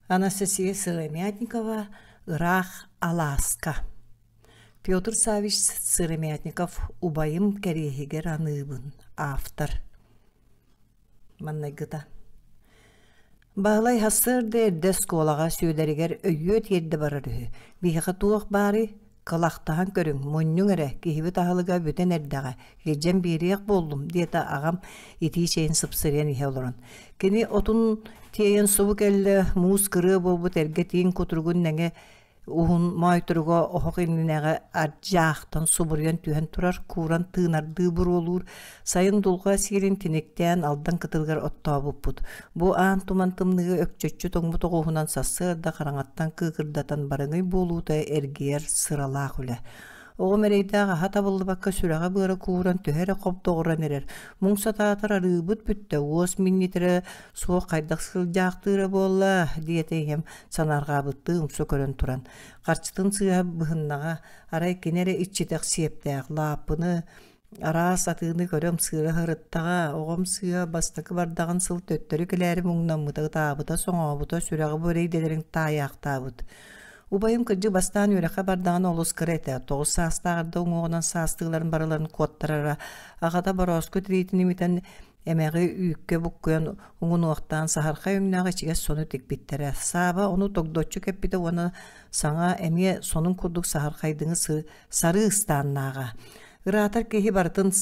Анастасия Сыромятникова «Ыраах алааска». Петр Саввич Сыромятников «Убайым кэриэһигэр аныыбын» автор. Маннайгыта. Баһылай сарсыарда эрдэ оскуолаҕа Сүөдэригэр өйүө тиэрдэ барар үһү. Биһиэхэ туох баарый? Кылахтаһан көрүҥ, мунньуҥ эрэ, киһибит аһылыга бүтэн эрдэҕэ, илдьэн биэриэх буоллум, диэтэ аҕам итии чэйин сыпсырыйан иһэ олорон. Кини отун тиэйэн субу кэллэ, муус кырыа буолбут эргэ тииҥ кутуругун нэҥэ уһун моойторуга оһох иннинээҕи ардьаахтан субуруйан түһэн турар, кууран тыынардыы буруолуур, сайын дулҕа сиирин тиниктээн Алдан кытылыгар оттообуппут. Бу аан туман тымныыга өкчөччү тоҥмут оҕуһунан сарсыарда хараҥаттан кыыкырдатан барыҥый буолуута эргийэр сыралаах үлэ. Оҕом эрэйдээх аһа табыллыбакка сүрэҕэ-быара кууран төһө эрэ хобдоҕуран эрэр. Муҥ сатаатар арыыбыт бүттэ, уос минньитэрэ суох хайдах сылдьаахтыыра буолла, диэтэ ийэм санаарҕаабыттыы умса көрөн туран. Харчытын сыыһа быһыннаҕа, арай кини эрэ иччитэх сиэптээх, лааппыны, Араас атыыны көрө ымсыыра сырыттаҕа, оҕом сыыһа бастакы бардаҕын сыл төттөрү кэлээри муҥнаммыта, ытаабыта, соҥообута, сүрэҕи бу эрэйдэлэрин таайаахтаабыт. Убайым кырдьык бастаан үөрэххэ бардаҕына олус кыра этэ, 9 саастааҕар да уҥуоҕунан саастыыларын барыларын куоттарара, аҕата борооску тириитин имитэн эмэҕи үүккэ буккуйан уҥунуохтаан саһархай өҥнөөх ичигэс сону тикпиттэрэ. Сааба ону тогдоччу кэппитэ уонна саҥа эмиэ сонун курдук саһархайдыҥы сарыы ыстааннааҕа. Ыраатар киһи барытын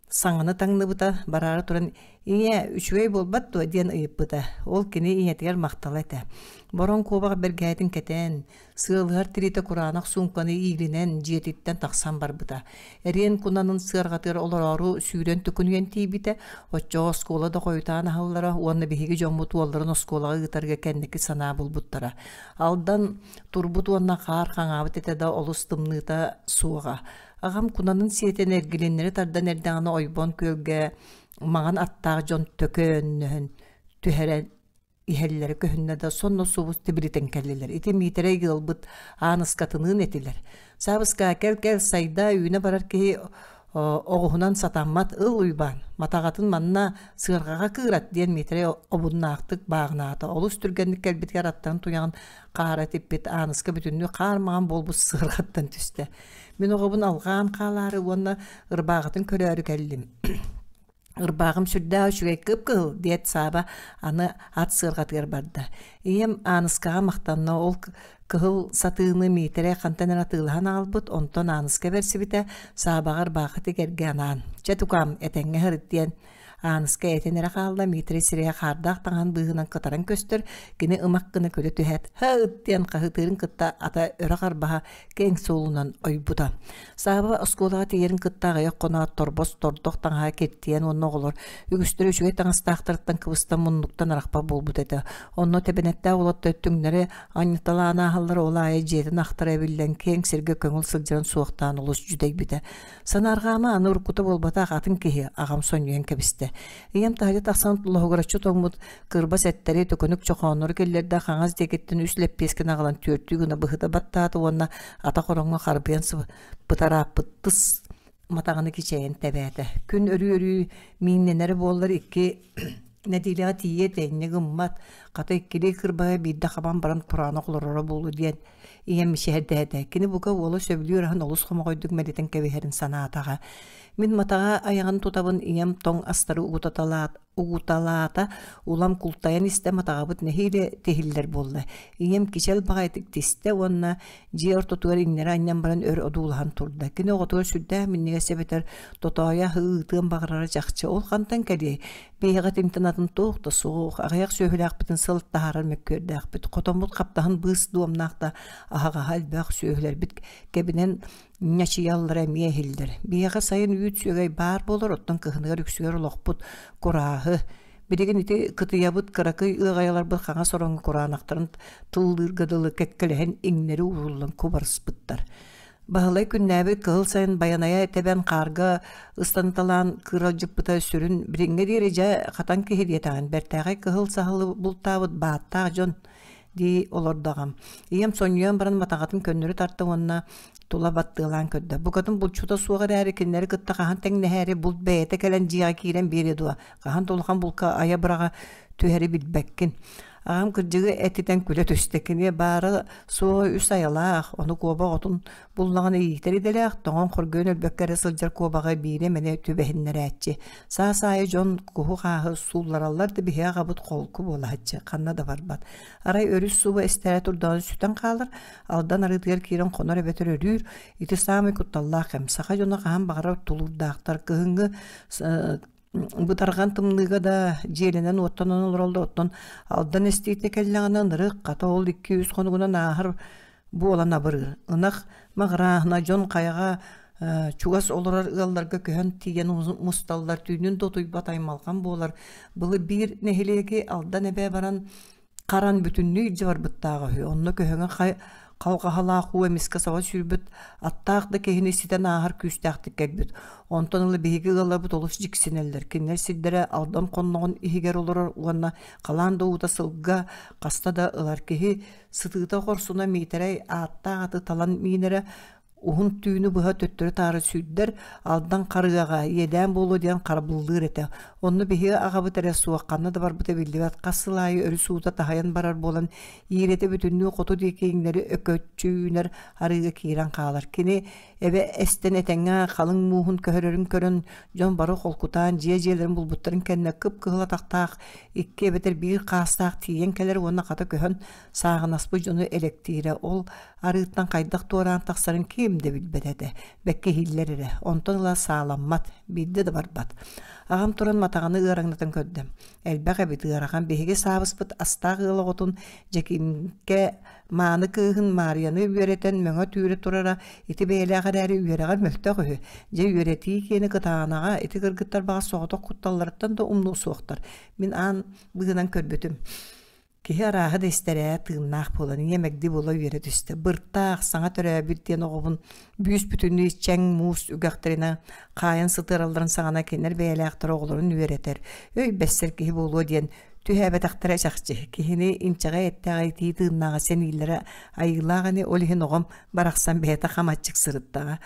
саҥаны таҥныбыта, бараары туран «Ийээ, үчүгэй буолбат дуо?» диэн ыйыппыта. Ол кини ийэтигэр махтала этэ. Бороҥ куобах бэргэһэтин кэтээн, сыалыһар тириитэ кураанах суумканы иилинэн дьиэтиттэн тахсан барбыта. Эриэн кунанын сыарҕатыгар олороору сүүрэн төкүнүйэн тиийбитэ, оччоҕо оскуола да хойутаан аһыллара уонна биһиги дьоммут уолларын оскуолаҕа ыытарга кэнники санаа булбуттара. Алдан турбут уонна хаар хаҥаабыт этэ да олус тымныыта суоҕа. Аҕам кунанын сиэтэн эргилиннэри тардан эрдэҕинэ ойбон күөлгэ маҥан аттаах дьон төкөөннөһөн түһэрэн иһэллэрэ көһүннэ да сонно субус тибилитэн кэллилэр. Ити Миитэрэй ыалбыт Ааныскатыныын этилэр. Саабыска кэл-кэл сайда үүнэ барар киһи оҕуһунан сатаммат ыл Уйбаан матаҕатын манна сыарҕаҕа кыырат диэн Миитэрэй обуннаахтык бааҕынаата. Олус түргэнник кэлбитигэр аттарын туйаҕын хаара типпит Ааныска бүтүннүү хаар маҥан буолбут сыарҕаттан түстэ. Мин оҕобун алҕаан хаалаары уонна ырбааҕытын көрөөрү кэллим. Ырбааҕым сүрдээх үчүгэй кып-кыһыл, диэт Сааба аны ат сыарҕатыгар барда. Ийэм Ааныскаҕа махтанна, ол кыһыл сатыыны Миитэрэй хантан эрэ атыылаһан аҕалбыт, онтон Ааныска бэрсибитэ, Саабаҕа ырбаахы тигэргэ анаан. Чэ, тукаам, этэҥҥэ сырыт диэн Ааныска этэн эрэ хаалла, Миитэрэй сирэйэ хаардаах таҥаһын быыһынан кытаран көстөр, кини ымах гына күлэ түһээт, «Һа ыт!» диэн хаһыытыырын кытта ата өрө харбаһа киэҥ суолунан ойбута. Сааба оскуолаҕа тиийэрин кытта аҕыйах хоноот торбос тордох таҥаһа киртийэн уонна оҕолор үгүстэрэ үчүгэй таҥастаахтарыттан кыбыстан муннуктан арахпат буолбут этэ. Онно тэбэнэттээх уолаттар түҥнэри анньыталаан ааһаллара ол аайы дьиэтин ахтара эбиллэн киэҥ сиргэ көҥүл сылдьарын суохтаан олус дьүдэйбитэ. Санаарҕаама аны уруккута буолбатах атын киһи аҕам сонньуйан кэбистэ. Ийэм таһырдьа тахсан лоһугураччы тоҥмут кырбас эттэри төкүнүк чохооннору киллэрдэ хаҥас диэкиттэн үс лэппиэскэни аҕалан түөртүү гына быһыта баттаата уонна атах ороҥҥо харбыйан сыппытарааппыт тыс матаҕаны кичэйэн тэбээтэ. Күн өрүү-өрүү мииннэнэрэ буоллар икки нэдиэлэҕэ тиийиэ этэ инньэ гыммат, хата иккилии кырбаһы биирдэ хабан баран кураанах олороро буолуо диэн ийэм мичээрдээтэ. Кини бука уола сөбүлүүр аһын олус хомоҕойдук мэлитэн кэбиһэрин санаатаҕа. Мин матаҕа айаҕын тутабын ийэм тоҥ астары угутаталаат угуталаата, улам култайан истэ матаҕабыт нэһиилэ тиһиллэр буолла. Ийэм кичэл баҕайытык тистэ уонна дьиэ ортотугар иҥнэри анньан баран өр одуулаһан турда. Кини оҕотугар сүрдээх минньигэс эбэтэр тотоойо аһы ыытыан баҕарара чахчы. Ол хантан кэлиэй? Биһиэхэ итинтэн атын туох да суох, аҕыйах сүөһүлээхпитин сыл таһаарар мөккүөрдээхпит. Хотоммут хаптаһын быыс дуомнаах да аһаҕаһа элбэх сүөһүлэрбит кэбинэн ньачыйаллара эмиэ иһиллэр. Биһиэхэ сайын үүт сүөгэй баар буолар, оттон кыһыныгар үксүгэр олохпут курааһы. Билигин ити кытыйабыт кыракый ыаҕайаларбыт хаҥас ороҥҥо кураанахтарын тыллыырга дылы кэккэлэһэн иҥнэри ууруллан кубарыспыттар. Баһылай күннээбит кыһыл сайын байанайа тэбэн хаарга ыстаныталаан кыыралдьыппыта сүрүн билиҥҥэ диэри дьэ хатан киһи диэтэҕин бэртээхэй кыһыл саһылы бултаабыт бааттаах дьон дии олордо аҕам. Ийэм сонньуйан баран матаҕатын көннөрү тарта уонна тула баттыалаан көрдө. Букатын булчута суох эрээри кинилэри кытта хаһан тэҥнэһээри булт бэйэтэ кэлэн дьиэҕэ киирэн биэриэ дуо? Хаһан да улахан булка айа быраҕа түһэри билбэккин. Аҕам кырдьыгы этитэн күлэ түстэ. Кини баара суоҕа үс айалаах, ону куобах отун буллаҕына иитэр идэлээх, тоҥон хоргуйан өлбөккө эрэ сылдьар куобаҕы биирэ эмэни түбэһиннэрээччи. Саас аайы дьон куһу-хааһы сууллараллар да биһиги аҕабыт холку буолааччы, ханна да барбат. Арай өрүс сууба эстэрэ турдаҕына сүтэн хаалар, Алдан арыытыгар киирэн хонор эбэтэр өрүүр. Ити саамай кутталлаах кэм. Саха дьоно хаһан баҕарар тулуурдаахтар. Кыһыҥҥы бытарҕан тымныыга да дьиэлэнэн-уоттанан олороллор. Оттон Алдан эстиитэ кэллэҕинэ ынырык, хата ол 2-3 хонугунан ааһар буолан абырыыр. Ынах маҕырааһына дьон хайаҕа чугас олорор ыалларга көһөн тиийэн мусталлар, түүнүн да утуйбат аймалҕан буолар. Былыр биир нэһилиэги Алдан эбэ баран харан бүтүннүү илдьэ барбыттааҕа үһү. Онно көһөҥө халҕаһалаах уу эмискэ саба сүүрбүт, аттаах да киһини ситэн ааһар күүстээхтик кэлбит. Онтон ыла биһиги ыалларбыт олус дьиксинэллэр. Кинилэр сирдэрэ Алдан хонноҕун иһигэр олорор уонна халаан да уута сылга хаста да ылар киһи сытыыта хорсуна Миитэрэй ааттаах аты талан миинэрэ уһун түүнү быһа төттөрү-таары сүүрдэр, Алдан харыаҕа, иэдээн буолуо диэн харабыллыыр этэ. Онно биһиги аҕабыт эрэ суох, ханна да барбыта биллибэт, хас сыл аайы өрүс уута таһыйан барар буолан, иирэтэ бүтүннүү хоту диэки иҥнэри өкөччү үүнэр арыыга киирэн хаалар. Кини эбэ эстэн этэҥҥэ халыҥ мууһун көһөрөрүн көрөн, дьон бары холкутаан дьиэ-дьиэлэрин булбуттарын кэннэ кып-кыһыл атахтаах икки эбэтэр биир хаастаах тиийэн кэлэр уонна хата көһөн сааҕынаспыт дьону элэктиирэ. Ол арыыттан хайдах туораан тахсарын ким да билбэт этэ, бэккэ иһиллэр эрэ, онтон ыла сааламмат, биирдэ да барбат. Аҕам туран матаҕаны ыараҥнатан көрдө. Элбэх эбит ыарахан биһиги саабыспыт астаах ыал оҕотун Дьэкимкэ мааны кыыһын Маарыйаны үөрэтэн мөҥө түүрэ турара ити бэйэлээх эрээри үөрэҕэр мөлтөх үһү. Дьэ үөрэтии киэнэ кытаанаҕа ити кыргыттар баҕас соҕотох кутталларыттан да умнуо суохтар. Мин аан быһынан көрбүтүм. Киһи арааһы да истэр ээ, тыыннаах буолан, ийэм эгди буола үөрэ түстэ. Быртаах, саҥа төрөөбүт диэн оҕобун бүүс-бүтүннүү чэҥ муус үгэхтэринэн хаайан сытыаралларын саҕана кинилэр бэйэлээхтэр оҕолорун үөрэтэр, өй бэссэр киһи буолуо диэн түһээбэтэхтэрэ чахчы. Киһини инчэҕэй эттээх итии тыыннааҕа сэнииллэрэ айыылаах ини, ол иһин оҕом барахсан бэйэтэ хам аччык сырыттаҕа.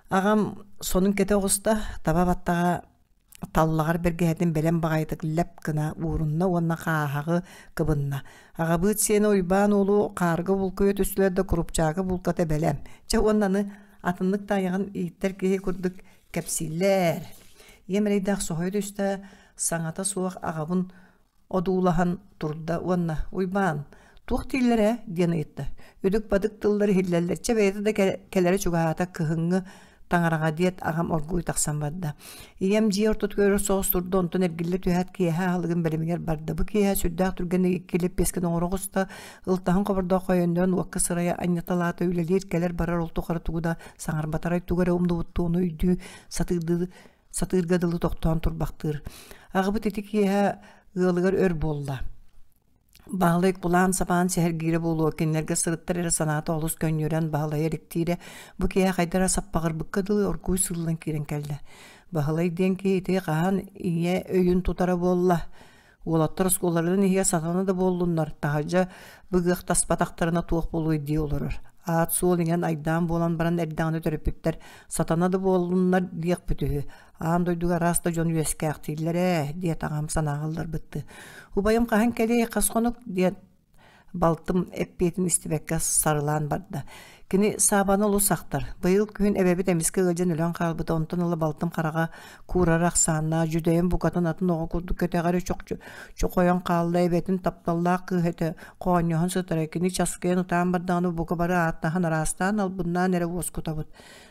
Аҕам сонун кэтэ оҕуста, таба баттаҕа таллаҕар бэргэһэтин бэлэм баҕайытык лэп гына уурунна уонна хааһаҕы кыбынна. Аҕабыыт сиэнэ Уйбаан уолу хаарга булкуйа түстүлэр да курупчаакы булката бэлэм. Чэ уонна аны атыннык тайаҕын ииттэр киһи курдук кэпсииллэр. Ийэм эрэйдээх соһуйа түстэ, саҥата суох аҕабын одуулаһан турда уонна «Уйбаан, туох дииллэр ээ?» диэн ыйытта. Үдүк-бадык тыллар иһиллэллэр, чэ бэйэтэ да кэлэрэ чугаһаата кыһыҥҥы таҥараҕа диэт аҕам оргууй тахсан барда. Ийэм дьиэ ортотугар өр соҕус турда, онтон эргиллэ түһээт киэһэ аһылыгын бэлэмигэр барда. Бу киэһэ сүрдээх түргэнник икки лэппиэскэни оҥоро оҕуста, ылтаһын хобордоох хойонноон уокка сырайа анньыталаата, үлэлиир, кэлэр-барар ол тухары тугу да саҥарбатарай тугу эрэ умнубуттуу ону өйдүү сатыырдыы сатыырга дылы тохтоон турбахтыыр. Аҕабыт ити киэһэ ыалыгар өр буолла. Баһылай кулаан-сапаан сэһэргиирэ буолуо, кинилэргэ сырыттар эрэ санаата олус көнньүөрэн Баһылайы эриктиирэ, бу киэһэ хайдах эрэ саппаҕырбыкка дылы оргууй сыыллан киирэн кэллэ. Баһылай диэн киһи ити хаһан ийэ өйүн тутара буолла? Уолаттар оскуолаларын иһигэр сатана да буоллуннар, таһырдьа быгыахтаспатахтарына туох буолуой дии олорор. Аат-суол иҥэн айдаан буолан баран эрдэҕинэ төрөппүттэр сатана да буоллуннар диэхпит үһү. Аан дойдуга араас да дьон үөскээхтииллэр ээ, диэт аҕам санааҕа ылларбыттыы. Убайым хаһан кэлиэй, хас хонук диэн Балтым эппиэтин истибэккэ сарылаан барда. Кини Саабаны олус ахтар. Быйыл күһүн эбэбит эмискэ ыалдьан өлөн хаалбыта, онтон ыла балтым хараҕа куурара ахсааннаах, дьүдэйэн букатын атын оҕо курдук кэтэҕэр чохчу чохойон хаалла, эбэтин тапталлаах кыыһа этэ, хоонньоһон сытара. Кини часкыйан ытаан бардаҕына бука бары ааттаһан араастаан албыннаан эрэ уоскутабыт.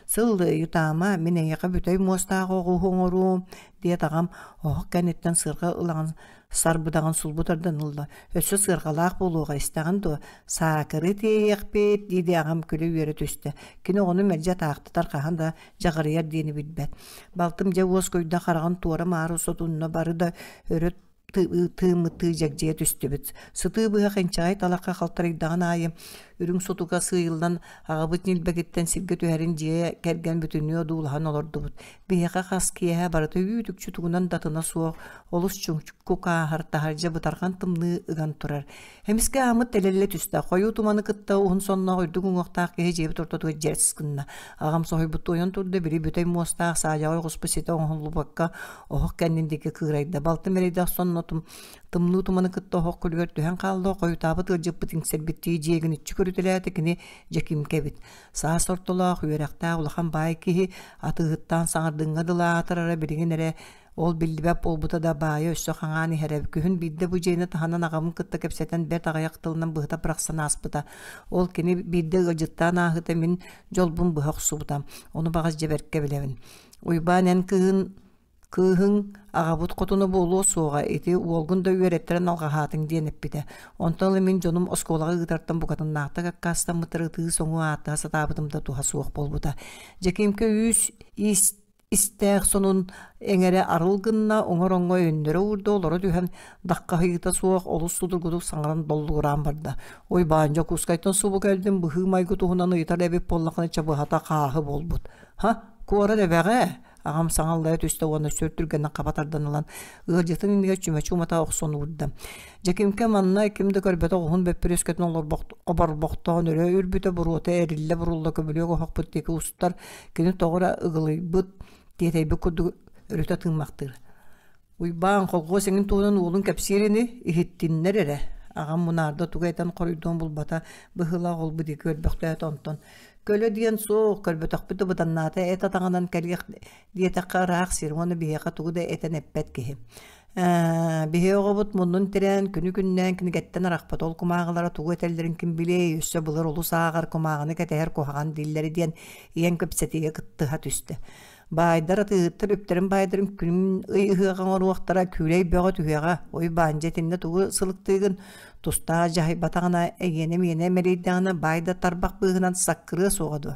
Сыллыы ытаама, мин эйиэхэ бүтэй муостаах оҕуһу оҥоруом, диэт аҕам оһох кэнниттэн сыарҕа ылаҕын сарбыдаҕын сулбу тардан ылла. Өссө сыарҕалаах буолуоҕа истэҕин дуо? Саакыры тиэйиэхпит, дии-дии аҕам күлэ-үөрэ түстэ. Кини оҕону мэлдьи атаахтатар хаһан да дьаҕарыйар диэни билбэт. Балтым дьэ уоскуйда хараҕын туора-маары сотунна бары да өрө тыыммыттыы дьэгдьийэ түстүбүт. Сытыы быһах инчэҕэй талахха халтарыйдаҕын аайы үрүҥ сутука сыыйыллан аҕабыт ньилбэгиттэн сиргэ түһэрин дьиэ кэргэн бүтүннүү одуулаһан олордубут. Биһиэхэ хас киэһэ барыта үүт-үкчү тугунан да атына суох, олус чуҥкук ааһар, таһырдьа бытарҕан тымныы ыган турар. Эмискэ ааммыт тэлэллэ түстэ, хойуу туманы кытта уһун сонноох үрдүк уҥуохтаах киһи дьиэбит ортотугар дьэрс гынна. Аҕам соһуйбуттуу ойон турда, били бүтэй муостаах саадьаҕай оҕуспут ситэ оҥоһуллубакка оһох кэннин диэки кыырайда. Балтым эрэйдээх сонно уонна тымныы туманы кытта оһох күлүгэр түһэн хаалла, хойутаабыт ыалдьыппыт иҥсэрбиттии дьиэгиниччи көрүтэлээтэ, кини Дьэкимкэ эбит. Саас ортолоох, үөрэхтээх улахан баай киһи атыыһыттаан саҥардыҥҥа дылы аатырара билигин эрэ ол биллибэт буолбута да баайа өссө хаҥаан иһэрэ. Күһүн биирдэ бу дьиэни таһынан аҕабын кытта кэпсэтэн бэрт аҕыйах тылынан быһыта бырахсан ааспыта. Ол кини биирдэ ыалдьыттаан ааһыыта мин дьолбун быһа охсубута. Ону баҕас дьэ бэркэ билэбин. Уйбаан эн кыыһын Кыыһыҥ аҕабыт хотуна буолуо суоҕа, ити уолгун да үөрэттэрэн алҕаһаатыҥ диэн эппитэ. Онтон ыла мин дьонум оскуолаҕа ыытартан букатыннаахтык аккаастаммыттар ытыы-соҥуу ааттаһа сатаабытым да туһа суох буолбута. Дьэкиимкэ үүс иис истээх сонун эҥэрэ арыл гынна, уҥа-ороҥҥо өйөннөрө уурда, олоро түһэн даххаһыйыыта суох олус судургутук саҥаран доллугураан барда. Уйбаан Дьокуускайтан субу кэлдим, быһыы-майгы туһунан ыйытар эбит буоллаххына чабыһата хааһы буолбут. Һа, куорат эбэҕэ Аҕам саҥа аллайа түстэ уонна сүр түргэнник хаба тардан ылан, ыалдьытын иннигэр чүмэчи умата охсон уурда. Дьэкимкэ манна ким да көрбөтөх уһун бөппүрүөскэтин оборбохтоон өрө үрбүтэ, буруота эриллэ-бурулла көмүлүөк оһохпут диэки устар, кини тоҕо эрэ ыгылыйбыт, тиэтэйбит курдук өрүтэ тыыммахтыыр. Уйбаан колхуос эҥин туһунан уолун кэпсиир ини, иһиттиннэр эрэ. Аҕам мунаарда тугу этэн хоруйдуон булбата, быһыылаах ол-бу диэки көрбөхтөөтө онтон Көлө диэн суох, көрбөтөхпүт да быданнаата эт атаҕынан кэлиэх диэтэххэ ыраах сир уонна биһиэхэ тугу да этэн эппэт киһи. Ээ, биһи оҕобут муннун тирээн, күнү-күннээн кинигэттэн арахпат ол кумааҕылара тугу этэллэрин ким билиэй, өссө былыр олус ааҕар кумааҕыны кэтэһэр куһаҕан дииллэрэ диэн ийэм кэпсэтиигэ кыттыһа түстэ. Баайдар атыыһыттар үптэрин баайдарын күн ый ыһыаҕа оҥоруохтара, күүлэй бөҕө түһүөҕэ. Уйбаан дьэ итиннэ тугу сылыктыыгын? Тустаах дьаһайбатаҕына, эйиэнэ-миэнэ мэлийдэҕинэ баай да тарбах быыһынан саккырыа суоҕа дуо?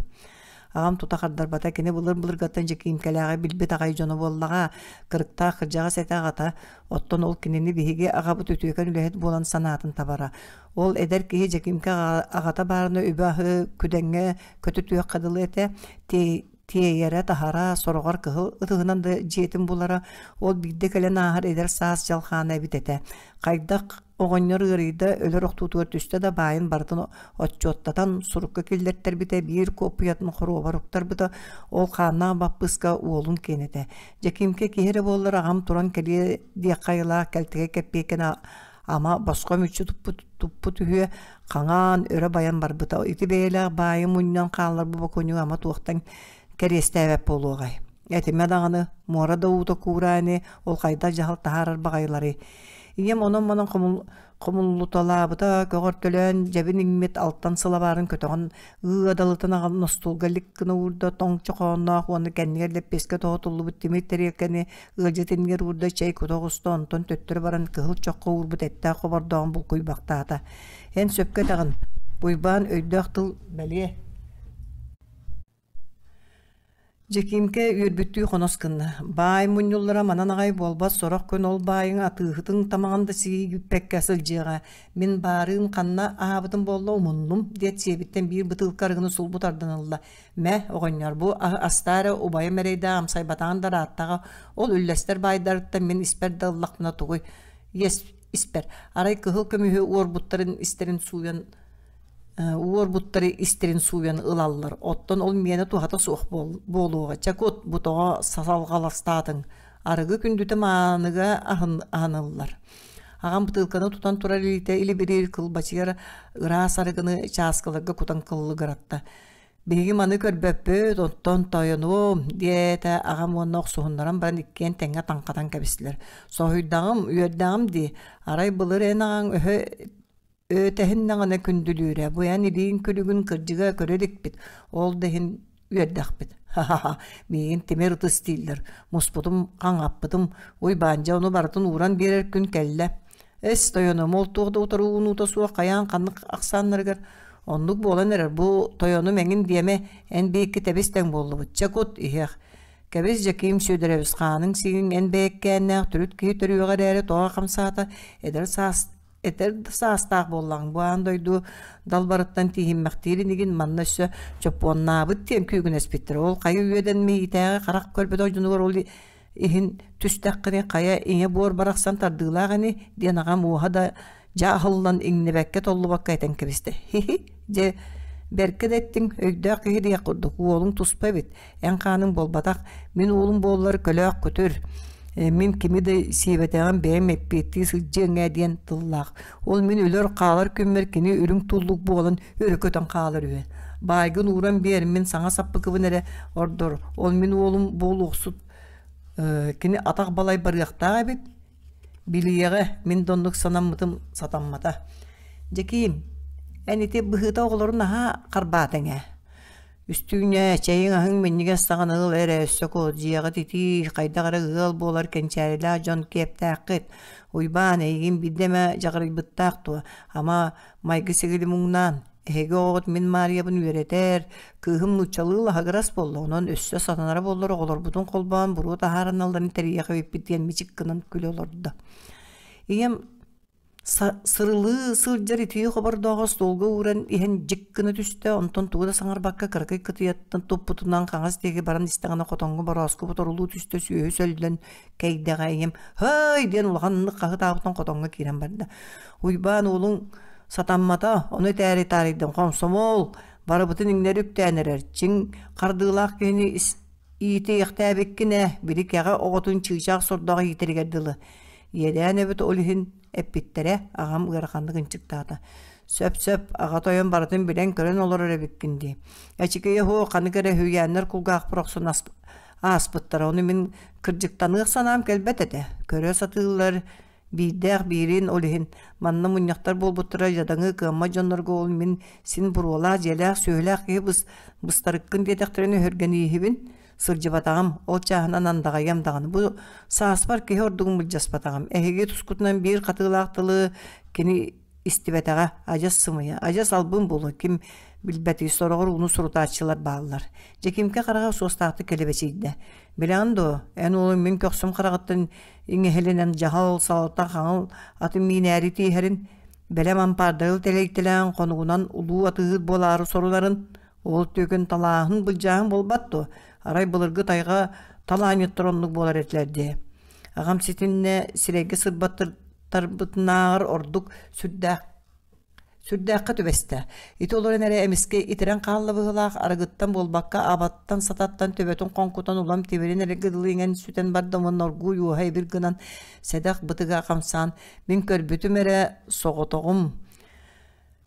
Аҕам тута хардарбата, кини былыр-былыргаттан Дьэкиимкэлээҕи билбит аҕай дьоно буоллаҕа, кырыктаах кырдьаҕас этэ аҕата, оттон ол кинини биһиги аҕабыт үтүөкэн үлэһит буолан санаатын табара. Ол эдэр киһи Дьэкиимкэ аҕата баарына үбү-аһы күдэҥҥэ көтүтүөххэ дылы этэ, тиэйэрэ-таһара, сороҕор кыһыл ытыһынан да дьиэтин булара, ол биирдэ кэлэн ааһар эдэр саас дьалхаана эбит этэ. Хайдах оҕонньор ыарыйда, өлөр охтуутугар түстэ да баайын барытын отчуоттатан сурукка киллэртэрбитэ, биир куоппуйатын хоруобар уктарбыта, ол хааннаах баппыыска уолун киэнэ этэ. Дьэкиимкэ киһи эрэ буоллар аҕам туран кэлиэ диэххэ айылаах кэлтэгэй кэппиэйкэни ама босхо мүччү туппут, туппут үһүө хаҥаан өрө байан барбыта. Ити бэйэлээх баайы мунньан хаалларбыт бокуонньугу ама туохтан кэриэстээбэт буолуоҕай. Этимэ даҕаны, муора да уута куураа ини, ол хайдах дьаһал таһаарар баҕайыларый. Ийэм онон-манан хомул хомуллуталаабыта, көҕөртөлөөн дьэбин иҥмит алтан сылабаарын көтөҕөн ыадалытан аҕалан остуолга лик гына уурда, тоҥ чохоонноох уонна кэннигэр лэппиэскэ тоһутуллубут тимир тэриэлкэни ыалдьыт иннигэр уурда, чэй кута оҕуста, онтон төттөрү баран кыһыл чоххо уурбут эттээх хобордооҕун булкуйбахтаата. Эн сөпкө этэҕин, Уйбаан өйдөөх тыл бэлиэ Дьэкиимкэ үөрбүттүү хонос гынна: «Баай мунньуллара манан аҕай буолбат, сорох күн ол баайыҥ атыыһытыҥ тамаҕын да сиийбэккэ сылдьыаҕа. Мин баарыым ханна аһаабытым буолла умуннум» диэт сиэбиттэн биир бытыылка арыгыны сулбу тардан ылла. «Мэ, оҕонньор, бу аһы астаа эрэ убайым эрэйдээх амсайбатаҕын да ырааттаҕа, ол үллэстэр баайдарыттан мин испэр да ыллахпына тугуй? Иэс испэр. Арай кыһыл көмүһү уорбуттарын истэрин сууйан уорбуттары истэрин сууйан ылаллар. Оттон ол миэнэ туһата суох буолуоҕа. Чакут, бу тоҕо салҕаластаатыҥ? Арыгы күндүтэ мааныга аһыныллар. Аҕам бытыылканы тутан турар илиитэ илибириир кылбачыйар ыраас арыгыны чааскыларга кутан кыллыгыратта. Биһиги маны көрбөппүт, оттон тойонуом, диэтэ аҕам уонна охсуһуннаран баран иккиэн тэҥҥэ таҥхатан кэбистилэр. Соһуйдаҕым, үөрдэҕим дии, арай былыр эн аҕаҥ өһө Өтөһүннэҕинэ күндүлүүрэ, бу эн илииҥ күлүгүн кырдьыга көрө иликпит, ол да иһин үөрдэхпит. Ха-ха-ха, миигин тимир ытыс дииллэр, муспутум, хаҥаппытым, Уйбаан дьэ ону барытын ууран биэрэр күн кэллэ. Эс, тойонум, ол туох да утары уунуута суох хайаан ханнык ахсааннарыгар оннук буолан эрэр, бу тойонум эҥин диэмэ, эн биикки тэбис-тэҥ буоллубут, чэ кут, иһиэх. Кэбис Дьэкиим Сүөдэрэбис хааныҥ-сииниҥ эн бэйэккээннээх төрүт киһи төрүөҕэ эрээри тоҕо хамсаата, эдэр саас Этэр да саастаах буоллаҕыҥ, бу аан дойду далбарыттан тииһиммэхтиир инигин манна өссө чоппуоннаабыт диэн күүгүнэспиттэр. Ол хайа үөдэн миитээҕи харах көрбөтөх дьонугар ол иһин түстэххинэ хайа ийэ буор барахсан тардыылаах ини диэн аҕам уоһа да дьэ аһыллан иҥнибэккэ толлубакка этэн кэбистэ. Хи-хи, дьэ бэркэ да эттиҥ, өйдөөх киһи диэх курдук, уолуҥ туспа эбит, эн хааныҥ буолбатах, мин уолум буоллар көлөөх күтүр. Мин кими да сиэбэтэҕим бэйэм эппиэттии сылдьыаҥ ээ диэн тыллаах. Ол мин өлөр-хаалар күммэр кини үрүҥ туллук буолан өрө көтөн хаалар үһү. Баайгын ууран биэр, мин саҥа саппыкыбын эрэ ордор. Ол мин уолум буолуохсут кини атах балай барыахтаах эбит. Билиэҕэ, мин да оннук санаммытым сатаммата. Дьэкиим, эн ити быһыыта оҕолору наһаа харбаатыҥ ээ. Үстүүнэ, чэйиҥ-аһыҥ минньигэс саҕана ыл эрэ өссө кул, дьиэҕит итии, хайдах эрэ ыал буолар кэнчээрилээх дьон киэптээххит. Уйбаан, эйигин биирдэ эмэ дьаҕарыйбыттаах дуо? Ама, майгы-сигили муҥнаан, эһиги оҕоҕут мин Маарыйабын үөрэтэр, кыыһым нууччалыы лаһыгырас буолла, онон өссө сатанара буоллар оҕолорбутун холбоон буруо таһаараналларын тэрийиэх эбиппит диэн мичик гынан күлэ олордо. Ийэм Сырылыы сылдьар итии хобордооҕу остуолга ууран иһэн дьик гына түстэ, онтон тугу да саҥарбакка кыракый кытыйаттан туппутунан хаҥас диэки баран истэҕинэ хотоҥҥо борооску боторулуу түстэ сүөһү сөллөн кэйдэҕэ ийэм «Һай!» диэн улаханнык хаһытаабытын хотоҥҥо киирэн барда. Уйбаан уолуҥ сатаммата, ону этээри таарыйдым хомсомуол барыбытын иҥнэри үктээн эрэр, чиҥ хардыылаах киһини иитийэхтээбиккин ээ, били кэҕэ оҕотун чыычаах сордоох иитэригэр дылы. Иэдээн эбит ол иһин эппиттэрэ, аҕам ыараханнык ынчыктаата. Сөп-сөп, аҕа тойон барытын билэн-көрөн олорор эбиккин дии. Эчикийэ һуох, ханнык эрэ үһүйээннэр кулгаахпар охсон ааспыттара, ону мин кырдьыктаныах санаам кэлбэт этэ. Көрө сатыыллар, биирдээх биирин, ол иһин манна мунньахтар буолбуттара дьадаҥы кыаммат дьоннорго ол мин син буруолаах дьиэлээх сүөһүлээх киһи быстарыккын диэтэхтэринэ өһүргэнииһибин сылдьыбатаҕым ол чааһынан андаҕайыам даҕаны бу сааспар киһи ордугун былдьаспатаҕым эһиги тускутунан биир хатыылаах тылы кини истибэтэҕэ адьас сымыйа адьас албын буолуо ким билбэтий сороҕор ууну сурутааччылар бааллар дьэкимкэ хараҕа суостаахтык кэлэбэчийдэ билэҕин дуо эн уолуҥ мин көхсүм хараҕыттан иҥэһилинэн дьаһал салалта хаҥыл атын миинээри тииһэрин бэлэм ампаардары тэлэйтэлээн хонугунан улуу атыыһыт буолаары сорунарын ол түөкүн талааһын былдьааһын буолбат дуо арай былыргы тайҕа талаанньыттар оннук буолар этилэр дии аҕам ситиннэ сирэйгэ сырбаттарбытынааҕар ордук сүрдээх Сүрдээххэ түбэстэ. Ити олорон эрэ эмискэ итирэн хаалла быһыылаах, арыгыттан буолбакка, абаттан-сататтан төбөтүн хоҥкутан улам тимирин эргэ дылы иҥэн сүтэн барда уонна оргууй уоһа ибир гынан сэдэх бытыга хамсаан «Мин көрбүтүм эрэ соҕотоҕум,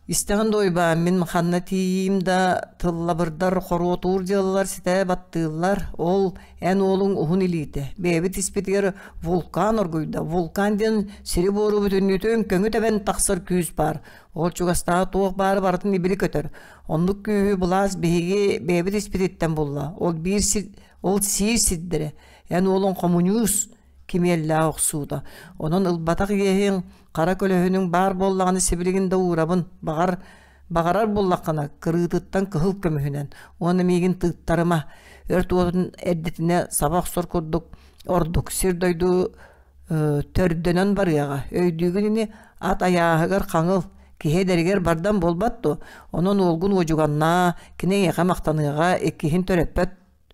Истэҕин да Уйбаан, мин ханна тиийиим да тыллабырдар, хоруотуур дьыалалар ситэ баттыыллар. Ол эн уолуҥ уһун илиитэ. Бэйэбит испитигэр вулкан оргуйда. Вулкан диэн сири-буору бүтүннүүтүн көҥү тэбэн тахсар күүс баар. Ол чугастааҕы туох баары барытын ибили көтөр. Оннук күүһү былаас биһиги бэйэбит испититтэн булла. Ол биир сир, ол сиир сирдэрэ. Эн уолуҥ хомуньуус кимиэллээх охсуута. Онон ылбатах иэһиҥ, хара көлөһүнүҥ баар буоллаҕына сибилигин да уурабын. Баҕар, баҕарар буоллаххына, кырыытыттан кыһыл көмүһүнэн уонна миигин тыыттарыма. Өрт уотун эрдэтинэ саба охсор курдук ордук сир-дойду төрдөнөн барыаҕа. Өйдүүгүн ини ат айааһыгар хаҥыл, киһи эдэригэр бардан буолбат дуо? Онон уолгун уодьуганнаа, кини эйиэхэ махтаныаҕа, иккиһин төрөппөт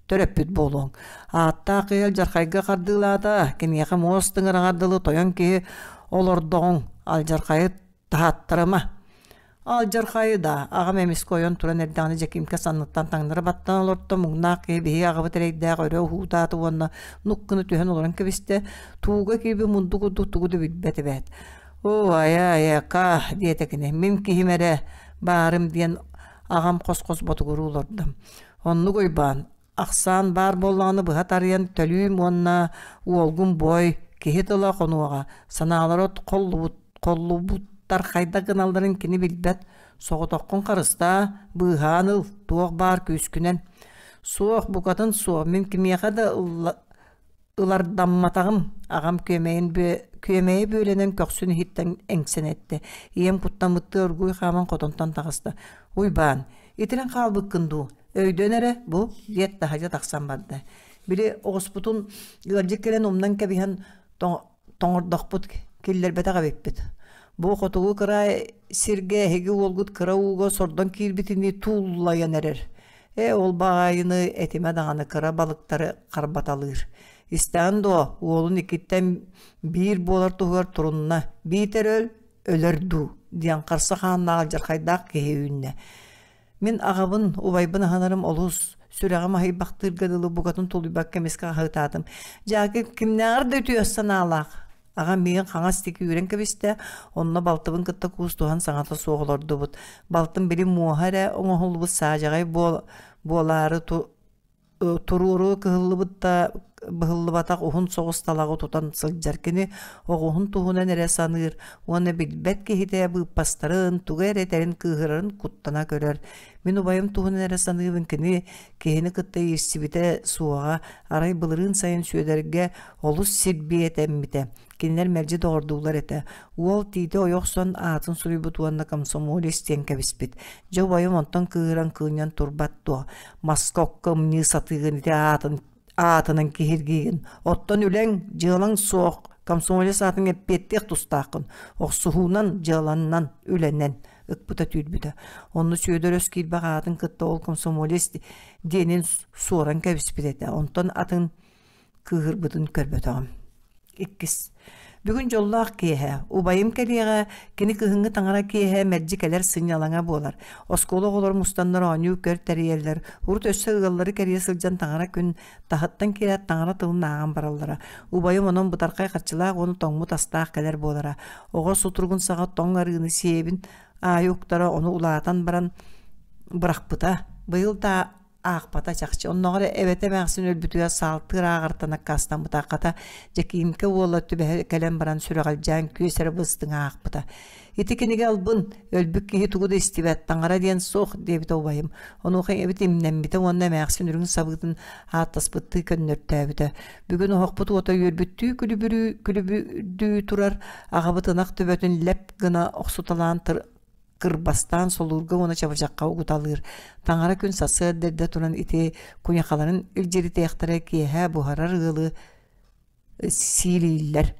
төрөппүт буолуоҥ. Ааттаах киһи алдьархайга хардыылаата, киниэхэ муос тыҥыраҕар дылы тойон киһи олордоҕуҥ, алдьархайы таһааттарыма. Алдьархайы да, аҕам эмискэ ойон туран эрдэҕинэ Дьэкиимкэ санныттан таҥнары баттаан олорто, муҥнаах киһи биһиги аҕабыт эрэйдээх өрө уһуутаата уонна нук гына түһэн олорон кэбистэ, тууга киирбит мунду курдук тугу да билбэт эбээт. Оо, айа-айака, диэтэ кини, мин киһим эрэ баарым диэн аҕам хос-хос ботугуруу олордо. Оннук Уйбаан, ахсаан баар буоллаҕына быһа тарыйан төлүүм уонна уолгун бой, киһи тыла хонуоҕа, санаалара холлубут, холлубуттар хайдах гыналларын кини билбэт, соҕотоххун харыстаа, быыһаан ыл, туох баар күүскүнэн. Суох, букатын суох, мин кимиэхэ да ылардамматаҕым, аҕам күөмэйин күөмэйэ бүөлэнэн көхсүн иһиттэн эҥсэн эттэ. Ийэм куттаммыттыы оргууй хааман хотонтон таҕыста. Уйбаан, итирэн хаалбыккын дуу? Өйдөн эрэ, бу, диэт таһырдьа тахсан барда. Били оҕуспутун ыалдьыт кэлэн умнан кэбиһэн тоҥордохпут, киллэрбэтэх эбиппит. Бу хотугу кыраай сиргэ эһиги уолгут кыра ууга сордон киирбитинии тууллайан эрэр. Ээ, ол баҕайыны этимэ даҕаны кыра балыктары харбаталыыр. Истэҕин дуо, уолун иккиттэн биир буолар туһугар турунна, биитэр өл, өлөр дуу диэн харса хааннаах алдьархайдаах киһи үүннэ. Мин аҕабын, убайбын аһынарым олус. Сүрэҕим аһыйбахтыырга дылы букатын тулуйбакка эмискэ хаһыытаатым. Дьаакып кимнээҕэр да үтүө санаалаах. Аҕам миигин хаҥас диэки үүрэн кэбистэ, онно балтыбын кытта куустуһан саҥата суох олордубут. Балтым били муоһа эрэ оҥоһуллубут саадьаҕай буолаары туруору кыһыллыбыт да быһыллыбатах уһун соҕус талаҕы тутан сылдьар кини оҕуһун туһунан эрэ саныыр уонна билбэт киһитэ быыппастарын тугу эрэ этэрин кыыһырарын куттана көрөр мин убайым туһунан эрэ саныыбын кини киһини кытта иирсибитэ суоҕа арай былырыын сайын Сүөдэргэ олус сирбиэ этэммитэ Кинилэр мэлдьи доҕордуулар этэ. Уол тиити ойо охсон аатын суруйбут уонна комсомолец диэн кэбиспит. Дьэ убайым онтон кыыһыран кыынньан турбат дуо? Маска окко ымньыы сатыыгын ити аатын аатынан киһиргиигин. Оттон үлэҥ, дьыалаҥ суох, комсомолец аатын эппиэттиэх тустааххын. Охсуһуунан, дьыаланнан, үлэнэн ыкпыта түүрбүтэ. Онно Сүөдэр өс киирбэх аатын кытта ол комсомолец диэнин суоран кэбиспит этэ. Онтон атын кыыһырбытын көрбөтөҕүм. Иккис. Бүгүн дьоллоох киэһэ. Убайым кэлиэҕэ, кини кыһыҥҥы таҥара киэһэ мэлдьи кэлэр сынньалаҥа буолар. Оскуола оҕолоро мустаннар оонньуу көр тэрийэллэр. Урут өссө ыаллары кэрийэ сылдьан таҥара күн таһыттан киирээт таҥара тылын ааҕан бараллара. Убайым онон бытархай харчылаах уонна тоҥмут астаах кэлэр буолара. Оҕо сутуругун саҕа тоҥ арыыны сиэбин аайы уктара, ону улаатан баран бырахпыта. Быйыл да аахпата чахчы. Оннооҕор эбэтэ эмээхсин өлбүтүгэр саалтыыр ааҕартан аккаастаммыта. Хата Дьэкиимкэ уола түбэһэ кэлэн баран сүрэҕэлдьээн күөс эрэ быстыҥа аахпыта. Ити кинигэ албын, өлбүт киһи тугу да истибэт, таҥара диэн суох диэбитэ убайым. Онуоха ийэбит имнэммитэ уонна эмээхсин үрүҥ сабыытын ааттаспыттыы көннөртөөбүтэ. Бүгүн оһохпут уота үөрбүттүү күлүбүрүү күлүбүрдүү турар, аҕабыт ынах төбөтүн лэп гына охсуталаан кырбастаан солуурга уонна чабычахха угуталыыр. Таҥара күн сарсыарда эрдэ туран ити куйахаларын илдьиритиэхтэрэ киэһэ буһарар ыалы сиилииллэр.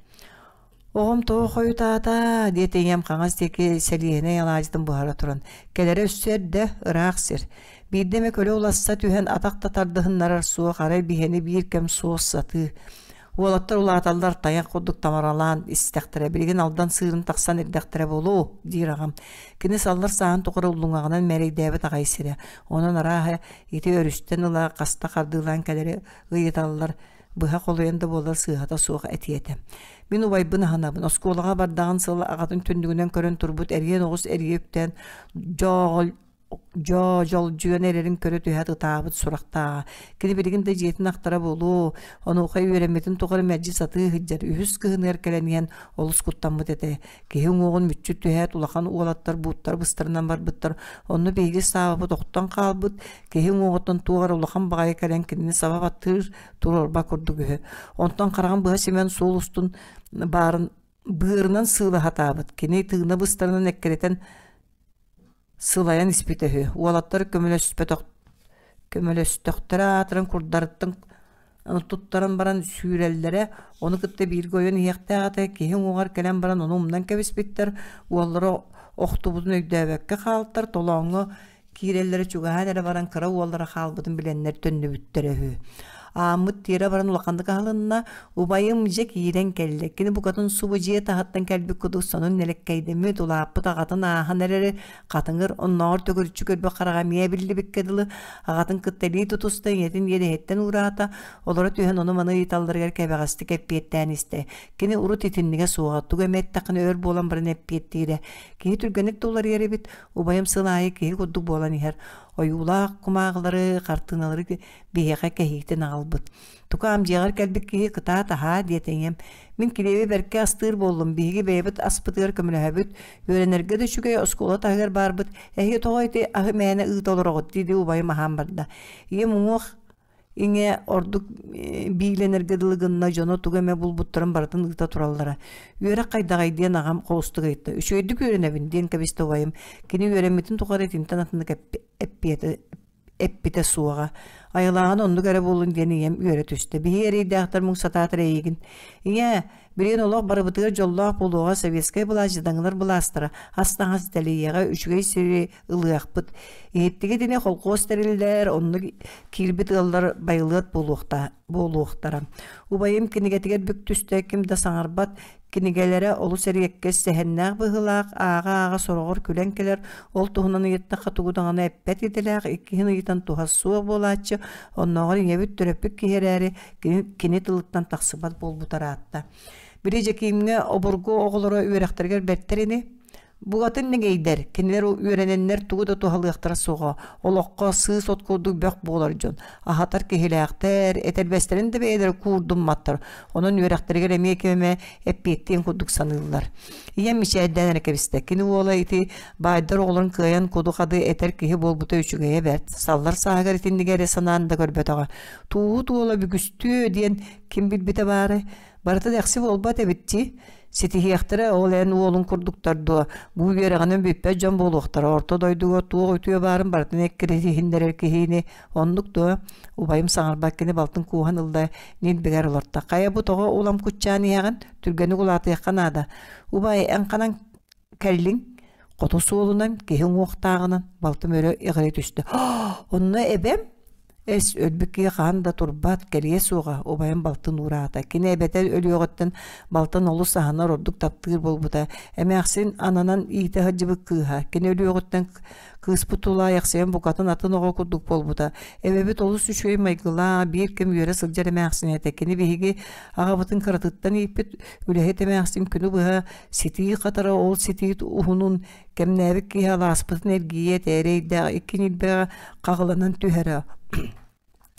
Оҕом тоҕо хойутаата диэтэ ийэм хаҥас диэки сэлиэһинэй алаадьытын буһара туран. Кэлэрэ өссө эрдэ, ыраах сир. Биирдэ эмэ көлө уласса түһэн атах да тардыһыннарар суох, арай биһэни биир кэм суос сатыы. Уолаттар улааталлар, тайах курдук тамаралаан истэхтэрэ, билигин Алдан сыырын тахсан эрдэхтэрэ буолуо, диир аҕам. Кини саллар сааһын тухары уллуҥаҕынан мэрэйдээбит аҕай сирэ. Онон арааһа ити өрүстэн ыла хаста хардыылаан кэлэри ыйыталлар, быһа холуйан да буоллар сыыһата суох этиэ этэ. Мин убайбын аһынабын. Оскуолаҕа бардаҕын сыл аҕатын түннүгүнэн көрөн турбут эриэн оҕус эрийэ үктээн дьооҕол дьоодьолдьуйан эрэрин көрө түһээт ытаабыт сурахтааҕа. Кини билигин да дьиэтин ахтара буолуо, онуоха үөрэммитин тухары мэлдьи сатыы сылдьар, үһүс кыһыныгар кэлэн иһэн олус куттаммыт этэ. Киһи уҥуоҕун мүччү түһээт улахан уолаттар бууттара быстарынан барбыттар, онно биһиги саабабыт охтон хаалбыт, киһи уҥуоҕуттан туох эрэ улахан баҕайы кэлэн кинини саба баттыыр туруорба курдук үһү. Онтон хараҕын быһа симэн суол устун баарын быарынан сыыла сатаабыт. Кини тыына быстарынан эккирэтэн Сылайан испитэ үһү, уолаттар көмөлөспөтөх көмөлөстөхтөрө аатыран курдарыттан туттаран баран сүүрэллэрэ, ону кытта бииргэ ойон иһиэхтээх этэ, киһи уҥуоҕар кэлэн баран ону умнан кэбиспиттэр, уоллара охтубутун өйдөөбөккө хаалтар, толооҥҥо киирэллэрэ чугаһаан эрэ баран кыра уоллара хаалбытын билэннэр төннүбүттэрэ үһү. Ааммыт тиэрэ баран улаханнык аһылынна, убайым дьэ киирэн кэллэ. Кини букатын субу дьиэ таһыттан кэлбит курдук сонун нэлэккэйдэммит, улааппыт аҕатын ааһан эрэри хатыҥыр, оннооҕор төгүрүччү көрбөх хараҕа эмиэ биллибиккэ дылы, аҕатын кытта илии тутуста, ийэтин иэдэһиттэн уураата, олоро түһэн ону-маны ыйыталларыгар кэбэҕэстик эппиэттээн истэ. Кини урут итиннигэ суоҕа, тугу эмэ эттэххинэ өр буолан баран эппиэттиирэ. Киһи түргэнник да уларыйар эбит, убайым сыл аайы киһи курдук буолан иһэр. Ойуулаах кумааҕылары, хартыыналары биһиэхэ кэһиитин аҕалбыт. Тукаам дьиэҕэр кэлбит киһи кытаат аһаа диэтэ ийэм. Мин килиэби бэркэ астыыр буоллум, биһиги бэйэбит аспытыгар көмөлөһөбүт, үөрэнэргэ да үчүгэй оскуола таһыгар баарбыт, эһиги тоҕо ити аһы мээнэ ыыта олороҕут дии-дии убайым аһаан барда. Ийэм уҥуох иҥэ ордук биилэнэргэ дылы гынна дьоно тугу эмэ булбуттарын барытын ыыта тураллара. Үөрэх хайдаҕай диэн аҕам холустук ыйытта. Үчүгэйдик үөрэнэбин диэн кэбистэ убайым. Кини үөрэммитин тухары итинтэн атыннык эппиэтэ эппитэ суоҕа. Айылааҕын оннук эрэ буоллун диэн ийэм үөрэ түстэ. Биһи эрэйдээхтэр муҥ сатаатар эйигин. Ийээ, билигин олох барыбытыгар дьоллоох буолуоҕа советскай былаас дьадаҥылар былаастара ас-таҥас дэлэйиэҕэ үчүгэй сири ылыахпыт. Иһиттигит ини холкуос тэриллэр, онно киирбит ыаллар байылыат буолуохтара. Убайым кинигэтигэр бүк түстэ, ким да саҥарбат. Кинигэлэрэ олус эриэккэс сэһэннээх быһыылаах, ааҕа-ааҕа сороҕор күлэн кэлэр, ол туһунан ыйыттахха тугу даҕаны эппэт идэлээх, иккиһин ыйытан туһа суох буолааччы, оннооҕор ийэбит төрөппүт киһи эрээри, кини, кини тылыттан тахсыбат буолбута ыраатта. Били Дьэкиимҥэ обургу оҕолоро үөрэхтэригэр бэртэр ини. Букатын нэгэйдэр, кинилэр үөрэнэннэр тугу да туһалыахтара суоҕа, олоххо сыыс от курдук бөх буолар дьон, аһатар киһилээхтэр, этэрбэстэрин да бэйэлэрэ куурдумматтар, онон үөрэхтэригэр эмиэ ким эмэ эппиэттиэн курдук саныыллар. Ийэм мичээрдээн эрэ кэбистэ. Кини уола ити баайдар оҕолорун кыайан куду-хады этэр киһи буолбута үчүгэйэ бэрт. Саллар сааһыгар итинниги эрэ санаан да көрбөтөҕө. Тууһут уола бүгүстүө диэн ким билбитэ баарай? Барыта дэхси буолбат эбит дии. Ситиһиэхтэрэ ол эн уолуҥ курдуктар дуо? Бу үөрэҕинэн бүппэт дьон буолуохтара. Орто дойдуга туох үтүө баарын барытын эккирэтиһиннэрэр киһини оннук дуо? Убайым саҥарбат кини балтын кууһан ылла, ньилбэгэр олорто. Хайа бу тоҕо улам куччаан иһэҕин? Түргэнник улаатыахха наада. Убай, эн ханан кэллиҥ? Хоту суолунан, киһи уҥуохтааҕынан балтым өрө иҕирий түстэ. Онно эбэм Эс, өлбүт киһи хаһан да турбат, кэлиэ суоҕа, убайым балтын уураата. Кини эбэтэ өлүөҕүттэн балтын олус аһынар, ордук таптыыр буолбута. Эмээхсин ананан иитэ сылдьыбыт кыыһа. Кини өлүөҕүттэн кыыспыт тулаайахсыйан букатын атын оҕо курдук буолбута. Эбэбит олус үчүгэй майгылаах, биир кэм үөрэ сылдьар эмээхсин этэ. Кини биһиги аҕабытын кыратыттан ииппит үлэһит эмээхсин күнү быһа ситии хатара, ол ситии уһунун Кэмнээбит киһи алааспытын эргийэ этэ, эрэйдээх икки ньилбэҕэ хаҕыланан түһэрэ.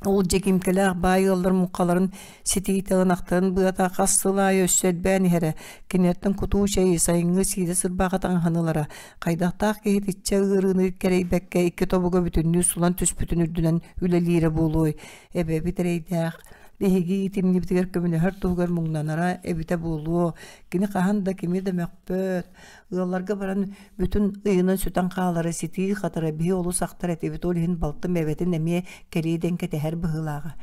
Ол дьэкимкэлээх баай ыаллар муҥхаларын ситиитэ ынахтарын быата хас сыл аайы өссө элбээн иһэрэ. Кинилэртэн кутуу чэйи, сайыҥҥы сиидэ сырбааҕы таҥаһын ылара. Хайдахтаах киһи итиччэ ыарыыны кэрэйбэккэ икки тобуга бүтүннүү сулан түспүтүн үрдүнэн үлэлиирэ буолуой? Эбэбит эрэйдээх биһиги иитимньибитигэр көмөлөһөр туһугар муҥнанара эбитэ буолуо. Кини хаһан да кими да мөхпөт, Ыалларга баран бүтүн ыйынан сүтэн хаалара, ситии хатара, биһи олус ахтар этибит, ол иһин балтым эбэтин эмиэ кэлиэ диэн кэтэһэр быһыылааҕа.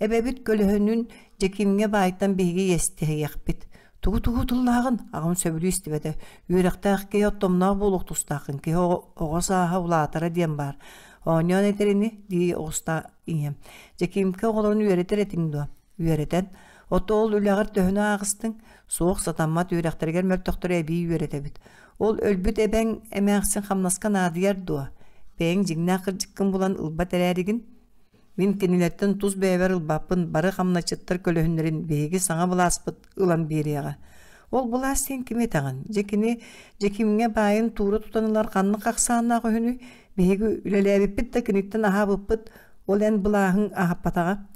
Эбэбит көлөһүнүн Дьэкиимҥэ баайтан биһиги иэстэһиэхпит. Тугу-тугу тыллааҕын аҕам сөбүлүү истибэтэ. Үөрэхтээх киһи оттомноох буолуох тустааххын, киһи оҕо сааһа улаатара диэн баар. Оонньоон этэр ини, дии оҕуста ийэм. Дьэкиимкэ оҕолорун үөрэтэр этиҥ дуо? Үөрэтэн, ото ол үлэҕэр төһөнү ааҕыстыҥ? Суох, сатаммат үөрэхтэригэр мөлтөхтөрү эбии үөрэтэбит. Ол өлбүт эбэҥ эмээхсин хамнаска наадыйар дуо? Бэйэҥ дьиҥнээх кырдьыккын булан ылбат эрээригин? Мин кинилэртэн тус бэйэбэр ылбаппын, бары хамначчыттар көлөһүннэрин биһиги саҥа былааспыт ылан биэриэҕэ. Ол былаас диэн кими этэҕин? Дьэ кини Дьэкимҥэ баайын туура тутан ылар ханнык ахсааннаах үһүнүй? Биһиги үлэлээбиппит да киниттэн аһаабыппыт, ол эн былааһыҥ аһаппатаҕа.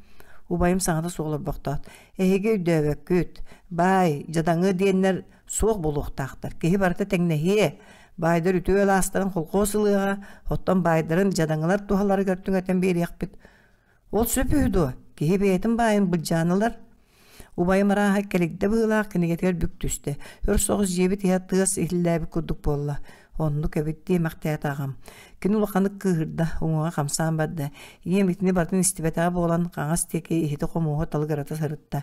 Убайым саҥата суох олорбохтоот, эһиги өйдөөбөккүт, баай, дьадаҥы диэннэр суох буолуохтаахтар. Киһи барыта тэҥнэһиэ. Баайдар үтүө алаастарын холкуос ылыаҕа, оттон баайдарын дьадаҥылар туһаларыгар түҥэтэн биэриэхпит. Ол сөп үһү дуо? Киһи бэйэтин баайын былдьаан ылар. Убайым арааһа кэлигдэ быһыылаах кинигэтигэр бүк түстэ. Өр соҕус дьиэбит иһэ тыас иһиллээбит курдук буолла. Оннук эбит диэмэхтээтэ аҕам. Кини улаханнык кыыһырда, уҥуоҕа хамсаан барда. Ийэм итини барытын истибэтэҕэ буолан, хаҥас диэки иһити-хомуоһу талыгырата сырытта.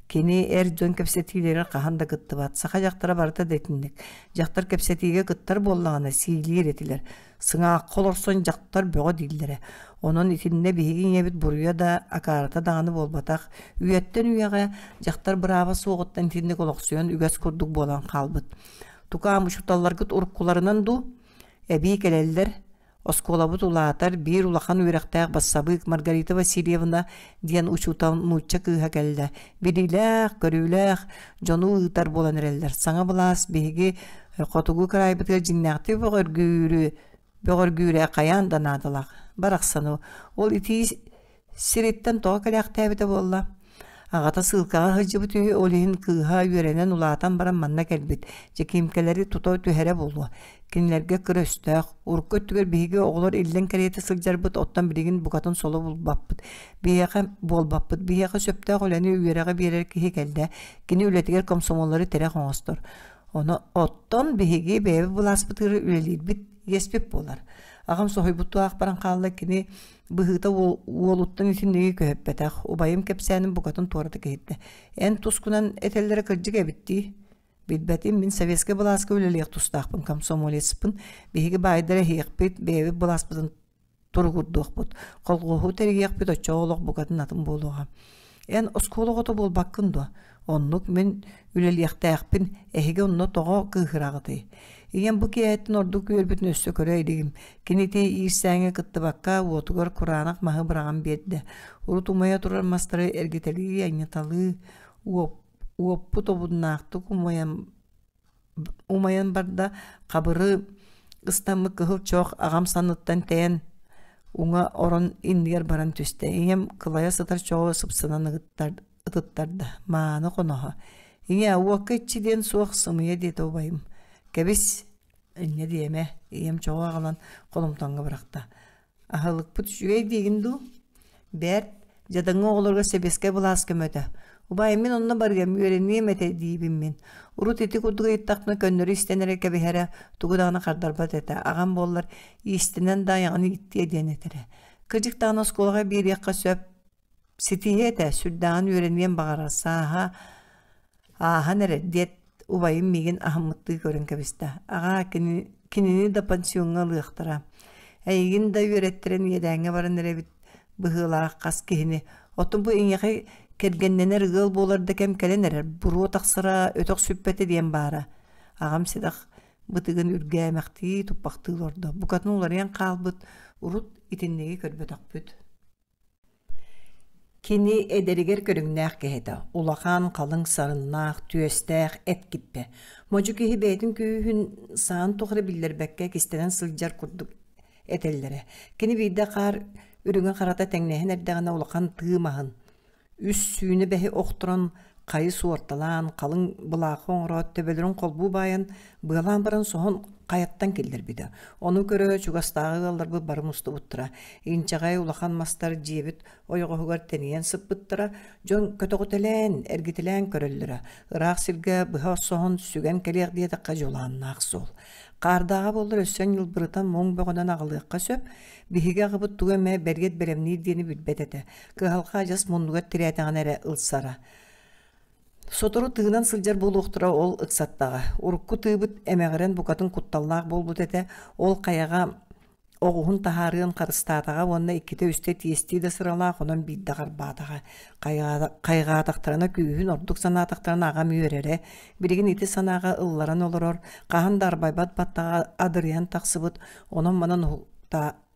Кини эр дьон кэпсэтиилэригэр хаһан да кыттыбат. Саха дьахтара барыта да итинник. Дьахтар кэпсэтиигэ кыттар буоллаҕына, сиилиир этилэр. Сыҥаахха олорсон дьахтар бөҕө дииллэрэ. Онон итиннэ биһиги ийэбит буруйа да, акаарыта даҕаны буолбатах. Үйэттэн үйэҕэ дьахтар бырааба суоҕуттан итинник олохсуйан үгэс курдук буолан хаалбыт. Тукаам учууталларгыт уруккуларынан дуу? Эбии кэлэллэр. Оскуолабыт улаатар, биир улахан үөрэхтээх бассабыык Маргарита Васильевна диэн учуутал нуучча кыыһа кэллэ. Билиилээх, көрүүлээх дьону ыытар буолан эрэллэр. Саҥа былаас биһиги хотугу кыраайбытыгар дьиҥнээхтик бөҕөргүүрү бөҕөргүүрэ хайаан да наадалаах. Барахсаны ол итии сириттэн тоҕо кэлээхтээбитэ буолла? Аҕата сыылкаҕа сылдьыбыт үһү, ол иһин кыыһа үөрэнэн улаатан баран манна кэлбит. Дьэкиимкэлэри тута түһэрэ буолуо. Кинилэргэ кыра өстөөх. Урукку өттүгэр биһиги оҕолор иллэҥ кэриэтэ сылдьарбыт, оттон билигин букатын соло булбаппыт. Биһиэхэ буолбаппыт. Биһиэхэ сөптөөх үлэни, үөрэҕи биэрэр киһи кэллэ. Кини үлэтигэр комсомоллары тирэх оҥостор. Ону оттон биһиги бэйэбит былааспытыгар үлэлиирбит иэспит буолар. Аҕам соһуйбуттуу аах баран хаалла, кини быһыыта уолуттан итинниги көһүппэтэх. Убайым кэпсээнин букатын туоратык иһиттэ. Эн тускунан этэллэрэ кырдьык эбит дии. Билбэтим, мин советскай былааска үлэлиэх тустаахпын, комсомолецпын. Биһиги баайдар эһиэхпит, бэйэбит былааспытын туругурдуохпут, колхуоһу тэрийиэхпит, оччоҕо олох букатын атын буолуоҕа. Эн оскуола оҕото буолбаккын дуо? Оннук мин үлэлиэхтээхпин, эһиги онно тоҕо кыыһыраҕытый? Ийэм бу киэһэттэн ордук үөрбүтүн өссө көрө илигим. Кини ити иирсээҥҥэ кыттыбакка уотугар кураанах маһы быраҕан биэрдэ. Урут умайа турар мастары эргитэлии, анньыталыы, уоппут обуннаахтык умайан умайан барда, хабыры ыстаммыт кыһыл чох аҕам санныттан тэйэн уҥа орон иннигэр баран түстэ. Ийэм кылайа сытар чоҕу сыпсынан ытыттарда. Мааны хоноһо. Ийээ, уокка иччи диэн суох сымыйа диэтэ убайым. Кэбис, инньэ диэмэ, ийэм чоҕу аҕалан холумтаҥҥа бырахта. Аһылыкпыт үчүгэй диигин дуу? Бэрт, дьадаҥы оҕолорго сэбиэскэй былаас көмөтө. Убайым мин онно барыам, үөрэниэм этэ диибин мин. Урут ити курдук ыйыттахпына көннөрү истэн эрэ кэбиһэрэ, тугу даҕаны хардарбат этэ. Аҕам буоллар иистэнэн да айаҕын ииттиэ диэн этэрэ. Кырдьык даҕаны оскуолаҕа биэриэххэ сөп. Ситиһиэ этэ, сүрдээҕин үөрэниэн баҕарар, сааһа ааһан эрэр диэт убайым миигин аһыммыттыы көрөн кэбистэ. Аҕаа, кини, кинини да пансиоҥҥа ылыахтара. Эйигин да үөрэттэрэн иэдээҥҥэ баран эрэбит быһыылаах хас киһини. Оттон бу эйиэхэ кэргэннэнэр ыал буолар да кэм кэлэн эрэр. Буруо тахсара, өтөх сүппэтэ диэн баара. Аҕам сэдэх бытыгын үргээмэхтии, туппахтыы олордо. Букатын уларыйан хаалбыт, урут итинниги көрбөтөхпүт. Кини эдэригэр көрүҥнээх киһи этэ, улахан, халыҥ сарыннаах, түөстээх, эт киппэ. Модьу киһи бэйэтин күүһүн саан тухары биллэрбэккэ кистэнэн сылдьар курдук этэллэрэ. Кини биирдэ хаар үрүҥэ-харата тэҥнэһэн эрдэҕинэ улахан тыы маһын, Үс сүүнэ бэһи охторон, хайы суорталаан, халыҥ былаахы оҥороот, төбөлөрүн холбуу баайан, быалаан баран соһон хайаттан киллэрбитэ. Ону көрө чугастааҕы ыалларбыт бары мустубуттара. Инчэҕэй улахан мастар дьиэбит ойоҕоһугар тэнийэн сыппыттара. Дьон көтөҕүтэлээн, эргитэлээн көрөллөрө. Ыраах сиргэ быһа соһон сүгэн кэлиэх диэтэххэ дьулааннаах суол. Хаардааҕа буоллар өссө ньылбырытан муҥ бөҕөнөн аҕалыахха сөп. Биһиги аҕабыт тугу эмэ бэриэт бэлэмниир диэни билбэт этэ. Кыһалҕа адьас муннугар тирээтэҕинэ эрэ ылсара. Сотору тыынан сылдьар буолуохтара ол ыксаттаҕа. Урукку тыыбыт эмэҕирэн букатын кутталлаах буолбут этэ. Ол хайаҕа оҕуһун таһаарыан харыстаатаҕа уонна иккитэ-үстэ тиэстии да сыралаах, онон биирдэ харбаатаҕа. Хайҕаатахтарына күүһүн, ордук санаатахтарына аҕам үөрэрэ. Билигин ити санааҕа ылларан олорор, хаһан да арбайбат баттаҕа адырыйан тахсыбыт, онон-манан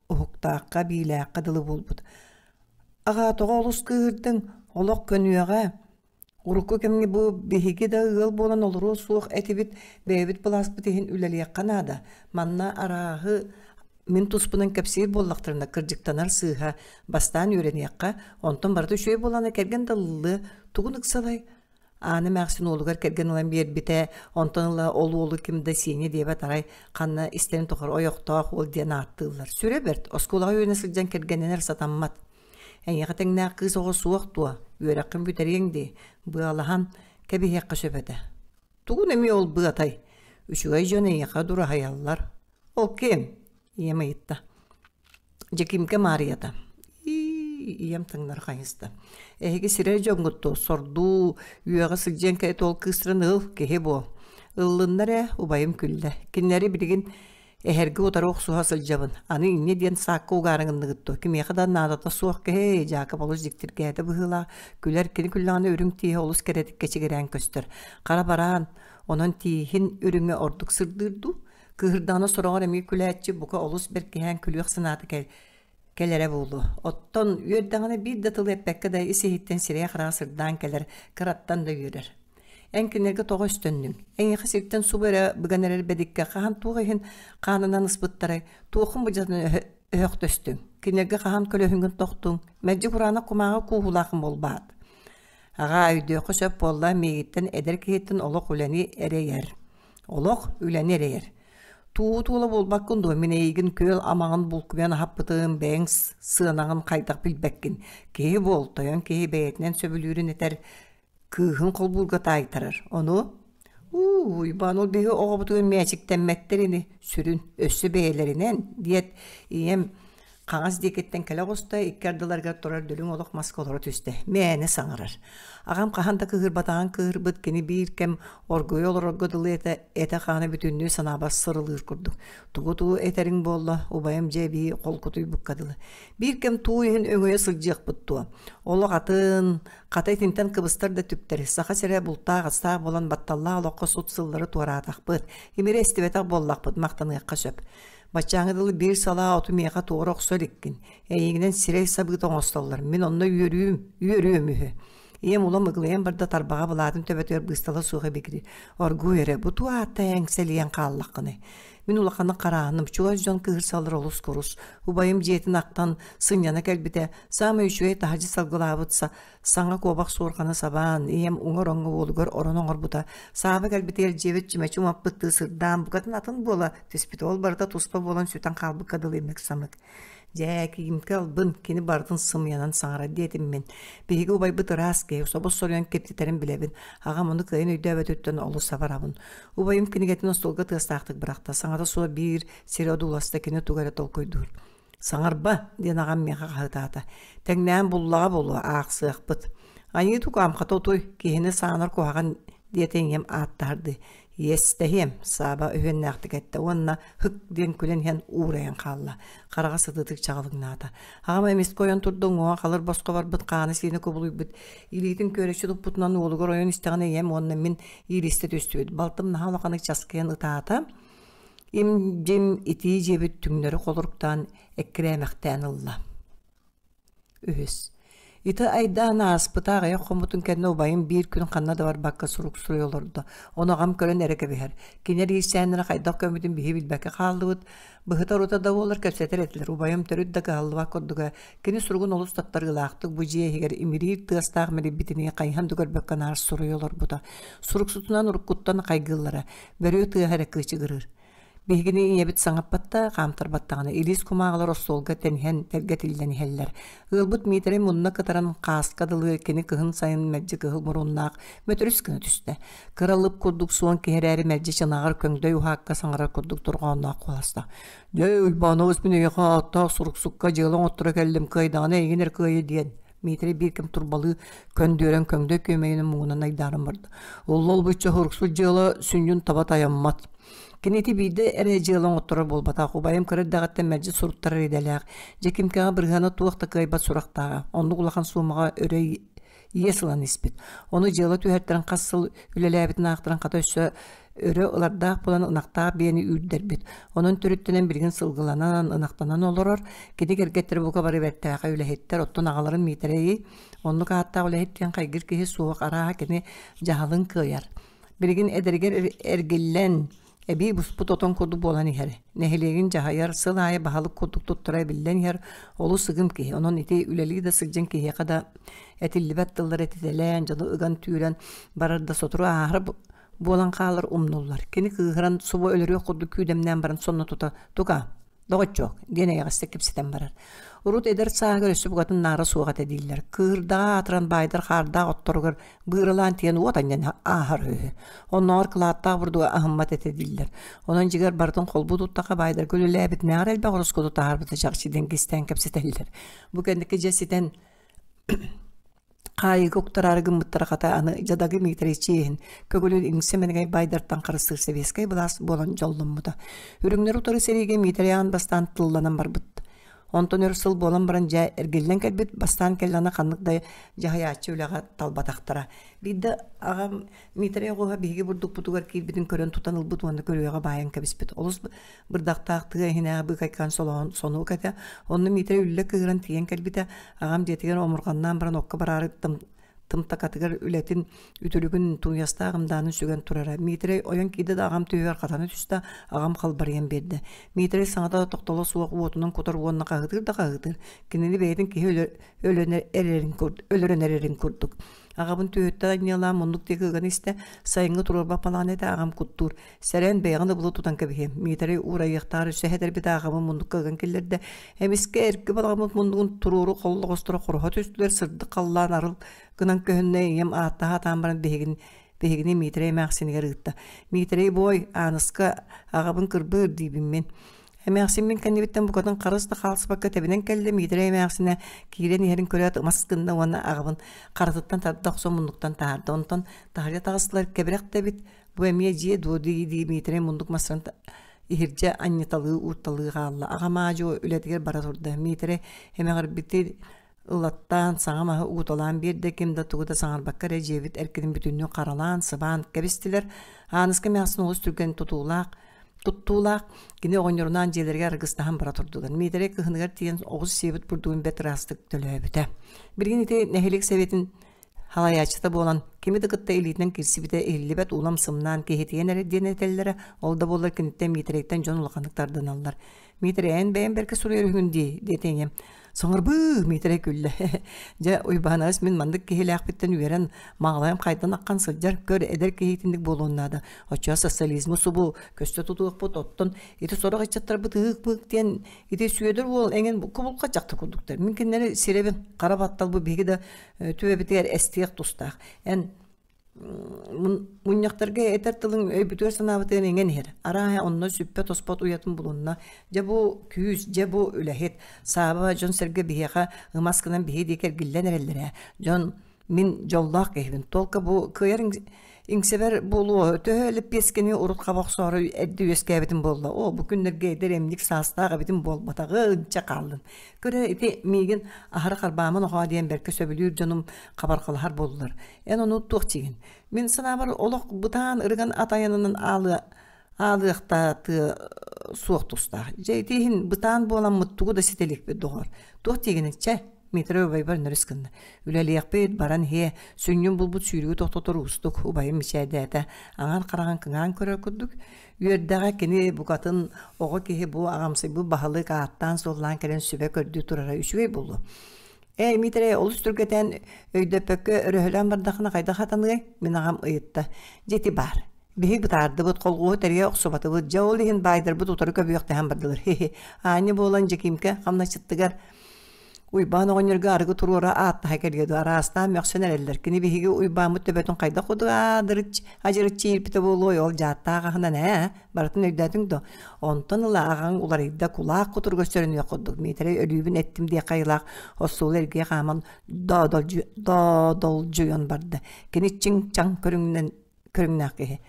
уһуктаахха, биилээххэ дылы буолбут. Аҕаа, тоҕо олус кыыһырдыҥ? Олох көнүөҕэ. Урукку кэмҥэ бу биһиги да ыал буолан олоруо суох этибит, бэйэбит былааспыт иһин үлэлиэххэ наада. Манна арааһы мин туспунан кэпсиир буоллахтарына кырдьыктанар сыыһа, бастаан үөрэниэххэ, онтон барыта үчүгэй буоллаҕына кэргэн да ылыллыа, тугун ыксалай? Аана эмээхсин уолугар кэргэн ылан биэрбитэ, онтон ыла ол уолу ким да Сеня диэбэт арай ханна истэрин тухары ойохтоох уол диэн ааттыыллар. Сүрэ бэрт, оскуолаҕа үөрэнэ сылдьан кэргэннэнэр сатаммат. Эйиэхэ тэҥнээх кыыс оҕо суох дуо? Үөрэххин бүтэриэҥ дии, быалаһан кэбиһиэххэ сөп этэ. Тугун эмиэ ол быатай? Үчүгэй дьон эйиэхэ дураһыйаллар. Ол ким? Ийэм ыйытта. Дьэкиимкэ Маарыйата ийэм таҥнары хайыста. Эһиги сирэй дьоҥҥут дуо, сордуу, үөҕэ сылдьыаҥ кэлэ ол кыыстарын ыл, киһи буол. Ыллыннар ээ, убайым күллэ. Кинилэри билигин эһэргэ утары охсуһа сылдьабын. Аны инньэ диэн саакка угаарыҥынныгыт дуо? Кимиэхэ да наадата суох киһи, Дьаакып олус дьиктиргээтэ быһыылаах. Күлэр, кини күллэҕинэ үрүҥ тииһэ олус кэрэтик кэчигирээн көстөр. Хара бараан, онон тииһин үрүҥэ ордук сырдыыр дуу? Кыыһырдаҕына сороҕор эмиэ күлээччи бука олус бэркиһээн күлүөх санаата кэлэрэ буолуо. Оттон үөрдэҕинэ биир да тылы эппэккэ да ис-иһиттэн сирэйэ-хараҕа сырдаан кэлэр, кыраттан да үөрэр. Эн кинилэргэ тоҕо өстөннүҥ? Эйиэхэ сиртэн субу эрэ быган эрэр бэдиккэ хаһан туох иһин хаанынан ыспыттарай, туоххун быдьатын өһөхтөстүҥ? Кинилэргэ хаһан көлөһүҥҥүн тохтуҥ? Мэлдьи кураанах кумааҕы кууһулаахын буолбаат? Аҕаа, өйдүөххэ сөп буолла, миигиттэн эдэр киһиттэн олох үлэни эрэйэр. Олох үлэни эрэйэр. Туу туола буолбаккын дуо, мин эйигин күөл амаҕын булкуйан аһаппытым, бэйэҥ сыанаҕын хайдах билбэккин. Киһи буол, тойон киһи бэйэтинэн сөбүлүүрүн этэр, кыыһын холбуурга таайтарар. Ону уу, Уйбаан, ол биһиги оҕобутугар мээчиктэммэттэр ини, сүрүн, өссө бэйэлэринэн, диэт, ийэм. Хаҥас диэкиттэн кэлэ оҕуста, икки ардыларыгар турар дүлүҥ олох маска олоро түстэ. Мээнэ саҥарар. Аҕам хаһан да кыыһырбатаҕын кыыһырбыт кини биир кэм оргуйа олорорго дылы этэ, этэ-хаана бүтүннүү санаабар сырылыыр курдук. Тугу-тугу этэриҥ буолла, убайым дьэ эбии холкутуйбукка дылы. Биир кэм туу иһин өҥөйө сылдьыахпыт дуо? Олох атын, хата итинтэн кыбыстар да түктэри, Саха сирэ бултаах-астаах буолан батталлаах олоххо сут сыллары туораатахпыт, имири эстибэтэх буоллахпыт, махтаныахха сөп. Баччааҥҥа дылы биир салаа оту миэхэ туора охсо иликкин. Эйигинэн сирэй сабыыта оҥостоллор. Мин онно үөрүүм, үөрүөм үһү. Ийэм улам ыгылыйан барда тарбаҕа былаатын төбөтүгэр быыстала суох эбигири. Оргууй эрэ, бу туу аатта эҥсэлийэн хааллаххыный. Мин улаханнык харааһыным, чугас дьон кыыһырсаллар олус курус. Убайым дьиэтин ахтан, сынньана кэлбитэ, саамай үчүгэй таһырдьа салгылаабыт Саҥа куобах суорҕаны сабаан, ийэм уҥа ороҥҥо уолугар орон оҥорбута. Сааба кэлбитигэр дьиэбит чүмэчи умаппыттыы сырдаан, букатын атын буола түспүтэ. Ол барыта туспа буолан сүтэн хаалбыкка дылы имик-самык. Дьээ, Киимкэ ылбын, кини барытын сымыйанан саҥарар диэтим мин. Биһиги убайбыт ыраас киһи, собус соруйан кэптитэрин билэбин. Аҕам ону кыайан өйдөөбөтүттэн олус абарабын. Убайым кинигэтин остуолга тыастаахтык бырахта. Саҥата суох биир сири одууласта, кини тугу эрэ толкуйдуур. «Саҥарба!» диэн аҕам миэхэ хаһыытаата. «Тэҥнээн буллаҕа буолуо, аахсыахпыт. Айыы тукаам хата утуй, киһини саанар куһаҕан» диэтэ ийэм ааттаһардыы. «Иэстэһиэм», Сааба өһүөннээхтик эттэ уонна «һык» диэн күлэн иһэн уурайан хаалла. Хараҕа сытыытык чаҕылыҥнаата. Аҕам эмискэ ойон турда уҥуоҕа халыр босхо барбыт хааны-сиини кубулуйбут илиитин күөрэччи туппутунан уолугар ойон истэҕинэ ийэм уонна мин иилистэ түстүбүт. Балтым наһаа улаханнык часкыйан ытаата. Им-дьим итии дьиэбит түҥнэри холоруктаан эккирээмэхтээн ылла. Үһүс. Ити айдаан ааспыта аҕыйах хоммутун кэннэ убайым биир күн ханна да барбакка сурук суруйа олордо. Ону аҕам көрөн эрэ кэбиһэр. Кинилэр иирсээннэрэ хайдах көммүтүн биһи билбэккэ хааллыбыт. Быһыта-орута да буоллар кэпсэтэр этилэр. Убайым төрүт да кыһаллыбат курдуга. Кини суругун олус таттарыылаахтык бу дьиэ иһигэр имириир тыастаах мэлийбитинии хайыһан да көрбөккө наар суруйа олорбута. Суруксутунан уруккуттан хайгыыллара. Бөрүө тыаһа эрэ кыычыгырыыр. Биһигини ийэбит саҥаппат да, хаамтарбат даҕаны илиис кумааҕылар остуолга тэниһэн, тэлгэтиллэн иһэллэр. Ыалбыт Миитэрэй мунна кытаран хааска дылы кини кыһын сайын мэлдьи кыһыл муруннаах мөтөрүс гына түстэ. Кыра лып курдук суон киһи эрээри мэлдьи чынаҕар көҥдөй уһаакка саҥарар курдук дорҕоонноох куоластаах. «Дьэ, Уйбаанабыс мин эйиэхэ ааттаах суруксукка дьыала оҥотторо кэллим, кыайдаҕына эйигин эрэ кыайа» диэн Миитэрэй биир кэм турбалыы көндүөрэн көҥдөй күөмэйинэн муҥунан айдааран барда. Улла-олбучча суруксут дьыала сүнньүн таба тайаммат. Кини ити биирдэ эрэ дьыала оҥотторор буолбатах. Убайым кыра эрдэҕиттэн мэлдьи суруттарар идэлээх. Дьэкимкэҕэ бырыһыана туох да кыайбат сурахтааҕа. Оннук улахан суумаҕа өрө иэс ылан испит. Ону дьыала түһэртэрин хас сыл үлэлээбитин аахтаран хата өссө өрө ылардаах буолан ынахтаах биэни үүрдэрбит. Онон төрүттэнэн билигин сылгыланан, ынахтанан олорор. Кини кэргэттэрэ бука бары бэртээхэй үлэһиттэр, оттон аҕаларын Миитэрэйи оннук ааттаах үлэһит диэн хайгыыр киһи суох, арааһа кини дьаһалын кыайар. Билигин эдэригэр эргиллэн, эбии буспут отон курдук буолан иһэр. Нэһилиэгин дьаһайар, сыл аайы баһылык курдук туттара эбиллэн иһэр олус ыгым киһи. Онон ити үлэлии да сылдьан киһиэхэ да этиллибэт тыллары этитэлээн, дьону ыган-түүрэн барар да сотору ааһар буолан хаалар умнуллар. Кини кыыһыран субу өлөрүөх курдук күүдэмнээн баран сонно тута «Тука, доҕоччуок» диэн эйэҕэстик кэпсэтэн барар. Урут эдэр сааһыгар өссө букатын наара суох этэ дииллэр. Кыырдаҕа аатыран баайдар хаардаах отторугар быыралаан тиийэн уот анньан ааһар үһү. Оннооҕор кылааттаах бурдуга аһыммат этэ дииллэр. Онон дьиҥэр барытын холбуу туттахха баайдарга үлэлээбитинээҕэр элбэх ороскуоту таһаарбыта чахчы диэн кистээн кэпсэтэллэр. Бу кэнники дьэ ситэн Хаайыыга уктараары гыммыттара хата аны дьадагы Миитэрэй чиэһин, көҥүлүн иҥсэ мэнэгэй баайдартан харыстыыр сэбиэскэй былаас буолан дьолломмута. Үрүҥнэр утары сэриигэ Миитэрэй аан бастаан тылланан барбыт. Онтон өр сыл буолан баран дьэ эргиллэн кэлбит, бастаан кэллэҕинэ ханнык да дьаһайааччы үлэҕэ талбатахтара. Биирдэ аҕам Миитэрэй оҕуһа биһиги бурдукпутугар киирбитин көрөн тутан ылбыт уонна күрүөҕэ баайан кэбиспит. Олус бырдахтаах тыа иһинээҕи быыкайкаан солоон сонуок этэ. Онно Миитэрэй үллэ кыыһыран тиийэн кэлбитэ. Аҕам дьиэтигэр омурҕаннаан баран окко бараары тымтакатыгар үлэтин үтүлүгүн тууйастаах ымдаанын сүгэн турара. Миитэрэй ойон киирдэ да аҕам түһүгэр хатана түстэ, аҕам халбарыйан биэрдэ. Миитэрэй саҥата тохтоло суох уотунан кутар уонна хаһыытыыр да хаһыытыыр. Кинини бэйэтин киһи өлөн эрэрин өлөрөн эрэрин курдук. Аҕабын түөһүттэн анньыалаан муннук диэки ыган истэ, сайыҥҥы туруорбах балаҕан этэ аҕам куттуур. Сэрэн, бэйэҕин ыбылы тутан кэбиһиэм. Миитэрэй уурайыахтаах өссө этэрбит ааҕабын муннукка ыган киллэрдэ. Эмискэ эргэ балаҕаммыт муннугун туруору холлоҕосторо хоруһа түстүлэр, сырдык халлаан арыл гынан көһүннэ, ийэм ааттаһа атаан баран биһигин биһигини Миитэрэй эмээхсинигэр ыытта. Миитэрэй буой, Ааныска аҕабын кырбыыр диибин мин. Эмээхсин мин кэннибиттэн букатын харыс да хаалсыбакка тэбинэн кэллэ Миитэрэй эмээхсинэ киирэн иһэрин көрөөт ымас гынна уонна аҕабын харатыттан тарда охсон муннуктан таһаарда. Онтон таһырдьа таҕыстылар кэбирэх да эбит бу эмиэ дьиэ дуо дии-дии Миитэрэй муннук мастарын иһирдьэ анньыталыы уурталыы хаалла. Аҕам аа-дьуо үлэтигэр бара турда. Миитэрэй эмэҕирбити ылаттаан саҥа маһы угуталаан биэрдэ ким да тугу да саҥарбакка эрэ дьиэбит эркинин бүтүннүү харалаан сыбаан кэбистилэр Ааныска эмээхсин олус түргэн тутуулаах туттуулаах кини оҕонньорунаан дьиэлэригэр аргыстаһан бара турдулар Миитэрэй кыһыныгар тиийэн оҕус сиэбит бурдугун бэрт ыраастык төлөөбүтэ билигин ити нэһилиэк сэбиэтин халайааччыта буолан кими да кытта илиитинэн киирсибитэ иһиллибэт улам сымнаан киһитийэн эрэ диэн этэллэрэ ол да буоллар киниттэн Миитэрэйтэн дьон улаханнык тардыналлар Миитэрэй эн бэйэм бэркэ суруйар үһүгүн дии диэтэ ийэм Саҥарбыы Миитэрэй күллэ дьэ Уйбаанабыс мин маннык киһилээхпиттэн үөрэн маҕалайым хайдан аххан сылдьар көр эдэр киһи итинник буолуон наада оччоҕо социализмы субу көстө тутуохпут оттон ити сорох ыччаттарбыт ыык-быык диэн ити Сүөдэр уол эҥин кубулҕат дьахтар курдуктар мин кинилэри сирэбин хара баттал бу биһиги да түбэбитигэр эстиэх тустаах эн мунньахтарга этэр тылыҥ өйбүтүгэр-санаабытыгар иҥэн иһэр. Арааһа онно сүппэт-оспот уйатын булунна. Дьэ бу күүс, дьэ бу үлэһит. Сааба дьон-сэргэ биһиэхэ ымас гынан биһи диэки эргиллэн эрэллэр ээ. Дьон мин дьоллоох киһибин. Только бу кыайар иҥсэбэр буолуо төһө лэппиэскэни урут хаба охсоору эрдэ үөскээбитим буолла. Оо, бу күннэргэ эдэр эмньик саастаах эбитим буолбатаҕын чэ хааллын. Көрө ити миигин аһары харбааман оҕоо диэн бэркэ сөбүлүүр дьонум хабарҕалаһар буоллулар. Эн ону туох диигин? Мин санаабар олох бытаан ырыган ат айанынан аалыа аалыахтаатыа суох тустаах. Дьэ ити иһин бытаан буоламмыт тугу да ситэ иликпит доҕор. Туох диигиний чэ? Митрий убайбар нөрүс гынна. Үлэлиэхпит, баран иһиэ, сүнньүн булбут сүүрүгү тохтотор уустук, убайым мичээрдээтэ. Аҥаар хараҕын кыҥаан көрөр курдук. Үөрдэҕэ кини букатын оҕо киһи бу аҕамсыйбыт баһылык ааттаан-суоллаан кэлэн сүбэ көрдүү турара үчүгэй буолуо. Ээ, Миитэрэй олус түргэтэн, өйдөппөккө өрөһөлөөн бардахына хайдах хатаныай? Мин аҕам ыйытта. Дьэ ити баар. Биһиги бытаардыбыт, холхуоһу тэрийэ охсубатыбыт. Дьэ ол иһин баайдарбыт утары көбүөхтэһэн бардылар. Хи-хи. Аанньа буолан Дьэкиимкэ хамначчыттыгар Уйбаан оҕонньорго арыгы туруора ааттаһа кэлиэ дуо, араастаан мөхсөн эрэллэр. Кини биһиги Уйбааммыт төбөтүн хайдах курдук аадырыч, адьырыччы иирбитэ буолуой, ол дьааттаах аһынан ээ, барытын өйдөөтүҥ дуо? Онтон ыла аҕаҥ уларыйда, кулаах кутуруга сөрөнүөх курдук. Миитэрэй өлүүбүн эттим диэх айылаах остуолу эргийэ хааман доодолдьуйан барда. Кини чиҥ-чаҥ көрүҥүнэн көрүҥнээх киһи.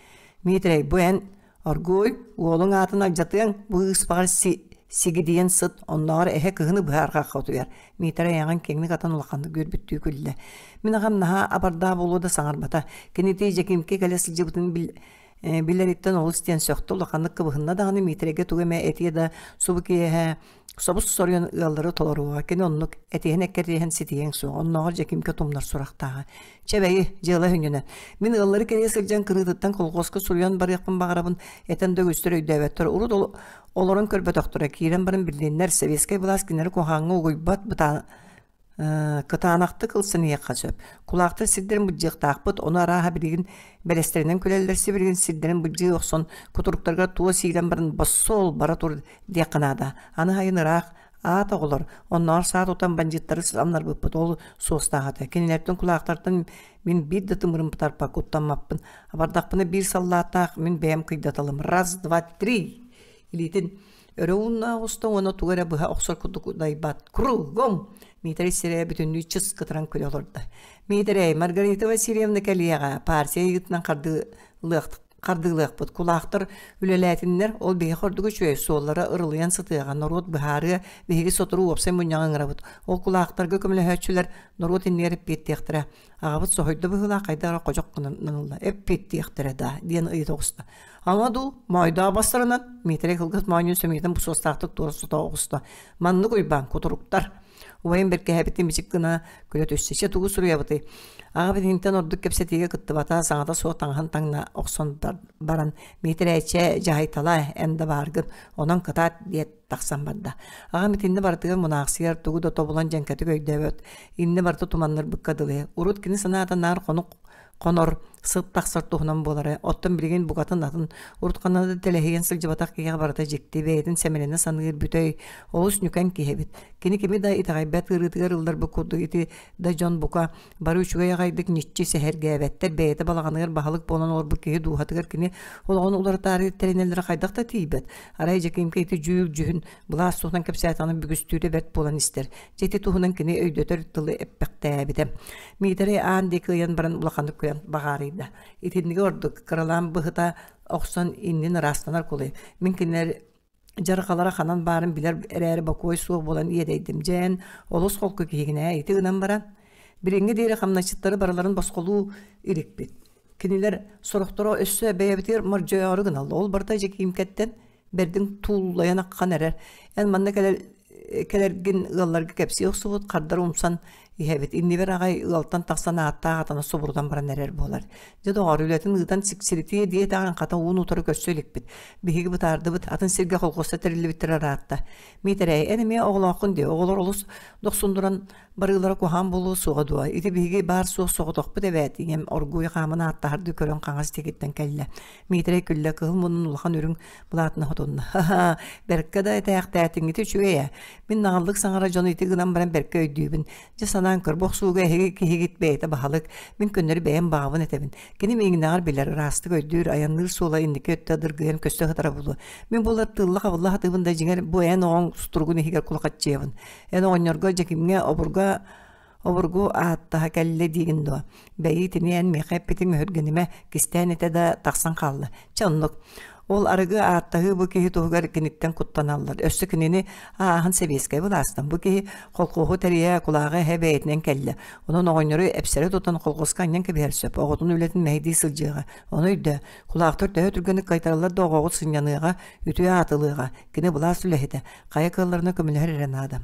Миитэрэй, бу эн оргууй уолуҥ аатын алдьатыаҥ, бу ыыспаҕар си сигидийэн сыт, оннооҕор эһэ кыһыны быһа арҕахха утуйар. Миитэрэй айаҕын киэҥник атан улаханнык үөрбүттүү күллэ. Мин аҕам наһаа абардаах буолуо да саҥарбата. Кини ити Дьэкиимкэ кэлэ сылдьыбытын бил билэриттэн олус диэн сөхтө, улаханнык кыбыһынна даҕаны Миитэрэйгэ тугу эмэ этиэ да субу киэһэ собус соруйан ыаллары толоруоҕа. Кини оннук этиһэн эккирэтиһэн ситиһиэҥ суох. Оннооҕор Дьэкиимкэ тумнар сурахтааҕа. Чэ бэйи, дьыала хүнньүнэ. Мин ыаллары кэрийэ сылдьан кырыытыттан колхуоска суруйан барыахпын баҕарабын, этэн да үгүстэр өйдөөбөттөр. Урут олорон көрбөтөхтөрө, киирэн баран биллиннэр, сэбиэскэй былаас кинилэри куһаҕаҥҥа угуйбат бытаан кытаанахтык ылсан иһиэххэ сөп. Кулаахтар сирдэрин былдьыахтаахпыт, ону арааһа билигин бэлэстэринэн күлэллэр, сибилигин сирдэрин былдьыы охсон, кутуруктарыгар туос иилэн баран боссуол бара тур диэххэ наада. Аны сайын ыраах аат оҕолор, оннооҕор саа тутан бандьыыттары самнарбыппыт, ол суостаах этэ. Кинилэртэн кулаахтартан мин биир да тымырым тарпа куттаммаппын. Абардахпына биир саллааттаах мин бэйэм кыйдаталым. Раз, два, три! Илиитин Өрө уунна оҕуста уонна тугу эрэ быһа охсор курдук дайбат. Кругом! Миитэрэй сирэйэ бүтүннүү чыс кытаран күлэ олордо. Миитэрэй, Маргарита Васильевна кэлиэҕэ, партия ыйыытынан хардыылыах хардыылыахпыт. Кулаахтар үлэлээтиннэр, ол биһиэхэ ордук үчүгэй, суоллара ырылыйан сытыаҕа, норуот быһаарыа, биһиги сотору уопсай мунньаҕы ыҥырабыт. Ол кулаахтарга көмөлөһөөччүлэр норуот иннигэр эппиэттиэхтэрэ. Аҕабыт соһуйда быһыылаах, хайдах эрэ ходьох гынан ылла. Эппиэттиэхтэрэ даа, диэн ыйыта оҕуста. Ама дуу, моойдоох бастарынан, Миитэрэй кылгас моонньун сөмүйэтин бусуостаахтык туора сото оҕуста. Маннык Уйбаан, кутуруктар. Убайым бэркэһээбитин мичик гына күлэ түстэ. Чэ, тугу суруйабытый? Аҕа итинтэн ордук кэпсэтиигэ кыттыбата, саҥата суох таҥаһын таҥна охсон баран, Миитэрэй, чэ, дьаһайталаа, эн да бааргын, онон кытаат диэт тахсан барда. Аҕам итиннэ барытыгар мунаахсыйар, тугу да тобулан дьэҥкэтик өйдөөбөт, иннэ барыта туманнырбыкка дылы. Урут кини санаата наар хонук хонор, сыт тахсар туһунан буолара. Оттон билигин букатын атын, урут ханна да тэлэһийэн сылдьыбатах киһиэхэ барыта дьикти, бэйэтин сэмэлэнэ саныыр бүтэй, олус ньүкэн киһи эбит. Кини кими да итэҕэйбэт ыарыытыгар ылларбыт курдук ити да дьон бука бары үчүгэй аҕайдык ньиччи сэһэргээбэттэр бэйэтэ балаҕаныгар баһылык буолан олорбут киһи дууһатыгар кини олоҕун уларытаары тэринэллэрэ хайдах да тиийбэт. Арай Дьэкиимкэ ити дьүүл дьүһүн былаас туһунан кэпсээтэҕинэ бүгүстүүрэ бэрт буолан истэр. Дьэ ити туһунан кини өйдөтөр тылы эппэхтээбитэ. Миитэрэй аан диэки ыйан баран улаханнык күлэн баҕаарыйда. Итиннигэ ордук кыралаан быһыта охсон иннин ыраастанар кулай. Мин кинилэр дьарҕалара ханан баарын билэр эрээри бокуой суох буолан иэдэйдим. Дьэ эн олус холку киһигин ээ, ити гынан баран билиҥҥи диэри хамначчыттары барыларын босхолуу иликпит. Кинилэр сорохторо өссө бэйэбитигэр мордьойоору гыналлар. Ол барыта Дьэкиимкэттэн бэрдин тууллайан аххан эрэр. Эн манна кэлэр кэлэргин ыалларга кэпсии охсубут, хардары умсан иһэбит. Иннибэр аҕай ыалтан тахсан ааттаах атана субурутан баран эрэр буолар. Дьэ доҕоор, үлэтин ыытан сиксиритиэ диэтэҕин хата уун утары көрсө иликпит. Биһиги бытаардыбыт, атын сиргэ колхозка тэриллибиттэрэ ыраатта. Миитэрэй, эн эмиэ оҕолооххун дии, оҕолор олус дохсундуран барыылара куһаҕан буолуо суоҕа дуо? Ити биһиги баар-суох соҕотохпут эбээт, ийэм оргууй хааман ааттаһардыы көрөн хаҥас диэкиттэн кэллэ. Миитэрэй күллэ, кыһыл муннун улахан үрүҥ былаатына хотунна. Ха-ха, бэркэ да этээхтээтиҥҥит үчүгэй ээ. Мин наҕыллык саҥара дьону ити гынан баран бэркэ өйдүүбүн. Дьэ санаан көр, бу охсууга эһиги киһигит бэйэтэ баһылык. Мин көннөрү бэйэм баҕабын этэбин. Кини миигиннээҕэр билэр, ыраастык өйдүүр, айанныыр суола инники өттө дыргыйан көстө сытара буолуо. Мин буолар тыылла-хабылла сатыыбын да дьиҥэр бу эн оҕоҥ сутуругун иһигэр кулахаччыйабын. Эн оҕонньорго Дьэкимҥэ обурга обургу ааттаһа кэллэ диигин дуо? Бэйи итини эн миэхэ эппитиҥ өһүргэнимэ, кистээн этэ да тахсан хаалла. Чэ оннук. Ол арыгы ааттаһыы бу киһи туһугар киниттэн куттаналлар. Өссө кинини ааһан сэбиэскэй былаастан бу киһи колхуоһу тэрийэ, кулааҕы эһэ бэйэтинэн кэллэ. Онон оҕонньору эпсэри тутан колхуоска анньан кэбиһэр сөп. Оҕотун үлэтин мэһэйдии сылдьыаҕа. Ону өйдөө. Кулаахтар төһө түргэнник кайтараллар да оҕоҕут сынньаныаҕа, үтүө аатылыаҕа. Кини былаас үлэһитэ. Хайа кыалларына көмөлөһөр эрэ наада.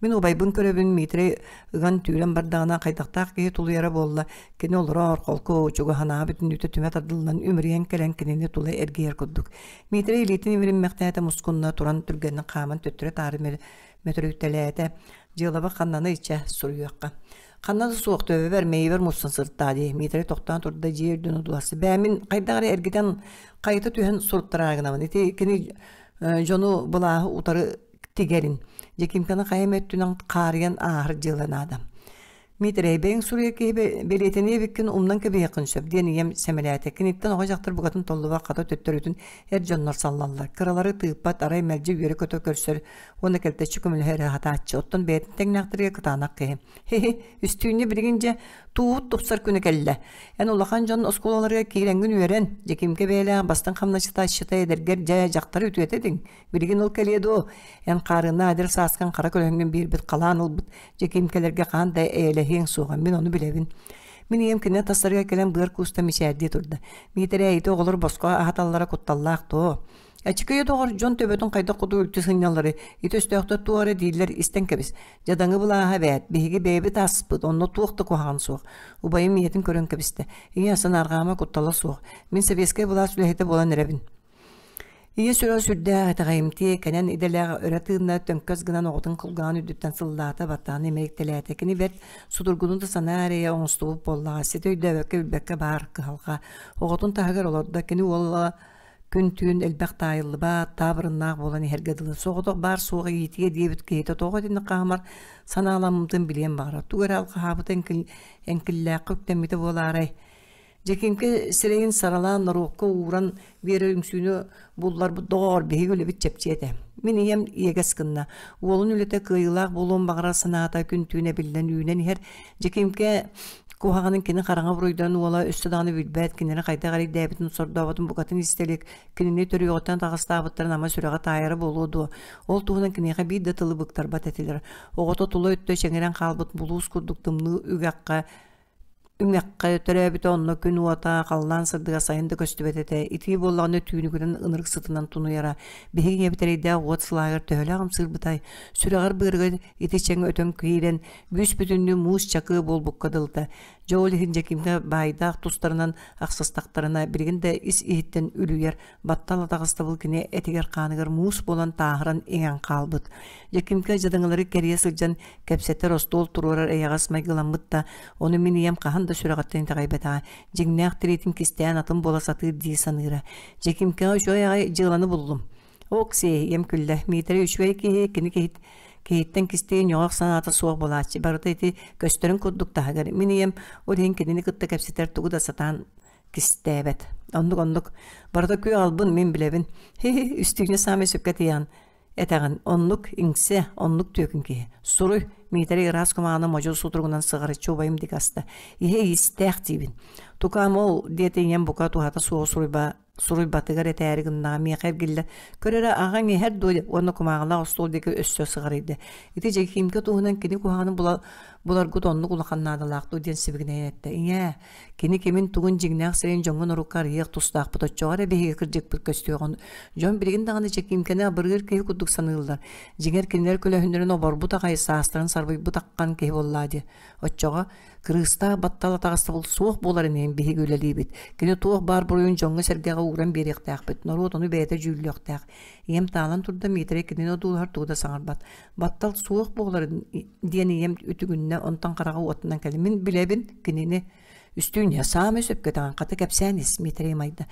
Мин убайбын көрөбүн, Митрий ыган түүрэн бардаҕына хайдахтаах киһи тулуйара буолла, кини олорор, холку, чугаһынааҕы бүтүннүүтэ түмэ тардыллан үмүрүйэн кэлэн кинини тула эргийэр курдук. Митрий илиитин имириммэхтээтэ мускунна туран түргэнник хааман төттөрү-таары мөтөрүйтэлээтэ. Дьыалаба ханнаны иччэ суруйуохха. Ханна да суох төбөбөр, мэйибэр муссан сыртаа дии. Митрий тохтоон турда дьиэ үрдүн одууласта. Бээ мин хайдах эрэ эргитэн хайыта түһэн суруттараа гынабын. Ити кини дьону былааһы утары тигэрин, Дьэкимканы хайа эмэ өттүнэн хаарыйан ааһар дьыала наада. Миитэрэй, бэйэҥ суруйар киһи бэлиэтэниэ эбиккин умнан кэбиһиэххин сөп диэн ийэм сэмэлээтэ. Киниттэн оҕо-дьахтар букатын толлубат, хата төттөрүтүн эр дьоннор саллаллар. Кыралары тыыппат, арай мэлдьи үөрэ-көтө көрсөр уонна кэлтэччи көмөлөһө эрэ сатааччы. Оттон бэйэтин тэҥнээхтэригэр кытаанах киһи. Хи-хи, үстүүнньэ билигин дьэ туут тупсар күнэ кэллэ. Эн улахан дьон оскуолаларыгар киирэҥҥин үөрэн, Дьэкимкэ бэйэлээх бастыҥ хамначчыта эдэргэр дьэ дьахтар үтүөтэ этиҥ. Билигин ол кэлиэ дуо? Эн хаарыаннаах эдэр сааскын хара көлөһүҥҥүн биэрбит халаан ылбыт Дьэкиимкэлэргэ хаан да эйэлэһиэҥ суоҕа, мин ону билэбин. Мин ийэм кинини тастарыгар кэлэн быар кууста мичээрдии турда. Миитэрээ ити оҕолор босхо аһаталлара кутталлаах дуо? Эчикийэ доҕор, дьон төбөтүн хайдах курдук үлтү сынньалларый? Ити өстөөхтөр туох эрэ дииллэр, истэн кэбис. Дьадаҥы былааһа эбээт, биһиги бэйэбит ааспыт, онно туох да куһаҕан суох. Убайым ийэтин көрөн кэбистэ. Ийэ, санаарҕаама куттала суох. Мин сэбиэскэй былаас үлэһитэ буолан эрэбин. Ийэ сүрэҕэ сүрдээх итэҕэйимтиэ, кэнэн идэлээх өрө тыынна, төҥкөс гынан оҕотун кулгааҕын үрдүттэн сыллаата, баттаҕын имэриктэлээтэ. Кини бэрт судургутун да санаа эрэйэ оҥостубут буоллаҕа, ситэ өйдөөбөккө билбэккэ баар кыһалҕа. Оҕотун таһыгар олордо, кини уола күн-түүн элбэх таайыллыбат, таабырыннаах буолан иһэргэ дылы. Соҕотох баар-суох иитиэ диэбит киһитэ тоҕо итинник хаамар санааламмытын билиэн баҕарар. Тугу эрэ алҕаһаабыта эҥкиллээххэ үктэммитэ буолаарай? Дьэкиҥкэ сирэйин саралаан норуокка ууран биэрэр үҥсүүнү булларбыт доҕоор, биһиги үлэбит чэпчиэ этэ. Мин ийэм иэгэс гынна. Уолун үлэтэ кыайыылаах буолуон баҕарар санаата күн-түүн эбиллэн үүнэн иһэр. Дьэкимкэ куһаҕанын кини хараҥа буруйдарын уола өссө даҕаны билбэт, кинини хайдах эрэйдээбитин, сордооботун букатын истэ илик, кинини төрүөҕүттэн таҕыстаабыттарын ама сүрэҕэ таайара буолуо дуо? Ол туһунан киниэхэ биир да тылы быктарбат этилэр. Оҕото тула өттө чэҥирэн хаалбыт булуус курдук тымныы үгэххэ Үҥэххэ төрөөбүтэ онно күн уота, халлаан сырдыга сайын да көстүбэт этэ, итии буоллаҕына түүнүгүрэн ынырык сытынан тунуйара. Биһиги ийэбит эрэйдээх уот сылааһыгар төһөлөөх ымсыырбытай, сүрэҕэр-быарыгар ити чэҥ өтөн киирэн, бүүс-бүтүннүү муус чакыы буолбукка дылыта. Дьэ ол иһин Дьэкиимҥэ баайдаах тустарынан ахсыстахтарына, билигин да ис-иһиттэн үлүйэр, баттал атаҕастабыл кини этигэр-хааныгар муус буолан тааһыран иҥэн хаалбыт. Дьэкимкэ дьадаҥылары кэрийэ сылдьан кэпсэтэр остуол туруорар эйэҕэс майгыламмыт да, ону мин ийэм хаһан да сүрэҕиттэн итэҕэйбэтэҕэ, дьиҥнээх тириитин кистээн атын буола сатыыр дии саныыра. Дьэкимкэҕэ үчүгэй аҕай дьыаланы буллум. Ок-сиэ, ийэм күллэ. Миитэрэй үчүгэй киһи, кини киһи. Киһиттэн кистии ньоҕох санаата суох буолааччы. Барыта ити көстөрүн курдук таһыгар. Мин ийэм ол иһин кинини кытта кэпсэтэр тугу да сатаан кистээбэт. Оннук-оннук. Барыта күөх албын мин билэбин. Хи-хи, Үстүүнньэ саамай сөпкө тиийэҕин. Этэҕин, оннук иҥсэ, оннук түөкүн киһи. Суруй, Миитэрэй ыраас кумааҕыны модьу сутуругунан сыҕарыччы убайым диэки аста. Иһэ иистээх диибин. Тукаам ол, диэтэ ийэм бука туһата суоҕу суруйба суруйбатыгар этээри гыннаҕа миэхэ эргиллэ көр эрэ аҕаҥ иһэр дуо уонна кумааҕылаах остуол диэки өссө сыҕарыйда ити Дьэкиимкэ туһунан кини куһаҕаны була буларгыт оннук улахан наадалаах дуо диэн сибигинэйэн эттэ ийээ кини кимин тугун дьиҥнээх сирин дьоҥҥо норуокка арыйыах тустаахпыт оччоҕо эрэ биһиги кырдьыкпыт көстүөҕүн дьон билигин даҕаны Дьэкиимкэни абырыыр киһи курдук саныыллар дьиҥэр кинилэр көлөһүннэрин оборбут аҕай саастарын сарбыйбыт аххан киһи буоллаа дии оччоҕо Кырыыстаах баттал атаҕастабыл суох буоларын иһин биһиги үлэлиибит. Кини туох баар буруйун дьоҥҥо-сэргэҕэ ууран биэриэхтээхпит. Норуот ону бэйэтэ дьүүллүөхтээх. Ийэм таалан турда, Миитэрэй кинини одуулаһар тугу да саҥарбат. Баттал суох буоларын диэн ийэм үтүгүннэ, онтон хараҕа уотунан кэлин. Мин билэбин кинини. Үстүүнньэ, саамай сөпкө этэҕин, хата кэпсээн ис, Миитэрэй ымайда.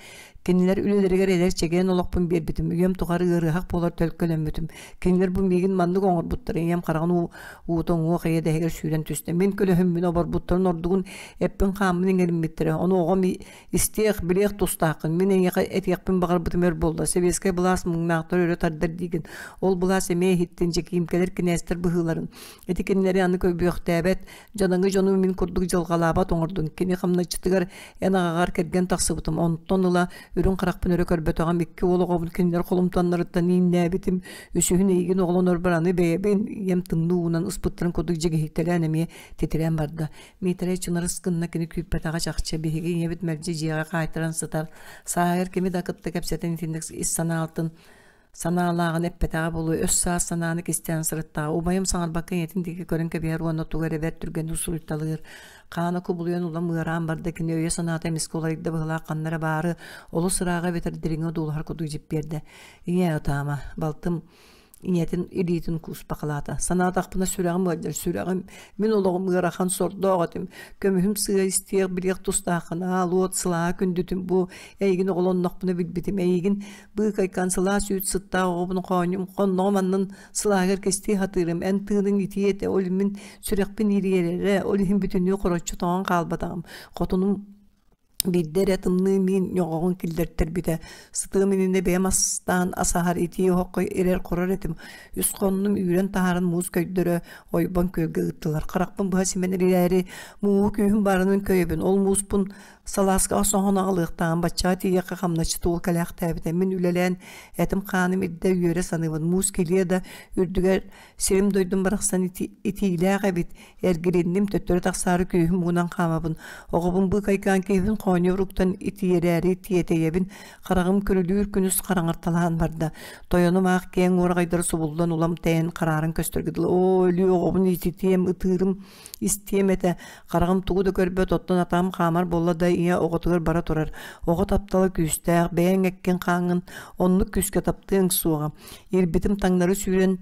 Кинилэр үлэлэригэр эдэр чэгиэн олохпун биэрбитим, үйэм тухары ыарыһах буолар төлкөлөммүтүм. Кинилэр бу миигин маннык оҥорбуттара, ийэм хараҕын уу уута уҥуох иэдэһигэр сүүрэн түстэ. Мин көлөһүммүн оборбуттарын ордугун эппин-хааммын иҥэриммиттэрэ. Ону оҕом истиэх, билиэх тустааххын. Мин эйиэхэ этиэхпин баҕарбытым өр буолла. Сэбиэскэй былаас муҥнаахтары өрө тардар диигин. Ол былаас эмиэ иһиттин Дьэкиимкэлэр кинээстэр быһыыларын. Ити кинилэри аны көбүөхтээбэт, дьадаҥы дьону мин курдук дьылҕалаабат оҥордун. Кини хамначчытыгар эн аҕаҕар кэргэн тахсыбытым. Онтон ыла үрүҥ харахпын өрө көрбөтөҕүм. Икки уол оҕобун кинилэр холумтаннарыттан ииннээбитим. Үсүһүн эйигин оҕолонорбор аны бэйэбин ийэм тымныы уунан ыспыттарын курдук дьигиһийтэлээн эмиэ титирээн барда. Миитэрэй чынарыс гынна кини күүппэтэҕэ чахчы. Биһиги ийэбит мэлдьи дьиэҕэ хаайтаран сытар. Сааһыгар кими да кытта кэпсэтэн итинник ис санаатын санаалааҕын эппэтэҕэ буолуо, өс саас санааны кистээн сырыттаҕа. Убайым саҥарбакка ийэтин диэки көрөн кэбиһэр уонна тугу эрэ бэрт түргэнник суруйталыыр. Хаана кубулуйан улам ыараан барда, кини өйө-санаата эмискэ уларыйда быһыылаах ханна эрэ баары, олус ырааҕы эбэтэр дириҥи одуулаһар курдук дьиппиэрдэ. Ийээ, ытаама, балтым ийэтин илиитин кууспахалаата. Санаатахпына сүрэҕим ыалдьар, сүрэҕим. Мин олоҕум ыарахан сордоох этим. Көмүһүм сыа истиэх, билиэх тустааххын, аал уот сылааһа күндүтүм бу. Эйигин оҕолоннохпуна билбитим, эйигин быыкайкан сылаас үүт сыттаах оҕобун хоонньум, хонноҕум аннын сылааһыгар кистии сатыырым. Эн тыыныҥ итии этэ, ол мин сүрэхпин ириэрэрэ, ол иһин бүтүннүү хороччу тоҥон хаалбатаҕым. Хотунум Биирдэ эрэ тымныы миин ньоҕоҕун киллэртэрбитэ, сытыам иннинэ бэйэм астаан асаһар итии оһоххо ирэр-хорор этим. Үс хоннум үүрэн таһааран муус көйдөрө ойбон күөлгэ ыыттылар. Харахпын быһа симэн ирээри мууһу күүһүм баарынан көйөбүн. Ол мууспун салааскаҕа соһон аҕалыахтааҕым баччаҕа тиийиэххэ хамначчыт уол кэлээхтээбитэ. Мин үлэлээн этим-хааным ирдэ үөрэ саныыбын. Муус килиэ да үрдүгэр сирим-дойдум барахсан итиилээх эбит. Эргилинним, төттөрү тахсаары күүһүм угунан хаамабын. Оҕобун быыкайкаан киһибин хоонньуур уктан итиэрээри тиэтэйэбин. Хараҕым күрүлүүр күнүс хараҥарталаан барда. Тойонум аах киэҥ уораҕайдары субуллан улам тэйэн харааран көстөргө дылы. Оо, өлүү оҕобун ититиэм, ытыырым, истиэм этэ. Хараҕым тугу да көрбөт, оттон атаҕым хаамар буолла да ийэ оҕотугар бара турар. Оҕо таптала күүстээх, бэйэҥ эккин-хааҥҥын оннук күүскэ таптыаҥ суоҕа. Ирбитим таҥнары сүүрэн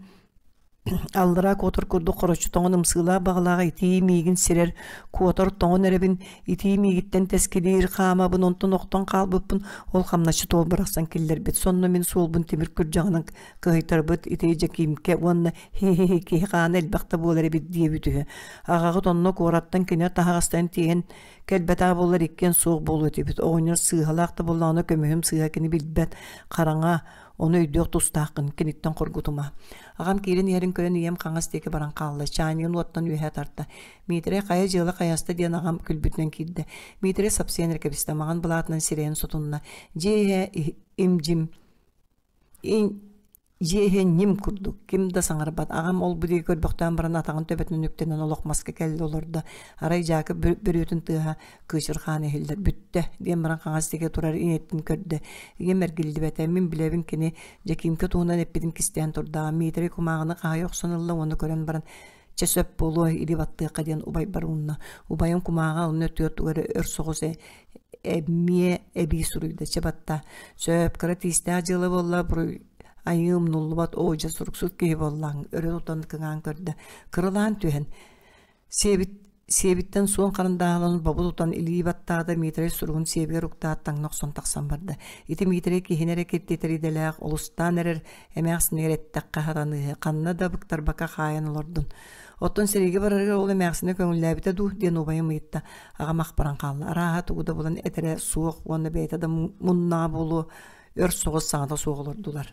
Аллараа куотар курдук хороччу тоҥон ымсыылаах баҕалаах итии миигин сирэр, куотар тоҥон эрэбин, итии миигиттэн тэскилиир хаамабын, онтон охтон хаалбыппын, ол хамначчыт уол барахсан киллэрбит. Сонно мин суолбун тимир күрдьэҕинэн кыһыйтарбыт ити Дьэкиимкэ уонна хи-хи киһи хаана элбэх да буолар эбит диэбит үһү. Аҕаҕыт онно куораттан кини таһаҕастан тиийэн кэлбэтэҕэ буоллар иккиэн суох буолуо этибит. Оҕонньор сыыһалаах да буоллаҕына көмүһүм сыыһа кини билбэт, хараҥа, Ону өйдүөх тустааххын, киниттэн хоргутума. Аҕам киирэн иһэрин көрөн ийэм хаҥас диэки баран хаалла, чаанньыгын уоттан үөһэ тарта. Миитэрэй хайа дьыала хайаста диэн аҕам күлбүтүнэн киирдэ. Миитэрэй сапсыйан эрэ кэбистэ, маҥан былаатынан сирэйин сотунна. Дьиэ иһэ им-дьим дьиэ иһэ ньим курдук, ким да саҥарбат. Аҕам ол-бу диэки көрбөхтөөн баран атаҕын төбөтүнэн үктэнэн олох маска кэллэ олордо. Арай Дьаакып бөрүөтүн тыаһа кыычырҕаан иһиллэр бүттэ диэн баран хаҥас диэки турар ийэтин көрдө ийэм эргиллибэтэ мин билэбин кини Дьэкиимкэ туһунан эппитин кистээн турдаҕа Миитэрэй кумааҕыны хаһыйа охсон ылла уонна көрөн баран чэ сөп буолуо илии баттыахха диэн убайбар уунна убайым кумааҕы алын өттүгэр тугу эрэ өр соҕус эмиэ эбии суруйда чэ батта сөп кыра тиистээх дьыала буолла буруй айыы умнуллубат оо дьэ суруксут киһи буоллаҥ өрө тутан кыҥаан көрдө кыралаан түһэн сиэбит. Сиэбиттэн суон харандааһыларын бобу тутан илии баттаата Миитэрэй суругун сиэбигэр уктаат таҥна охсон тахсан барда. Ити Миитэрэй киһини эрэ киртитэр идэлээх, олустаан эрэр эмээхсинигэр эттэххэ сатаныыһы, ханна да быктарбакка хаайан олордун. Оттон сэриигэ барарыгар ол эмээхсинэ көҥүллээбитэ дуу диэн убайым ыйытта. Аҕам ах баран хаалла. Арааһа тугу да булан этэрэ суох уонна бэйэтэ да муннаҕа буолуо өр соҕус саҥата суох олордулар.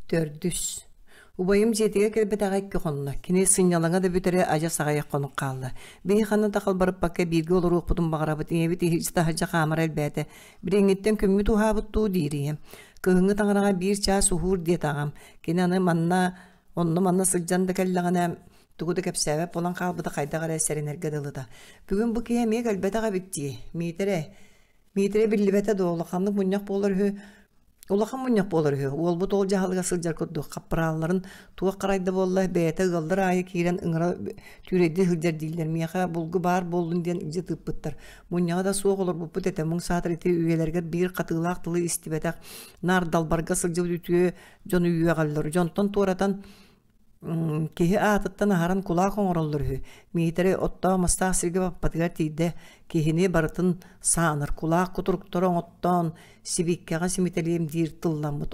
Төрдүс. Убайым дьиэтигэр кэлбэтэҕэ икки хонно. Кини сынньалаҥа да бүтэрэ адьас аҕыйах хонук хаалла. Биһи ханна да халбарыппакка бииргэ олоруохпутун баҕарабыт. Ийэбит иһирдьэ-таһырдьа хаамара элбээтэ. Билиҥҥиттэн күммүт уһаабыт дуу диир ийэм. Кыһыҥҥы таҥараҕа биир чаас уһуур диэтэ аҕам. Кини аны манна онно-манна сылдьан да кэллэҕинэ тугу да кэпсээбэт буолан хаалбыта хайдах эрэ сэрэнэргэ дылыта. Бүгүн бу киһи эмиэ кэлбэтэх эбит дии. Миитэрэ, Миитэрэй биллибэтэ дуо, улаханнык мунньах буолар үһү Улахан мунньах буолар үһү. Уолбут ол дьаһалыга сылдьар курдук хаппыраалларын туох харайда буолла, бэйэтэ ыаллар аайы киирэн ыҥыра түүрэйдии сылдьар дииллэр. Миэхэ булгу баар буоллун диэн илдьи тыыппыттар. Мунньаҕа да суох олорбуппут этэ. Муҥ саатар ити үйэлэригэр биир хатыылаах тылы истибэтэх, наар далбарга сылдьыбыт үтүө дьону үөҕэллэр. Дьонтон туоратан Киһи аатыттан аһаран кулаах оҥороллор үһү. Миитэрэй оттоох-мастаах сиргэ баппатыгар тиийдэ, киһини барытын саанар, кулаах кутуруктары оҥоттоон, сибииккэҕэ симитэлиэм диир тылламмыт.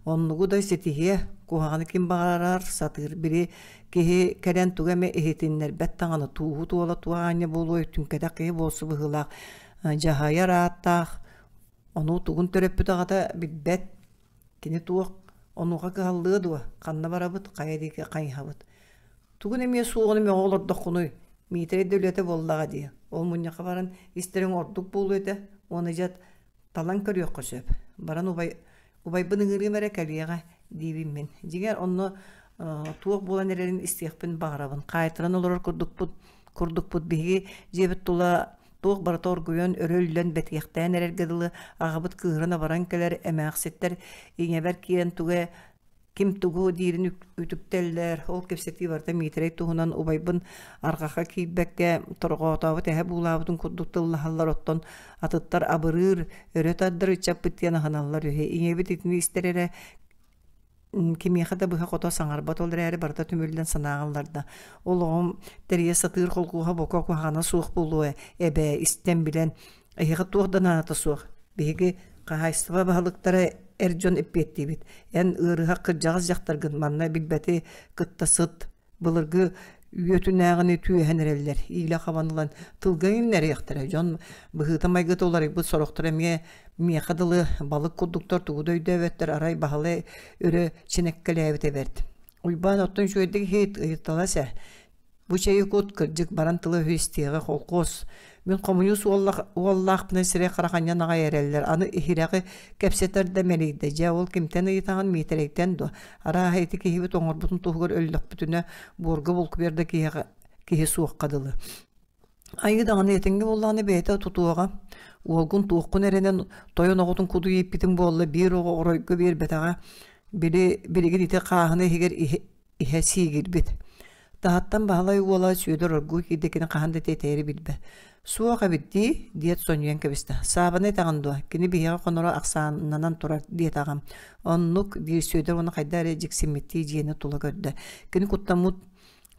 Оннугу да ситиһиэ, куһаҕаны ким баҕарар сатыыр. Били киһи кэлэн тугу эмэ иһитиннэрбэт даҕаны, тууһу туола туох аанньа буолуой, түҥкэтэх киһи буолсу быһыылаах, дьаһайар ааттаах, ону тугун төрөппүт аҕата билбэт Кини туох онуоха кыһаллыа дуо, ханна барабыт, хайа диэки хайыһабыт? Тугун эмиэ суоҕун мөҕө олордоххунуй? Миитэрэй да үлэтэ буоллаҕа дии. Ол мунньахха баран истэриҥ ордук буолуо этэ уонна дьэ талан көрүөххэ сөп. Баран убай убайбын ыҥырыым эрэ кэлиэҕэ диибин мин. Дьиҥэр онно туох буолан эрэрин истиэхпин баҕарабын. Хаайтаран олорор курдукпут курдукпут биһиги дьиэбит тула Туох барыта оргуйан, өрө үллэн бэтиэхтээн эрэргэ дылы аҕабыт кыыһыран абаран кэлэр, эмээхситтэр ийэбэр киирэн тугу ким тугу диирин үтүктэллэр, ол кэпсэтии барыта Миитэрэй туһунан убайбын арҕахха киирбэккэ торҕоотообут эһэ буулаабытын курдук тыллаһаллар, оттон атыттар абырыыр, өрө тардар ыччаппыт диэн аһыналлар үһү. Ийэбит итини истэр эрэ кимиэхэ да быһа-хото саҥарбат, ол эрээри барыта түмүллэн санааҕа ылларда. Ол оҕом тэрийэ сатыыр холкуоһа бука куһаҕана суох буолуо эбээ, истэн билэн, эһиэхэ туох да наадата суох. Биһиги хаһаайыстыба баһылыктара эр дьон эппиэттиибит. Эн ыарыһах кырдьаҕас дьахтаргын манна билбэти кытта сыт былыргы үөтүнээҕини түөһэн эрэллэр иилэ хабан ылан тылга иҥнэриэхтэрэ дьон быһыыта-майгыта уларыйбыт сорохтор эмиэ миэхэ дылы балык курдуктар тугу да өйдөөбөттөр арай Баһылай өрө чинэккэлээбитэ бэрт Уйбаан оттон үчүгэйдик иһит ыйыталас ээ бу чэйи кут кырдьык баран тыла-өһү истиэҕи холкуос Мин хомуньуус уоллаахпынан сирэй-харах анньан аҕай эрэллэр, аны иһирэҕи кэпсэтэр да мэлийдэ. Дьэ, ол кимтэн ыйытаҕын, Миитэрэйтэн дуо? Арааһа, ити киһибит оҥорбутун туһугар өллөхпүтүнэ, буорга булкуйар да киһиэхэ киһи суохха дылы. Айыы даҕаны этэҥҥэ буоллаҕына бэйэтэ тутуоҕа. Уолгун туоххун эрэнэн тойон оҕотун куду ииппитиҥ буолла, биир оҕо оройго биэрбэтэҕэ. Били билигин ити хааһына иһигэр иһэ сиигирбит. Таһыттан Баһылай уола Сүөдэр оргууй киирдэ кини хаһан да тиэтэйэри билбэт. «Суох эбит дии» диэт сонньуйан кэбистэ. «Саабаны этэҕин дуо? Кини биһиэхэ хоноро ахсааннанан турар» диэтэ аҕам. «Оннук» диир Сүөдэр уонна хайдах эрэ дьиксиммиттии дьиэни тула көрдө. Кини куттаммыт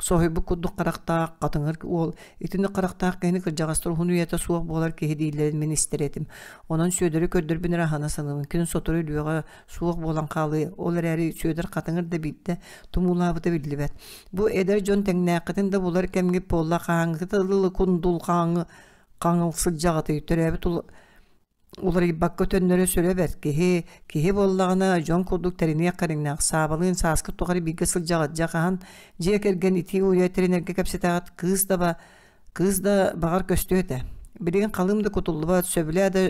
соһуйбут курдук харахтаах, хатыҥыр уол итинник харахтаах киһини кырдьаҕастар уһун үйэтэ суох буолар киһи дииллэрин мин истэр этим. Онон Сүөдэри көрдөрбүн эрэ аһына саныыбын. Кини сотору өлүөҕэ, суох буолан хаалыы, ол эрээри Сүөдэр хатыҥыр да биирдэ тумуулаабыта биллибэт. Бу эдэр дьон тэҥнээххитин да булар кэмҥит буолла, хаһааҥҥыта дылы кундул хаҥы хаҥыл сылдьаҕытый, төрөөбүт уларыйбакка төннөрө сүрэ бэрт киһи, киһи буоллаҕына дьон курдук тэриниэх кэриҥнээх, Саабалыын сааскы тухары бииргэ сылдьаҕыт, дьэ хаһан дьиэ кэргэн итии уйа тэринэргэ кэпсэтэҕит, кыыс да ба кыыс да баҕар көстүө этэ. Билигин халыым да кутуллубат, сөбүлээ да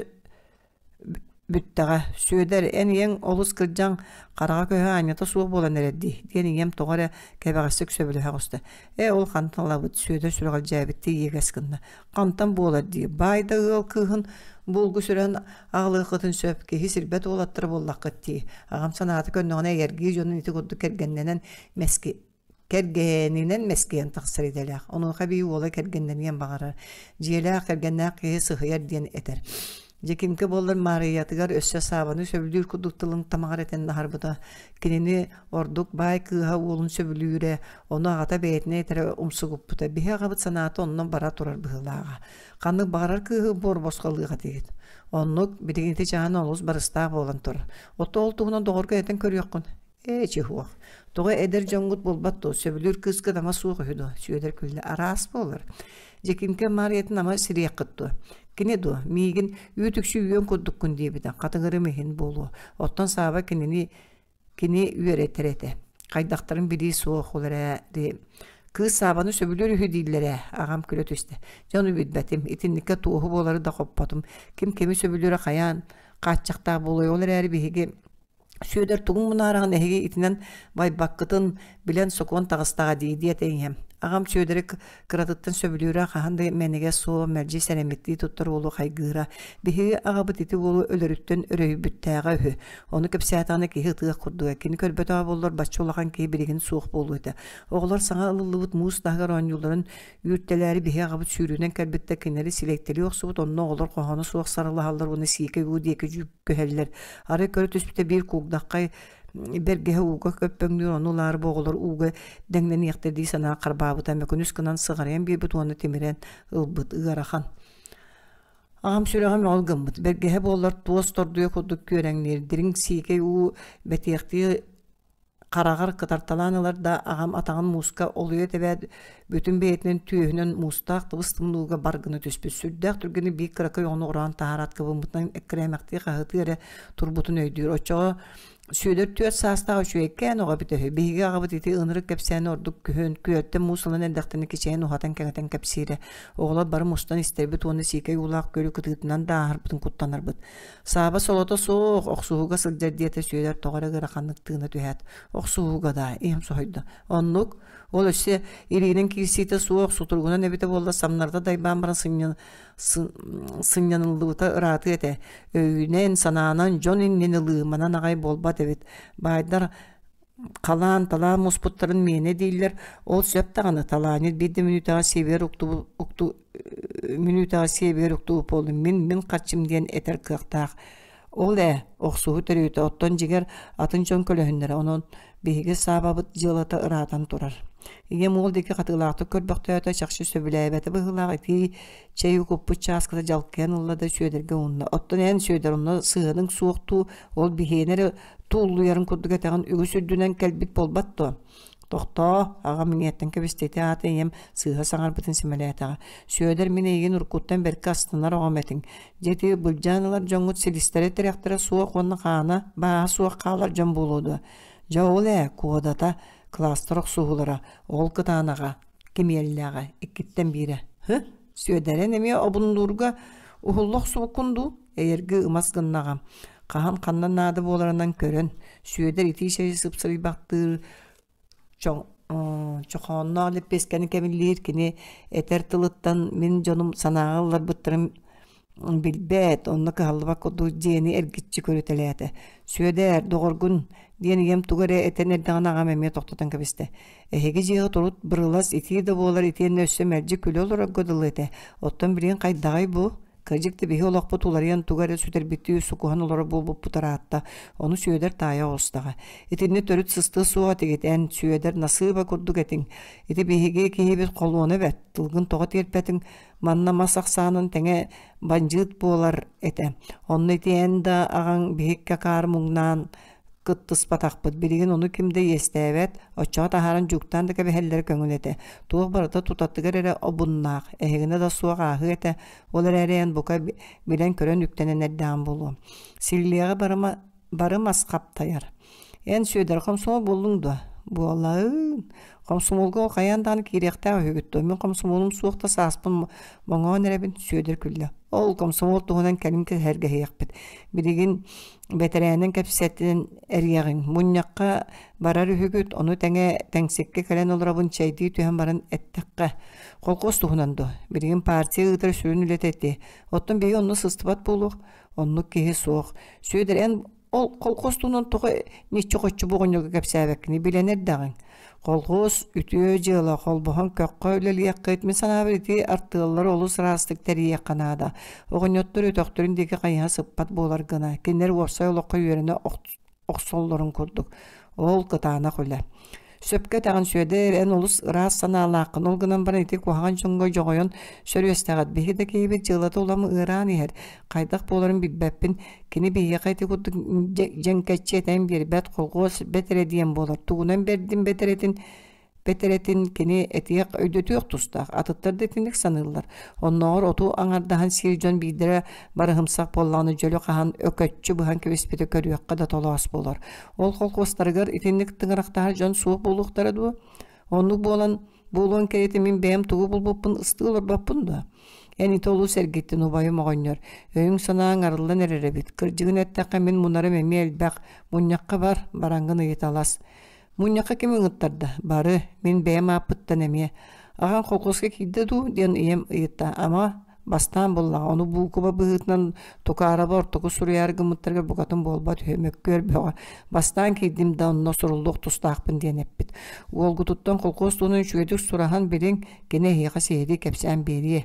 Бүттэҕэ, Сүөдэр, эн ийэҥ олус кырдьан, хараҕа көһө аанньата суох буолан эрэр дии, диэн ийэм тоҕо эрэ кэбэҕэстик сөбүлэһэ оҕуста. Ээ, ол хантан ылабыт, Сүөдэр сүрэҕэлдьээбиттии иэгэс гынна. Хантан буолар дии, баай да ыал кыыһын булгу сүрэн аҕалыаххытын сөп, киһи сирбэт уолаттара буоллаххыт дии. Аҕам санаата көннөҕүнэ эйэргии дьонун ити курдук кэргэннэнэн мэски Кэргэнинэн мэскийэн тахсар идэлээх. Онуоха эбии уола кэргэннэниэн баҕарар. Дьиэлээх, кэргэннээх киһи сыһыйар диэн этэр. Дьэкимкэ буоллар Маарыйатыгар өссө Саабаны сөбүлүүр курдук тылын тамаҕар этэн аһарбыта. Кинини ордук баай кыыһа уолун сөбүлүүрэ, ону аҕата бэйэтинэн этэрэ умсугуппута. Биһи аҕабыт санаата онно бара турар быһыылааҕа. Ханнык баҕарар кыыһы буор босхолыах этигит. Оннук, билигин ити чаһын олус барыстаах буолан турар. Ото ол туһунан доҕорго этэн көрүөххүн. Ээ, чехуох. Тоҕо эдэр дьоҥҥут буолбат дуо? Сөбүлүүр кыыскыт ама суох үһү дуо? Сүөдэр күллэ. Араас буолар. Дьэкимкэ Маарыйатын ама сириэххит дуо? Кини дуо? Миигин үүт-үксү үөн курдуккун диэбитэ. Хатыҥырым иһин буолуо. Оттон Сааба кинини кини үөрэтэр этэ. Хайдахтарын билии суох ол эрээри кыыс Саабаны сөбүлүүр үһү дииллэр ээ, аҕам күлэ түстэ. Дьону билбэтим, итинниккэ туоһу буолары да хоппотум. Ким кими сөбүлүүрэ хайаан хааччахтаах буолуой, ол эрээри биһиги Сүөдэр тугун мунаараҕын эһиги итинэн байбаккытын билэн сокуон таҕыстаҕа дии диэтэ ийэм. Аҕам Сүөдэри кыратыттан сөбүлүүрэ хаһан да мэнигэ суох мэлдьи сэрэммиттии туттар уолу хайгыыра. Биһиги аҕабыт ити уолу өлөрүттэн өрөһүйбүттээҕэ үһү. Ону кэпсээтэҕинэ киһи ытыах курдуга. Кини көрбөтөҕө буоллар бачча улахан киһи билигин суох буолуо этэ. Оҕолор саҥа ылыллыбыт муус таһыгар оонньуулларын үүртэлээри биһи аҕабыт сүүрүүнэн кэлбит да кинилэри силэйтэлии охсубут онно оҕолор хоһооно суох сарылаһаллар уонна сиикэй уу диэки көһөллөр. Арай көрө түспүтэ биир куугдаххай бэргэһэ ууга көппөҥнүүр, ону ылаары бу оҕолор ууга дэҥнэниэхтэр дии санаан харбаабыта, мөкүнүс гынан сыҕарыйан биэрбит уонна тимирэн ылбыт ыарахан. Аҕам сүрэҕэ мөҕүл гыммыт, бэргэһэ буоллар туос тордуйа курдук күөрэҥниир, дириҥ сиикэй уу бэтиэхтии хараҕар кытарталаан ылар да аҕам атаҕын мууска олуйа тэбээт бүтүн бэйэтинэн түөһүнэн муустаах тыбыс-тымныыга бар гына түспүт сүрдээх түргэнник биир кыракый оҕону ороон таһаараат кыбыммытынан эккирээмэхтии хаһытыы эрэ турбутун өйдүүр оччоҕо Сүөдэр түөрт саастаах үчүгэйкээн оҕо эбитэ үһү. Биһиги аҕабыт ити ынырык кэпсээни ордук күһүн, күөлтэн муус ылан эрдэхтэринэ кичэйэн уһатан-кэҥэтэн кэпсиирэ. Оҕолор бары мустан истэрбит уонна сиикэй уулаах күөлү кытыытынан да ааһарбытын куттанарбыт. Сааба солото суох, охсуһууга сылдьар диэтэ Сүөдэр тоҕо эрэ ыараханнык тыына түһээт, охсуһууга даа, ийэм соһуйда. Оннук, ол өссө илиинэн киирсиитэ суох, сутуругунан эбитэ буолла самнарда дайбаан баран сынньан, сынньаныллыбыта ыраатыа этэ. Өйүнэн, санаанан дьон иннин ылыы манан аҕай буолбат эбит. Баайдар халаан талаан муспуттарын миэнэ дииллэр, ол сөп даҕаны талаанньыт биир да мүнүүтэҕэ сиэбигэр уктубут укту мүнүүтэҕэ сиэбигэр уктубут буоллум мин мин харчым диэн этэр кыахтаах. Ол ээ, охсуһуу төрүөтэ, оттон дьиҥэр атын дьон көлөһүннэрэ, онон биһиги Саабабыт дьыалата ыраатан турар. Ийэм уол диэки хатыылаахтык көрбөхтөөтө, чахчы сөбүлээбэтэ быһыылаах итии чэйи куппут чааската дьалкыйан ылла да Сүөдэргэ уунна. Оттон эн, Сүөдэр, онно сыһыаныҥ суох дуу, ол биһиэнэ эрэ тууллуйарын курдук этэҕин үгүс үрдүнэн кэлбит буолбат дуо? Тохтоо, аҕам иҥиэттэн кэбистэ ити аата ийэм сыыһа саҥарбытын симэлээтэҕэ. Сүөдэр мин эйигин уруккуттан бэркэ астынар оҕом этиҥ. Дьэ ити былдьаан ылар дьоҥҥут силистэрэ-тирэхтэрэ суох уонна хаана, бааһа суох хаалар дьон буолуо дуо? Дьэ ол ээ, куодата, кластер охсуһуулара, ол кытаанаҕа, кимиэллээҕэ, иккиттэн биирэ. Һы, Сүөдэрин эмиэ обуннуурга уһулла охсубуккун дуу? Эйэрги ымас гыннаҕа. Хаһан ханна наада буоларынан көрөн, Сүөдэр итии чэйи сыпсырыйбахтыыр чохоонноох лэппиэскэни кэмиллиир кини этэр тылыттан мин дьонум санааҕа ылларбыттарын билбэт, онно кыһаллыбат курдук дьиэни эргиччи көрүтэлээтэ. Сүөдээр, доҕоргун, диэн ийэм тугу эрэ этэн эрдэҕинэ аҕам эмиэ тохтотон кэбистэ. Эһиги дьиэҕит урут бырылас итии да буолар итиэннэ өссө мэлдьи күлэ олорорго дылы этэ. Оттон билигин хайдаҕый бу? Кырдьык да биһи олохпут уларыйан тугу эрэ сүтэрбиттии сукуһан олорор буолбуппут ыраатта. Ону Сүөдэр таайа оҕустаҕа. Итиннэ төрүт сыстыа суох этигит эн, Сүөдэр, насыыба курдук этиҥ. Ити биһиги киһибит холуона эбэт. Тылгын тоҕо тиэрпэтиҥ? Манна мас ахсаанын тэҥэ бандьыыт буолар этэ. Онно ити эн да аҕаҥ биһикки акаары муҥнаан кыттыспатахпыт. Билигин ону ким да иэстээбэт, оччоҕо таһааран дьууктаан да кэбиһэллэрэ көҥүл этэ. Туох барыта тутатыгар эрэ обуннаах, эһигинэ да суох ааһыы этэ. Ол эрээри эн бука билэн-көрөн үктэнэн эрдэҕин буолуо. Силлиэҕи барыма бары мас хаптайар. Эн Сүөдэр хомсомол буоллуҥ дуо? Буолаын. Хомсомолго ол хайаан даҕаны киириэхтээх үһүгүт дуо? Мин хомсомолум суох да сааспын моҥоон эрэбин, Сүөдэр күллэ. Ол комсомол туһунан кэлин сэһэргэһиэхпит. Билигин бэтэрээнин кэпсэтэн эриэҕиҥ. Мунньахха барар үһүгүт, ону тэҥэ тэҥсиккэ кэлэн олоробун чэйдии түһэн баран эттэххэ. Холкуос туһунан дуо? Билигин партия ыытар сүрүн үлэтэ ити. Оттон биһиги онно сыстыбат буолуох. Оннук киһи суох. Сүөдэр, эн ол колхоз туһунан тоҕо ниччи-хоччу бу оҕонньорго кэпсээбэккиний? Билэн эрдэҕиҥ. Колхуос үтүө дьыала, холбоһон көххө үлэлиэххит, мин санаабар ити артыаллары олус ыраастык тэрийиэххэ наада. Оҕонньоттор өтөхтөрүн диэки хайыһа сыппат буолар гына, кинилэр уопсай олоххо үөрэнэ охсоллорун курдук. Ол кытаанах үлэ. Сөпкө этэҕин Сүөдэр, эн олус ыраас санаалааххын, ол гынан баран ити куһаҕан дьоҥҥо дьоҕойон сөрүөстэҕит. Биһиги да киһибит дьыалата улам ыараан иһэр, хайдах буоларын билбэппин. Кини биһиэхэ ити курдук дьэҥкэччи этэн биэрбэт, колхуос бэт эрэ диэн буолар. Тугунан бэрдин бэтэрэтин бэтэрэтин кини этиэх өйдөтүөх тустаах. Атыттар да итинник саныыллар. Оннооҕор оту аҥардаһан сиир дьон биирдэрэ барыһымсах буоллаҕына дьөлө хаһан өкөччү быһан кэбиспитэ көрүөххэ да толоос буолар. Ол холкуостарыгар итинник тыҥырахтаһар дьон суох буолуохтара дуо? Оннук буолан буолуон кэриэтэ мин бэйэм тугу булбуппун ыстыы олорбоппун дуо? Эн ити олус эргиттин убайым оҕонньор. Өйүҥ-санааҥ арыллан эрэр эбит. Кырдьыгын эттэххэ мин мунарым эмиэ элбэх. Мунньахха бар, бараҥҥын ыйыталас. Мунньахха ким ыҥыттарда? Бары, мин бэйэм ааппыттан эмиэ. Аҕаҥ холкуоска киирдэ дуу диэн ийэм ыйытта. Ама, бастаан буллаҕа, ону буукуба быһыытынан Тукаараба ортоку суруйаары гыммыттарыгар букатын буолбат үһү, мөккүөр бөҕө. Бастаан киирдим да онно суруллуох тустаахпын диэн эппит. Уолгутуттан холкуос туһунан үчүгэйдик сураһан билиҥ, кини эһиэхэ сиһилии кэпсээн биэриэ.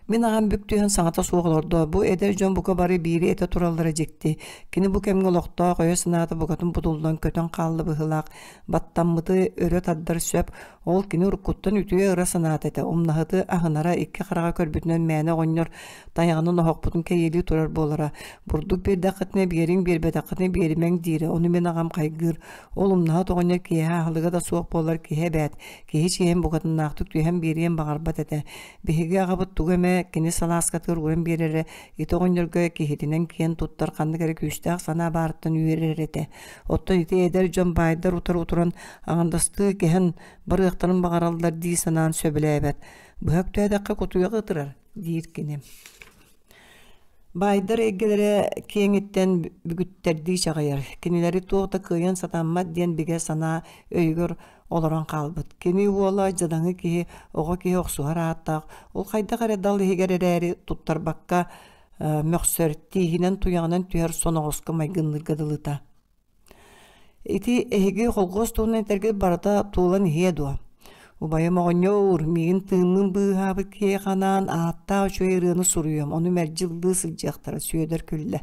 Мин аҕам бүк түһэн саҥата суох олордо. Бу эдэр дьон бука бары биири этэ тураллара дьикти. Кини бу кэмҥэ олохтоох өйө-санаата букатын бутуллан көтөн хаалла быһыылаах. Баттаммыты өрө тардар сөп. Ол кини уруккуттан үтүө ыра санаата этэ. Умнаһыты аһынара икки хараҕа көрбүтүнэн мээнэ оҕонньор тайаҕынан оһохпутун кэйиэлии турар буолара. Бурдук биэрдэххитинэ биэриҥ, биэрбэтэххитинэ биэримэҥ диирэ. Ону мин аҕам хайгыыр. Ол умнаһыт оҕонньор киэһэ аһылыга да суох буолар киһи эбээт. Киһи чиэһин букатыннаахтык түһэн биэриэн баҕарбат этэ. Биһиги аҕабыт тугу эмэ кини салааскатыгар ууран биэрэрэ, ити оҕонньорго киһитинэн киэн туттар ханнык эрэ күүстээх санаа баарыттан үөрэр этэ. Оттон ити эдэр дьон баайдар утары утуран аҥардастыы кэһэн барыахтарын баҕараллар дии санаан сөбүлээбэт. Быһа үктээтэххэ кутуйаҕы ытырар, диир кини. Баайдар эйгэлэрэ киэҥиттэн бүгүттэрдии чаҕыйар, кинилэри туох да кыайан сатаммат диэн бигэ санаа өйүгэр олорон хаалбыт. Кини уола дьадаҥы киһи, оҕо киһи охсуһар ааттаах, ол хайдах эрэ дал иһигэр эрээри туттарбакка мөхсөр, тииһинэн туйаҕынан түһэр соноҕоско майгынныырга дылыта. Ити эһиги холкуос туһунан этэргит барыта туолан иһиэ дуо? Убайым оҕонньоор, миигин тыыммын быыһаабыт киһиэхэ анаан ааттаах үчүгэй ырыаны суруйуом, ону мэлдьи ыллыы сылдьыахтара, Сүөдэр күллэ.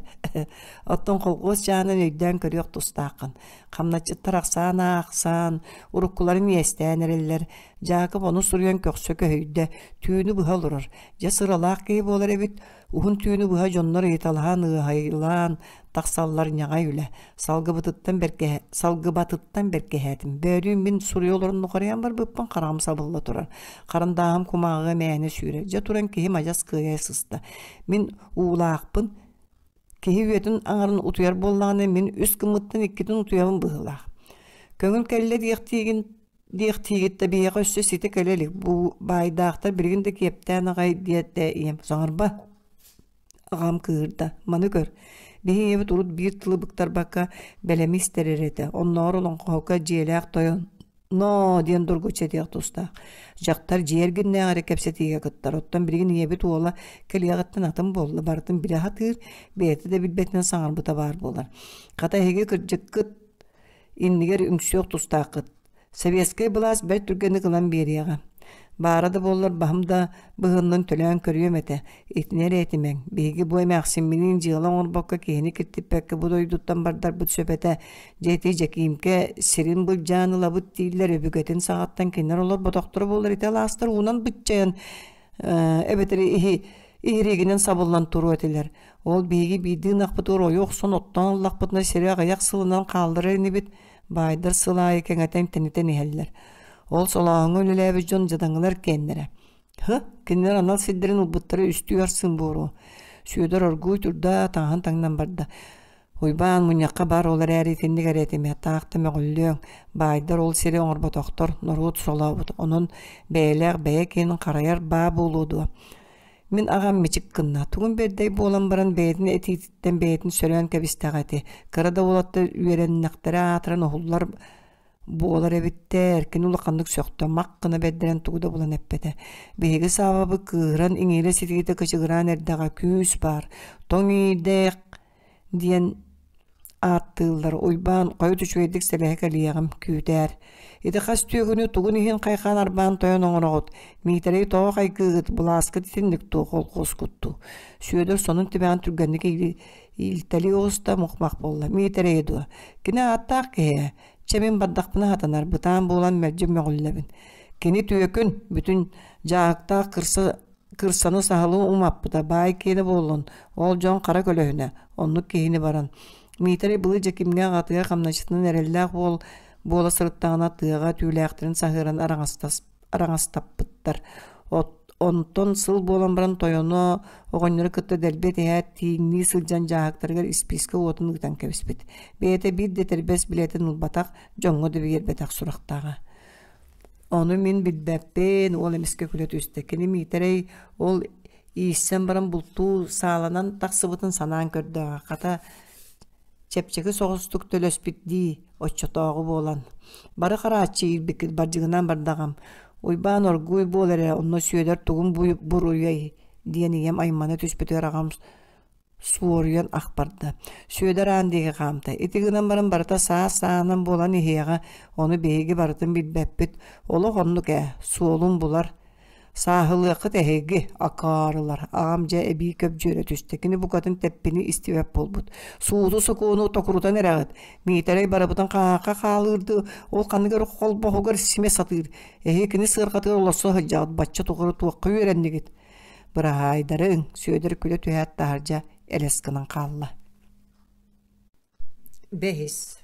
Оттон холкуос чаанын өйдөөн көрүөх тустааххын. Хамначчыттар ахсаан аахсаан, уруккуларын иэстээн эрэллэр. Дьаакып ону суруйан көхсө көһүйдэ, түүнү быһа олорор. Дьэ сыралаах киһи буолар эбит, уһун түүнү быһа дьоннор ыйыталаһан, ыаһайылаан, тахсаллар ньаҕай үлэ. Салгыбытыттан бэркэһэ, салгыбатыттан бэркэһээтим. Бөөлүүн мин суруйа олорон нухарыйан барбыппын хараҕым сабылла турар. Харандааһым кумааҕыга мээнэ сүүрэр. Дьэ туран киһим адьас кыайа сыста. Мин уулаахпын. Киһи үйэтин аҥарын утуйар буоллаҕына, мин үс гыммыттан иккитин утуйабын быһыылаах. Көҥүл кэллэ диэхтиигин диэхтиигит да биһиэхэ өссө ситэ кэлэ илик. Бу баайдаахтар билигин да киэптээн аҕай диэтэ ийэм. Саҥарба. Аҕам кыыһырда: «Маны көр, биһи ийэбит урут биир тылы быктарбакка бэлэми истэрэр этэ, оннооҕор олоҥхоһукка дьиэлээх тойон «Ноо!» диэн доргуччу этиэх тустаах. Дьахтар дьиэ эргиннээҕи эрэ кэпсэтиигэ кыттар, оттон билигин ийэбит уола кэлиэҕиттэн атын буолла, барытын билэ сатыыр, бэйэтэ да билбэтинэн саҥарбыта баар буолар. Хата эһиги кырдьыккыт иннигэр үҥсүөх тустааххыт Сэбиэскэй былаас бэрт түргэнник ылан биэриэҕэ. Баара да буоллар баһым да быһыннын төлөөн көрүөм этэ. Итини эрэ этимэҥ. Биһиги бу эмээхсимминиин дьыала оҥорбокко киһини киртиппэккэ бу дойдуттан бардарбыт сөп этэ. Дьэ ити Дьэкиимкэ сирин былдьаан ылабыт дииллэр өбүгэтин саҕаттан кинилэр олорботохторо буоллар ити алаастар уунан быччайан эбэтэр иһи иһириигинэн сабыллан туруо этилэр. Ол биһиги биирдии ынахпытыгар ойу охсон оттоон ыллахпытына сири аҕыйах сылынан хаалларар инибит. Баайдар сыл аайы кэҥэтэн тэнитэн иһэллэр. Ол солооһуҥҥа үлэлээбит дьон дьадаҥылар киэннэрэ. Һы, кинилэр анал сирдэрин ылбыттара үстүү арсыын буоруо. Сүөдэр оргууй турда, таҥаһын таҥнан барда. Уйбаан мунньахха бар ол эрээри итинник эрэ этимэ, таах да мөҕүллүөҥ. Баайдар ол сири оҥорботохтор, норуот солообут. Онон бэйэлээх бэйэ киэнин харайар баа буолуо дуо? Мин аҕам мичик гынна, тугун бэрдэй буолан баран бэйэтин этиититтэн бэйэтин сөрөөн кэбистэҕэ ити. Кыра да уолаттар үөрэннэхтэрэ аатыран уһуллар буолар эбиттэр. Кини улаханнык сөхтө, мах гына бэрдэрэн тугу да булан эппэтэ. Биһиги Саабабыт кыыһыран иҥиирэ ситиитэ кычыгыраан эрдэҕэ күүс баар, тоҥ иирдээх диэн. ааттыыллар Уйбаан хойут үчүгэйдик сэлэһэ кэлиэҕим, күүтээр. Ити хас түөкүнү тугун иһин хайхаан арбаан тойон оҥороҕут, Миитэрэйи тоҕо хайгыыгыт, былааскыт итинник дуу, холкуоскут дуу? Сүөдэр сонун тимэҕин түргэнник иилтэлии оҕуста, мух-мах буолла. Миитэрэйи дуо? Кини ааттаах киһи ээ. Чэ мин бардахпына сатанар, бытаан буолан мэлдьи мөҕүллэбин. Кини түөкүн, бүтүн дьааһыктаах кырса кырсаны саһылы умаппыта баай киэнэ буоллун, ол дьон хара көлөһүнэ, оннук киһини баран. Миитэрэй былыр Дьэкимҥэ аҕатыгар хамначчытынан эрэллээх уол буола сырыттаҕына тыаҕа түүлээхтэрин саһыаран араҥастаппыттар. Онтон сыл буолан баран тойоно оҕонньору кытта дэлби этиһээт тииҥнии сылдьан дьааһыктарыгар испиискэ уотун ыытан кэбиспит. Бэйэтэ биир да этэрбэс билиэтин ылбатах, дьоҥҥо да биэрбэтэх сурахтааҕа. Ону мин билбэппин, уол эмискэ күлэ түстэ. Кини Миитэрэй ол ииссэн баран бултуу сааланан тахсыбытын санаан көрдөҕө, хата чэпчэки соҕустук төлөспүт дии, оччотооҕу буолан. Бары харааччы иирбиккит бардьыгынаан бардаҕым. Уйбаан оргууй буол эрэ, онно Сүөдэр тугун буруйай диэн ийэм аймана түспүтүгэр аҕам суоруйан ах барда. Сүөдэр аан диэки хаамта. Ити гынан баран барыта саас-сааһынан буолан иһиэҕэ, ону биһиги барытын билбэппит. Олох оннук ээ, суолун булар. Сааһылыаххыт эһиги, акаарылар, аҕам дьэ эбии көбдьүөрэ түстэ. Кини букатын тэппини истибэт буолбут. Сууту-сокуону токурутан эрэҕит. Миитэрэй барыбытын хаһаахха хаалыырдыы, ол ханнык эрэ холбоһугар симэ сатыыр. Эһиги кини сыарҕатыгар олорсо сылдьаҕыт, бачча тухары туохха үөрэннигит? Быраһаайдарыҥ, Сүөдэр күлэ түһээт таһырдьа элэс гынан хаалла. Бэһис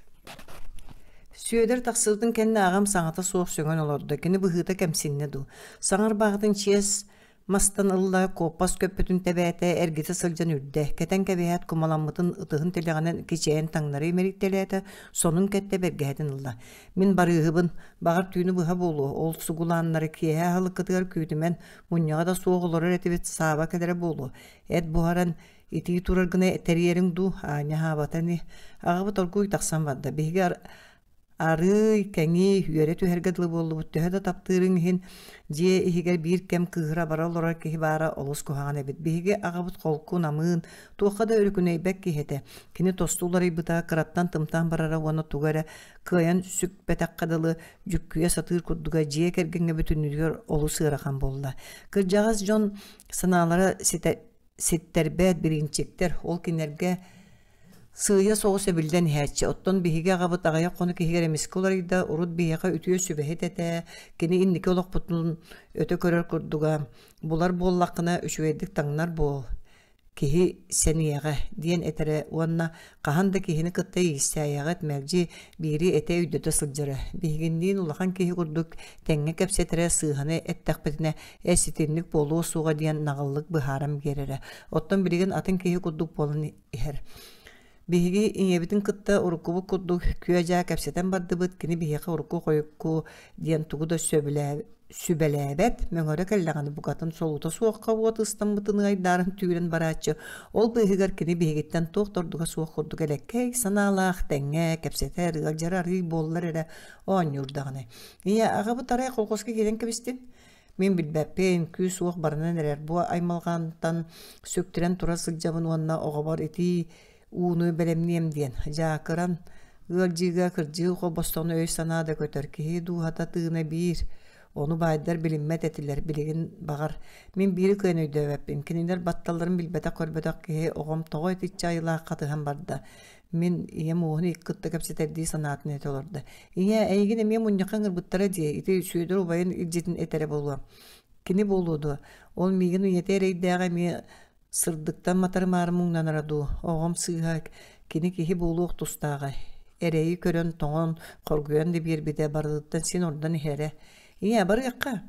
Сүөдэр тахсыбытын кэннэ аҕам саҥата суох сөҥөн олордо. Кини быһыыта кэмсиннэ дуу. Саҥарбаҕытын чиэс мастан ылла, куоппас көппүтүн тэбээтэ, эргитэ сылдьан үрдэ. Кэтэн кэбиһээт кумаламмытын ытыһын тилэҕинэн кичэйэн таҥнары имэрийтэлээтэ, сонун кэттэ бэргэһэтин ылла. Мин барыыһыбын, баҕар түүнү быһа буолуо, ол сугулааннары киэһэ аһылыккытыгар күүтүмэн, Мунньаҕа да суох олорор этибит, Сааба кэлэрэ буолуо. Эт буһаран, итии турар гына тэрийэриҥ дуу, аанньа аһаабата ини. Аҕабыт оргууй тахсан барда. Биһиги арыый кэҥии, үөрэ түһэргэ дылы буоллубут. Төһө да таптыырыҥ иһин, дьиэ иһигэр биир кэм кыыһыра бара олорор киһи баара олус куһаҕан эбит. Биһиги аҕабыт холку, намыын, туохха да өрүкүнэйбэт киһи этэ. Кини тосту уларыйбыта, кыраттан тымтан барара уонна тугу эрэ кыайан сүкпэтэххэ дылы дьүккүйэ сатыыр курдуга дьиэ кэргэҥҥэ бүтүннүүтүгэр олус ыарахан буолла. Кырдьаҕас дьон санаалара ситэ ситтэрбэт бириинчиктэр, ол кинилэргэ сыыйа соҕус эбиллэн иһээччи. Оттон биһиги аҕабыт аҕыйах хонук иһигэр эмискэ уларыйда, урут биһиэхэ үтүө сүбэһит этэ, кини инники олохпутун өтө көрөр курдуга. Булар буоллаххына үчүгэйдик таҥнар буол киһи сэниэҕэ диэн этэрэ уонна хаһан да киһини кытта ииссээйэҕит мэлдьи биири этэ өйдөтө сылдьара. Биһигинниин улахан киһи курдук тэҥҥэ кэпсэтэрэ сыыһаны эттэхпитинэ эс итинник буолуо суоҕа диэн наҕыллык быһааран биэрэрэ. Оттон билигин атын киһи курдук буолан иһэр. Биһиги ийэбитин кытта уруккубут курдук күө-дьаа кэпсэтэн бардыбыт, кини биһиэхэ урукку-хойукку диэн тугу да сүбэлээбэт, мөҥөрө кэллэҕинэ букатын солуута суохха уот ыстаммытын ыайдаарын түүрэн барааччы. Ол быыһыгар кини биһигиттэн туох да ордуга суох курдук элэккэй санаалаах, тэҥҥэ кэпсэтэр, ыалдьара арыый буоллар эрэ оонньуур даҕаны. Ийэ, аҕабыт арай колхозка киирэн кэбистин. Мин билбэппин, күүс-уох барынан эрэр. Бу аймалҕантан сүктэрэн тура сылдьабын уонна оҕобор итии ууну бэлэмниэм диэн. Дьаакыран ыалдьыыга кырдьыы холбостоҕуна өй-санаа да көтөр. Киһи дууһата тыына биир. Ону баайдар билиммэт этилэр, билигин баҕар. Мин биири кыайан өйдөөбөппүн. Кинилэр батталларын билбэтэх-көрбөтөх киһи оҕом тоҕо итиччэ айылаах хатыһан барда. Мин ийэм уоһун икки кытта кэпсэтэрдии санаатын этэ олордо. Ийээ, эйигин эмиэ мунньахха ыҥырбыттара дии, ити Сүөдэр убайын илдьитин этэрэ буолуо. Кини буолуо дуо? Ол миигин ийэтэ эрэйдээҕэ эмиэ сырдыктан матарымаары муҥнанара дуу? Оҕом сыыһа, кини киһи буолуох тустааҕа. Эрэйи көрөн, тоҥон, хоргуйан да биэрбитэ, барытыттан син ордон иһэрэ. Ийээ, барыахха.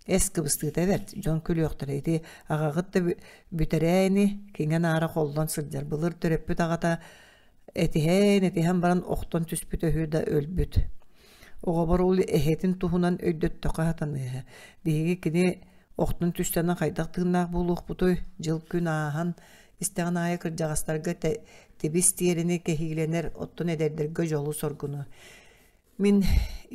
Эс кыбыстыыта бэрт, дьон күлүөхтэрэ ити аҕаҕыт да бүтэрээ ини, киҥэ-наара холлон сылдьар. Былыр төрөппүт аҕата этиһэн-этиһэн баран охтон түспүтэ үһү да өлбүт. Оҕобор ол эһэтин туһунан өйдөттөххө сатаныыһы. Биһиги кини охтон түстэҕинэ хайдах тыыннаах буолуохпутуй? Дьыл-күн ааһан истэҕин аайы кырдьаҕастарга тибис тиэрэни кэһиилэнэр, оттон эдэрдэргэ дьолу-соргуну. Мин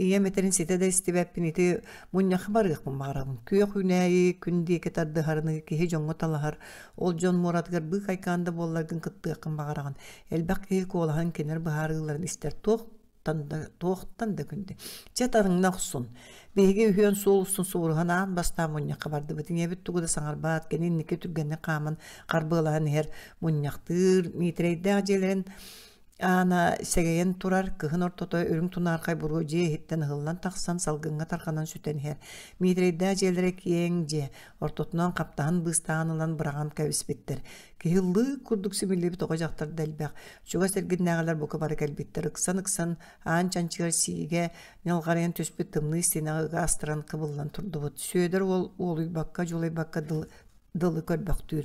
Ийэм этэрин ситэ да истибэппин ити мунньахха барыахпын баҕарабын. Күөх үүнээйи күн диэки тардыһарыныы киһи дьоҥҥо талаһар, ол дьон муоратыгар быыкайкаан да буолларгын кыттыаххын баҕараҕын. Элбэх киһи куолаһын кинилэр быһаарыыларын истэр туох да, туохтан да күндү. Чэ тарыҥна охсун. Биһиги үһүөн суол устун субуруһан аан бастаан мунньахха бардыбыт. Ийэбит тугу да саҥарбат, кини инники түргэнник хааман харбыалаһан иһэр мунньахтыыр, Миитэрэйдээх дьиэлэрин Аана сэгэйэн турар, кыһын ортото үрүҥ тунаархай буруо дьиэ иһиттэн ыһыллан тахсан, салгыҥҥа тарҕанан сүтэн иһэр. Миитэрэйдээх дьиэлэрэ киэҥ дьиэ, ортотунан хаптаһын быыстаан ылан быраҕан кэбиспиттэр. Киһи лыык курдук симиллибит оҕо-дьахтар да элбэх. Чугас эргиннээҕилэр бука бары кэлбиттэр. Ыксан-ыксан аан чанчыгар сиигэ ньалҕарыйан түспүт тымныы истиэнэҕэ ыга астаран кыбыллан турдубут. Сүөдэр уол уолуйбакка, дьулайбакка дылы көрбөхтүүр.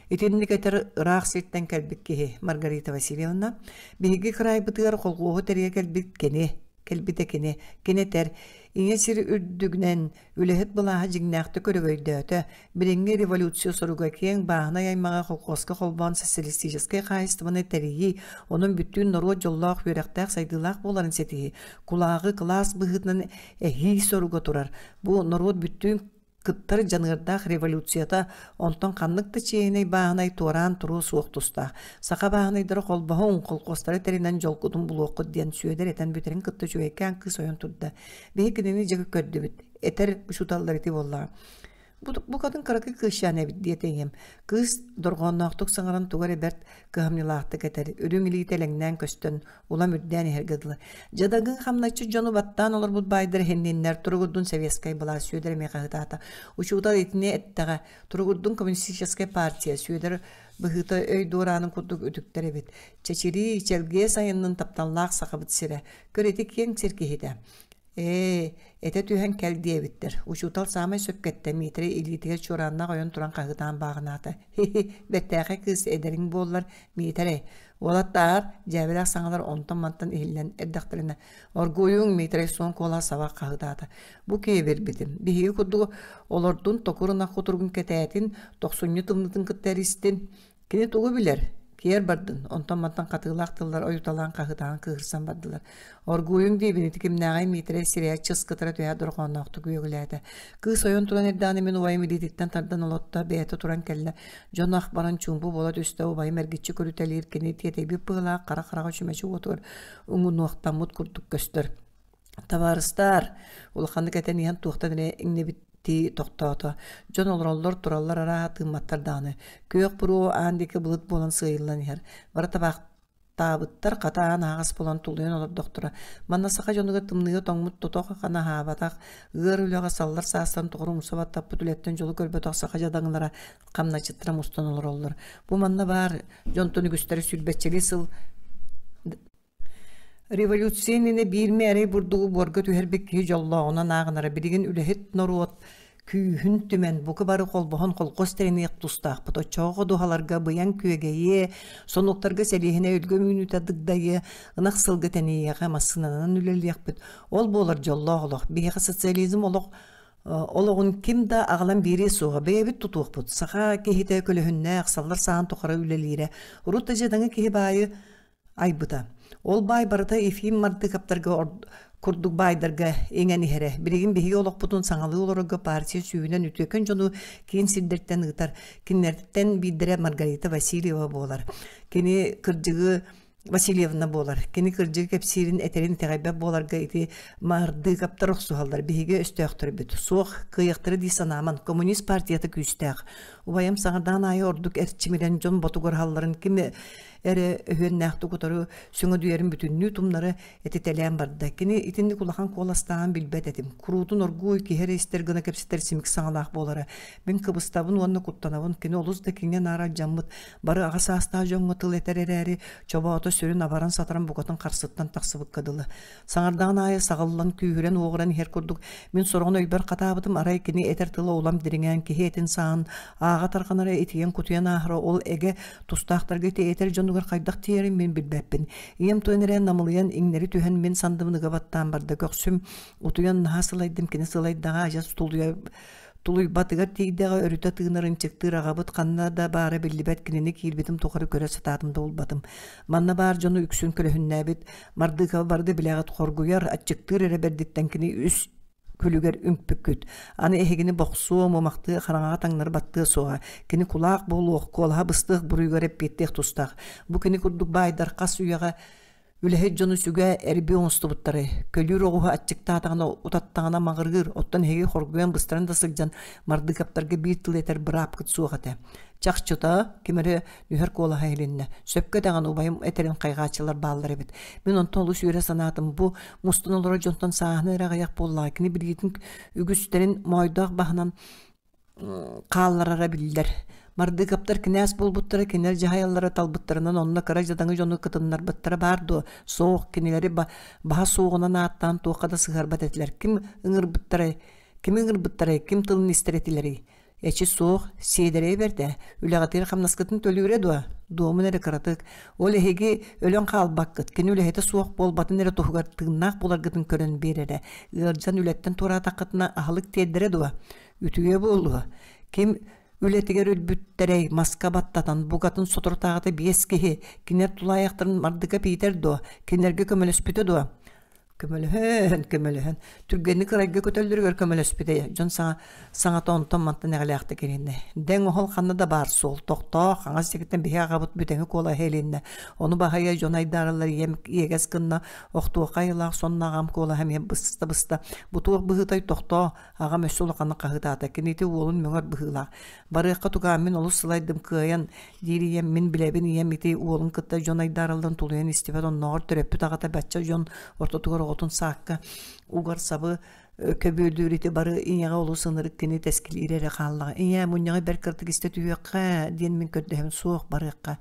Итинник этэр ыраах сиртэн кэлбит киһи Маргарита Васильевна биһиги кыраайбытыгар холхуоһу тэрийэ кэлбит кини кэлбитэ кини кини этэр ийэ сир үрдүгүнэн үлэһит былааһа дьиҥнээхтик өрөгөйдөөтө билиҥҥи революция соруга киэҥ бааһынай аймаҕы холхуоска холбоон социалистическай хаһаайыстыбаны тэрийии онон бүттүүн норуот дьоллоох үөрэхтээх сайдыылаах буоларын ситиһии кулааҕы кылаас быһыытынан эһии соруга турар бу норуот бүттүүн кыттар дьаныардаах революцията онтон ханнык да чиэһинэй бааһынай туораан туруо суох тустаах. Саха бааһынайдара холбоһуҥ, холкуостары тэринэн дьолгутун булуоххут диэн Сүөдэр этэн бүтэрин кытта үчүгэйкээн кыыс ойон турда. Биһи кинини дьэ көрдүбүт. Этэр учууталлар ити буоллаҕа. Бу букатын кыракый кыысчаан эбит диэтэ ийэм. Кыыс дорҕоонноохтук саҥаран тугу эрэ бэрт кыһамньылаахтык этэр, үрүҥ илиитэ элэҥнээн көстөн, улам үрдээн иһэргэ дылы. Дьадагын хамначчы дьону баттаан олорбут баайдар иһинниннэр туругурдун советскай былаас Сүөдэр эмиэ хаһытаата. Учуутал итини эттэҕэ, туругурдун коммунистическай партия Сүөдэр быһыыта өй дуораанын курдук үтүктэр эбит. Чэчирии, чэлгиэ сайыннын тапталлаах сахабыт сирэ. Көр ити киэҥ сир киһитэ. Ээ, этэ түһэн кэл диэбиттэр. Учуутал саамай сөпкө эттэ, Миитэрэй илиитигэр чуорааннаах ойон туран хаһыытаан бааҕынаата. Хи-хи, бэртээхэй кыыс эдэриҥ буоллар, Миитэрэй. Уолаттаар, дьээбэлээх саҥалар онтон-мантан иһиллэн эрдэхтэринэ, оргуйуҥ, Миитэрэй суон куолаһа саба хаһыытаата. Бу киэбирбитим. Биһиги курдук олордун, токур ынах кутуругун кэтээтин, тохсунньу тымныытын кытта эристин. Кини тугу билэр? Киэр бардын, онтон-мантан хатыылаах тыллар ойуталаан хаһыытаан кыыһырсан бардылар. Оргууйуҥ диибин ити кимнээҕий Миитэрэй сирэйэ чыс кытара түһэ дорҕоонноохтук үөгүлээтэ. Кыыс ойон туран эрдэҕинэ мин убайым илиититтэн тардан олотто, бэйэтэ туран кэллэ. Дьон ах баран чуумпу буола түстэ, убайым эргиччи көрүтэлиир, кини тиэтэйбит быһыылаах хара хараҕа чүмэчи уотугар уҥунуохтаммыт курдук көстөр. Табаарыстаар, улаханнык этэн иһэн туохтан эрэ иҥнибиттии тохтоото. Дьон олороллор, тураллар арааһа тыымматтар даҕаны. Күөх буруо аан диэки былыт буолан сыыйыллан иһэр. Бары табаахтаабыттар, хата аан аһаҕас буолан тулуйан олордохторо. Манна саха дьонугар тымныыга тоҥмут тотох аһаабатах, ыар үлэҕэ саллар саастан тоҕор умса баттаппыт үлэттэн дьолу көрбөтөх саха дьадаҥылара хамначчыттара мустан олороллор. Бу манна баар дьонтон үгүстэрэ сүүрбэччэлии сыл Революция иннинэ биир мээрэй бурдугу буорга түһэрбит киһи дьоллооҕунан ааҕынара билигин үлэһит норуот күүһүн түмэн бука бары холбоһон холкуос тэриниэх тустаахпыт. Оччоҕо ходуһаларга быйаҥ күөгэйиэ, сонуктарга сэлиэһинэй өлгөм үүнүүтэ дыгдайыа, ынах сылгы тэнийиэҕэ, массыынанан үлэлиэхпит. Ол буолар дьоллоох олох. Биһиэхэ социализм олох олоҕун ким да аҕалан биэриэ суоҕа, бэйэбит тутуохпут. Саха киһитэ көлөһүннээх, саллар саһаан тухары үлэлиирэ. Урут да дьадаҥы киһи баайы айбыта. Ол баай барыта Ефим Мардыкаптарга курдук баайдарга иҥэн иһэрэ. Билигин биһиги олохпутун саҥалыы олорорго партия сүүһүнэн үтүөкэн дьону киин сирдэртэн ыытар. Кинилэртэн биирдэрэ Маргарита Васильева буолар. Кини кырдьыгы Васильевна буолар. Кини кырдьыгы кэпсиирин этэрин итэҕэйбэт буоларга ити Мардыкаптар охсуһаллар. Биһиги өстөөхтөрбүт. Суох, кыайыахтара дии санааман. Коммунист партията күүстээх. Убайым саҥардаан аайы ордук эрчимирэн дьон ботугураһалларын ким эрэ өһүөннээхтик утары сөҥөдүйэрин бүтүннүү тумнары этитэлээн барда. Кини итинник улахан куоластааҕын билбэт этим. Куруутун оргууй киһи эрэ истэр гына кэпсэтэр симик саҥалаах буолара. Мин кыбыстабын уонна куттанабын. Кини олус да киҥэ-наара алдьаммыт, бары аҕа саастаах дьоҥҥо тыл этэр эрээри, чобоото сүрүн абаран-сатаран букатын харсыттан тахсыбыкка дылы. Саҥардаҕын аайы саҕыллан, күүһүрэн-уоҕуран иһэр курдук, мин сороҕун өйбөр хатаабытым, арай кини этэр тыла улам дириҥээн, киһи этин сааһын ааҕа тарҕанара, итийэн-кутуйан ааһара, ол эгэ тустаахтарга ити этэр дьонугар хайдах тиийэрин мин билбэппин. Ийэм туйан эрэ намылыйан, иҥнэри түһэн, мин сандыбын ыга баттаан барда. Көхсүм утуйан наһаа сылайдым, кини сылайдаҕа адьас тулуйа Тулуйбатыгар тиийдэҕэ өрүтэ тыынар ынчыктыыр аҕабыт ханна да баара биллибэт кинини киирбитим тухары көрө сатаатым да булбатым. Манна баар дьону үксүн көлөһүннээбит Мардыкова бары да билэҕит хоргуйар, аччыктыыр эрэ бэрдиттэн кини үс күлүгэр үҥпүккүт. Аны эһигини бохсуо, мумахтыа, хараҥаҕа таҥнары баттыа суоҕа. Кини кулаах буолуох, куолаһа быстыах буруйугар эппиэттиэх тустаах. Бу кини курдук баайдар хас үйэҕэ үлэһит дьону сүгэ эрби оҥостубуттарай. Көлүүр оҕуһу аччыктаатаҕына, утаттаҕына маҕырыыр, оттон эһиги хоргуйан быстаран да сылдьан Мардыкаптарга биир тыл этэр быраапкыт суох этэ. Чахчыта, ким эрэ нүһэр куолаһа иһилиннэ. Сөпкө даҕаны убайым этэрин хайҕааччылар бааллар эбит. Мин онтон олус үөрэ санаатым. Бу мустан олорор дьонтон сааһына эрэ аҕыйах буоллаҕа. Кини билиитин үгүстэрин моойдоох баһынан хаалларара биллэр. Мардыыкаптар кинээс буолбуттара, кинилэр дьаһайаллара талбыттарынан онно кыра дьадаҥы дьону кытыннарбыттара баар дуо? Суох, кинилэри баһа суоҕунан ааттаан туохха да сыһыарбат этилэр. Ким ыҥырбыттарай? Кими ыҥырбыттарай? Ким тылын истэр этилэрий? Эчи суох, сиэдэрэй бэрт ээ, үлэҕитигэр хамнаскытын төлүүрэ дуо? Дуомун эрэ кыратык. Ол эһиги өлөн хаалбаккыт, кини үлэһитэ суох буолбатын эрэ туһугар тыыннаах буоларгытын көрөн биэрэрэ. Ыалдьан үлэттэн туораатаххытына аһылык тиэрдэрэ дуо? Үтүө буолуо. Ким үлэтигэр өлбүттэрэй, маска баттатан, букатын соторутааҕыта биэс киһи, кинилэр тулаайахтарын мардыка питэр дуо? Кинилэргэ көмөлөспүтэ дуо? Көмөлөһөн, көмөлөһөн. Түргэнник ырайга көтөллөрүгэр көмөлөспүтэ. Дьон саҥа саҥата онтон-мантан эҕэлээхтик иһиннэ. Дэҥ оһол ханна да баар суол. Тохтоо, хаҥас диэкиттэн биһи аҕабыт бүтэҥи куолаһа илиннэ. Ону баһыйа дьон айдаараллар ийэм иэгэс гынна, охтуохха айылаах сонно аҕам куолаһа эмиэ быста-быста. Бу туох быһыытай тохтоо, Аҕам өссө улаханнык хаһыытаата, кинити уолун мөҥөр быһыылаах. Барыахха тукаам, мин олус сылайдым, кыайан, диир ийэм, мин билэбин ийэм ити уолун кытта дьон айдааралларын тулуйан истибэт, оннооҕор төрөппүт аҕата бачча дьон ортотугар оҕотун саакка угар сабы көбүөлүүр ити бары ийэҕэ олус ынырык кини тэскилиир эрэ хааллаҕа. Ийээ, мунньаҕы бэрт кыратык истэ түһүөххэ, диэн мин көрдөһөм, суох, барыахха.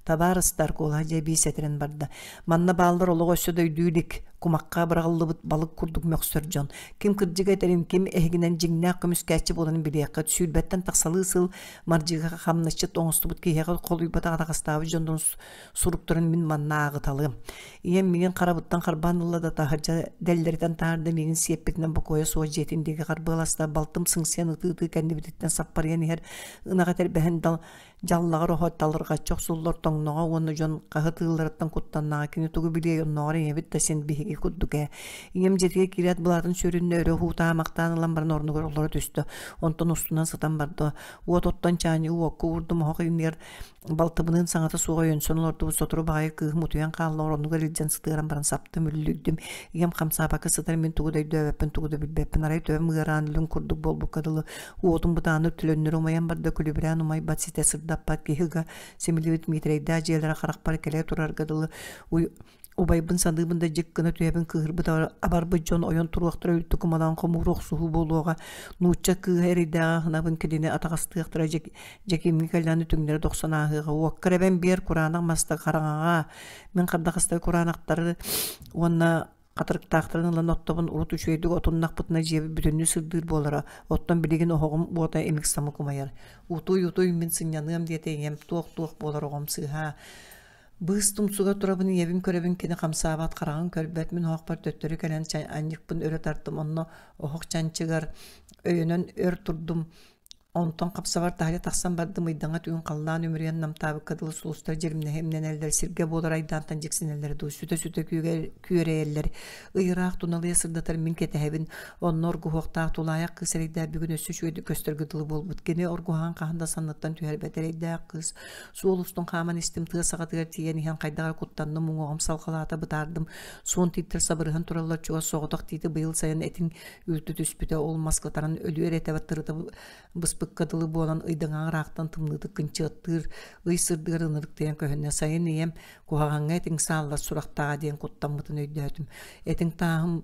Табаарыстар, куолаһа дьэ эбии сэтэрэн барда. Манна бааллар олоҕу өссө да өйдүү илик, кумахха быраҕыллыбыт балык курдук мөхсөр дьон. Ким кырдьыга этэрин, ким эһигинэн дьиҥнээх көмүскээччи буоларын билиэххит. Сүүрбэттэн тахсалыы сыл мардьыыга хамначчыт оҥостубут киһиэхэ холуйбатах атаҕастаабыт дьоннорун суруктарын мин манна ааҕыталыам. Ийэм миигин харабыттан харбаан ылла да таһырдьа дэллэритэн таһаарда миигин сиэппитинэн бокуойа суох дьиэтин диэки харбыаласта. Балтым сыҥсыйан ытыы-ытыы кэннибититтэн саппарыйан иһэр ынах этэрбэһин дал Дьаллаҕар оһо талырҕаччы охсуллар тоҥноҕо уонна дьон хаһытыылларыттан куттаннаҕа кини тугу билиэй оннооҕор ийэбит да син биһиги курдук ээ. Ийэм дьиэтигэр киирээт былаатын сүөрүннэ өрө уһуутаамахтаан ылан баран орнугар олоро түстэ. Онтон устунан сытан барда. Уот оттон чаанньыгы уокка уурдум оһох иннигэр балтыбыныын саҥата суох өйөнсөн олордубут сотору баҕайы кыыһым утуйан хаалла оронугар илдьэн сытыаран баран саптым үллүйдүм. Ийэм хамсаабакка сытар мин тугу да өйдөөбөппүн тугу да билбэппин арай төбөм ыараан лүҥ курдук буолбукка дылы Уотун бытааннык төлөннөрү умайан барда, күлүбүрээн умайбат, ситэ сырдаппат киһи ыга симилибит Миитэрэйдээх дьиэлэрэ харахпар кэлэ турарга дылы убайбын саныыбын да дьик гына түһэбин кыыһырбыт абарбыт дьон ойон туруохтара үлтү кумалаан хомуур охсуһуу буолуоҕа нуучча кыыһа эрэйдээҕи аһынабын кинини атаҕастыахтара дьэкиимҥэ кэллэҕинэ түҥнэри дохсон ааһыаҕа уоккар эбэн биэр кураанах маста хараҥаҕа мин хардахастар кураанахтары уонна Хатырыктаахтарын ылан оттобун урут үчүгэйдик отуннахпытына дьиэбит бүтүннүү сырдыыр буолара, оттон билигин оһоҕум уота имик-самык умайар. Утуй-утуй мин сынньаныам диэтэ ийэм, туох-туох буолар оҕом сыыһаа. Быыс тумсугар турабын ийэбин көрөбүн кини хамсаабат хараҕын көрбөт мин оһохпор төттөрү кэлэн анньыкпын өрө тартым онно оһох чанчыгар өйөнөн өр турдум Онтон хапсабар таһырдьа тахсан бардым, ыйдаҥа түүн халлаан үмүрүйэн намтаабыкка дылы сулустар дьиримнэһэ имнэнэллэр, сиргэ буолар айдаантан дьиксинэллэр дуу, сүтэ-сүтэ күөрэйэллэр. Ый ыраах туналыйа сырдатар мин кэтэһэбин, онно оргуһуохтаах тулаайах кыыс эрэйдээх бүгүн өссө үчүгэйдик көстөргө дылы буолбут. Кини оргуһаан хаһан да санныттан түһэрбэт эрэйдээх кыыс. Суол устун хааман истим, тыа саҕатыгар тиийэн иһэн хайдах эрэ куттанным, уҥуоҕум салҕалаата, бытаардым. Суон тииттэр сабырыһан тураллар, чугас соҕотох тиити быйыл сайын этиҥ Үлтү түспүтэ ол мас кытаран өлүөр этэ тырыта быспыкка дылы буолан ыйдаҥаҕа ыраахтан тымныытык кынчыаттыыр ый сырдыгар ынырыктыйан көһүннэ сайын ийэм куһаҕаҥҥа этиҥ сааллар сурахтааҕа диэн куттаммытын өйдөөтүм этиҥ тааһым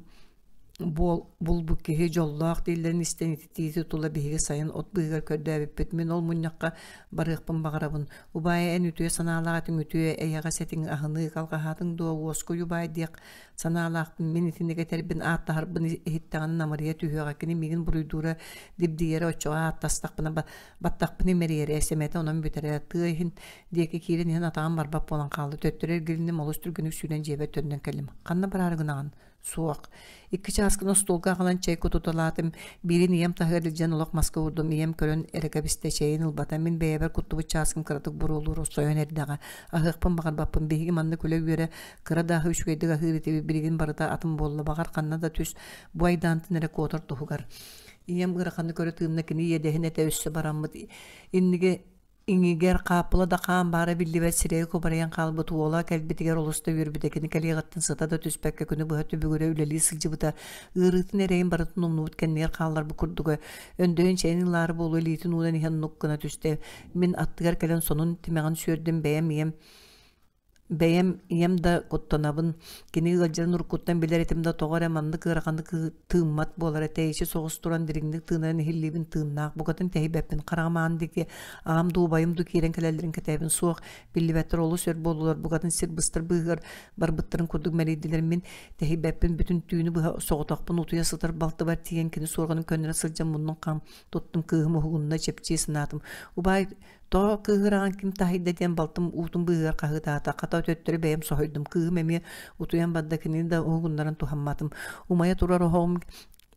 буол булбут киһи дьоллоох дииллэрин истэн ититиити тула биһиги сайын от быыһыгар көрдөөбүппүт мин ол мунньахха барыахпын баҕарабын убаайа эн үтүө санаалаах этиҥ үтүө эйэҕэс этиҥ аһыныы алҕаһаатыҥ дуо уоскуй убаай диэх Санаалаахпын мин итинник этэрбин ааттаһарбын иһиттэҕинэ намырыйа түһүөҕэ кини миигин буруйдуура дибдийэрэ оччоҕо ааттастахпына баттахпын имэрийэрэ сэмэтэ онон бүтэрэ тыа иһин диэки киирэн иһэн атаҕым барбат буолан хаалла төттөрү эргилинним олус түргэнник сүүрэн дьиэбэр төннөн кэллим ханна бараары гынаҕын? Суох. Икки чааскын остуолга аҕалан чэй кутуталаатым. Биирин ийэм таһыгар илдьэн олох маска уурдум. Ийэм көрөн эрэ кэбистэ, чэйин ылбата. Мин бэйэбэр куттубут чааскым кыратык буруолуур, сойон эрдэҕэ. Аһыахпын баҕарбаппын. Биһиги маннык үлэ-үөрэ кыра да аһы үчүгэйдик аһыыр этибит. Билигин барыта атын буолла. Баҕар, ханна да түс, бу айдаантан эрэ куотар туһугар. Ийэм ыараханнык көрө тыынна, кини иэдэһин этэ өссө бараммыт. Инниги Иҥигэр хааппыла да хаан баара биллибэт сирэйэ кубарыйан хаалбыт уола кэлбитигэр олус да үөрбүтэ, кини кэлиэҕиттэн сыта да түспэккэ күнү быһа түбүгүрэ үлэлии сылдьыбыта, ыарыытын эрэйин барытын умнубут кэннигэр хаалларбыт курдуга. Өндөйөн чэйин ылаары буолуо илиитин уунан иһэн нук гына түстэ. Мин аттыгар кэлэн сонун тимэҕин сүөрдүм, бэйэм ийэм Бэйэм ийэм да куттанабын, кини ыалдьарын уруккуттан билэр этим да тоҕо эрэ маннык ыараханнык тыыммат буолара, тэйиччи соҕус туран дириҥник тыынарын иһиллиибин тыыннаах, букатын тэһийбэппин, хараҕым аан диэки аҕам дуу, убайым дуу киирэн кэлэллэрин кэтээбин суох, биллибэттэр олус өр буоллулар, букатын сир быстар быыһыгар барбыттарын курдук мэлийдилэр, мин тэһийбэппин, бүтүн түүнү быһа соҕотохпун утуйа сытар балтыбар тиийэн кини суорҕанын көннөрө сылдьан муннун хам туттум, кыыһым уһугунна, чэпчии санаатым. Убаай Тоҕо кыыһыраҕын ким таһыйда диэн балтым уутун быыһыгар хаһыытаата, хата төттөрү бэйэм соһуйдум, кыыһым эмиэ утуйан барда, кинини да уһугуннаран туһамматым. Умайа турар оһоҕум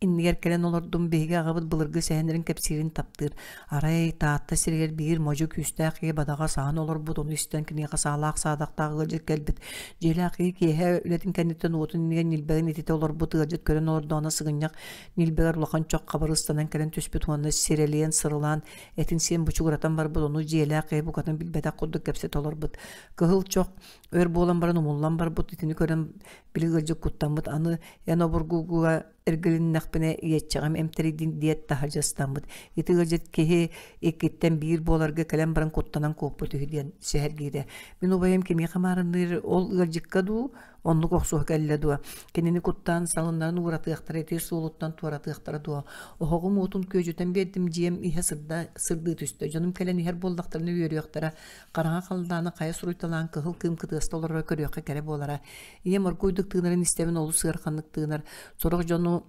иннигэр кэлэн олордум, биһиги аҕабыт былыргы сэһэннэрин кэпсиирин таптыыр. Арай Таатта сиригэр биир модьу күүстээх киһи бадаҕа саһан олорбут, ону истэн киниэхэ саалаах саадахтаах ыалдьыт кэлбит. Дьиэлээх киһи киэһэ үлэтин кэнниттэн уотун иннигэр ньилбэгин ититэ олорбут ыалдьыт көрөн олордоҕуна сыгынньах ньилбэгэр улахан чох хабыр ыстанан кэлэн түспүт уонна сирэлийэн сырылаан Этин-сиэн бучугуратан барбыт, ону дьиэлээх киһи букатын билбэтэх курдук кэпсэтэ олорбут. Кыһыл чох өр буолан баран умуллан барбыт, итини көрөн били ыалдьыт куттаммыт, аны эн обургуга эргилиннэхпинэ иэччэҕим эмтэрийдин диэт таһырдьа ыстаммыт. Ити ыалдьыт киһи иккиттэн биир буоларга кэлэн баран куттанан куоппут үһү диэн сэһэргиирэ. Мин убайым кимиэхэ маарынныыр ол ыалдьыкка дуу, Оннук охсуһа кэллэ дуо? Кинини куттаан салыннаран ууратыахтара, ити суолуттан туоратыахтара дуо? Оһоҕум уотун күөдьүтэн биэрдим, дьиэм иһэ сырда, сырдыы түстэ. Дьонум кэлэн иһэр буоллахтарына үөрүөхтэрэ. Хараҥа халлааны хайа суруйталаан кыһыл кыым кытыаста олороро көрүөххэ кэрэ буолара. Ийэм оргууйдук тыынарын истэбин олус ыараханнык тыынар. Сорох дьону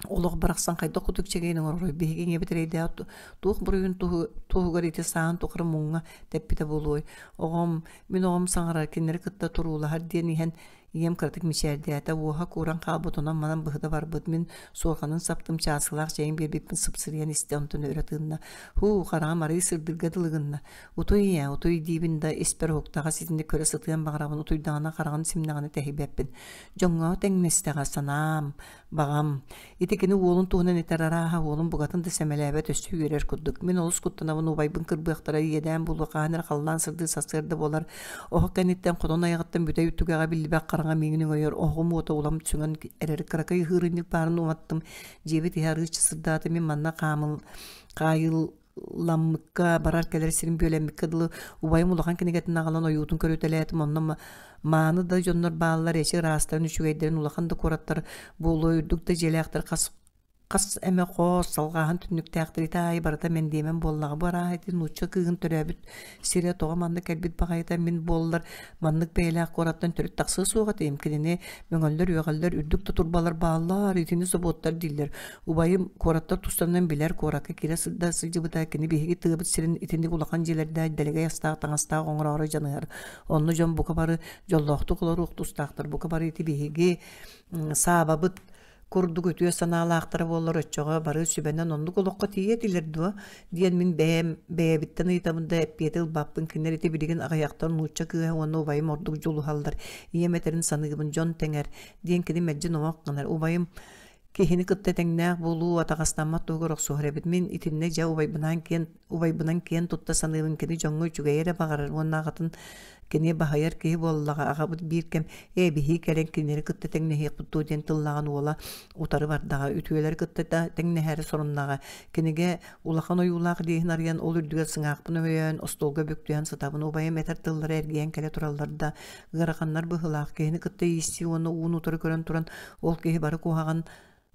Олох барахсан хайдах курдук чэгэйин оҥоророй, биһиги ийэбит эрэйдээх туох буруйун туһугар ити сааһын тухары муҥҥа тэппитэ буолуой. Оҕом, мин оҕом саҥарар, кинилэри кытта туруулаһар диэн иһэн ийэм кыратык мичээрдээтэ, уоһа кууран хаалбыт, онон-манан быһыта барбыт. Мин суорҕанын саптым, чааскылаах чэйин биэрбиппин сыпсырыйан истэ, онтон өрө тыынна. Һуу, хараҕым арыый сырдыырга дылы гынна. Утуй ийээ, утуй диибин да, испэр уһуктаҕас итинник көрө сытыан баҕарабын, утуйдаҕына хараҕын симнэҕинэ тэһийбэппин. Дьоҥҥо тэҥнэстэҕэ санаам, Баҕам, ити кини уолун туһунан этэр арааһа уолун букатын да сэмэлээбэт өссө үөрэр курдук. Мин олус куттанабын убайбын кырбыахтара иэдээн буолуо хаһан эрэ халлаан сырдыы сарсыарда буолар. Оһох кэнниттэн хотон айаҕыттан бүтэй түгэҕэ биллибэт хараҥа миигин өҥөйөр оһоҕум уота улам сөҥөн эрэр кыракый ыһыырынньык баарын уматтым. Дьиэбит иһэ арыычча сырдаата мин манна хаамыл хаайыл ламмыкка, барар-кэлэр сирин бүөлэммиккэ дылы убайым улахан кинигэтин аҕалан ойуутун көрүтэлээтим, онно мааны да дьоннор бааллар, эчи ыраастарын, үчүгэйдэрин улахан да куораттар буолуо, үрдүк да дьиэлээхтэр хас хас эмэ хоос, салҕааһын түннүктээхтэр ити аайы барыта мэндиэмэн буоллаҕа. Бу арааһа ити нуучча кыыһын төрөөбүт сирэ тоҕо манна кэлбит баҕайыта мин буоллар маннык бэйэлээх куораттан төрүт тахсыа суох этим. Кинини мөҥөллөр-үөҕэллэр, үрдүк да турбалар бааллар, итини собуоттар дииллэр. Убайым куораттар тустарынан билэр, куоракка киирэ сылдьа сылдьыбыта, кини биһиги тыабыт сирин итинник улахан дьиэлэрдээх дэлэгэй астаах таҥастаах оҥороору дьаныһар. Онно дьон бука бары дьоллоохтук олоруох тустаахтар, бука бары ити биһиги Саабабыт курдук үтүө санаалаахтара буоллар оччоҕо бары сүбэнэн оннук олоххо тиийэ этилэр дуо диэн мин бэйэм бэйэбиттэн ыйытабын да эппиэти ылбаппын кинилэр ити билигин аҕыйахтан нуучча кыыһа уонна убайым ордук дьулуһаллар ийэм этэрин саныыбын дьон тэҥэр диэн кини мэлдьи номох гынар убайым Киһини кытта тэҥнээх буолуу атаҕастаммат туһугар охсуһар эбит. Мин итиннэ дьэ убайбынаан киэн убайбынан киэн тутта саныыбын кини дьоҥҥо үчүгэйи эрэ баҕарар уонна аҕатын кини баһыйар киһи буоллаҕа аҕабыт биир кэм ээ биһиги кэлэн кинилэри кытта тэҥнэһиэхпит дуо диэн тыллаҕын уола утары бардаҕа үтүөлэри кытта да тэҥнэһээри соруннаҕа кинигэ улахан ойуулаах лииһин арыйан ол үрдүгэр сыҥаахпын өйөөн остуолга бүк түһэн сытабын убайым этэр тыллара эргийэн кэлэ тураллар да ыараханнар быһыылаах киһини кытта ииссии уонна уун утары көрөн туран ол киһи бары куһаҕан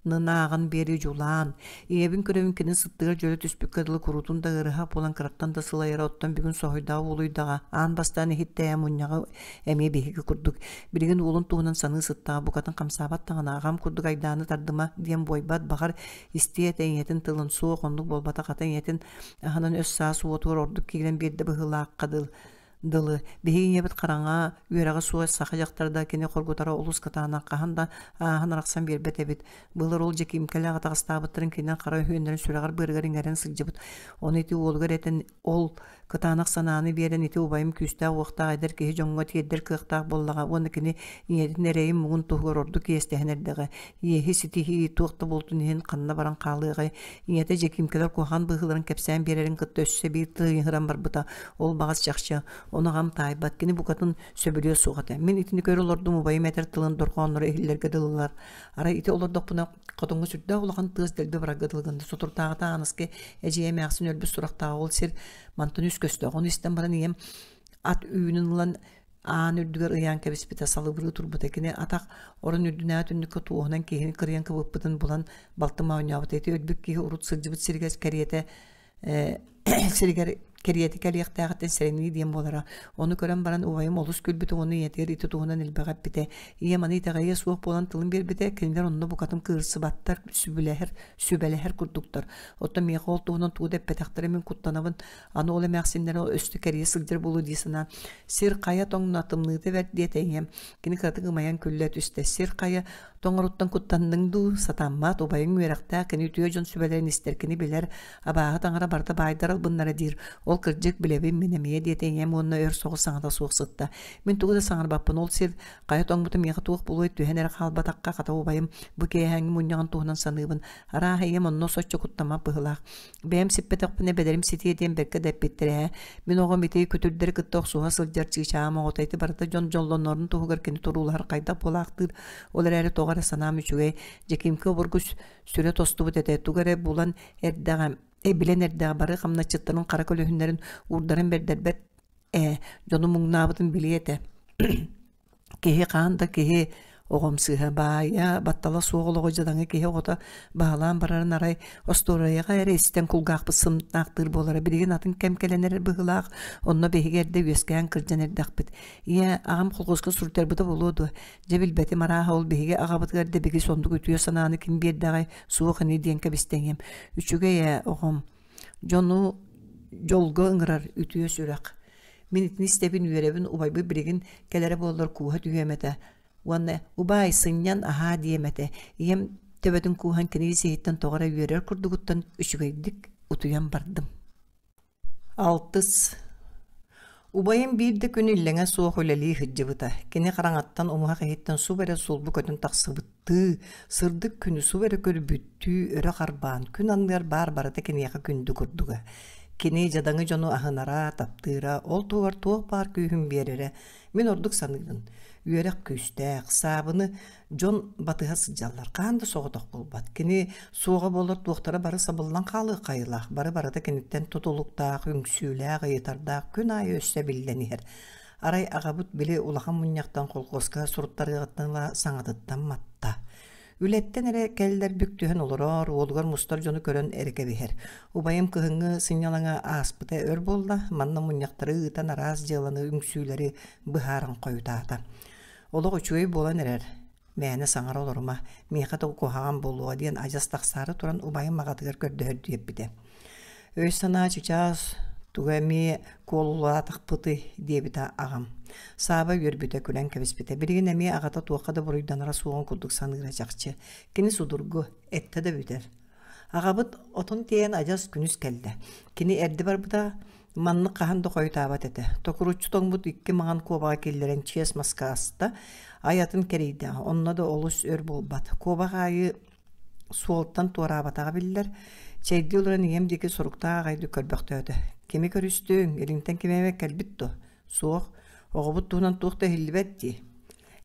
нынааҕын биэрии дьулаан. Ийэбин көрөбүн кини сыттыгар дьөлө түспүккэ дылы куруутун да ыарыһах буолан кыраттан да сылайара оттон бүгүн соһуйдаҕа уолуйдаҕа аан бастаан иһиттэ мунньаҕы эмиэ биһиги курдук билигин уолун туһунан саныы сыттаҕа букатын хамсаабат даҕаны аҕам курдук айдааны тардыма диэн буойбат баҕар истиэ этэ ийэтин тылын суох оннук буолбатах ата ийэтин аһынан өс саас уотугар ордук киирэн биэрдэ быһыылаахха дыл. дылы. Биһиги ийэбит хараҥа, үөрэҕэ суох саха дьахтара да кини хоргутара олус кытаанах, хаһан да ааһан-арахсан биэрбэт эбит. Былыр ол Дьэкиимкэлээх атаҕастаабыттарын кинилэр хара өһүөннэрин сүрэҕэр-быарыгар иҥэрэн сылдьыбыт. Ону ити уолугар этэн ол кытаанах санааны биэрэн ити убайым күүстээх-уохтаах эдэр киһи дьоҥҥо тиэрдэр кыахтаах буоллаҕа уонна кини ийэтин эрэйин-муҥун туһугар ордук иэстэһэн эрдэҕэ. Иэһи ситиһии туох да буолтун иһин ханна баран хаалыаҕай? Ийэтэ Дьэкиимкэлэр куһаҕан быһыыларын кэпсээн биэрэрин кытта өссө биир тыынһыран барбыта. Ол баҕас чахчы. Ону аҕам таайбат. Кини букатын сөбүлүө суох этэ. Мин итини көрө олордум убайым этэр тылын дорҕоонноро иһиллэргэ дылылар. Арай ити олордохпуна хотоҥҥо сүрдээх улахан тыас дэлби барарга дылы гынна. Соторутааҕыта Ааныска эдьиийэ эмээхсин өлбүт сурахтааҕа ол сир мантан үс көстөөх. Ону истэн баран ийэм ат үүнүн ылан аан үрдүгэр ыйаан кэбиспитэ, салыбырыы турбута. Кини атах орон үрдүнээҕи түннүккэ туоһунан киһини кырыйан кыбыппытын булан балтым оонньообута. Ити өлбүт киһи урут сылдьыбыт сиригэр кэриэтэ сиригэр кэриэтэ кэлиэхтээҕиттэн сэрэнии диэн буолара. Ону көрөн баран убайым олус күлбүтэ уонна ийэтигэр ити туһунан элбэҕи эппитэ. Ийэм аны итэҕэйиэ суох буолан тылын биэрбитэ, кинилэр онно букатын кыырсыбаттар, сүбэлэһэр, сүбэлэһэр курдуктар. Оттон миэхэ ол туһунан тугу да эппэтэхтэрэ мин куттанабын. Аны ол эмээхсиннэрэ өстө кэрийэ сылдьар буолуо дии санаан, сир хайа тоҥно тымныыта бэрт диэтэ ийэм. Кини кыратык ымайан күллэ түстэ. Сир хайа тоҥоруттан куттанныҥ дуу? Сатаммат, убайыҥ үөрэхтээх, кини үтүө дьон сүбэлэрин истэр, кини билэр, Абааһы таҥара барыта баайдар албыннара диир. Ол кырдьык билэбин мин эмиэ диэтэ ийэм уонна өр соҕус саҥата суох сытта. Мин тугу да саҥарбаппын ол сир хайа тоҥмута миэхэ туох буолуой түһэн эрэ хаалбатахха хата убайым бу киэһээҥҥи мунньаҕын туһунан саныыбын. Арааһа ийэм онно соччо куттаммат быһыылаах. Бэйэм сиппэтэхпинэ бэдэрим ситиэ диэн бэркэ да эппиттэрэ ээ. Мин оҕом ити күтүрдэри кытта охсуһа сылдьар чыычааҕым оҕото ити барыта дьон дьоллонорун туһугар кини туруулаһар хайдах буолаахтыыр. Ол эрээри тоҕо эрэ санаам үчүгэй. Дьэкиимкэ обургу сүрэ тостубут этэ тугу эрэ булан эрдэҕэ билэн эрдэҕэ бары хамначчыттарын хара көлөһүннэрин уурдаран бэрдэрбэт ээ дьону муҥнаабытын билиэ этэ киһи хаан да киһи оҕом сыыһа баайа баттала суох олоҕу дьадаҥы киһи оҕото баһылаан барарын арай остуоруйаҕа эрэ истэн кулгаахпыт сымнаахтыыр буолара билигин атын кэм кэлэн эрэр быһыылаах онно биһиги эрдэ үөскээн кырдьан эрдэхпит ийэ аҕам холкуоска суруйтарбыта буолуо дуо Дьэ билбэтим арааһа ол биһиги аҕабытыгар дэбигис оннук үтүө санааны ким биэрдэҕэй, суох ини диэн кэбистэҥиэм. Үчүгэй ээ, оҕом. Дьону дьолго ыҥырар үтүө сүрэх. Мин итини истэбин үөрэбин убайбыт билигин кэлэрэ буоллар кууһа түһүөм этэ. Уонна убаай сынньан аһаа диэм этэ. Ийэм төбөтүн кууһан кини сиһиттэн тоҕо эрэ үөрэр курдугуттан үчүгэйдик утуйан бардым. Алтыс Убайым биир да күн иллэҥэ суох үлэлии сылдьыбыта. Кини хараҥаттан умуһах иһиттэн субу эрэ сулбу көтөн тахсыбыттыы, сырдык күнү субу эрэ көрбүттүү өрө харбаан, күн анныгар баар барыта киниэхэ күндү курдуга. Кини дьадаҥы дьону аһынара, таптыыра, ол туһугар туох баар күүһүн биэрэрэ. Мин ордук саныыбын. Үөрэх күүстээх, саабыны Дьон батыһа сылдьаллар, хаһан да соҕотох буолбат. Кини суоҕа буоллар туохтара бары сабыллан хаалыах айылаах, бары барыта киниттэн тутулуктаах, үҥсүүлээх, ыйытардаах күн аайы өссө биллэн иһэр. Арай аҕабыт били улахан мунньахтан колхуоска суруттарыаҕыттан ыла саҥатыттан матта. Үлэттэн эрэ кэллэр бүк түһэн олорор, уолугар мустар дьону көрөн эрэ кэбиһэр. Убайым кыһыҥҥы сынньалаҥа ааспыта өр буолла, манна мунньахтары ыытан араас дьыаланы, үҥсүүлэри быһааран хойутаата. Олох үчүгэй буолан эрэр, мээнэ саҥара олорума, миэхэ да куһаҕан буолуо диэн адьас тахсаары туран убайым аҕатыгар көрдөһөрдүү эппитэ. Өй-санаа чычаас тугу эмиэ куолулаатахпытый диэбитэ аҕам. Сааба үөрбүтэ, күлэн кэбиспитэ. Билигин эмиэ аҕата туохха да буруйданара суоҕун курдук саныыра чахчы. Кини судургу, эттэ да бүтэр. Аҕабыт отун тиэйэн адьас күнүс кэллэ. Кини эрдэ барбыта, маннык хаһан да хойутаабат этэ. Токуруччу тоҥмут икки маҥан куобаҕы киллэрэн чиэс маска аста, айатын кэрийдэ, онно да олус өр буолбат. Куобах аайы суолтан туораабатаҕа биллэр. Чэйдии олорон ийэм диэки суруктаах аҕайдык көрбөхтөөтө. Кими көрүстүҥ? Илинтэн ким эмэ кэлбит дуо? Суох. Оҕобут туһунан туох да иһиллибэт дии.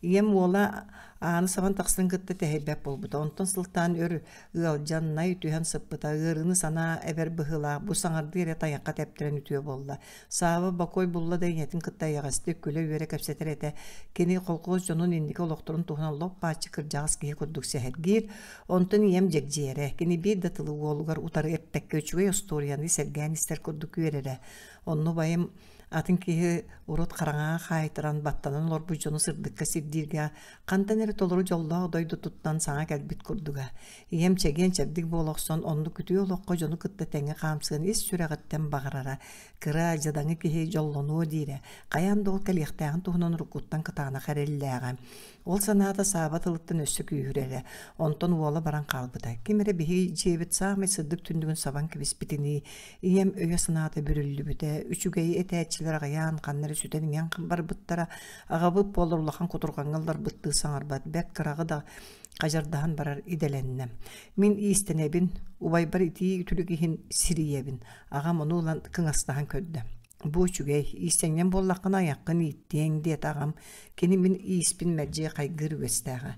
Ийэм уола ааны сабан тахсан кытта тэһийбэт буолбута. Онтон сылтаан өр ыалдьан, най түһэн сыппыта. Ыарыыны санаа эбэр быһыылаах, бу саҥардыы эрэ тайахха тэптэрэн үтүө буолла. Сааба бокуой булла да ийэтин кытта эйэҕэстик, күлэ-үөрэ кэпсэтэр этэ. Кини колхоз дьонун инники олохторун туһунан лоп-бааччы кырдьаҕас киһи курдук сэһэргиир. Онтон ийэм дьэгдьийэрэ. Кини биир да тылы уолугар утары эппэккэ үчүгэй остуоруйаны сэргээн истэр курдук үөрэрэ. Онно убайым. Атын киһи урут хараҥаҕа хаайтаран баттанан олорбут дьону сырдыкка сирдииргэ хантан эрэ толору дьоллоох дойдутуттан саҥа кэлбит курдуга. Ийэм чэгиэн-чэбдик буола охсон оннук үтүө олоххо дьону кытта тэҥҥэ хаамсыан ис сүрэҕиттэн баҕарара. Кыра, дьадаҥы киһи дьоллонуо диирэ, хайаан да ол кэлиэхтээҕин туһунан уруккуттан кытаанах эрэллээҕэ. Ол санаата Сааба тылыттан өссө күүһүрэрэ. Онтон уола баран хаалбыта. Ким эрэ биһиги дьиэбит саамай сырдык түннүгүн сабан кэбиспитинии, ийэм өйө-санаата бүрүллүбүтэ, үчүгэйи этээччилэр аҕыйаан ханна эрэ сүтэн-иҥэн барбыттара. Аҕабыт буоллар улахан кутурҕаҥҥа ылларбыттыы саҥарбат, бэрт кыраҕы да хадьардаһан барар идэлэннэ. Мин иистэнэбин, убайбар итии үтүлүк иһин сирийэбин. Аҕам ону ылан кыҥастаһан көрдө. Бу үчүгэй, иистэнньэн буоллаххына айаххын ииттиэҥ, диэтэ аҕам. Кини мин ииспин мэлдьи хайгыыр үгэстээҕэ.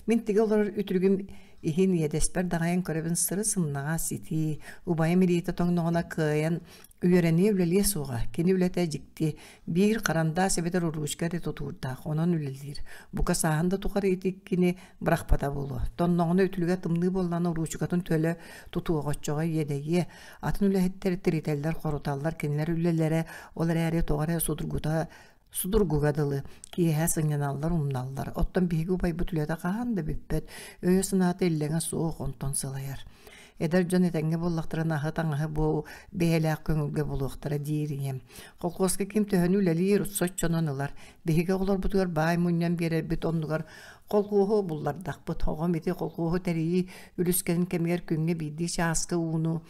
Мин тигэ олорор үтүлүгүм иһин иэдэспэр даҕайан көрөбүн сыры-сымнаҕас итии, убайым илиитэ тоҥноҕуна кыайан үөрэниэ үлэлиэ суоҕа. Кини үлэтэ дьикти. Биир харандаас эбэтэр уруучка эрэ тутуурдаах, онон үлэлиир. Бука сааһын да тухары ити иккини бырахпата буолуо. Тонноҕуна үтүлүгэ тымныы буоллаҕына уруучукатын төлө тутуоҕа, оччоҕо иэдэйиэ. Атын үлэһиттэр тиритэллэр, хоруталлар, кинилэр үлэлэрэ ол эрээри тоҕо эрэ судургута судургуга дылы киэһэ сынньаналлар, умналлар. Оттон биһиги убайбыт үлэтэ хаһан да бүппэт, өйө-санаата иллэҥэ суох, онтон сылайар. Эдэр дьон этэҥҥэ буоллахтарына аһы-таҥаһы бу бэйэлээх көҥүлгэ булуохтара диир ийэм. Холкуоска ким төһөнү үлэлиир, соччонон ылар. Биһиги оҕолорбутугар баай мунньан биэрэрбит оннугар Колхуоһу буллардахпыт. Оҕом ити колхуоһу тэрийии үлүскэнин кэмигэр күҥҥэ биирдии чааска ууну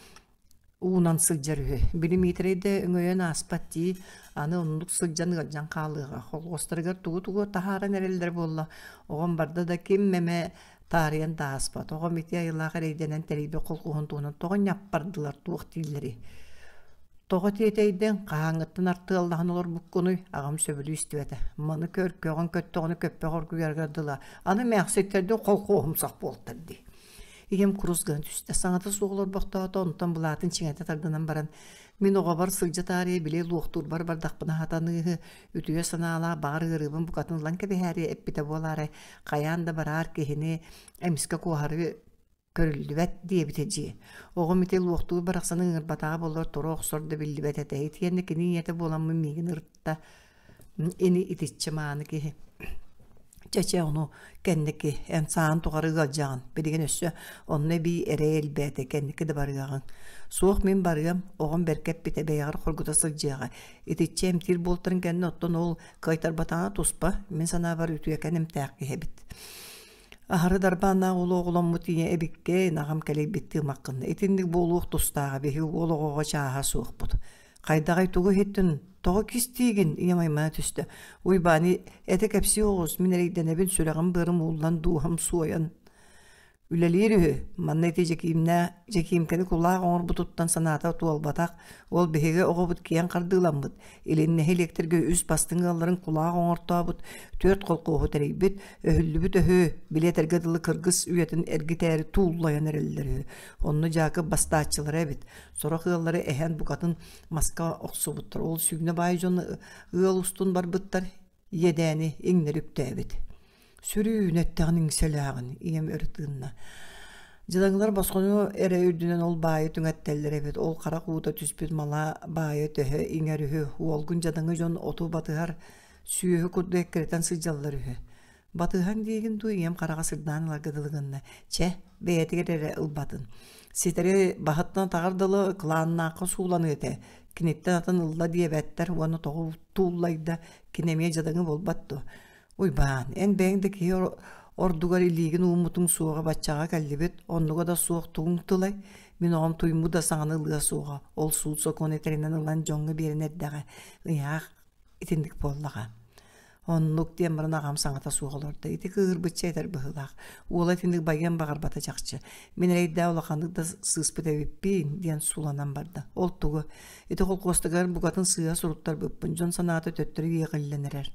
уунан сылдьар үһү. Били Миитэрэй да өҥөйөн ааспат дии, аны оннук сылдьан ыалдьан хаалыаҕа. Холхуостарыгар тугу-тугу таһааран эрэллэр буолла. Оҕом барда да ким эмэ таарыйан да ааспат. Оҕом ити айылаах эрэйдэнэн тэрийбит колхуоһун туһунан тоҕо ньаппардылар, туох дииллэрий? Тоҕо тиэтэйдиҥ, хаһааҥҥыттан артыаллаһан олорбуккунуй? Аҕам сөбүлүү истибэтэ. Маны көр, көҕүн көттөҕүнэ көппөх оргуйарыгар дылы, аны мээхситтэрдин холхуоһумсах буолтар дии. Ийэм курус гына түстэ. Саҥата суох олорбохтоото, онтон былаатын чиҥэтэ тардынан баран, мин оҕобор сылдьа таарыйа били луохтуурбар бардахпына хатаныыһы, үтүө санаалаах баҕар ыарыыбын букатын ылан кэбиһээри эппитэ буолаарай, хайаан да бараар киһини эмискэ куоһары Көрүллүбэт диэбитэ дьиэ. Оҕом ити луохтуур барахсаны ыҥырбатаҕа буоллар тура охсор да биллибэт этэ. Итиэннэ кини ийэтэ буоламмын миигин ырытта. Ини итиччэ мааны киһи. Чэ-чэ ону кэнники эн саан тухары ыалдьаҕын. Билигин өссө онно эбии эрэй элбээтэ кэнники да барыаҕыҥ. Суох мин барыам, оҕом бэркэ эппитэ бэйэҕэр хоргута сылдьыаҕа. Итиччэ эмтиир буолтарын кэннэ оттон ол кыайтарбатаҕына туспа, мин санаабар үтүөкэн эмтээх киһи эбит. Аһары дарбааннаах уолу оҕоломмут ийэ эбиккин, аҕам кэлэйбиттии ымаххынна. Итинник буолуох тустааҕа биһиги уол оҕоҕо чааһа суохпут. Хайдаҕый тугу иһиттин, тоҕо кистиигин? Ийэм аймана түстэ. Уйбаан, этэ кэпсии оҕус, мин эрэйдэнэбин, сүрэҕим-быарым ууллан, дууһам суойан. Үлэлиир үһү. Манна ити Дьэкиимнэ Дьэкиимкэни кулаах оҥорбутуттан санаата туолбатах. Ол биһиги оҕобут киэҥ хардыыламмыт. Илин нэһилиэктэргэ үс бастыҥ ыалларын кулаах оҥортообут, түөрт холкуоһу тэрийбит, өһүллүбүт өһү, били этэргэ дылы кыргыс үйэтин эргитээри тууллайан эрэллэр үһү. Онно Дьаакып бастааччылара эбит. Сорох ыаллары эһэн букатын маска охсубуттар. Ол сүүнэ баай дьон ыал устун барбыттар, иэдээни иҥнэри үктээбит. Сүрүүн эттэҕин иҥсэлээҕин, ийэм өрө тыынна. Дьадаҥылар босхону эрэ үрдүнэн ол баайы түҥэттэллэр эбит, ол харах уута түспүт мала баайа төһө иҥэр үһү, уолгун дьадаҥы дьон оту батыһар сүөһү курдук эккирэтэн сылдьаллар үһү. Батыһан диигин дуу, ийэм хараҕа сырдаан ыларга дылы гынна. Чэ, бэйэтигэр эрэ ылбатын. Ситэри баһыттан атаҕар дылы кылааннаахха сууланыа этэ. Киниттэн атын ылла диэбэттэр уонна тоҕо тууллайда, кини эмиэ дьадаҥы буолбат дуо? Уйбаан, эн бэйэҥ да киһи ордугар илиигин ууммутуҥ суоҕа баччаҕа кэллибит, оннуга да суох тугуҥ тылай? Мин оҕом туйму да саҥаны ылыа суоҕа, ол суут-сокуон этэринэн ылан дьоҥҥо биэрэн эрдэҕэ, ыйаах итинник буоллаҕа. Оннук диэн баран аҕам саҥата суох олордо. Ити кыыһырбычча этэр быһыылаах. Уола итинник байыан баҕарбата чахчы. Мин эрэйдээх улаханнык да сыыспыт эбиппин диэн сууланан барда. Ол тугу? Ити холкуостарыгар букатын сыыһа суруттарбыппын. Дьон санаата төттөрү иэҕиллэн эрэр.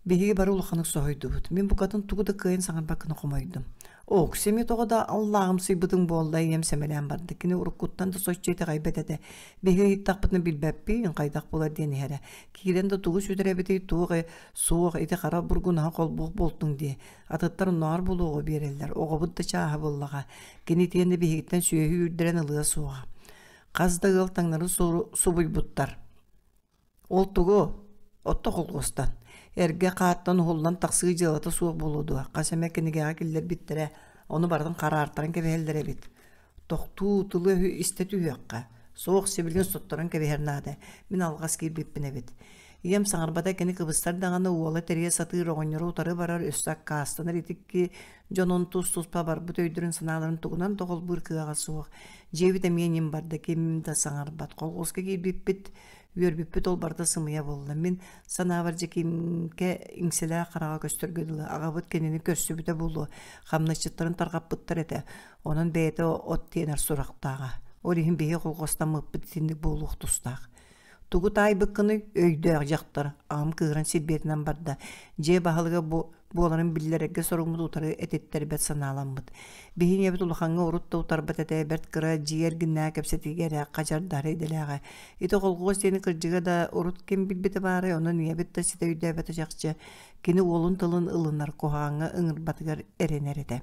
Биһиги бары улаханнык соһуйдубут. Мин букатын тугу да кыайан саҥарбат гына хомойдум. Ок, сэмиэ тоҕо да аллааҕымсыйбытыҥ буолла, ийэм сэмэлээн барда. Кини уруккуттан да соччо итэҕэйбэт этэ. Биһиги ыйыттахпытына билбэппин, хайдах буолар диэн иһэрэ. Киирэн да тугу сүтэрэбитий, туох суох, ити хара бургунаһы холбуох буолтуҥ дии. Атыттар оннооҕор буолуоҕу биэрэллэр. Оҕобут да чааһа буоллаҕа. Кини итиэннэ биһигиттэн сүөһү үүрдэрэн ылыа суоҕа. Хас да ыал таҥнары субуйбуттар. Ол тугу? Отто холкуостан. Эргэ хааттан уһуллан тахсыы дьыалата суох буолуо дуо? Хас эмэ кинигэҕэ киллэрбиттэрэ, ону барытын хараартаран кэбиһэллэр эбит. Тохтуу, тылы-өһү истэ түһүөххэ. Суох, сибилигин сотторон кэбиһэр наада. Мин алҕас киирбиппин эбит. Ийэм саҥарбата кини кыбыстар даҕаны уола тэрийэ сатыыр оҕонньору утары барар өссө аккаастанар итикки дьонун тус-туспа барбыт өйдөрүн-санааларын тугунан да холбуур кыаҕа суох. Дьиэбит эмиэ ньим барда, ким да саҥарбат. Колхуоска киирбиппит Үөрбүппүт ол барыта сымыйа буолла. Мин санаабар Дьэкиимкэ иҥсэлээх хараҕа көстөргө дылы аҕабыт кинини көрсүбүтэ буолуо, хамначчыттарын тарҕаппыттар этэ. Онон бэйэтэ от тиэнэр сурахтааҕа. Ол иһин биһиги холхуостаммыппыт итинник буолуох тустаах. Тугу таайбыккыный, өйдөөх дьахтар, аҕам кыыһыран силбиэтинэн барда. Дьиэ баһылыга бу буоларын биллэрэргэ соруммут утары этиттэрбэт санааламмыт. Биһи ийэбит улахаҥҥа урут да утарбат этэ, бэрт кыра дьиэ эргиннээх кэпсэтиигэ эрэ хадьардаһар идэлээҕэ. Ити холхуос диэни кырдьыга да урут ким билбитэ баарай, онон ийэбит да ситэ өйдөөбөтө чахчы. Кини уолун тылын ылынар, куһаҕаҥҥа ыҥырбатыгар эрэнэр этэ.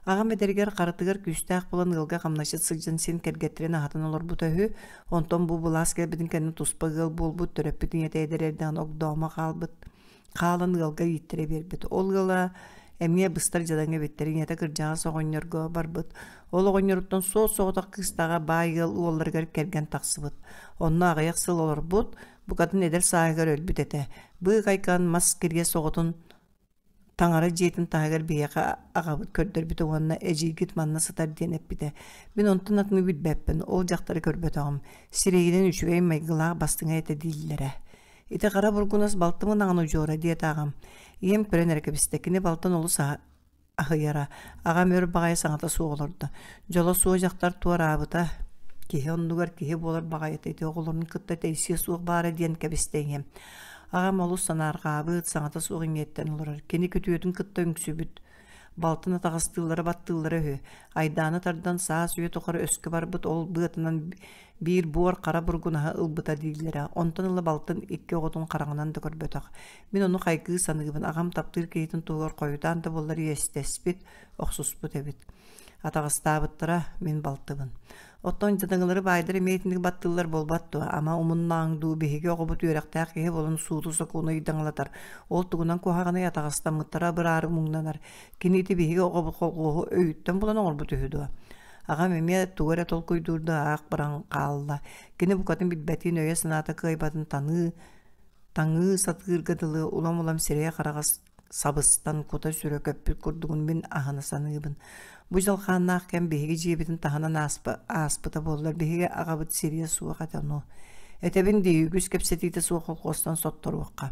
Аҕам эдэригэр харытыгар күүстээх буолан ыалга хамначчыт сылдьан син кэргэттэрин аһатан олорбута үһү. Онтон бу былаас кэлбитин кэннэ туспа ыал буолбут, төрөппүт ийэтэ эдэр эрдэҕинэ огдоомо хаалбыт. Хаалан ыалга ииттэрэ биэрбит. Ол ыала эмиэ быстар дьадаҥы эбиттэр. Ийэтэ кырдьаҕас оҕонньорго барбыт. Ол оҕонньоруттан суос-соҕотох кыыстааҕа баай ыал уолларыгар кэргэн тахсыбыт. Онно аҕыйах сыл олорбут, букатын эдэр сааһыгар өлбүт этэ. Быыкайкаан мас кириэс оҕотун Таҥара дьиэтин таһыгар биһиэхэ аҕабыт көрдөрбүтэ уонна эдьиийгит манна сытар диэн эппитэ. Мин онтон атыны билбэппин, ол дьахтары көрбөтөҕүм. Сирэйинэн үчүгэй майгылаах бастыҥа этэ дииллэрэ. Ити хара бургунас балтым ынаҕын удьуора диэтэ аҕам. Ийэм көрөн эрэ кэбистэ, кини балтын олус аһыйара. Аҕам өр баҕайы саҥата суох олордо. Дьоло суох дьахтар туораабыта. Киһи оннугар киһи буолар баҕайыта ити оҕолорун кытта тэйсиэ суох баара диэн кэбистэ ийэм. Аҕам олус санаарҕаабыт, саҥата суох иҥиэттэн олорор. Кини күтүөтүн кытта үҥсүбүт. Балтын атаҕастыыллара баттыыллара үһү. Айдааны тардан саас үйэ тухары өскө барбыт ол быатынан биир буор хара бургунаһы ылбыта дииллэрэ. Онтон ыла балтын икки оҕотун хараҕынан да көрбөтөх. Мин ону хайгыы саныыбын. Аҕам таптыыр киһитин туһугар хойутаан да буоллар иэстэспит, охсуспут эбит. Атаҕастаабыттара мин балтыбын. Оттон дьадаҥылары баайдар эмиэ итинник баттыыллар буолбат дуо? Ама умуннааҥ дуу, биһиги оҕобут үөрэхтээх киһи буолан сууту-сокуону ыйдаҥалатар. Ол тугунан куһаҕаный атаҕастаммыттара абыраары муҥнанар. Кини ити биһиги оҕобут холхуоһу өйүттэн булан оҥорбут үһү дуо? Аҕам эмиэ тугу эрэ толкуйдуур да аах баран хаалла. Кини букатын билбэтин, өйө-санаата кыайбатын таныы, таҥыы сатыырга дылы улам-улам сирэйэ-хараҕа сабыстан кута-сүрэ көппүт курдугун мин аһына саныыбын. Бу дьалхааннаах кэм биһиги дьиэбитин таһынан ааспыта буоллар биһиги аҕабыт сириэ суох этэ ону. Этэбин дии үгүс кэпсэтиитэ суох холхуостан сотторуохха.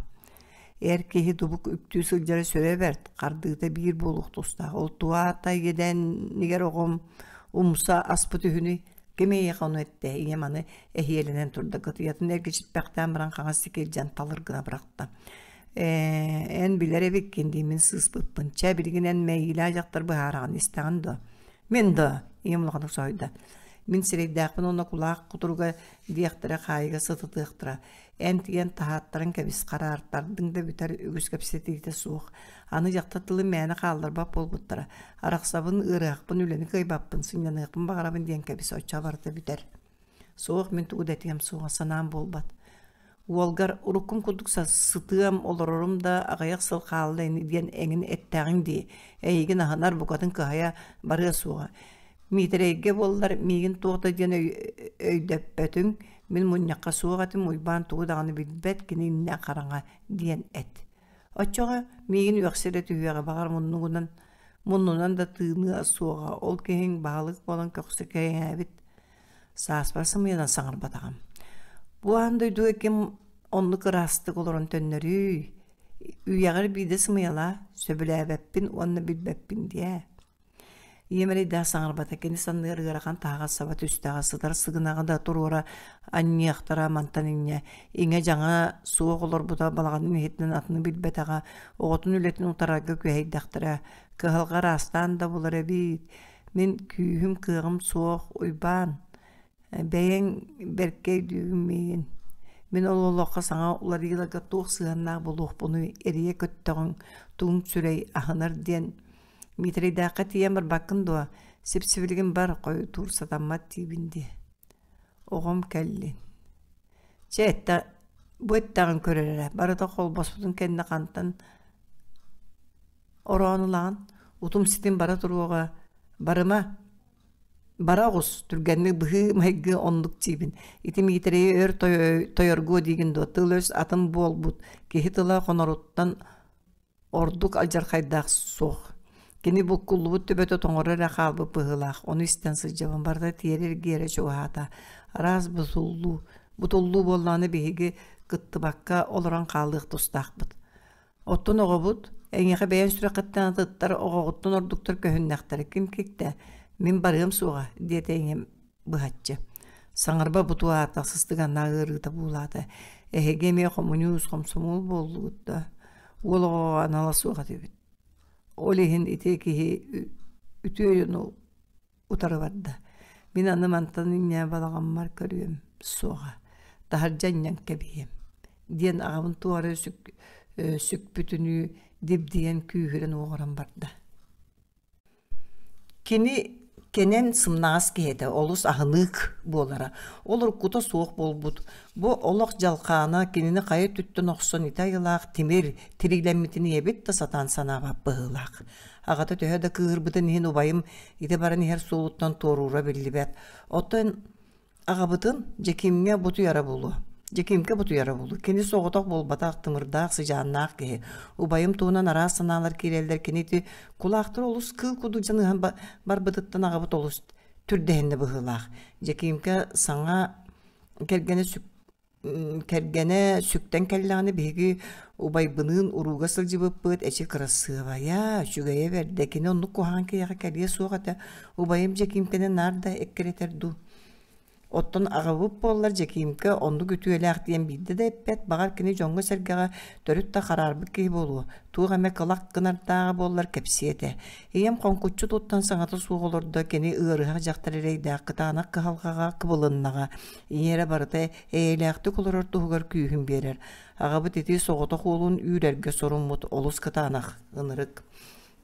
Эр киһи дубук үктүү сылдьара сүрэ бэрт, хардыыта биир буолуох тустаах. Ол туата иэдээнигэр оҕом умса аспыт үһүнүй Ким эйиэхэ ону эттэ, ийэм аны эһиэлэнэн турда, кытыйатын эргичиппэхтээн баран хаҥас сики илдьэн талыр гына бырахта. Ээ, эн билэр эбиккин дии, мин сыыспыппын. Чэ, билигин эн мэйиилээх дьахтар быһаараҕын, истэҕин дуо? Мин да, ийэм улаханнык соһуйда. Мин сирэйдээхпин уонна кулаах кутуруга диэхтэрэ хаайыга сытытыахтара. Эн тиийэн таһааттаран кэбис, хараартардыҥ да бүтэр үгүс кэпсэтиитэ суох. Аны дьахтар тылын мээнэ хаалларбат буолбуттара. Арахсабын, ыарыһахпын, үлэни кыайбаппын, сынньаныахпын баҕарабын диэн кэбис, оччо барыта бүтэр. Суох, мин тугу да этиэм суоҕа, санаам буолбат. Уолгар уруккум курдук сытыам, олорорум да аҕыйах сыл хаалла ини диэн эҥин эттэҕиҥ дии. Эйигин аһынар, букатын кыһайа барыа суоҕа. Миитэрэйгэ буоллар миигин туох да диэн өйдөппөтүҥ, мин мунньахха суох этим, Уйбаан тугу даҕаны билбэт, кини иннэ хараҥа диэн эт. Оччоҕо миигин үөхсэ эрэ түһүөҕэ, баҕар муннугунан муннунан да тыыныа суоҕа, ол киһиҥ баһылык буолан көхсө кэҥээбит. Сааспар сымыйанан саҥарбатаҕым. Бу аан дойдуга ким оннук ыраастык олорон төннөрүй? Үйэҕэр биирдэ сымыйалаа, сөбүлээбэппин уонна билбэппин диэ. Ийэм эрэйдээх саҥарбата, кини санныгар ыарахан таһаҕас саба түстэҕэ, сытар сыгынаҕы да туруора анньыахтара мантан инньэ. Иҥэ-дьаҥа суох олорбута балаҕанын иһитинэн атыны билбэтэҕэ, оҕотун үлэтин утарарга күһэйдэхтэрэ. Кыһалҕа араастаан да булар эбит. Мин күүһүм, кыаҕым суох, Уйбаан, Бэйэҥ бэркэ өйдүүгүн миигин. Мин ол олоххо саҥа уларыйыыларга туох сыһыаннаах буолуохпунуй, эрийэ көттөҕүҥ, тугуҥ сүрэй, аһынар диэн Миитэрэйдээххэ тиийэн барбаккын дуо? Сип-сибилигин бар, хойутуур сатаммат диибин дии. Оҕом кэллин. Чэ, эттэ. Бу эттэҕин көрөр эрэ, барыта холбоспутун кэннэ хантан ороон ылаҕын, утум-ситим бара туруоҕа, барыма, бара оҕус, түргэнник быһыы-майгы оннук диибин. Ити Миитэрэйи өр тойоргуо диигин дуо, тыл-өс атын буолбут, киһи тыла хоноруттан ордук алдьархайдаах суох. Кини буккуллубут төбөтө тоҥоро эрэ хаалбыт быһыылаах, ону истэн сылдьабын, барыта тиэрэ эргиэрэ чугаһаата. Араас бутуллуу, бутуллуу буоллаҕына биһиги кыттыбакка олорон хаалыах тустаахпыт. Оттон оҕобут, эйиэхэ бэйэҥ сүрэххиттэн атыттар оҕоҕуттан ордуктар көһүннэхтэрэ ким киктэ, мин барыам суоҕа, диэтэ ийэм быһаччы. Саҥарба бутуу аата сыстыганнаах ыарыыта буулаата. Эһиги эмиэ хомуньуус, хомсомуол буоллугут да, уол оҕоҕо анала суох этибит. Ол иһин ити киһи үтүө дьону утары барда. Мин аны мантан инньэ балаҕаммар көрүөм суоҕа, таһырдьа анньан кэбиһиэм диэн аҕабын туора сүкпүтүнүү дибдийэн күүһүрэн уоҕуран барда. Кини кэнэн сымнаҕас киһи этэ, олус аһыныык буолара. Ол уруккута суох буолбут. Бу олох дьалхаана кинини хайа өттүттэн охсон ити айылаах тимир тириилэммитин ийэбит да сатаан санаабат быһыылаах. Аҕата төһө да кыыһырбытын иһин убайым ити баран иһэр суолуттан туоруура биллибэт. Оттон Аҕабытын Дьэкиимҥэ бутуйара буолуо. Дьэкиимкэ бутуйара буолуо. Кини соҕотох буолбатах, тымырдаах, сыдьааннаах киһи. Убайым туһунан араас санаалар киирэллэр. Кини ити кулаахтар олус кыыл курдук дьаныһан барбытыттан аҕабыт олус түрдэһиннэ быһыылаах. Дьэкиимкэ саҥа кэргэнэ Кэргэнэ сүктэн кэллэҕинэ биһиги убайбыныын урууга сылдьыбыппыт, эчи кырасыабайа, үчүгэйэ бэрдэ, кини оннук куһаҕан киһиэхэ кэлиэ суох этэ, убайым Дьэкиимкэни наар да эккирэтэр дуу. Оттон аҕабыт буоллар Дьэкиимкэ оннук үтүөлээх диэн биирдэ да эппэт, баҕар кини дьоҥҥо-сэргэҕэ төрүт да хараарбыт киһи буолуо, туох эмэ кылах гынардааҕа буоллар кэпсиэ этэ. Ийэм хоҥкуччу туттан саҥата суох олордо, кини ыарыһах дьахтар эрэйдээх кытаанах кыһалҕаҕа кыбылыннаҕа, Ийэ эрэ барыта эйэлээхтик олорор туһугар күүһүн биэрэр. Аҕабыт ити соҕотох уолун үүрэргэ соруммут олус кытаанах, ынырык.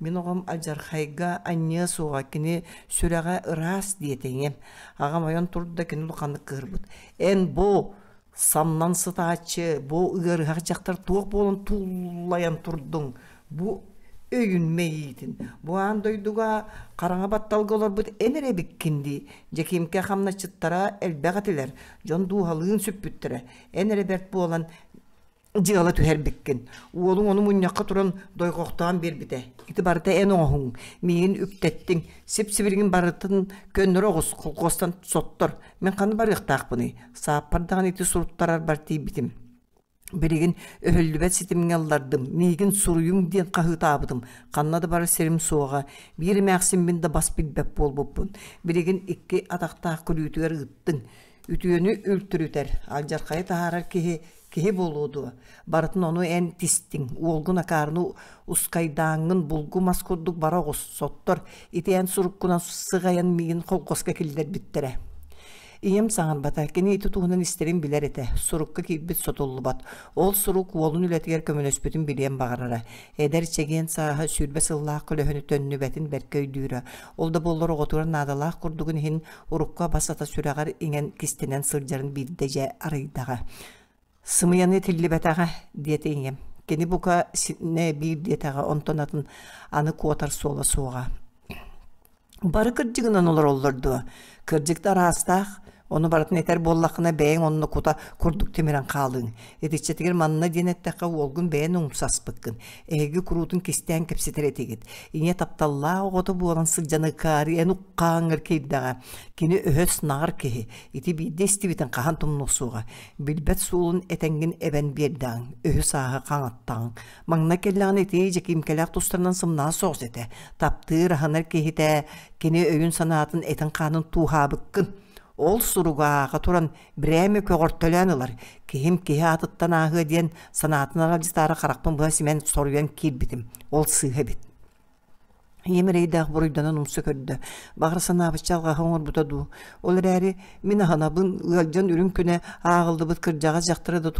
Мин оҕом алдьархайга анньыа суоҕа, кини сүрэҕэ ыраас диэтэ ийэм. Аҕам ойон турда, кини улаханнык кыыһырбыт. Эн бу самнан сытааччы, бу ыарыһах дьахтар туох буолан туллайан турдуҥ? Бу өйүн мэйиитин, бу аан дойдуга хараҥа батталга олорбут эн эрэ эбиккин дии. Дьэкиимкэ хамначчыттара элбэх этилэр, дьон дууһалыын сүппүттэрэ. Эн эрэ бэрт буолан дьыала түһэрбиккин. Уолуҥ ону мунньахха туран дойҕохтоон биэрбитэ. Ити барыта эн оҥоһуҥ, миигин үктэттиҥ, сип-сибилигин барытын көннөрө оҕус, холкуостан соттор. Мин ханна барыахтаахпыный? Сааппар даҕаны ити суруттарарбар тиийбитим. Билигин өһүллүбэт ситимҥэ ыллардым, миигин суруйуҥ диэн хаһыытаабытым, ханна да барар сирим суоҕа, биир эмээхсиммин да бас билбэт буолбуппун. Билигин икки атахтаах күлүүтүгэр ыыттыҥ. Үтүөнү үлтүрүтэр, алдьархайы таһаарар киһи киһи буолуо дуо? Барытын ону эн тистиҥ, уолгун акаарыны ускайдааҥҥын булгу мас курдук бара оҕус, соттор, ити эн суруккунан сыҕайан миигин холкуоска киллэрбиттэрэ. Ийэм саҥарбата, кини ити туһунан истэрин билэр этэ, сурукка киирбит сотуллубат. Ол сурук уолун үлэтигэр көмөлөспүтүн билиэн баҕарара. Эдэр чэгиэн сааһа 20 сыллаах көлөһүнү төннүбэтин бэркэ өйдүүрэ. Ол да буоллар оҕотугар наадалаах курдугун иһин урукку абас-ата сүрэҕэр иҥэн кистэнэн сылдьарын биирдэ дьэ арыйдаҕа. Сымыйаны этиллибэтэҕэ, диэтэ ийэм. Кини бука синэ биир диэтэҕэ, онтон атын аны куотар суола суоҕа. Бары кырдьыгынан олороллор дуо? Кырдьык да араастаах, ону барытын этэр буоллаххына бэйэҥ онно кута курдук тимирэн хаалыыҥ. Итиччэтигэр манна диэн эттэххэ уолгун бэйэн умсаспыккын. Эһиги куруутун кистээн кэпсэтэр этигит. Ийэ тапталлаах оҕото буолан сылдьан ыкаары эн уххааҥҥар киирдэҕэ. Кини өһөс наҕар киһи. Ити биирдэ истибитин хаһан тумнуох суоҕа. Билбэт суолун этэҥҥин эбэн биэрдэҕиҥ, өһү-сааһы хаҥаттаҕыҥ. Маҥнай кэллэҕинэ ити Дьэкиимкэлээх тустарынан сымнаҕас соҕус этэ. Таптыыр, аһынар киһитэ кини өйүн-санаатын этин-хаанын тууһаабыккын. Ол суругу ааҕа туран бирээмэ көҕөртөлөөн ылар. Киһим киһи аатыттан ааһыа диэн санаатын аралдьытаары харахпын быһа симэн соруйан киирбитим. Ол сыыһа эбит. Ийэм эрэйдээх буруйданан умса көрдө. Баҕар санаабычча алҕаһы оҥорбута дуу. Ол эрээри мин аһынабын, ыалдьан үрүҥ күнэ ааҕыллыбыт кырдьаҕас дьахтары да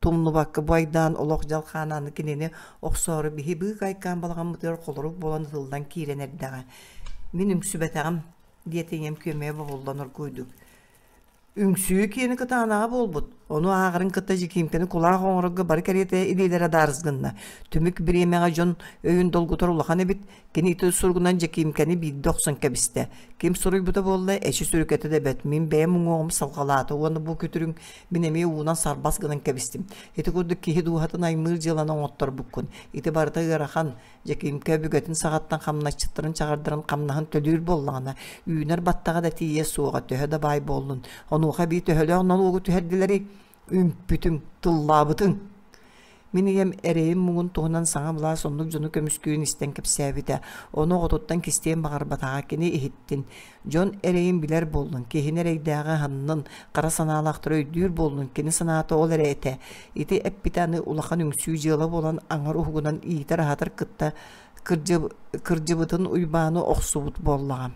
тумнубакка бу айдаан олох дьалхаан кинини охсоору биһи быыкайкаан балаҕаммытыгар холорук буолан ытыллан киирэн эрдэҕэ. Мин үҥсүбэтэҕим, диэтэ ийэм күөмэйэ бобуллан оргууйдук. Үҥсүү киэнэ кытаанаҕа буолбут. Ону ааҕарын кытта Дьикиимкэни кулаах оҥорорго бары кэриэтэ илиилэрэ даарыс гынна. Түмүк бириэмэҕэ дьон өйүн долгутар улахан эбит. Кини ити суругунан Дьэкиимкэни биирдэ охсон кэбистэ. Ким суруйбута буолла, эчи сүрүкэтэ да бэрт. Мин бэйэм уҥуоҕум салҕалаата уонна бу күтүрүҥ мин эмиэ уунан сарбас гынан кэбистим. Ити курдук киһи дууһатын аймыыр дьыаланы оҥотторбуккун. Ити барыта ыарахан. Дьэкиимкэ өбүгэтин саҕаттан хамначчыттарын чаҕардарын хамнаһын төлүүр буоллаҕына, үүнэр баттаҕа да тиийиэ суоҕа, төһө да баай буоллун. Онуоха эбии төһөлөөх нолуогу түһэрдилэрий? Үҥпүтүҥ, тыллаабытыҥ. Мин ийэм эрэйин-муҥун туһунан саҥа былаас оннук дьону көмүскүүрүн истэн кэпсээбитэ. Ону оҕотуттан кистиэн баҕарбатаҕа кини иһиттин. Дьон эрэйин билэр буоллун, киһини эрэйдээҕи аһыннын, хара санаалаахтары өйдүүр буоллун, кини санаата ол эрэ этэ. Ити эппитэ аны улахан үҥсүү дьыала буолан аҥар уһугунан иитэр-аһатар кытта кырдьыбытын Уйбааны охсубут буоллаҕа.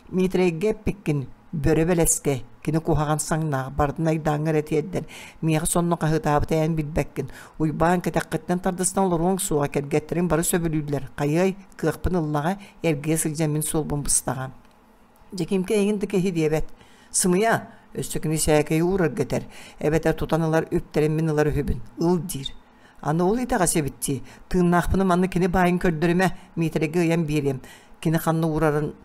Миитэрэйгэ эппиккин, бөрө бэлэскэ, кини куһаҕан саҥнаах, барытын айдааҥҥа эрэ тиэрдэр, миэхэ сонно хаһыытаабыта эн билбэккин. Уйбаан кэтэххиттэн тардыстан олоруоҥ суоҕа, кэргэттэриҥ бары сөбүлүүллэр, хайыай, кыахпын ыллаҕа, эргийэ сылдьан мин суолбун быстаҕа. Дьэкиимкэ эйигин да киһи диэбэт. Сымыйа, өссө кини сээкэйи уурарга этэр, эбэтэр тутан ылар үптэрин мин ылар үһүбүн, ыл диир. Аны ол итэҕэс эбит дии, тыыннаахпына манна кини баайын көрдөрүмэ, Миитэрэйгэ ыйан биэриэм, кини ханна уурарын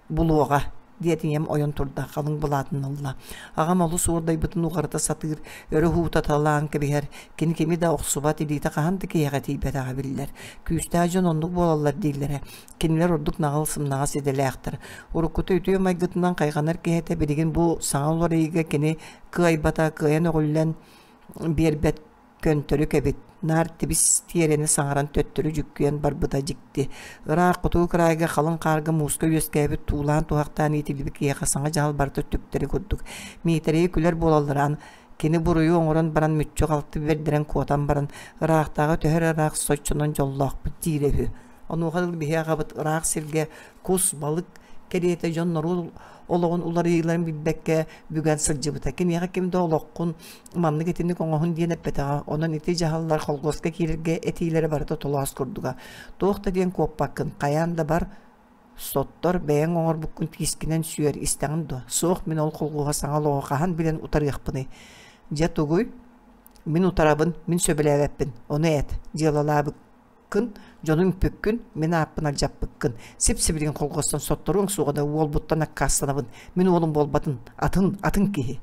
булуоҕа диэт ийэм ойон турда, халыҥ былаатын ылла. Аҕам олус уордайбытын уҕарыта сатыыр, өрө уһуутаталаан кэбиһэр, кини кими да охсубат, илиитэ хаһан да киһиэхэ тиийбэтэҕэ биллэр. Күүстээх дьон оннук буолаллар дииллэрэ. Кинилэр ордук наҕыл сымнаҕас идэлээхтэр. Уруккута үтүө майгытынан хайҕанар киһи этэ, билигин бу саҥа уларыйыыга кини кыайбата, кыайан өҕүллэн биэрбэт көнтөрүк эбит, наар тибис тиэрэни саҥаран төттөрү дьүккүйэн барбыта дьикти. Ыраах хотугу кыраайга халыҥ хаарга мууска үөскээбит туулаан-туһахтаан иитиллибит киһиэхэ саҥа дьаһал барыта түктэри курдук. Миитэрэйи күлэр буолаллара кини буруйу оҥорон баран мүччү-халты бэрдэрэн куотан баран, ыраахтааҕы төһө эрэ ыраах соччонон дьоллоохпут диирэ үһү. Онуоха дылы биһи аҕабыт ыраах сиргэ кус, балык кэриэтэ дьон норуот олоҕун уларыйыыларын билбэккэ бүгэн сылдьыбыта. Киниэхэ ким да олоххун маннык итинник оҥоһун диэн эппэтэҕэ. Онон ити дьаһаллар холкуоска киирэргэ этиилэрэ барыта толоос курдуга. Туох да диэн куоппаккын, хайаан да бар, соттор, бэйэҥ оҥорбуккун тиискинэн сүөр, истэҕин дуо? Суох, мин ол холкуоһа саҥа олоҕу хаһан билэн утарыахпыный? Дьэ тугуй? Мин утарабын, мин сөбүлээбэппин. Ону эт, дьыалалаабыт дьону үҥпүккүн, мин ааппын алдьаппыккын. Сип-сибилигин холкуостан сотторуоҥ суоҕа да уолбуттан аккаастанабын. Мин уолум буолбатын, атын, атын киһи.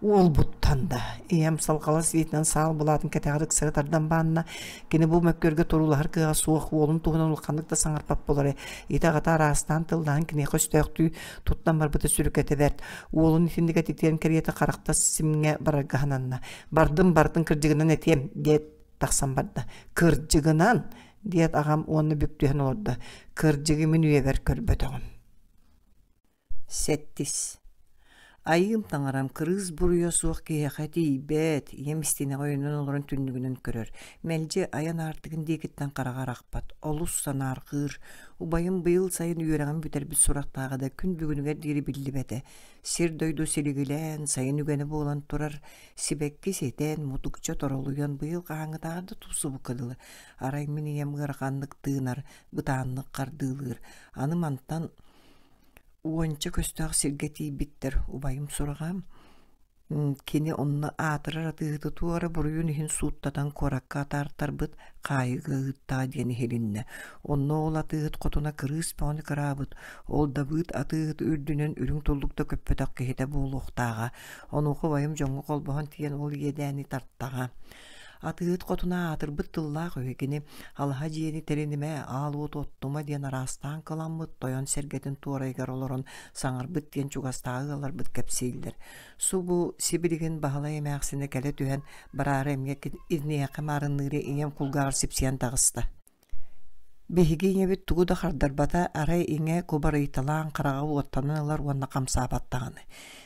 Уолбуттан да, ийэм салҕалас илиитинэн саал былаатын кэтэҕэр ыксары тардан баанна. Кини бу мөккүөргэ туруулаһар кыаҕа суох, уолун туһунан улаханнык да саҥарбат буолара. Ити аҕата араастаан тыллаһан киниэхэ өстөөхтүү туттан барбыта сүрүкэтэ бэрт. Уолун итинник этитиэн кэриэтэ харахтас симҥэ барарга сананна. Бардым, бартын кырдьыгынан этиэм, диэт тахсан барда. Кырдьыгынан, диэт аҕам уонна бүк түһэн олордо. Кырдьыгы мин үйэбэр көрбөтөҕүм. Сэттис. Айыым таҥарам кырыыс буруйа суох киһиэхэ тиийбэт, ийэм истиэнэҕэ өйөнөн олорон түннүгүнэн көрөр. Мэлдьи айан аартыгын диэкиттэн хараҕа арахпат, олус санаарҕыыр. Убайым быйыл сайын үөрэҕин бүтэрбит сурахтааҕа да күн бүгүнүгэр диэри биллибэтэ. Сир-дойду силигилээн, сайын үгэнэ буолан турар, Сибэкки ситэн, мутукча торолуйан быйыл хаһааҥҥытааҕар да тупсубукка дылы. Арай мин ийэм ыараханнык тыынар, бытааннык хардыылыыр. Аны мантан уонча көстөөх сиргэ тиийбиттэр убайым сураҕа кини онно аатырар атыыһыты туора буруйун иһин сууттатан куоракка атаартарбыт хаайыыга ыыттаҕа диэн иһилиннэ. Онно ол атыыһыт хотуна кырыыс бөҕөнү кыраабыт, ол Дабыыт атыыһыт үрдүнэн үрүҥ туллук да көппөтөх киһитэ буолуохтааҕа. Онуоха убайым дьоҥҥо холбоһон тиийэн ол иэдээни тартаҕа. Атыыһыт хотуна аатырбыт тыллаах үһү кини алаһа дьиэни тэринимэ, аал уоту оттума диэн араастаан кыламмыт тойон сэргэтин туорайыгар олорон саҥарбыт диэн чугастааҕы ыалларбыт кэпсииллэр. Субу сибилигин Баһылай эмээхсинэ кэлэ түһэн бараары эмиэ киниэхэ маарынныыры ийэм кулгааҕар сипсийэн таҕыста. Биһиги ийэбит тугу да хардарбата, арай иҥэ кубарыйталаан хараҕа уоттанан ылар уонна хамсаабат даҕаны.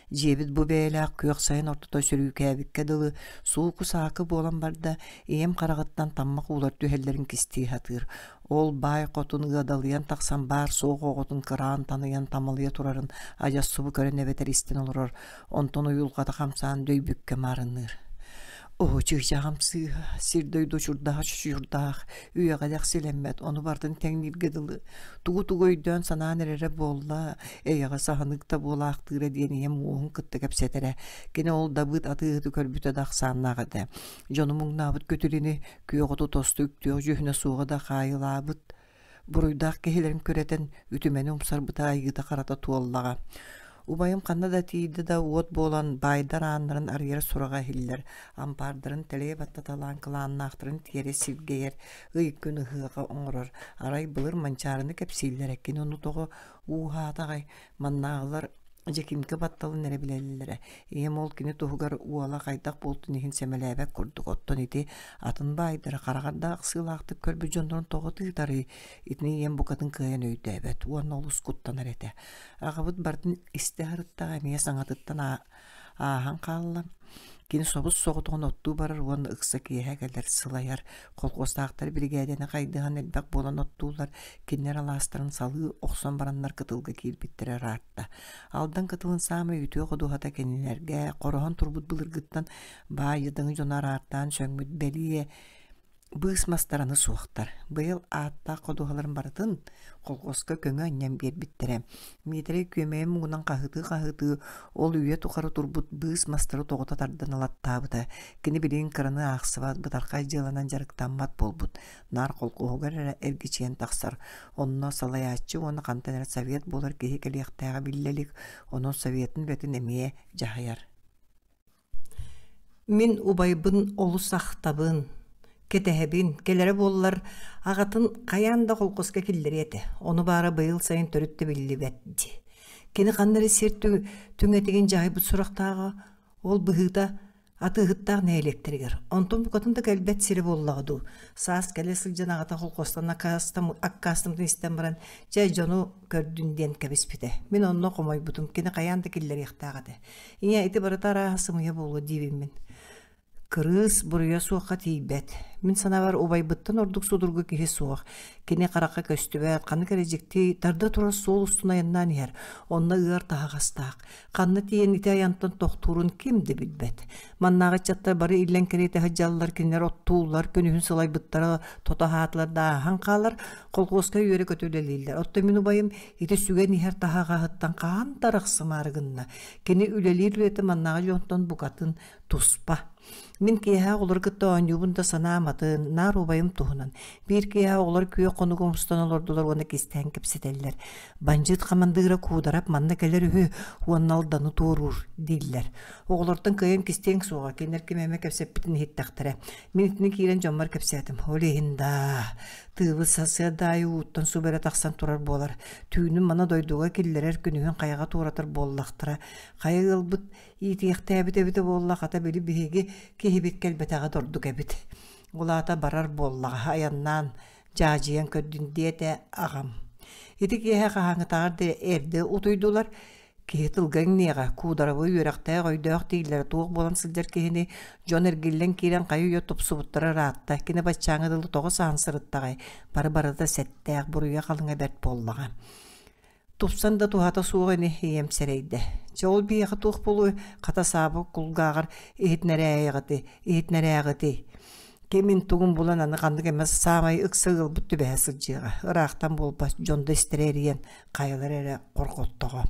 Дьиэбит бу бэйэлээх күөх сайын ортото сөрүүкээбиккэ дылы сууку-саакы буолан барда, ийэм хараҕыттан таммах уулар түһэллэрин кистии сатыыр. Ол баай хотун ыадалыйан тахсан баар-суох оҕотун кыраан таныйан тамалыйа турарын адьас субу көрөн эбэтэр истэн олорор, онтон уйулҕата хамсаан дөйбүккэ маарынныыр. Оо, чыычааҕым сыыһа, сир-дойду очурдаах чочурдаах, үйэҕэ дэхсилэммэт, ону барытын тэҥнииргэ дылы, тугу-тугу өйдөөн-санаан эрэрэ буолла, эйэҕэс аһынык да буолаахтыыра диэн ийэм уоһун кытта кэпсэтэрэ. Кини ол дабыыт атыыһыты көрбүтэ да ахсааннаах этэ. Дьону муҥнаабыт күтүрүнү, күөх оту тосту үктүөх дьүһүнэ суоҕа да хаайылаабыт буруйдаах киһилэрин күрэтэн, үтүмэни умсарбыта айыыта-харата туоллаҕа. Убайым ханна да тиийдэ да уот буолан, баайдар ааннарын арыйар сураҕа иһиллэр, ампаардарын тэлэйэ баттаталаан кылааннаахтарын тиэрэ сиргэйэр, ый-күн ыһыаҕа оҥорор. Арай былыр Манчаарыны кэпсииллэрэ, кини ону тоҕо ууһаатаҕай, маннааҕылар Дьэкимкэ батталын эрэ билэллэрэ. Ийэм ол кини туһугар уола хайдах буолтун иһин сэмэлээбэт курдук. Оттон ити атын баайдара хараҕар да ахсыылаахтык көрбүт дьоннорун тоҕо тыытарый? Итини ийэм букатын кыайан өйдөөбөт уонна олус куттанар этэ. Аҕабыт барытын истэ сырыттаҕа эмиэ саҥатыттан ааһан хаалла. Кини собус-соҕотоҕун оттуу барар уонна ыкса киэһэ кэлэр, сылайар. Колхуостаахтар биригээдэни хайдыһан элбэх буолан оттууллар, кинилэр алаастарын салыы охсон бараннар кытылга киирбиттэрэ ыраатта. Алдан кытылын саамай үтүө ходуһата кинилэргэ хороһон турбут былыргыттан баай дьадаҥы дьону араартаан сөҥмүт бэлиэ Быыс мастараны суохтар. Быйыл ааттаах ходуһаларын барытын колхуоска көҥө анньан биэрбиттэрэ. Миитэрэй күөмэйин муҥунан хаһыытыы-хаһыытыы ол үйэ тухары турбут быыс мастары тоҕута тардан ылаттаабыта. Кини билигин кыраны аахсыбат, бытархай дьыаланан дьарыктаммат буолбут. Наар колхуоһугар эрэ эргичийэн тахсар. Онно салайааччы уонна хантан эрэ совет буолар киһи кэлиэхтээҕэ биллэ илик, онон советын үлэтин эмиэ дьаһайар. Мин убайбын олус ахтабын, кэтэһэбин, кэлэрэ буоллар аҕатын хайаан да холкуоска киллэриэ этэ, ону баара быйыл сайын төрүт да биллибэт дии. Кини ханна эрэ сир түҥэтигин дьаһайбыт сурахтааҕа, ол быһыыта атыыһыттаах нэһилиэктэригэр. Онтон букатын да кэлбэт сирэ буоллаҕа дуу. Саас кэлэ сылдьан аҕата холкуостан аккаастаммытын истэн баран, чэ дьону көрдүн диэн кэбиспитэ. Мин онно хомойбутум, кини хайаан да киллэриэхтээх этэ. Ийээ, ити барыта арааһа сымыйа буолуо диибин мин. Кырыыс буруйа суохха тиийбэт. Мин санаабар убайбыттан ордук судургу киһи суох. Кини харахха көстүбэт, ханнык эрэ дьикти тарда турар суол устун айаннаан иһэр. Онно ыар таһаҕастаах. Ханна тиийэн ити айантан тохтуурун ким да билбэт. Маннааҕы ыччаттар бары иллэҥ кэриэтэ сылдьаллар, кинилэр оттууллар, күнүһүн сылайбыттара тото аһаатылар да ааһан хаалар, колхуоска үөрэ-көтө үлэлииллэр. Оттон мин убайым ити сүгэн иһэр таһаҕаһыттан хаһан да арахсымаары гынна. Кини үлэлиир үлэтэ маннааҕы дьонтон букатын туспа. Мин киэһэ оҕолору кытта оонньуубун да санаам атын, наар убайым туһунан. Биир киэһэ оҕолор күөх хонугу умстан олордулар уонна кистээн кэпсэтэллэр. Бандьыыт хамандыыра Куударап манна кэлэр үһү уонна Алданы туоруур дииллэр. Оҕолортон кыайан кистиэҥ суоҕа, кинилэр ким эмэ кэпсэппитин иһиттэхтэрэ. Мин итини киирэн дьоммор кэпсээтим. Ол иһин даа, тыыбыт сарсыарда аайы ууттан субу эрэ тахсан турар буолар. Түүнүн маны дойдуга киллэрэр, күнүһүн хайаҕа туоратар буоллахтара. Хайа ыалбыт иитиэхтээбит эбитэ буолла, хата били биһиги киһибит кэлбэтэҕэ да ордук эбит. Ол аата барар буоллаҕа, айаннаан дьаадьыйан көрдүн диэтэ аҕам. Ити киэһэ хаһааҥҥытааҕар да эрдэ утуйдулар. Киһи тылга иҥниэҕэ, куударабы үөрэхтээх өйдөөх дииллэрэ туох буолан сылдьар киһини дьон эргиллэн киирэн хайы-үйэ тупсубуттара ыраатта. Кини баччааҥҥа дылы тоҕо саһан сырыттаҕай, бары-барыта сэттээх, буруйа халыҥа бэрт буоллаҕа. Тупсан да туһата суох ини, ийэм сэрэйдэ. Чэ ол биһиэхэ туох буолуой, хата Сааба кулгааҕар иһитинэрээйэҕитий, иһитинэрээҕитий. Кимин тугун булан аны ханнык эмэ саамай ыкса ыалбыт түбэһэ сылдьыаҕа. Ыраахтан буолбат, дьон да истэрэ эрийэн, хайалара эрэ хорҕоттоҕо.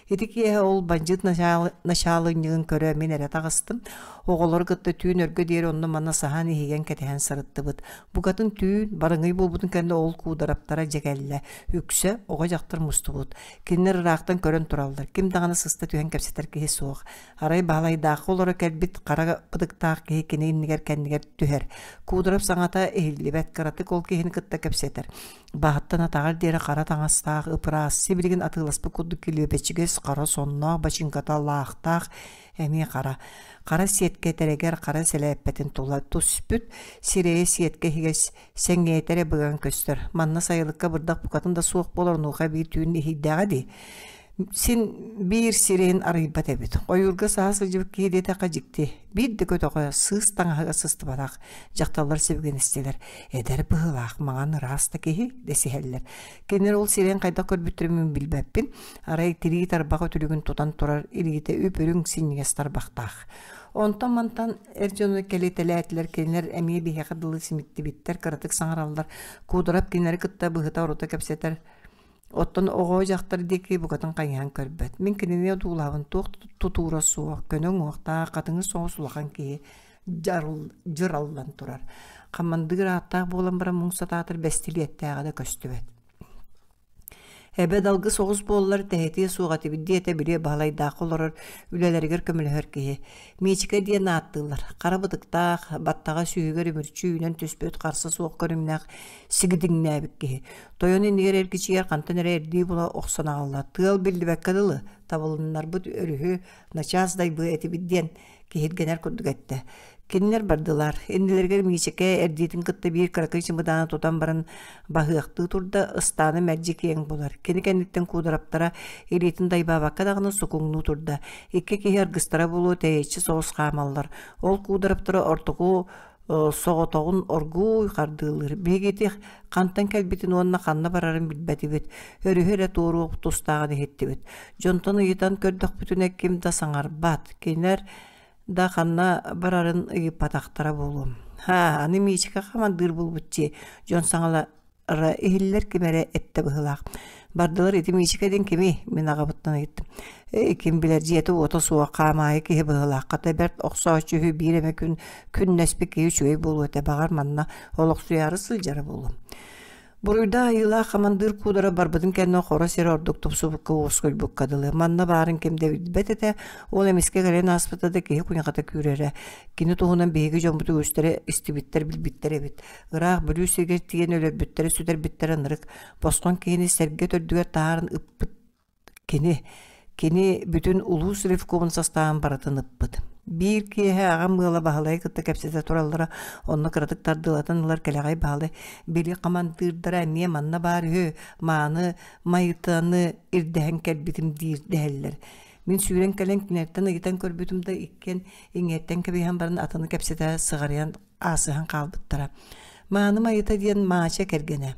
Ити киэһэ ол бандьыыт начаалынньыгын көрө мин эрэ таҕыстым. Оҕолору кытта түүн өргө диэри онно-манна саһан иһийэн кэтэһэн сырыттыбыт. Букатын түүн барыҥый буолбутун кэннэ ол куудараптара дьэ кэллэ. Үксэ оҕо-дьахтар мустубут. Кинилэр ыраахтан көрөн тураллар. Ким даҕаны сыста түһэн кэпсэтэр киһи суох. Арай Баһылайдаахха олоро кэлбит хара бытыктаах киһи кини иннигэр-кэннигэр түһэр. Куударап саҥата иһиллибэт, кыратык ол киһини кытта кэпсэтэр. Баһыттан атаҕар диэри хара таҥастаах, ып-ыраас, сибилигин атыыласпыт курдук килиэпэчигэс хара сонноох, бачыыҥката лаахтаах, эмиэ хара. Хара сиэткэ этэрэгэр хара сэлээппэтин тула түспүт, сирэйэ сиэткэ иһигэр сэҥийэтэ эрэ быган көстөр. Манна сайылыкка бырдах букатын да суох буолар, онуоха биир түүн иһийдэҕэ дии. Син биир сирэйин арыйбат эбит. Ойуурга саһа сылдьыбыт киһи диэтэххэ дьикти. Биир да көтөҕө сыыс таҥаһыгар сыстыбатах дьахталлар сибигинэстилэр. Эдэр быһыылаах, маҥан ыраас да киһи дэсиһэллэр. Кинилэр ол сирэйин хайдах көрбүттэрин мин билбэппин. Арай тирии тарбах үтүлүгүн тутан турар илиитэ үп-үрүҥ синньигэс тарбахтаах. Онтон-мантан эр дьону кэлитэлээтилэр, кинилэр эмиэ биһиэхэ дылы симиттибиттэр, кыратык саҥараллар. Куудурап кинилэри кытта быһыта-орута кэпсэтэр. Оттон оҕо дьахтар диэки букатын хайыһан көрбөт. Мин кинини одуулаабын туох тутуура суох, көнө уҥуохтаах, хатыҥыр соҕус улахан киһи дьыраллан турар. Хамандыыр ааттаах буолан баран муҥ сатаатар бэстилиэттээҕэ да көстүбэт. Эбэ далгы соҕус буоллар тэһитиэ суох этибит диэтэ били Баһылайдаахха олорор үлэлэригэр көмөлөһөр киһи. Миичикэ диэн ааттыыллар. Хара бытыктаах, баттаҕа сүүһүгэр үмүрчү үүнэн түспүт харса суох көрүҥнээх сигидиҥнээбит киһи. Тойон иннигэр эргичийэр хантан эрэ эрдии була охсон аҕалла. Тыал биллибэккэ дылы, табылыннарбыт өрүһү начаас дайбыы этибит диэн киһиргэнэр курдук эттэ. Кинилэр бардылар. Иннилэригэр Миичэкэ эрдиитин кытта биир кыракый чымыдааны тутан баран баһыахтыы турда, ыстаана мэлдьи киэҥ булар. Кини кэнниттэн куудараптара илиитин дайбаабакка даҕаны сукуҥнуу турда. Икки киһи аргыстара буолуо тэйиччи соҕус хаамаллар. Ол куудараптара ортоку соҕотоҕун оргууй хардыылыыр. Биһиги ити хантан кэлбитин уонна ханна барарын билбэтибит, өрүһү эрэ туоруох тустааҕын иһиттибит. Дьонтон ыйытан көрдөхпүтүнэ ким да саҥарбат, кинилэр да ханна барарын ыйыппатахтара буолуо. Һаа, аны Миичикэ хамандыыр буолбут дии, дьон саҥала иһиллэр ким эрэ эттэ быһыылаах. Бардылар ити Миичикэ диэн кимий? Мин аҕабыттан ыйыттым. Ээ, ким билэр дьиэтэ-уота суох хаамаайы киһи быһыылаах. Хата бэрт охсооччу үһү биир эмэ күн күннэспит киһи үчүгэй буолуо этэ. Баҕар манна олохсуйаары сылдьара буолуо. Буруйдаах айыылаах хамандыыр куудара барбытын кэннэ хоро сирэ ордук тупсубукка уоскуйбукка дылы. Манна баарын ким да билбэт этэ. Ол эмискэ кэлэн ааспыта да киһи куйахата күүрэрэ. Кини туһунан биһиги дьоммут үгүстэрэ истибиттэр, билбиттэр эбит. Ыраах Бүлүү сиригэр тиийэн өлөрбүттэрэ, сүтэрбиттэрэ ынырык. Босхоҥ киһини сэргэ төрдүгэр таһааран ыппыт кини. Кини бүтүн улуус ревкомун састааһын барытын ыппыт. Биир киэһэ аҕам ыала Баһылайы кытта кэпсэтэ тураллара, онно кыратык тардыалатан ылар кэлэҕэй Баһылай били хамандыырдара эмиэ манна баар үһү, мааны майытаны ирдэһэн кэлбитим диир дэһэллэр. Мин сүүрэн кэлэн кинилэртэн ыйытан көрбүтүм да иккиэн иҥиэттэн кэбиһэн баран атыны кэпсэтэ сыҕарыйан аасыһан хаалбыттара. Мааны Майыта диэн Маача кэргэнэ.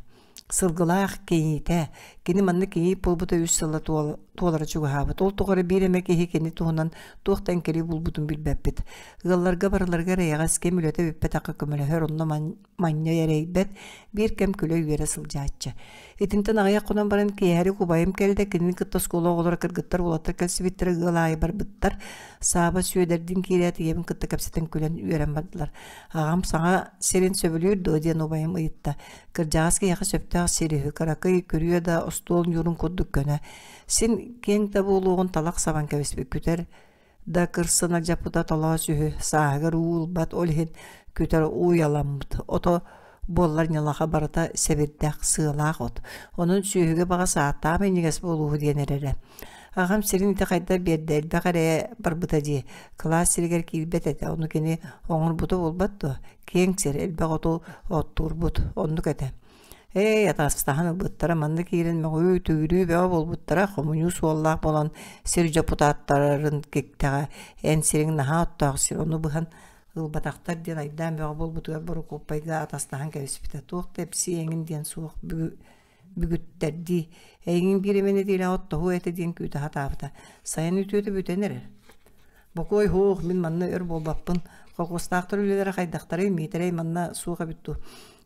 Сылгылаах кийиитэ. Кини манна кийиит буолбута үс сыла туолара чугаһаабыт. Ол тухары биир эмэ киһи кини туһунан туох да эҥкили булбутун билбэппит. Ыалларга барыларыгар эйэҕэс кэм үлэтэ бүппэтэххэ көмөлөһөр, онно манньа эрэйбэт, биир кэм күлэ-үөрэ сылдьааччы. Итинтэн аҕыйах хонон баран киэһэрик убайым кэллэ, кинини кытта оскуола оҕолоро кыргыттар, уолаттар кэлсибиттэрэ ыал аайы барбыттар. Сааба Сүөдэрдиин киирээт ийэбин кытта кэпсэтэн күлэн үөрэн бардылар. Аҕам саҥа сирин сөбүлүүр дуо диэн убайым ыйытта. Кырдьаҕас киһиэхэ сөптөөх сир үһү, кыракый күрүө да остуол ньуурун курдук көнө. Син киэҥ да буолуоҕун талах сабан кэбиспит күтэр да кырсына дьаппыта толоос үһү, сааһыгар уу ылбат, ол иһин күтэр ууйаламмыт. Ото буоллар ньалаха барыта сэбирдэх, сыалаах от. Онон сүөһүгэ баҕас ааттаах минньигэс буолууһу диэн эрэрэ. Аҕам сирин ити хайдах биэрдэ, элбэх эрэ барбыта дии. Кылаас сиригэр киирбэт этэ, ону кини оҥорбута буолбат дуо? Киэҥ сир, элбэх оту оттуурбут, оннук этэ. Ээ, атастаһан ылбыттара, манна киирэн мөҕүү, түүрүү бөҕө буолбуттара, хомуньуу суоллаах буолан сир дьокутааттарын киктэҕэ, эн сириҥ наһаа оттоох сир, ону быһан ылбатахтар диэн айдаан бөҕө буолбутугар Борокуоппайга атастаһан кэбиспитэ. Туох да эпсии эҥин диэн суох бүгүттэрдии. Эйигин биир эмэ нэдиэлэҕэ оттоһуо этэ диэн күүтэ сатаабыта. Сайын үтүөтэ бүтэн эрэр. Бокуой һуох, мин манна өр буолбаппын. Колхуостаахтар үлэлэрэ хайдахтарый, Миитэрэй манна суох эбит дуу.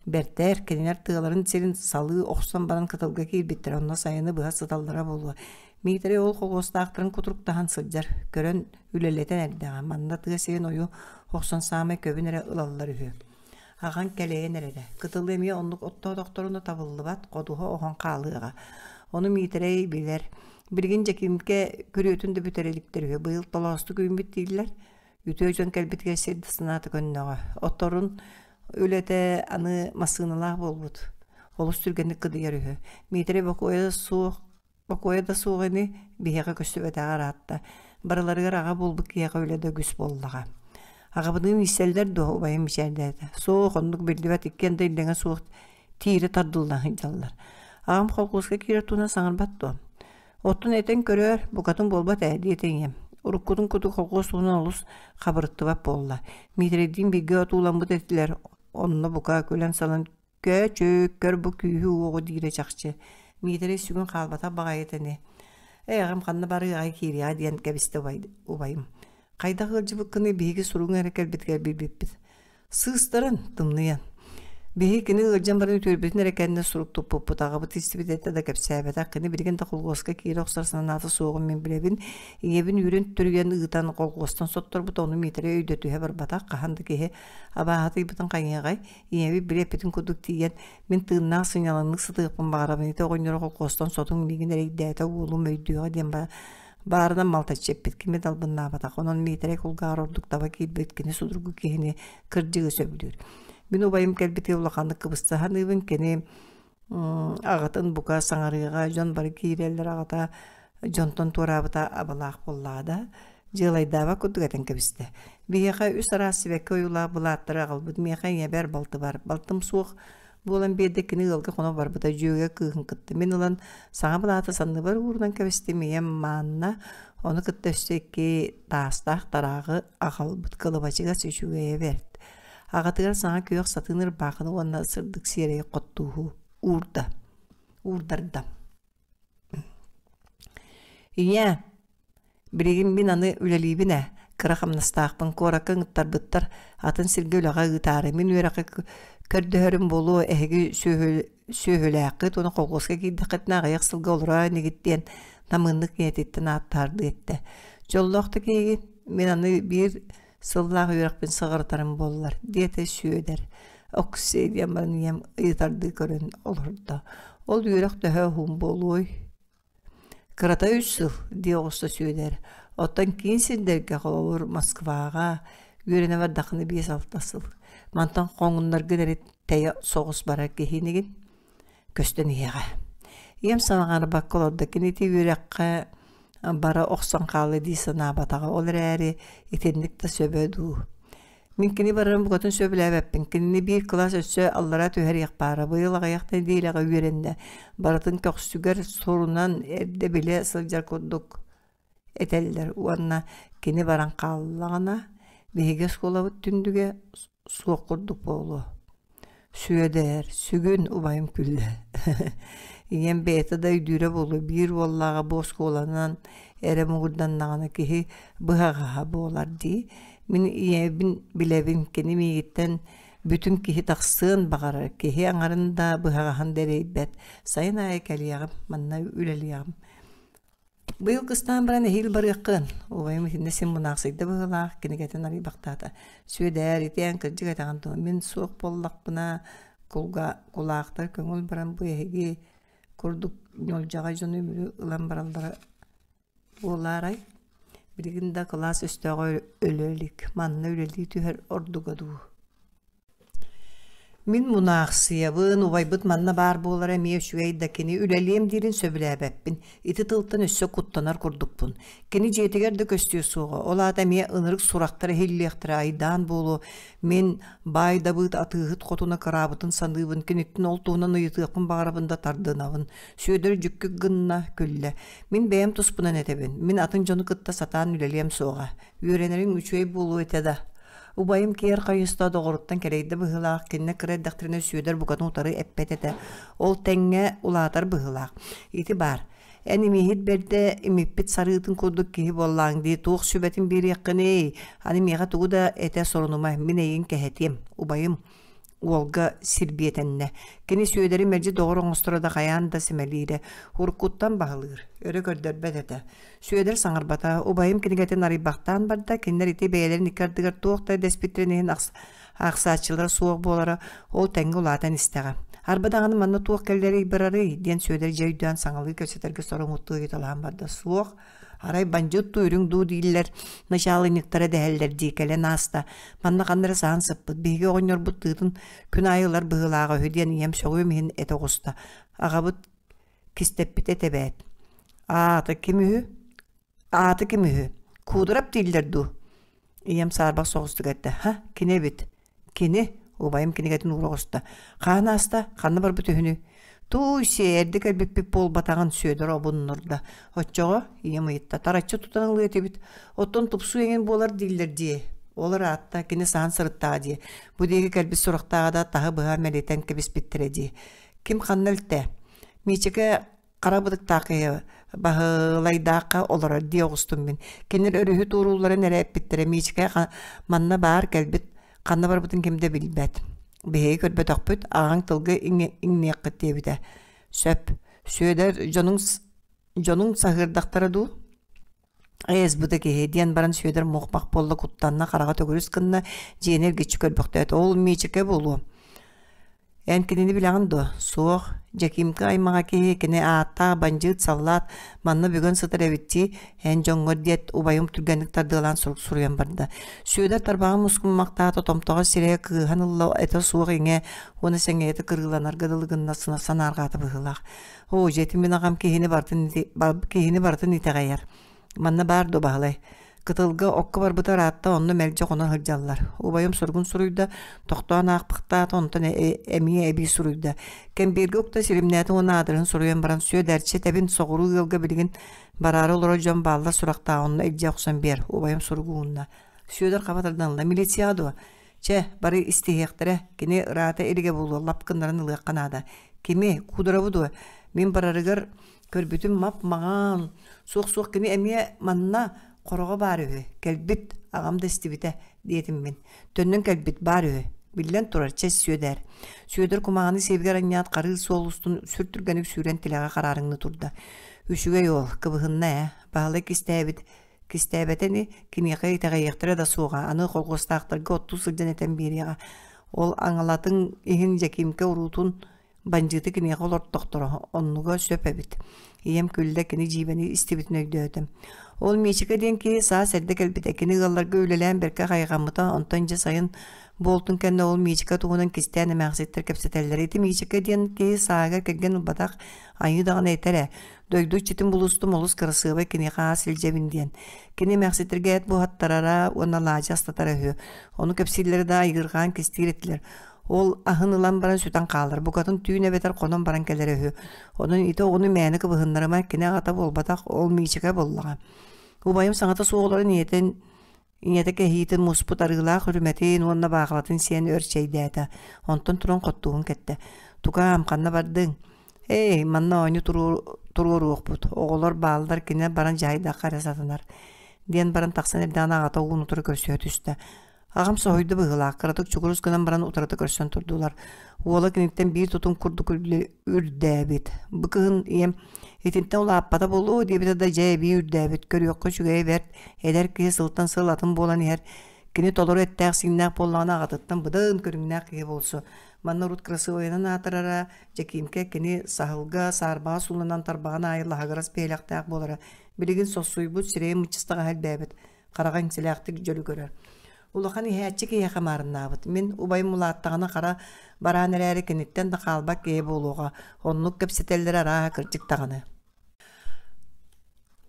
Бэртээр, кинилэр тыаларын сирин салыы охсон баран кытылга киирбиттэрэ, онно сайыны быһа сыталлара буолуо. Миитэрэй ол колхуостаахтарын кутуруктаһан сылдьар, көрөн үлэлэтэн эрдэҕэ. Манна тыа сирин ойуу охсон саамай көбүн эрэ ылаллар үһү. Аҕаҥ кэлэйэн эрэрэ. Кытылы эмиэ оннук оттоотохторуна табыллыбат, ходуһа оһон хаалыаҕа. Ону Миитэрэй билэр. Билигин Дьэкиимкэ күрүөтүн да бүтэрэ иликтэр үһү. Быйыл толоостук үүммүт дииллэр. Үтүө дьон кэлбитигэр сир да санаата көннөҕө. Отторун үлэтэ аны массыыналаах буолбут. Олус түргэнник кыдыйар үһү. Миитэрэй бокуойа суох Бокуойа да суох ини, биһиэхэ көстүбэтэҕэ ыраатта. Барыларыгар аҕа буолбут киһиэхэ үлэ да үгүс буоллаҕа. Аҕабыныын ииссэллэр дуо, убайым мичээрдээтэ. Суох, оннук биллибэт, иккиэн да иллэҥэ суох тиирэ тардыллан сылдьаллар. Аҕам холкуоска киирэр туһунан саҥарбат дуо? Оттон этэн көрөөр, букатын буолбат ээ, диэтэ ийэм. Уруккутун курдук холкуос туһунан олус хабырыттыбат буолла. Миитэрэйдиин бииргэ отууламмыт этилэр, онно бука күлэн-салан Көөчүк, көр бу күүһү-уоҕу диирэ чахчы. Миитэрэй сүгүн хаалбатах баҕайыта ини. Ээ, аҕам ханна барыаҕай киириэҕэ диэн кэбистэ убайым. Хайдах ыалдьыбыккыный биһиги суругуҥ эрэ кэлбитигэр билбиппит. Сыыстарын, тымныйан. Биһиги кини ыалдьан баран үтүөрбүтүн эрэ кэннэ сурук туппуппут, аҕабыт истибит этэ да кэпсээбэтэх. Кини билигин да холхуоска киирэ охсор санаата суоҕун мин билэбин. Ийэбин үүрэн түрүйэн ыытан холхуостан сотторбут, ону Миитэрэй өйдөтүһэ барбатах. Хаһан да киһи абааһытыйбытын хайыаҕай, Ийэбит били эппитин курдук тиийэн, мин тыыннаах сынньалаҥнык сытыахпын баҕарабын, ити оҕонньору холкуостан сотуҥ миигин эрэйдээтэ, уолум өйдүөҕэ диэн баарынан малтаччы эппит, кими да албыннаабатах. Онон Миитэрэй кулгааҕар ордук таба киирбит кини судургу киһини кырдьыгы сөбүлүүр. Мин убайым кэлбитигэр улаханнык кыбыста саныыбын, кини аҕатын бука саҥарыаҕа, дьон бары киирэллэр, аҕата дьонтон туораабыта абалаах буоллаҕа да, дьыалайдаабат курдук этэн кэбистэ. Биһиэхэ үс араас сибэкки ойуулаах былааттары аҕалбыт миэхэ ийэбэр балтыбар. Балтым суох буолан биэрдэ кини ыалга хоно барбыта дьүөгэ кыыһын кытта. Мин ылан саҥа былааты санныбар уурунан кэбистим ийэм маанна, ону кытта өссө икки таастаах тарааҕы аҕалбыт кылабачыгас үчүгэйэ бэрт. Аҕатыгар саҥа күөх сатыын ырбаахыны уонна сырдык сиэрэйи хоттууһу уурда, уурдарда. Ийээ, билигин мин аны үлэлиибин ээ, кыра хамнастаахпын, куоракка ыҥыттарбыттар, атын сиргэ үлэҕэ ыытаары. Мин үөрэххэ көрдөһөрүм буолуо, эһиги сүөһүлээххит уонна колхуоска киирдэххитинэ аҕыйах сылга олороо инигит диэн намыыннык ийэтиттэн ааттаһардыы эттэ. Дьоллоох да киһигин, мин аны биир сыллаах үөрэхпин сыҕарытарым буоллар, диэтэ Сүөдэр. Оксиэ диэн баран ийэм ыйытардыы көрөн олордо. Ол үөрэх төһө уһун буолуой? Кырата үс сыл, дии оҕуста Сүөдэр. Оттон киин сирдэргэ, холобур, Москваҕа үөрэнэ бардаххына 5-6 сыл. Мантан хоҥуннаргын эрэ тэйэ соҕус барар киһинигин көстөн иһиэҕэ. Ийэм саҥарбакка олордо. Кини ити үөрэххэ бара охсон хаалла дии санаабатаҕа. Ол эрээри итинник да сөбө дуу. Мин кини барарын букатын сөбүлээбэппин. Кинини биир кылаас өссө аллара түһэриэх баара. Быйыл аҕыйах нэдиэлэҕэ үөрэннэ. Барытын көхсүгэр сурунан эрдэ билэ сылдьар курдук этэллэр уонна кини баран хааллаҕына биһиги оскуолабыт түндүгэ суох курдук буолуо. Сүөдээр, сүгүн убайым күллэ. Ийэм бэйэтэ да өйдүүрэ буолуо, биир уоллааҕа бу оскуоланан эрэ муҥурданнаҕына киһи быһаҕаһа буолар дии. Мин ийэбин билэбин, кини миигиттэн бүтүн киһи тахсыан баҕарар, киһи аҥарын да быһаҕаһын да эрэйбэт. Сайын аайы кэлиэҕим, манна үлэлиэҕим. Быйыл кыстаан баран эһиил барыаххын, убайым итиннэ син мунаахсыйда быһыылаах, кинигэтин арыйбахтаата. Сүөдээр, итиэн кырдьык этэҕин дуо, мин суох буоллахпына, кулга кулаахтар көҥүл баран бу эһиги курдук ньуолдьаҕай дьону үмүрү ылан бараллара буолаарай? Билигин да кылаас өстөөҕө өлө илик, манна үлэлии түһэр ордуга дуу. Мин мунаахсыйабын, убайбыт манна баар буолара эмиэ үчүгэй да кини үлэлиэм диирин сөбүлээбэппин, ити тылтан өссө куттанар курдукпун. Кини дьиэтигэр да көстүө суоҕа, ол аата эмиэ ынырык сурахтар иһиллиэхтэрэ, айдаан буолуо. Мин баай Дабыыт атыыһыт хотуна кыраабытын саныыбын, киниттэн ол туһунан ыйытыахпын баҕарабын да тардынабын. Сүөдэр дьүккүк гынна, күллэ. Мин бэйэм туспунан этэбин, мин атын дьону кытта сатаан үлэлиэм суоҕа. Үөрэнэриҥ үчүгэй буолуо этэ да. Убайым киэр хайыста доҕоруттан кэлэйдэ быһыылаах, кинини кыра эрдэхтэринэ Сүөдэр букатын утары эппэт этэ. Ол тэҥҥэ улаатар быһыылаах. Ити баар. Эн имииһит бэрдэ имиппит сарыытын курдук киһи буоллааҥ дии, туох сүбэтин биэриэххиний? Аны миэхэ тугу да этэ сорунума, мин эйигин кэһэтиэм, убайым уолга сирбиэтэннэ. Кини Сүөдэри мэлдьи доҕор оҥосторо да хайаан да сэмэлиирэ, уруккуттан баһылыыр, өрө көрдөрбөт этэ. Сүөдэр саҥарбата, убайым кинигэтин арыйбахтаан барда, кинилэр ити бэйэлэрин икки ардыгар туох да дэспиттэрин иһин аахсааччылара суох буолара, ол тэҥҥэ улаатан истэҕэ. Арба даҕаны манна туох кэллэрий барарый диэн Сүөдэр дьэ өйдөөн саҥалыы кэпсэтэргэ сорумуттуу ыйыталаһан барда. Суох, арай бандьыыт дуу, үрүҥ дуу дииллэр, начаалынньыктара дэһэллэр дии кэлэн ааста. Манна ханна эрэ саһан сыппыт, биһиги оҕонньорбут тыытын күн аайы ылар быһыылааҕа үһү диэн ийэм сөҕүөм иһин этэ оҕуста. Аҕабыт кистэппитэ этэ эбээт. Аата ким үһү? Аата ким үһү? Куудурап дииллэр дуу? Ийэм саарбах соҕустук эттэ. Ха, кини эбит. Кини? Убайым кинигэтин уура оҕуста. Хаан ааста? Ханна барбыт үһүнүй? Тууй-сиэ, эрдэ кэлбиппит буолбатаҕын Сүөдэр обуннурда. Оччоҕо, ийэм ыйытта, тараччы тутан ылыа этибит. Оттон тупсуу эҥин буолар дииллэр дии. Ол ыраатта, кини саһан сырыттаҕа дии. Бу диэки кэлбит сурахтааҕа да таһы быһа мэлитэн кэбиспиттэрэ дии. Ким ханна өлтэ? Миичэкэ хара бытыктаах киһи Баһылайдаахха олорор дии оҕустум мин. Кинилэр өрүһү туоруулларын эрэ эппиттэрэ. Миичэкэ манна баар кэлбит, ханна барбытын ким да билбэт. Биһиги көрбөтөхпүт, аҕаҥ тылга иҥниэххит диэбитэ. Сөп. Сүөдэр дьонуҥ дьонуҥ саһыардахтара дуу? Ээс бу да киһи диэн баран Сүөдэр муох-мах буолла куттанна, хараҕа төгүрүс гынна, дьиэни эргиччи көрбөхтөөтө. Ол Миичэкэ буолуо. Эн кинини билэҕин дуо? Суох. Дьэкиимка аймаҕа киһи, кини ааттаах бандьыыт саллаат манна бүгэн сытар эбит дии, эн дьоҥҥор диэт, убайым түргэнник тардыалаан сурук суруйан барда. Сүөдэр тарбаҕын мускуммахтаата, томтоҕо сирэйэ кыыһан ылла, этэ суох иҥэ уонна сэҥийэтэ кырыыланарга дылы гынна санаарҕаата быһыылаах. Оо, дьэ ити мин аҕам киһини барытын, киһини барытын итэҕэйэр. Манна баар дуо Баһылай? Кытылга окко барбыта ыраатта, онно мэлдьи хоно сылдьаллар. Убайым суругун суруйда, тохтоон аахпахтаата, онтон эмиэ эбии суруйда. Кэмбиэргэ укта силимнээтэ уонна аадырыһын суруйан баран, Сүөдэрчи тэбин соҕуруу ыалга билигин бараары олорор дьон бааллар сурахтаах, онно илдьэ охсон биэр. Убайым суругу уунна. Сүөдэр хаба тардан ылла. Милицияҕа дуо? Чэ, бары истиһиэхтэрэ, кини ыраата илигэ буолуо, лап гыннаран ылыахха наада. Кими? Куударабы дуо? Мин барарыгар көрбүтүм мап-маҥан, суох-суох кини эмиэ манна хороҕо баар үһү, кэлбит, аҕам да истибитэ, диэтим мин. Төннөн кэлбит баар үһү. Биллэн турар, чэ, Сүөдээр. Сүөдэр кумааҕыны сиэбигэр анньаат харыы суол устун сүр түргэнник сүүрэн тилэҕэ хараарыҥны турда. Үчүгэй уол, кыбыһынна ээ, Баһылай кистээбит Кистээбэтэ ини, киниэхэ итэҕэйиэхтэрэ да суоҕа, аны колхуостаахтарга оттуу сылдьан этэн биэриэҕэ. Ол аҥалатын иһин Дьэкиимкэ уруутун бандьыыты киниэхэ олортохторо, оннуга сөп эбит. Ийэм күллэ, кини дьиибэни истибитин өйдөөтүм. Ол Миичикэ диэн киһи саас эрдэ кэлбитэ, кини ыалларга үлэлээн бэркэ хайҕаммыта, онтон дьэ сайын буолтун кэннэ ол Миичикэ туһунан кистээн эмээхситтэр кэпсэтэллэр. Ити Миичикэ диэн киһи сааһыгар кэргэн ылбатах, айыы даҕаны этэр ээ. Дойду иччитин булустум олус кырасыабай киниэхэ аас илдьэбин диэн. Кини эмээхситтэргэ эт буһаттарара уонна алаадьы астатара үһү. Ону кэпсииллэрэ да айыырҕаан кистиир этилэр. Ол аһын ылан баран сүтэн хаалар, букатын түүн эбэтэр хонон баран кэлэрэ үһү. Онон ити оҕону мээнэ кыбыһыннарыма, кини аҕата буолбатах, ол Миичикэ буоллаҕа. Убайым саҥата суох олорон ийэтин Ийэтэ кэһиитин муспут арыылаах үрүмэтин уонна баахылатын сиэн өр чэйдээтэ. Онтон туран хоттугун кэттэ. «Тукаам, ханна бардыҥ?» «Эй, манна оонньуу туруоруохпут. Оҕолор бааллар, кинилэр баран дьаһайдахха эрэ сатанар» диэн баран тахсан эрдэҕинэ аҕата уун утары көрсүһэ түстэ. Аҕам соһуйда быһыылаах, кыратык чугурус гынан баран утарыта көрсөн турдулар. Уола киниттэн биир тутум курдук үрдээбит. Бу кыһын ийэм итинтэн улааппата буолуо диэбитэ да дьэ эбии үрдээбит. Көрүөххэ үчүгэйэ бэрт, эдэр киһи сылтан сыл атын буолан иһэр. Кини толору эттээх-сииннээх буоллаҕына аҕатыттан быдан көрүҥнээх киһи буолсу. Манна урут кырасыабайынан аатырара, Дьэкиимкэ кини саһылга, саарбаҕа сууланан тарбаҕын аайы лаһыгырас биһилэхтээх буолара. Билигин сосуйбут, сирэйэ мыччыстаҕаһа элбээбит. Хараҕа иҥсэлээхтик дьөлү көрөр. Улахан иһээччи киһиэхэ маарыннаабыт. Мин убайым улааттаҕына хара бараан эрээри киниттэн да хаалбат киһи буолуоҕа. Оннук кэпсэтэллэрэ арааһа кырдьык даҕаны.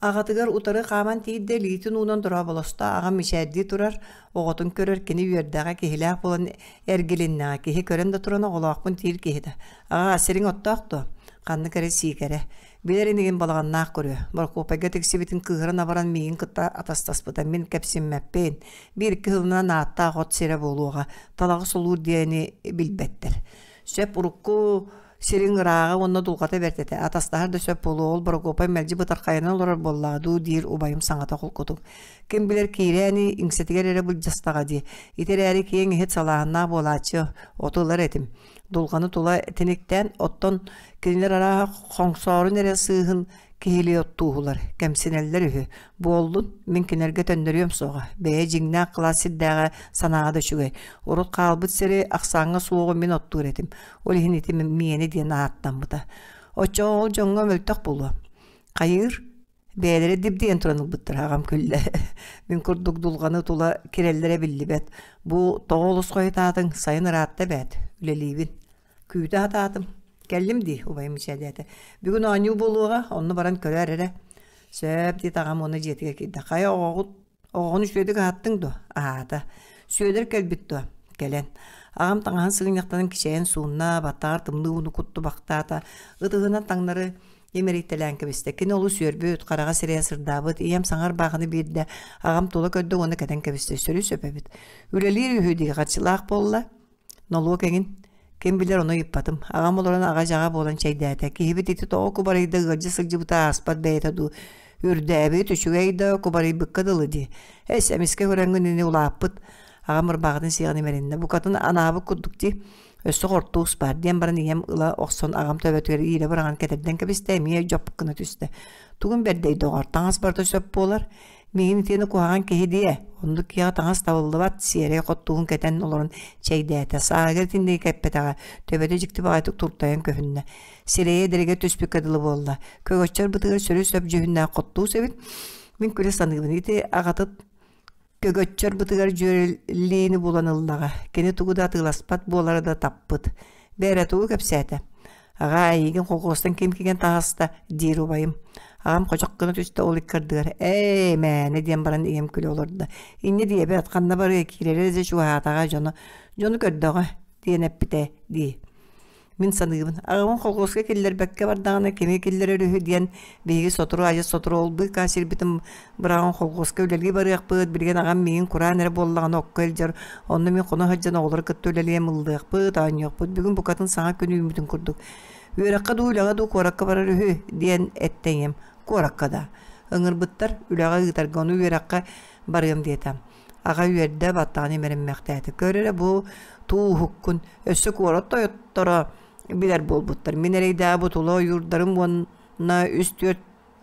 Аҕатыгар утары хааман тиийдэ, илиитин уунан дорооболосто, аҕам мичээрдии турар, оҕотун көрөр, кини үөрдэҕэ, киһилээх буолан эргилиннэҕэ, киһи көрөн да туран оҕолоохпун диир киһитэ. Аҕаа, сириҥ оттоох дуо? Ханнык эрэ сиикэрэ. Билэр инигин балаҕаннаах көрүө. Борокуопайга тиксибитин кыыһыран абаран миигин кытта атастаспыта. Мин кэпсиммэппин. Биир-икки сылынан ааттаах от сирэ буолуоҕа. Талаҕы солуур диэни билбэттэр. Сөп урукку сириҥ ырааҕа уонна дулҕата бэрт этэ. Атастаһар да сөп буолуо. Ол Борокуопай мэлдьи бытархайынан олорор буоллаҕа дуу диир убайым саҥата холкутук. Ким билэр киирээни иҥсэтигэр эрэ былдьастаҕа дии. Ити эрээри киэҥ иһит салааһыннаах буолааччы оту ылар этим. Дулҕаны тула тиниктээн, оттон кинилэр арааһа хоҥсоорун эрэ сыыһын киһилии оттууһулар, кэмсинэллэр үһү. Буоллун, мин кинилэргэ төннөрүөм суоҕа. Бэйэ дьиҥнээх кылаас сирдээҕэ санааҕа да үчүгэй. Урут хаалбыт сири ахсааҥҥа суоҕу мин оттуур этим. Ол иһин ити миэнэ диэн ааттаммыта. Оччоҕо ол дьоҥҥо мөлтөх буолуо. Хайыыр, Бэйэлэрэ дибдийэн туран ылбыттара аҕам күллэ. Мин курдук дулҕаны тула кирэллэрэ биллибэт. Бу тоҕо олус хойутаатыҥ, сайын ыраатта эбээт, үлэлиибин. Күүтэ сатаатым. Кэллим дии, убайым мичээрдээтэ. Бүгүн оонньуу буолуоҕа, онно баран көрөөр эрэ. Сөп, диэтэ аҕам уонна дьиэтигэр киирдэ. Хайа оҕоҕут, оҕоҕун үчүгэйдик аһаттыҥ дуо? Аһаата. Сүөдэр кэлбит дуо? Кэлэн. Аҕам таҥаһын сыгынньахтанан кичэйэн суунна, баттаҕар тымныы ууну куттубахтаата, ытыһынан таҥнары имэрийтэлээн кэбистэ. Кини олус үөрбүт, хараҕа сирэйэ сырдаабыт, ийэм саҥар баахыны биэрдэ, аҕам тула көрдө уонна кэтэн кэбистэ. Сөрү-сөп эбит. Үлэлиир үһү дии харчылаах буолла. Нолуок эҥин. Ким билэр ону ыйыппатым. Аҕам олорон аҕа-дьаҕа буолан чэйдээтэ. Киһибит ити тоҕо кубарыйда ыалдьа сылдьыбыта ааспат бэйэтэ дуу. Үрдээбит, үчүгэй да, кубарыйбыкка дылы дии. Эс, эмискэ көрөҥҥүн ини улааппыт. Аҕам ырбаахытын сиэҕин имэриннэ. Букатын анаабыт курдук дии. Өссө хортуус баар диэн баран ийэм ыла охсон аҕам төбөтүгэр иирэ быраҕан кэтэрдэн кэбистэ, эмиэ дьоп гына түстэ. Тугун бэрдэй доҕор, таҥас барыта сөп буолар. Миигин итиэнэ куһаҕан киһи диэ, оннук киһиэхэ таҥас табыллыбат, сиэрэй хоттугун кэтэн олорон чэйдээтэ, сааһыгар итинниги кэппэтэҕэ, төбөтө дьикти баҕайытык туртайан көһүннэ. Сирэйэ эдэригэр түспүккэ дылы буолла. Көгөччөр бытыгар сөрү-сөп дьүһүннээх хоттуус эбит. Мин күлэ саныыбын, ити аҕатыт Көгөччөр бытыгар дьүөрэлиини булан ыллаҕа, кини тугу да атыыласпат буолара да таппыт. Бээрэ тугу кэпсээтэ? Аҕаа, эйигин холкуостан ким кигэн таҕыста? диир убайым. Аҕам хочох гына түстэ ол иккардыгар «Ээ, мээнэ» диэн баран ийэм күлэ олордо. Инньэ диэбэт, ханна барыа киирэрэ дьэ чугаһаатаҕа дьоно дьону көрдөҕө диэн эппитэ дии. Мин саныыбын, аҕабын холкуоска киллэрбэккэ бардаҕына кими киллэрэр үһү диэн биһиги сотору адьас сотору ол быыкаа сирбитин быраҕан холкуоска үлэлии барыахпыт, билигин аҕам миигин кураан эрэ буоллаҕына окко илдьэр, онно мин хоно сылдьан оҕолору кытта үлэлиэм, ыллыахпыт, оонньуохпут, бүгүн букатын саҥа күн үүммүтүн курдук. Үөрэххэ дуу, үлэҕэ дуу куоракка барар үһү диэн эттэ ийэм. Куоракка да. Ыҥырбыттар, үлэҕэ ыытарга, ону үөрэххэ барыам диэтэ. Аҕа үөрдэ, баттаҕын имэриммэхтээтэ. Көр эрэ бу тууһуккун, өссө куорат тойотторо билэр буолбуттар. Мин эрэйдээҕи бу тула ойуурдарым уонна үс-түөрт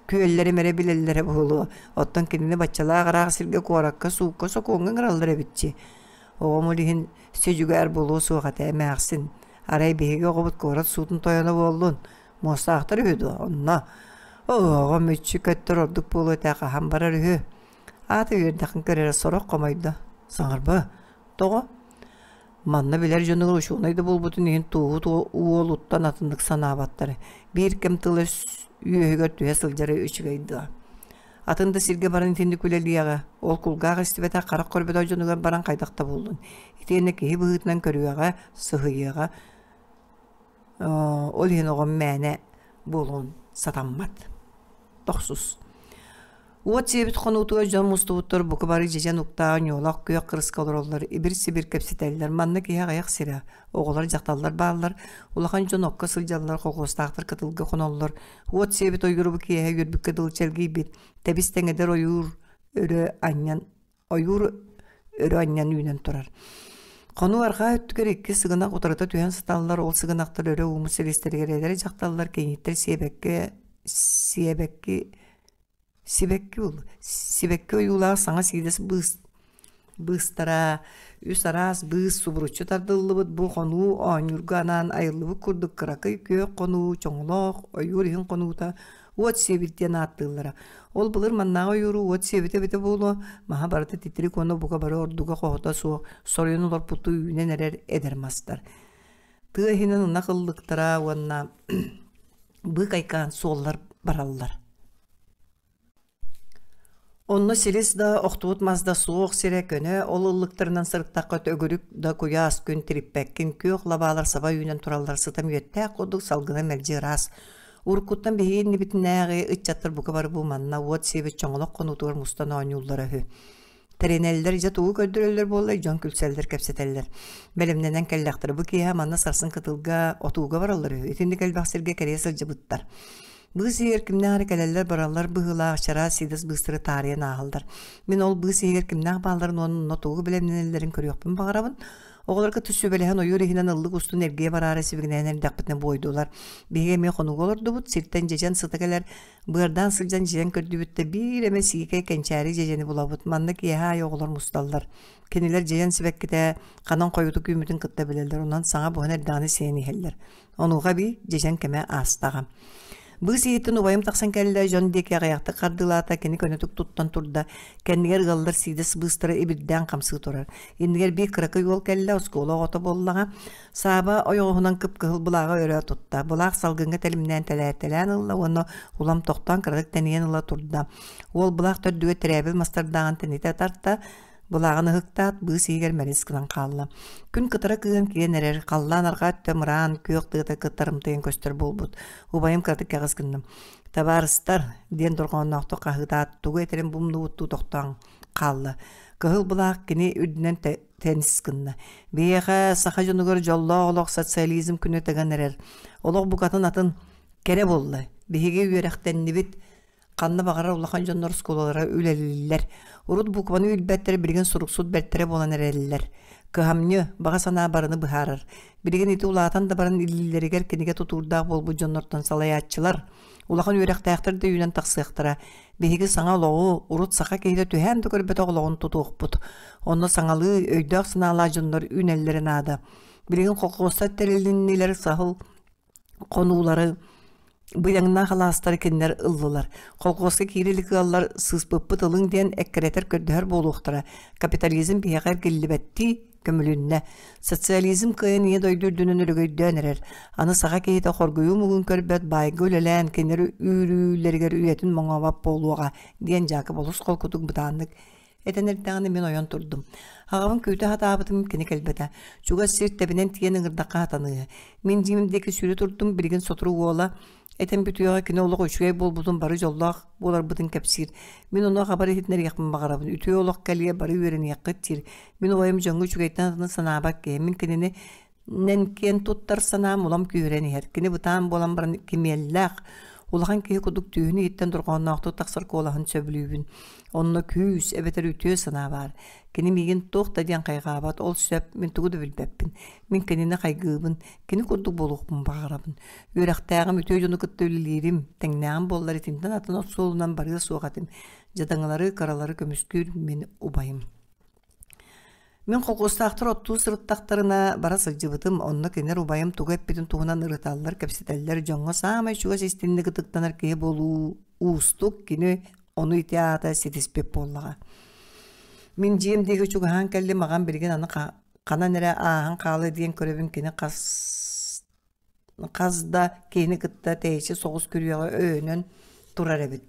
күөллэрим эрэ билэллэрэ буолуо. Оттон кинини баччалаах ыраах сиргэ куоракка суукка сокуоҥҥа ыҥыраллар эбитчи. Оҕом ол иһин си-дьүгээр буолуо суох этэ эмээхсин. Арай биһиги оҕобут куорат суутун тойоно буоллун? Муостаахтар үһү дуо? Онно. Оҕом мүччү көттөр ордук буолуо этэ хаһан барар үһү. Аата үөрдэххин көр эрэ сорох хомойдо. Саҥарба. Тоҕо? Манна билэр дьонугар учуонай да буолбутун иһин туоһут уолуттан атыннык санаабаттар. Биир кэм тыл үөһүгэр түһэ сылдьара үчүгэй дуо? Атын да сиргэ баран итинник үлэлиэҕэ. Ол кулгаах истибэтэх, харах көрбөтөх дьонугар баран хайдах да буоллун. Итиэннэ киһи быһыытынан көрүөҕэ, сыһыйыаҕа. Ол иһин оҕом мээнэ буолуон сатаммат. Тохсус. Уот сиэбит хонуутугар дьон мустубуттар бука бары дьэдьэн уктаах ньуолах күөх кырыска олороллор, ибир-сибир кэпсэтэллэр. Манна киһи аҕыйах сирэ. Оҕолор, дьахталлар бааллар. Улахан дьон окко сылдьаллар, колхуостаахтар кытылга хоноллор. Уот сиэбит ойууру бу киэһэ үөрбүккэ дылы чэлгийбит. Тэбис тэҥэдэр ойуур өрө анньан ойуур өрө анньан үүнэн турар. Хонуу арҕаа өттүгэр икки сыгынах утарыта түһэн сыталлар, ол сыгынахтар өрө ууммут силистэригэр эдэр дьахталлар кийииттэр сиэбэккэ сиэбэкки сибэкки сибэкки ойуулаах саҥа сиидэс быыс быыстара үс араас быыс субуруччу тардыллыбыт бу хонуу оонньуурга анаан айыллыбыт курдук кыракый күөх хонуу чоҥолоох ойуур иһин хонуута уот сиэбит диэн ааттыыллара. Ол былыр маннааҕы ойууру уот сиэбитэ эбитэ буолуо, маһа барыта титирик уонна бука бары ордуга хоһото суох соруйан олорпуттуу үүнэн эрэр эдэр мастар. Тыа иһинэн ынах ыллыктара уонна быыкайкаан суоллар бараллар. Онно силис да, охтубут мас да суох сирэ көнө, ол ыллыктарынан сырыттахха төгүрүк да куйаас күн тириппэккин, күөх лабаалар саба үүнэн тураллар сыта мүөттээх курдук салгына мэлдьи ыраас. Уруккуттан биһиги иннибитинээҕи ыччаттар бука бары бу манна уот сиэбит чоҥолох хонуутугар мустан оонньууллара үһү. Тэринэллэр дьэ тугу көрдөрөллөр буоллай дьон күлсэллэр, кэпсэтэллэр. Бэлэмнэнэн кэллэхтэрэ бу киэһэ манна сарсын кытылга, отууга бараллар үһү. Итинник элбэх сиргэ кэрийэ сылдьыбыттар. Быыс иһигэр кимнээх эрэ кэлэллэр-бараллар быһыылаах чараас сиидэс быыстары таарыйан ааһаллар. Мин ол быыс иһигэр кимнээх баалларын уонна онно тугу бэлэмнэнэллэрин көрүөхпүн баҕарабын. Оҕолорго тус сүбэлэһэн ойуур иһинэн ыллык устун эргийэ бараары сибигинэйэн эрдэхпитинэ буойдулар. Биһиги эмиэ хонууга олордубут, сиртэн дьэдьэн сыта кэлэр, быардаан сылдьан дьиэн көрдүбүт да биир эмэ сиикэй кэнчээри дьэдьэни булабыт. Манна киэһэ аайы оҕолор мусталлар. Кинилэр дьэдьэн сибэккитэ ханан хойутук үүммүтүн кытта билэллэр, онон саҥа буһан эрдэҕинэ сиэн иһэллэр. Онуоха эбии дьэдьэн кэмэ аастаҕа. Быыс иһиттэн убайым тахсан кэллэ, дьон диэки аҕыйахтык хардыылаата, кини көнөтүк туттан турда. Кэннигэр ыаллар сиидэс быыстара ибирдээн хамсыы турар. Иннигэр биир кыракый уол кэллэ, оскуола оҕото буоллаҕа. Сааба ойоҕоһунан кып-кыһыл былааҕы өрө тутта. Былаах салгыҥҥа тэлимнээн тэлээртэлээн ылла уонна улам тохтоон кыратык тэнийэн ыла турда. Уол былаах төрдүгэр тэрээбил мастардааҕын тэнитэ тарта. Былааҕын ыһыктаат, быыс иһигэр мэлис гынан хаалла. Күн кытара кыыһан киирэн эрэр, халлаан арҕаа өттө мыраан, күөх тыата кыттарымтыйан көстөр буолбут. Убайым кыратык кэҕис гынным. «Табаарыстар!» диэн дорҕоонноохтук хаһыытаат, тугу этэрин бумнубуттуу тохтоон хаалла. Кыһыл былаах кини үрдүнэн тэнис гынна. Биһиэхэ, саха дьонугар дьоллоох олох социализм күнэ тыган эрэр. Олох букатын атын кэрэ буолла. Биһиги үөрэхтэннибит, Ханна баҕарар улахан дьоннор оскуолалара үлэлииллэр. Урут букваны билбэттэр билигин суруксут бэртэрэ буолан эрэллэр. Кыһамньы, баҕа санаа барыны быһаарар. Билигин ити улаатан да баран илиилэригэр кинигэ тутуурдаах буолбут дьоннортон салайааччылар, улахан үөрэхтээхтэр да үүнэн тахсыахтара. Биһиги саҥа олоҕу, урут саха киһитэ түһээн да көрбөтөх олоҕун тутуохпут. Онно саҥалыы, өйдөөх-санаалаах дьоннор үүнэллэрэ наада. Билигин колхуостар тэрилиннилэр саһыл хонуулары быйаҥнаах алаастары кинилэр ыллылар. Колхуоска киирэ илик ыаллар сыыспыппыт ылыҥ диэн эккирэтэр көрдөһөр буолуохтара. Капитализм биһиэхэ эргиллибэттии көмүлүннэ. Социализм кыайан ийэ дойду үрдүнэн өрөгөйдөөн эрэр. Аны саха киһитэ хоргуйуу муҥун көрбөт баайга үлэлээн кинилэр үүрүүлэригэр үйэтин моҥообот буолуоҕа диэн Дьаакып олус холкутук бытааннык Этэн эрдэҕинэ мин ойон турдум. Аҕабын күүтэ сатаабытым кини кэлбэтэ. Чугас сир тэбинэн тиийэн ыҥырдахха сатаныыһы. Мин дьиэм диэки сүүрэ турдум, билигин сотору уола этэн бүтүөҕэ кини олох үчүгэй буолбутун бары дьоллоох буоларбытын кэпсиир. Мин ону аҕабар иһитиннэриэхпин баҕарабын. Үтүө олох кэлиэ, бары үөрэниэххит диир. Мин убайым дьоҥҥо үчүгэйтэн атыны санаабат киһи. Мин кинини Нэн киэн туттар санаам улам күүһүрэн иһэр. Кини бытаан буолан баран кимиэллээх, улахан киһи курдук түөһүн иһиттэн дорҕоонноохтук тахсар куолаһын сөбүлүүбүн. Онно күүс эбэтэр үтүө санаа баар. Кини миигин туох да диэн хайҕаабат, ол сөп, мин тугу да билбэппин. Мин кинини хайгыыбын, кини курдук буолуохпун баҕарабын. Үөрэхтээҕим үтүө дьону кытта үлэлиирим, тэҥнээҕим буоллар итинтэн атын от суолунан барыа суох этим. Дьадаҥылары, кыралары көмүскүүр мин убайым. Мин холкуостаахтар оттуу сырыттахтарына бара сылдьыбытым, онно кинилэр убайым тугу эппитин туһунан ырыталлар, кэпсэтэллэр, дьоҥҥо саамай чугас истинник ытыктанар киһи буолуу уустук, кини ону ити аата ситиспит буоллаҕа. Мин дьиэм диэки чугаһаан кэллим, аҕам билигин аны ханан эрэ ааһан хаалыа диэн көрөбүн, кини хас хас да киһини кытта тэйиччи соҕус күрүөҕэ өйөнөн турар эбит.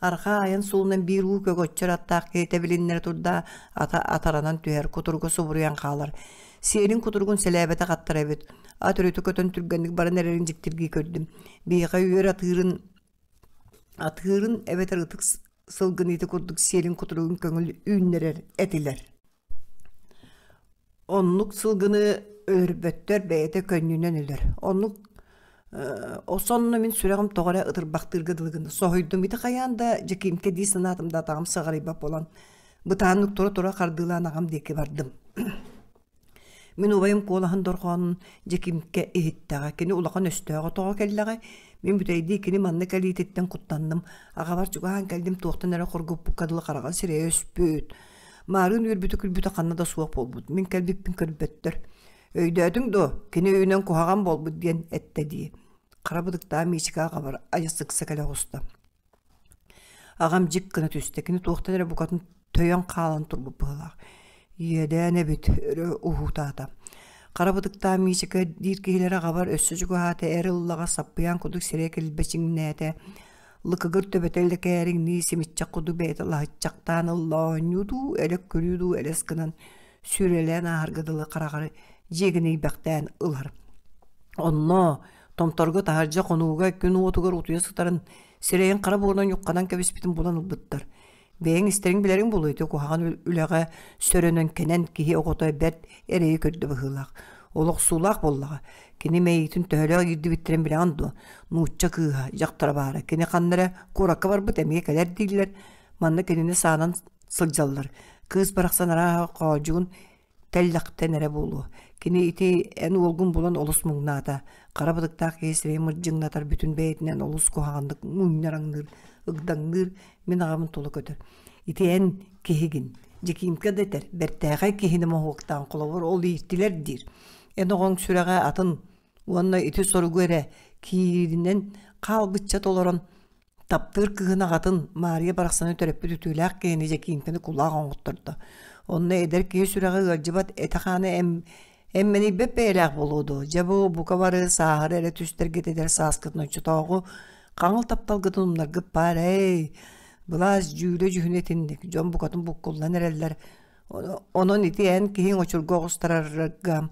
Арҕаа айан суолунан биир уу көгөччөр аттаах киһитэ билиннэрэ турда, ата атаранан түһэр, кутуруга субуруйан хаалар. Сиэлин кутуругун сэлээбэтэх аттар эбит. Ат өрүтэ көтөн түргэнник баран эрэрин дьиктиргии көрдүм. Биһиэхэ үөр атыырын атыырын эбэтэр ытык сылгыны ити курдук сиэлин кутуругун көҥүл үүннэрэр этилэр. Оннук сылгыны өлөрбөттөр, бэйэтэ көнньүнэн өлөр. Оннук сонно мин сүрэҕим тоҕо эрэ ытырбахтыырга дылы гынна. Соһуйдум. Ити хайаан да Дьэкиимкэ дии санаатым да атаҕым сыҕарыйбат буолан, бытааннык тура-тура хардыылаан аҕам диэки бардым. Мин убайым куолаһын дорҕоонун Дьэкиимкэ иһиттэҕэ. Кини улахан өстөөҕө тоҕо кэллэҕэй? Мин бүтэйдии кини манна кэлиититтэн куттанным. Аҕабар чугаһаан кэллим, туохтан эрэ хоргуппукка дылы хараҕа сирэйэ өспүт. Маарыын үөрбүтэ-күлбүтэ ханна да суох буолбут. Мин кэлбиппин көрбөттөр. Өйдөөтүҥ дуо, кини өйүнэн куһаҕан буолбут диэн эттэ дии. Хара бытыктаах Миичикэ аҕабар айа сыкса кэлэ оҕуста. Аҕам дьик гына түстэ. Кини туохтан эрэ букатын төйөн хаалан турбут быһыылаах. Иэдээн эбит, өрө уһуутаата. Хара бытыктаах Миичикэ диир киһилэрэ аҕабар өссө чугаһаата, эр ыллаҕа саппыйаан курдук сирэйэ килбэчиҥнээтэ. Лыкыгыр төбөтө лэкээриҥнии симиччэх курдук бэйэтэ лаһыччахтаан ылла оонньуу дуу, элэк күлүү дуу элэс гынан сүүрэлээн ааһарга дылы хараҕар дьиэгинийбэхтээн ылар. Онно томторго таһырдьа хонууга күн уотугар утуйа сытарын сирэйин хара буорунан ньухханан кэбиспитин булан ылбыттар. Бэйэҥ истэриҥ билэриҥ буолуо ити куһаҕан үлэҕэ сөрөнөн кэнэн киһи оҕото бэрт эрэйи көрдө быһыылаах. Олохсуулаах буоллаҕа. Кини мэйиитин төһөлөөх иирдибиттэрин билэҕин дуо? Нуучча кыыһа, дьахтара баара. Кини ханна эрэ куоракка барбыт эмиэ кэлэр дииллэр. Манна кинини саанан сылдьаллар. Кыыс барахсан арааһа хоодьугун тэллэхтэн эрэ буолуо. Кини ити эн уолгун булан олус муҥнаата. Хара бытыктаах киһи сирэйин мырдьыҥнатар бүтүн бэйэтинэн олус куһаҕаннык мунньараҥныыр, ыгдаҥныыр, мин аҕабын тула көтөр. Ити эн киһигин. Дьэкиимкэ да этэр, бэртээхэй киһини моһуоктаан холобур ол ииттилэр диир. Эн оҕоҥ сүрэҕэ атын уонна ити соругу эрэ кииринэн хаалбычча толорон Таптыыр кыыһын аҕатын Маарыйа барахсаны төрөппүт үтүөлээх киһини Дьэкиимкэни кулаах оҥоттордо. Онно эдэр киһи сүрэҕэ ыалдьыбат этэ-хаана эм эммэнийбэт бэйэлээх буолуо дуо? Дьэ бу бука бары сааһыра эрэ түстэргит эдэр сааскытын оччотооҕу хаҥыл тапталгытын умнаргыт баар эй! Былаас дьүүлэ дьүһүнэ итинник, дьон букатын буккуллан эрэллэр. Онон ити эн киһиҥ очурга оҕустарарга,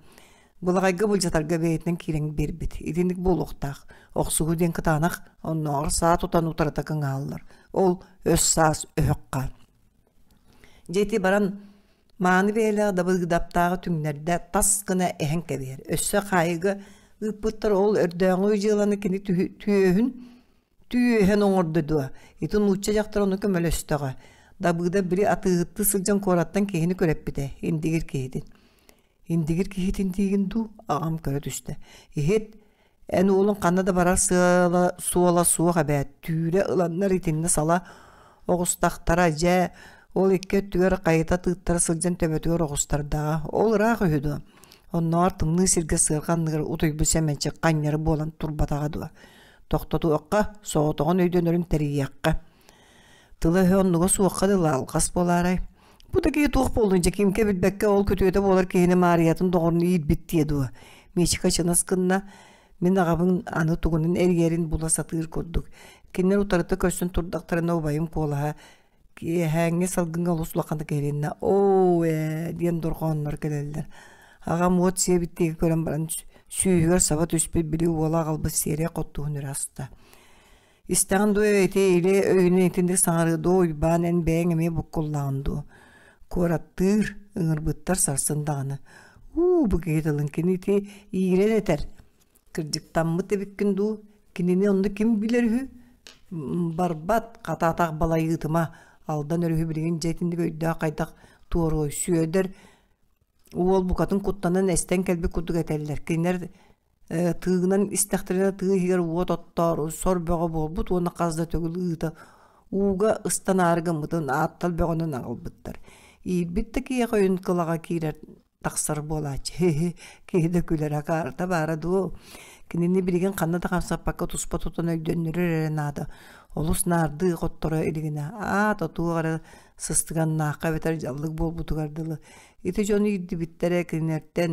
былаҕайга былдьатарга бэйэтинэн киирэн биэрбит. Итинник буолуохтаах. Охсуһуу диэн кытаанах, оннооҕор саа тутан утарыта кыҥааллар. Ол өс саас өһөххө. Дьэ ити баран мааны бэйэлээх дабыгдаптааҕы түҥнэрдэ тас гына эһэн кэбиһэр. Өссө хаайыыга ыыппыттар ол өрдөөҕү дьыаланы кини түөһүн түөһэн оҥордо дуо? Ити нуучча дьахтар ону көмөлөстөҕө. Дабыыда били атыыһыттыы сылдьан куораттан киһини күрэппитэ, индигир киһитин. Индигир киһитин диигин дуу? Аҕам көрө түстэ. Иһит, эн уолуҥ ханна да барар сыала суола суох эбээт. Түүрэ ыланнар итиннэ сала оҕустахтара дьэ, ол икки өттүгэр хайыта тыыттара сылдьан төбөтүгэр оҕустардаҕа. Ол ыраах үһү дуо? Оннооҕор тымныы сиргэ сыарҕа анныгар утуйбут сэмэнчик ханньары буолан турбатаҕа дуо? Тохтотуохха, соҕотоҕун өйдөнөрүн тэрийиэххэ. Тыла-өһө оннуга суохха дылы алҕас буолаарай? Бу да киһи туох буоллун Дьэкиимкэ билбэккэ ол күтүөтэ буолар киһини Маарыйатын доҕорун иирбит диэ дуо? Миичикэ чынас гынна, мин аҕабын аны тугунан эрийэрин була сатыыр курдук. Кинилэр утарыта көрсөн турдахтарына убайым куолаһа киэһээҥҥи салгыҥҥа олус улаханнык иһилиннэ оо ээ диэн дорҕооннор кэлэллэр аҕам уот сиэбит диэки көрөн баран сүүһүгэр саба түспүт били уола аҕалбыт сиэрэй хоттуһун өрө аста истэҕин дуо ити или өйүнэн итинник саҥарыы дуо Уйбаан эн бэйэҥ эмиэ буккуллаҕын дуо куораттыыр ыҥырбыттар сарсын даҕаны уу бу киһи тылын кини ити иирэн этэр Кырдьыктаммыт эбиккин дуу, кинини онно ким билэр үһү? Барбат, хата атах балай ыытыма, Алдан өрүһү билигин дьэ итинник өйдөөх хайдах туоруой, Сүөдэр уол букатын куттанан эстэн кэлбит курдук этэллэр. Кинилэр тыынан истэхтэринэ тыы иһигэр уот оттоору сор бөҕө буолбут уонна хас да төгүл ыыта ууга ыстанаары гыммытын ааттал бөҕөнөн аҕалбыттар. Иирбит да киһиэхэ өйүн кылаҕа киирэр тахсар буолааччы киһи да күлэр акаарыта баара дуо кинини билигин ханна да хамсаппакка туспа тутан өйдөннөрөр эрэ наада олус наардыы хотторо илигинэ аата туох эрэ сыстыганнаахха эбэтэр дьаллык буолбутугар дылы ити дьону иирдибиттэрэ кинилэртэн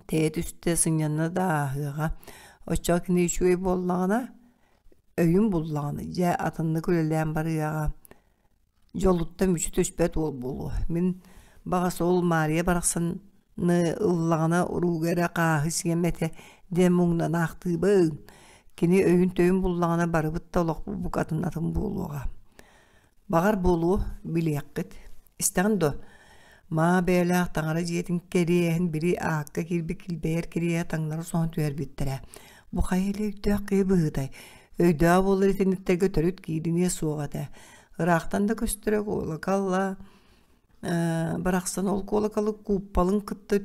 тэйэ түстэ сынньанна да ааһыаҕа оччоҕо кини үчүгэй буоллаҕына өйүн буллаҕына дьэ атыннык үлэлээн барыаҕа дьолуттан мүччү түспэт уол буолуо. Мин баҕас ол Маарыйа барахсаны ыллаҕына урууга эрэ хааһы сиэм этэ диэн муҥнанаахтыыбын. Кини өйүн-төйүн буллаҕына барыбыт да олохпут букатын атын буолуоҕа. Баҕар буолуо, билиэххит. Истэҕин дуо? Маа бэйэлээх таҥара дьиэтин кэриэһин били аакка киирбит килбэйэр кириэһэ таҥнары соһон түһэрбиттэрэ. Бу хайа илэ өйдөөх киһи быһыытай? Өйдөөх буолар итинниктэргэ төрүт киириниэ суох этэ. Ыраахтан да көстөрө куолакалла барахсан ол куолакалы кууппалын кытта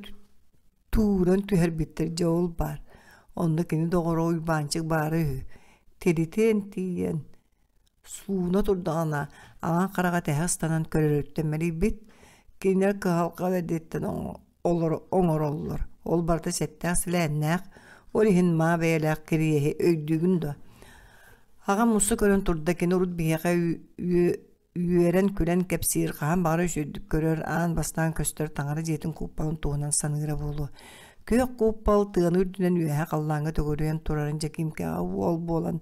тууран түһэрбиттэр дьэ ол баар. Онно кини доҕоро Уйбаанчык баара үһү. Тиритэн тиийэн сууна турдаҕына аҥан хараҕа тэһэ ыстанан көрөрүттэн мэлийбит. Кинилэр кыһалҕа бэрдиттэн оҥороллор. Ол барыта сэттээх силээннээх, ол иһин маа бэйэлээх кириэһи өйдүүгүн дуо? Аҕам муса көрөн турда, кини урут биһиэхэ үөрэн-күлэн кэпсиир, хаһан баҕарар үчүгэйдик көрөр, аан бастаан көстөр таҥара дьиэтин кууппалын туһунан саныыра буолуо. Күөх кууппал тыаны үрдүнэн үөһэ халлааҥҥа төгүрүйэн турарын Дьэкиимкэҕэ уол буолан,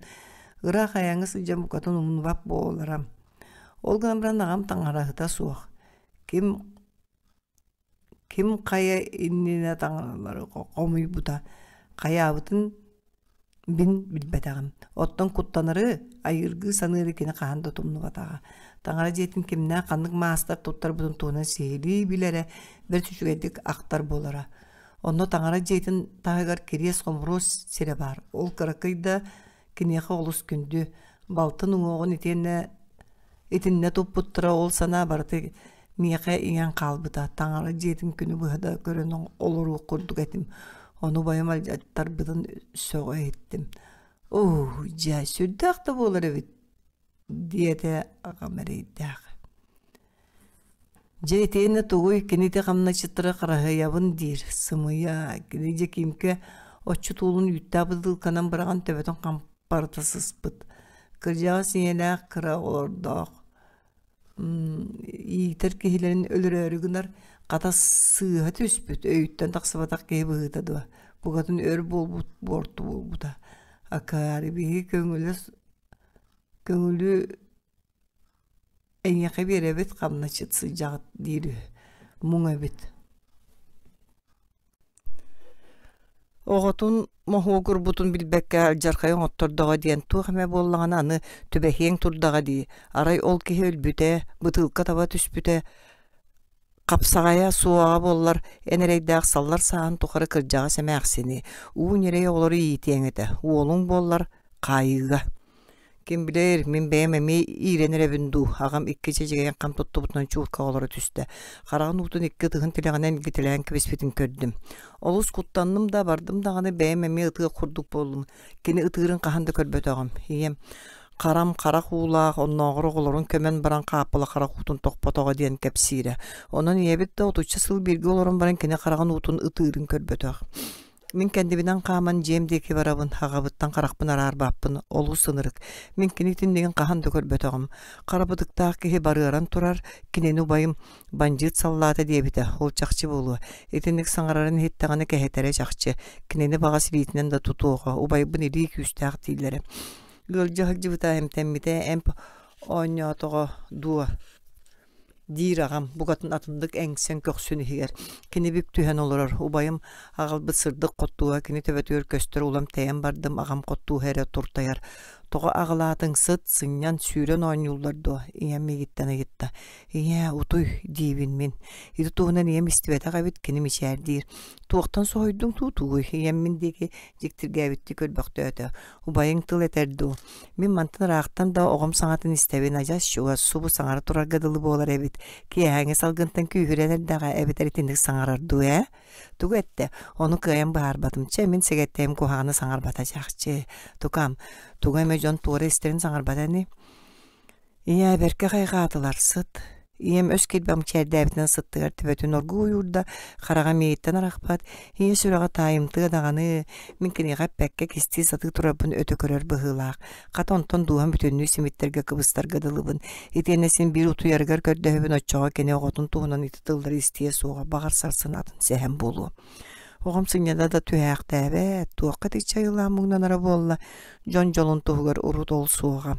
ыраах айаҥҥа сылдьан букатын умнубат буолара. Ол гынан баран аҕам таҥараһыта суох. Ким Ким хайа иннинэ таҥаралары хомуйбута, хайаабытын мин билбэтэҕим. Оттон куттанары, айыыргыы саныыры кини хаһан да тумнубатаҕа. Таҥара дьиэтин кимнээх ханнык маастар туттарбытын туһунан сиһилии билэрэ, бэрт үчүгэйдик ахтар буолара. Онно таҥара дьиэтин таһыгар кириэс-хомуруос сирэ баар. Ол кыракый да киниэхэ олус күндү. Балтын уҥуоҕун итиэннэ итиннэ туппуттара ол санаа барыта миэхэ иҥэн хаалбыта. Таҥара дьиэтин күнү быһа да көрөн олоруох курдук этим. Ону убайым алдьаттарбытын сөҕө иһиттим. «Оо, дьэ, сүрдээх да буолар эбит» диэтэ аҕам эрэйдээх. Дьэ итиэннэ тугуй, кини ити хамначчыттары хараһыйабын диир, сымыйа, кини Дьэкиимкэ оччут уолун үүттээх бытыылканан быраҕан төбөтүн хампарыта сыспыт. Кырдьаҕас ийэлээх кыра оҕолордоох иитэр киһилэрин өлөрөөрү гынар, хата сыыһа түспүт, өйүттэн тахсыбатах киһи быһыыта дуо, букатын өр буолбут буорту буолбута. Акаары биһиги көҥүлэ көҥүлү эйиэхэ биэрэбит хамначчыт сылдьаҕыт диир үһү. Муҥ эбит. Оҕотун моһуогурбутун билбэккэ алдьархайы оҥоттордоҕо диэн туох эмэ буоллаҕына аны түбэһиэҥ турдаҕа дии. Арай ол киһи өлбүтэ, бытыылка таба түспүтэ, хапсаҕайа суоҕа буоллар эн эрэйдээх саллар сааһын тухары кырдьаҕас эмээхсини, уу ньирэй оҕолору иитиэҥ этэ, уолуҥ буоллар хаайыыга. Ким билэр, мин бэйэм эмиэ иирэн эрэбин дуу, аҕам икки чэчигэйин хам туттубутунан чуурка олоро түстэ. Хараҕын уутун икки ытыһын тилэҕинэн илгитэлээн кэбиспитин көрдүм. Олус куттанным да, бардым даҕаны бэйэм эмиэ ытыах курдук буоллум. Кини ытыырын хаһан да көрбөтөҕүм. Ийэм харам харах уулаах, оннооҕор оҕолорун көмөн баран хааппыла харах уутун тохпотоҕо диэн кэпсиирэ. Онон ийэбит да отучча сыл бииргэ олорон баран кини хараҕын уутун ытыырын көрбөтөх. Мин кэннибинэн хааман дьиэм диэки барабын, аҕабыттан харахпын араарбаппын, олус ынырык. Мин кини итиннигин хаһан да көрбөтөҕүм. Хара бытыктаах киһи барыаран турар, кинини убайым бандьыыт саллаата диэбитэ, ол чахчы буолуо. Итинник саҥарарын иһиттэҕинэ кэһэтэрэ чахчы. Кинини баҕас илиитинэн да тутуоҕа, убайбын илии күүстээх дииллэрэ. Ыалдьа сылдьыбыта, эмтэммитэ, эмп оонньоотоҕо дуо диир аҕам букатын атыннык эҥсэн көхсүн иһигэр. Кини бүк түһэн олорор, убайым аҕалбыт сырдык хоттууһа кини төбөтүгэр көстөр улам тэйэн бардым, аҕам хоттууһа эрэ туртайар. Тоҕо аҕалаатыҥ сыт, сынньан, сүүрэн оонньууллар дуо? Ийэм миигиттэн ыйытта. Ийээ, утуй, диибин мин. Ити туһунан ийэм истибэтэх эбит, кини мичээрдиир. Туохтан соһуйдуҥ дуу тугуй? Ийэм мин диэки дьиктиргээбиттии көрбөхтөөтө. Убайыҥ тыл этэр дуу? Мин мантан ыраахтан да оҕом саҥатын истэбин, адьас чугас, субу саҥара турарга дылы буолар эбит. Киэһээҥҥи салгынтан күүһүрэн эрдэҕэ эбэтэр итинник саҥарар дуу ээ? Тугу эттэ? Ону кыайан быһаарбатым. Чэ, мин сэгэттэйим куһаҕаны саҥарбата чахчы. Тукаам, тугу эмэ дьон туора истэрин саҥарбата ини. Ийээ, бэркэ хайҕаатылар, сыт. Ийэм өс киирбэх мичээрдээбитинэн сыттыгар төбөтүн оргууй уурда, хараҕа миигиттэн арахпат, ийэ сүрэҕэ таайымтыа даҕаны, мин киниэхэ эппэккэ кистии сатыы турарбын өтө көрөр быһыылаах. Хата онтон дууһам бүтүннүү симиттэргэ кыбыстарга дылыбын. Итиэннэ син биир утуйарыгар көрдөһөбүн оччоҕо кини оҕотун туһунан ити тыллары истиэ суоҕа, баҕар сарсын атын сэһэн буолуо. Оҕом сынньана да түһээхтээбэт, туохха итиччэ айылаан муҥнанара буолла, дьон дьолун туһугар урут ол суоҕа.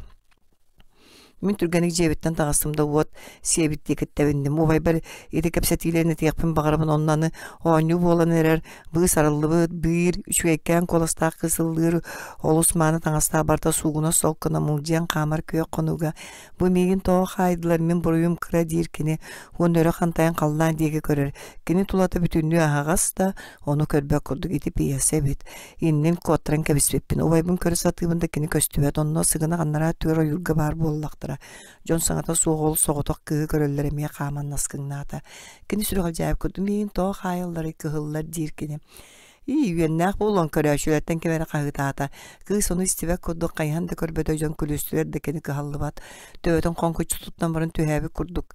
Мин түргэнник дьиэбиттэн таҕыстым да уот сиэбит диэки тэбинним. Убайбар ити кэпсэтиилэрин этиэхпин баҕарабын онно аны оонньуу буолан эрэр быыс арыллыбыт, биир үчүгэйкээн куоластаах кыыс ыллыыр, олус мааны таҥастаах барыта суугунас солкуна мулдьуйан хаамар күөх хонууга бу миигин тоҕо хаайдылар, мин буруйум кыра диир кини уонна өрө хантайан халлаан диэки көрөр. Кини тулата бүтүннүү аһаҕас да, ону көрбөт курдук ити пьеса эбит. Иннин куоттаран кэбиспиппин. Убайбын көрө сатыыбын да кини көстүбэт. Онно сыгынах анараа өттүгэр ойуурга баар буоллахтара. Дьон саҥата суох ол соҕотох кыыһы көрөллөр эмиэ хааман наскыҥнаата. Кини сүрэҕэлдьээбит курдук миигин тоҕо хаайалларый кыһыллар диир кини. Ии, үөннээх буолуон көрөөччүлэртэн ким эрэ хаһыытаата. Кыыс ону истибэт курдук хайыһан да көрбөтө дьон күлүстүлэр да кини кыһаллыбат. Төбөтүн хоҥкуччу туттан баран түһээбит курдук.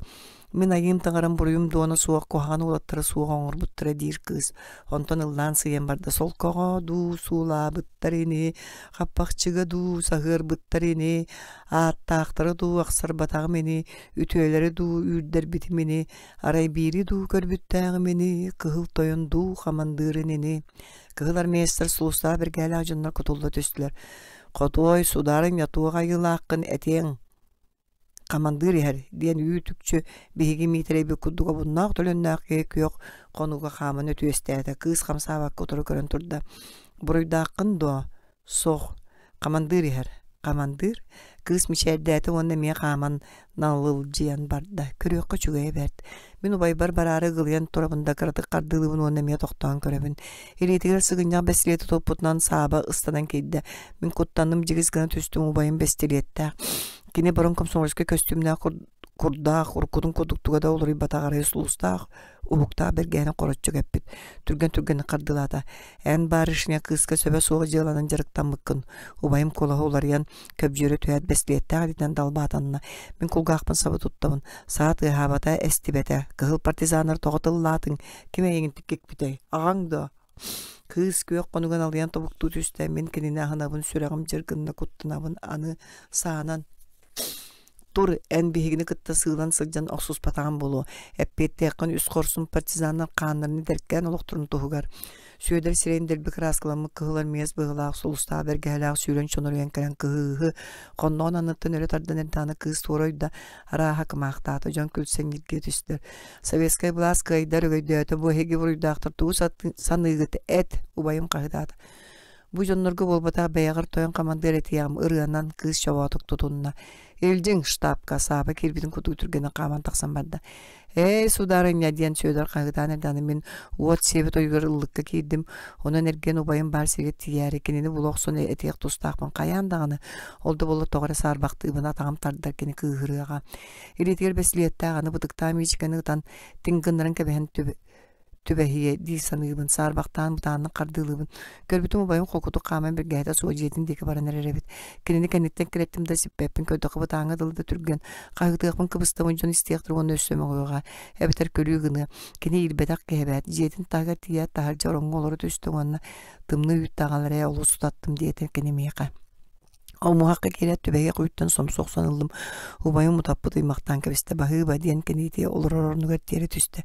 Мин айыым таҥарам буруйум дуона суох куһаҕан уолаттара суох оҥорбуттара диир кыыс. Онтон ыллаан сыыйан барда солкоҕо дуу суулаабыттар ини, хаппахчыга дуу саһыарбыттар ини, ааттаахтары дуу ахсарбатаҕым ини, үтүөлэри дуу үүрдэрбитим ини, арай биири дуу көрбүттээҕим ини, кыһыл тойон дуу хамандыырын ини. Кыһыл армеецтар сулустаах бэргээлээх дьоннор кутулла түстүлэр. Хотуой, сударыня, туох айыылааххын этиэҥ Хамандыыр иһэр диэн үүт-үкчү биһиги Миитэрэйбит курдук обуннаах төлөннөөх киһи күөх хонууга хааман өтүөстээтэ, кыыс хамсаабакка утары көрөн турда: «Буруйдааххын дуо?» «Суох». Хамандыыр иһэр. Хамандыыр кыыс мичээрдээтэ уонна эмиэ хааман налылдьыйан барда. Көрүөххэ үчүгэйэ бэрт. Мин убайбар бараары ыгылыйан турабын да кыратык хардыылыыбын уонна эмиэ тохтоон көрөбүн. Илиитигэр сыгынньах бэстилиэти туппутунан Сааба ыстанан киирдэ. Мин куттанным дьигис гына түстүм убайым бэстилиэттээх. Кини бұрын комсомольскай көстүүмнээх курдаах, уруккутун курдук туга да уларыйбатах арай сулустаах, уһуктаах бэргэһэни хороччу кэппит. Түргэн-түргэнник хардылаата. Эн барышня кыыска сөбө суох дьыаланан дьарыктаммыккын. Убайым куолаһа уларыйан, көбдьүөрэ түһээт бэстилиэттээх илиитинэн далбаатанна. Мин кулгаахпын саба туттабын. Саа тыаһаабата, эстибэтэ. Кыһыл партизаннар тоҕо тыллаатыҥ? Ким эйигин кикпитэй? Аҕаҥ дуо? Кыыс күөх хонугун алыйан тобуктуу түстэ, мин кинини аһынабын, сүрэҕим дьыр гынна куттанабын, аны саанан «Тур, эн биһигини кытта сыылан сылдьан охсуспатаҕым буолуо, эппиэттиэххин үс хорсун партизаннар хааннарын эдэркээн олохторун туһугар. Сүөдэр сирэйин дэлби кырааскаламмыт кыһыл армиец быһыылаах сулустаах бэргэһэлээх сүүрэн чоноруйан кэлэн кыһыыһы хонноҕун анныттан өрө тардан эрдэҕинэ кыыс туора ойдо, арааһа кымаахтаата, дьон күлсэн ньиргийэ түстэ. Советскай былаас кыайдар өгөйдөөтө, бу эһиги буруйдаахтар тугу саныыгыт эт, убайым хаһыытаата. Бу дьоннорго буолбатах бэйэҕэр тойон хамандыыр этиэҕим ырыанан кыыс чобоотук тутунна. Илдьиҥ штабка Сааба киирбитин курдук түргэнэ хааман тахсан барда. «Эй, сударыня!» диэн Сүөдэр хаһыытаан эрдэҕинэ мин уот сиэбит ойугар ыллыкка киирдим. Онон эргийэн убайым баар сиргэ тиийээри кинини була охсон этиэх тустаахпын хайаан даҕаны. Ол да буоллар тоҕо эрэ саарбахтыыбын атаҕым тардар кини кыыһырыаҕа. Илиитигэр бэстилиэттээх аны бытыктаах миичикэни ытан тиҥ гыннаран кэбиһэн түбэһиэ дии саныыбын, саарбахтаан бытааннык хардыылыыбын. Көрбүтүм убайым холкутук хааман бэргэһэтэ суох дьиэтин диэки баран эрэр эбит. Кинини кэнниттэн кирэттим да сиппэппин, көрдөххө бытааҥҥа дылы да түргэн. Хаһыытыахпын кыбыстабын дьон истиэхтэр уонна өссө мөҕүөҕэ, эбэтэр күлүү гыныа. Кини иирбэтэх киһи эбээт, дьиэтин таһыгар тиийээт таһырдьа ороҥҥо олоро түстэ уонна тымныы үүт таҕал эрэ олус сутаттым диэтэ кини миэхэ. Омуһахха киирээт түбэһиэх үүттэн сомсо охсон ыллым. Убайым утаппыт ыймахтаан кэбистэ баһыыба диэн киниитиэ олорор орнугар тиэрэ түстэ.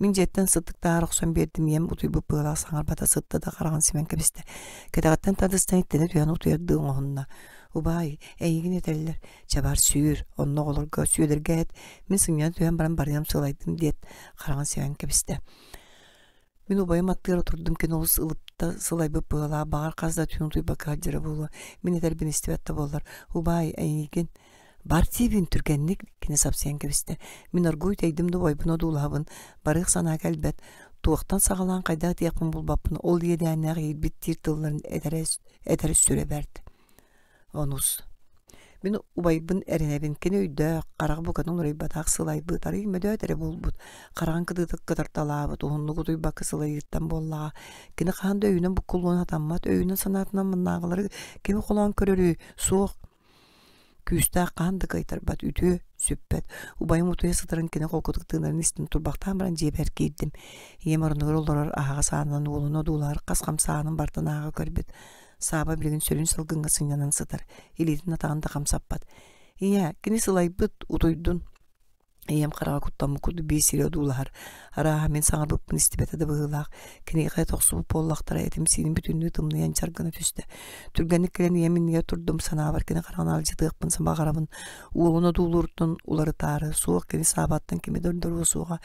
Мин дьиэттэн сыттык таһаар охсон биэрдим ийэм утуйбут быалаах саҥарбата сытта да хараҕын симэн кэбистэ. Кэтэҕиттэн тардыстан иттэнэ түһэн утуйардыы оҥоһунна. Убаай, эйигин этэллэр, чабар сүүр, онно оҕолорго сүөлэргэ эт, мин сынньана түһэн баран барыам сылайдым диэт хараҕын симэн кэбистэ. Мин убайым аттыгар отурдум кини олус ылыпта сылайбыт быалаах, баҕар хас да түүн утуйбакка сылдьара буолуо. Мин этэрбин истибэт да буоллар, убаай, эйигин бар диибин түргэнник кини сапсыйан кэбистэ. Мин оргууй тэйдим да убайбын одуулаһабын, барыах санаа кэлбэт. Туохтан саҕалаан хайдах этиэхпин булбаппын, ол иэдээннээх иирбит диир тылларын этэрэ, этэрэ сүрэ бэрт. Онус. Мин убайбын эрэнэбин, кини өйдөөх, хараҕа букатын уларыйбатах, сылайбыт, арыый мөдөөт эрэ буолбут, хараҕын кытыытык кытарталаабыт, уһуннук утуйбакка сылайыыттан буоллаҕа. Кини хаһан да өйүнэн буккуллуон сатаммат, өйүнэн-санаатынан муннааҕылары кими холоон көрөрүй, суох. Күүстээх хаһан да кыайтарбат, үтүө, сүппэт. Убайым утуйа сытарын кини холкутук тыынарын истэн турбахтаан баран дьиэбэр киирдим. Ийэм оронугар олорор аһаҕас аанынан уолун одуулаһар хас хамсааһынын барытын ааҕа көрбүт. Сааба билигин сүрүн салгыҥҥа сынньанан сытар, илиитин атаҕын да хамсаппат. Ийээ, кини сылайбыт, утуйдун. Ийэм хараҕа куттаммыт курдук биир сири одуулаһар. Арааһа мин саҥарбыппын истибэтэ да быһыылаах. Киниэхэ тохсубут буоллахтара этим-сииним бүтүннүү тымныйан чаргына түстэ. Түргэнник кэлэн ийэм иннигэр турдум, санаабар кини хараҕын алдьатыахпын баҕарабын. Уолун одуулууруттан уларытаары, суох кини Саабаттан кими да ордоруо суоҕа.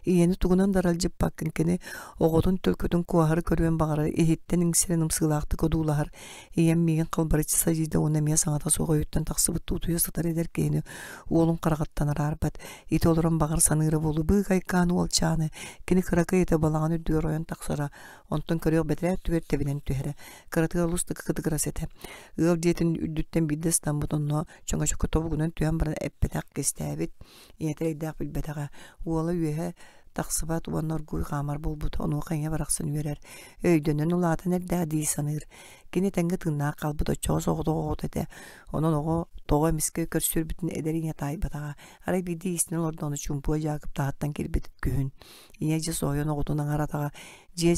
Ийэни тугунан да аралдьыппаккын, кини оҕотун төлкөтүн куоһары көрүөн баҕарар, иһиттэн иҥсэрэн ымсыылаахтык одуулаһар. Ийэм миигин халбарыччы садьыйда уонна эмиэ саҥата суох өйүттэн тахсыбыт утуйа сытар эдэр киһини уолун хараҕыттан араарбат. Ити олорон баҕар саныыра буолуо быыкайкаан уолчааны, кини кыракый этэ балаҕан үрдүгэр ойон тахсара, онтон көрүөх бэтэрээ өттүгэр тэбинэн түһэрэ. Кыратыгар олус да кытыгырас этэ. Ыал дьиэтин үрдүттэн биирдэ ыстаммыт онно чөҥөчөккө тобугунан түһэн баран эппэтэх, кистээбит. Ийэтэ эрэйдээх билбэтэҕэ. Уола үөһэ тахсыбат уонна оргууй хаамар буолбут, онуоха ийэ барахсан үөрэр, өйдөнөн улаатан эрдэҕэ дии саныыр. Кини тэҥҥэ тыыннаах хаалбыт оччоҕо соҕотох оҕото этэ. Онон оҕо тоҕо эмискэ көрсүөрбүтүн эдэр ийэ таайбатаҕа. Арай биирдэ иистэнэ олордоҕуна чуумпуга Дьаакып таһыттан киирбит күһүн. Ийэ дьэ соһуйан оҕотун аҥар атаҕа дьиэ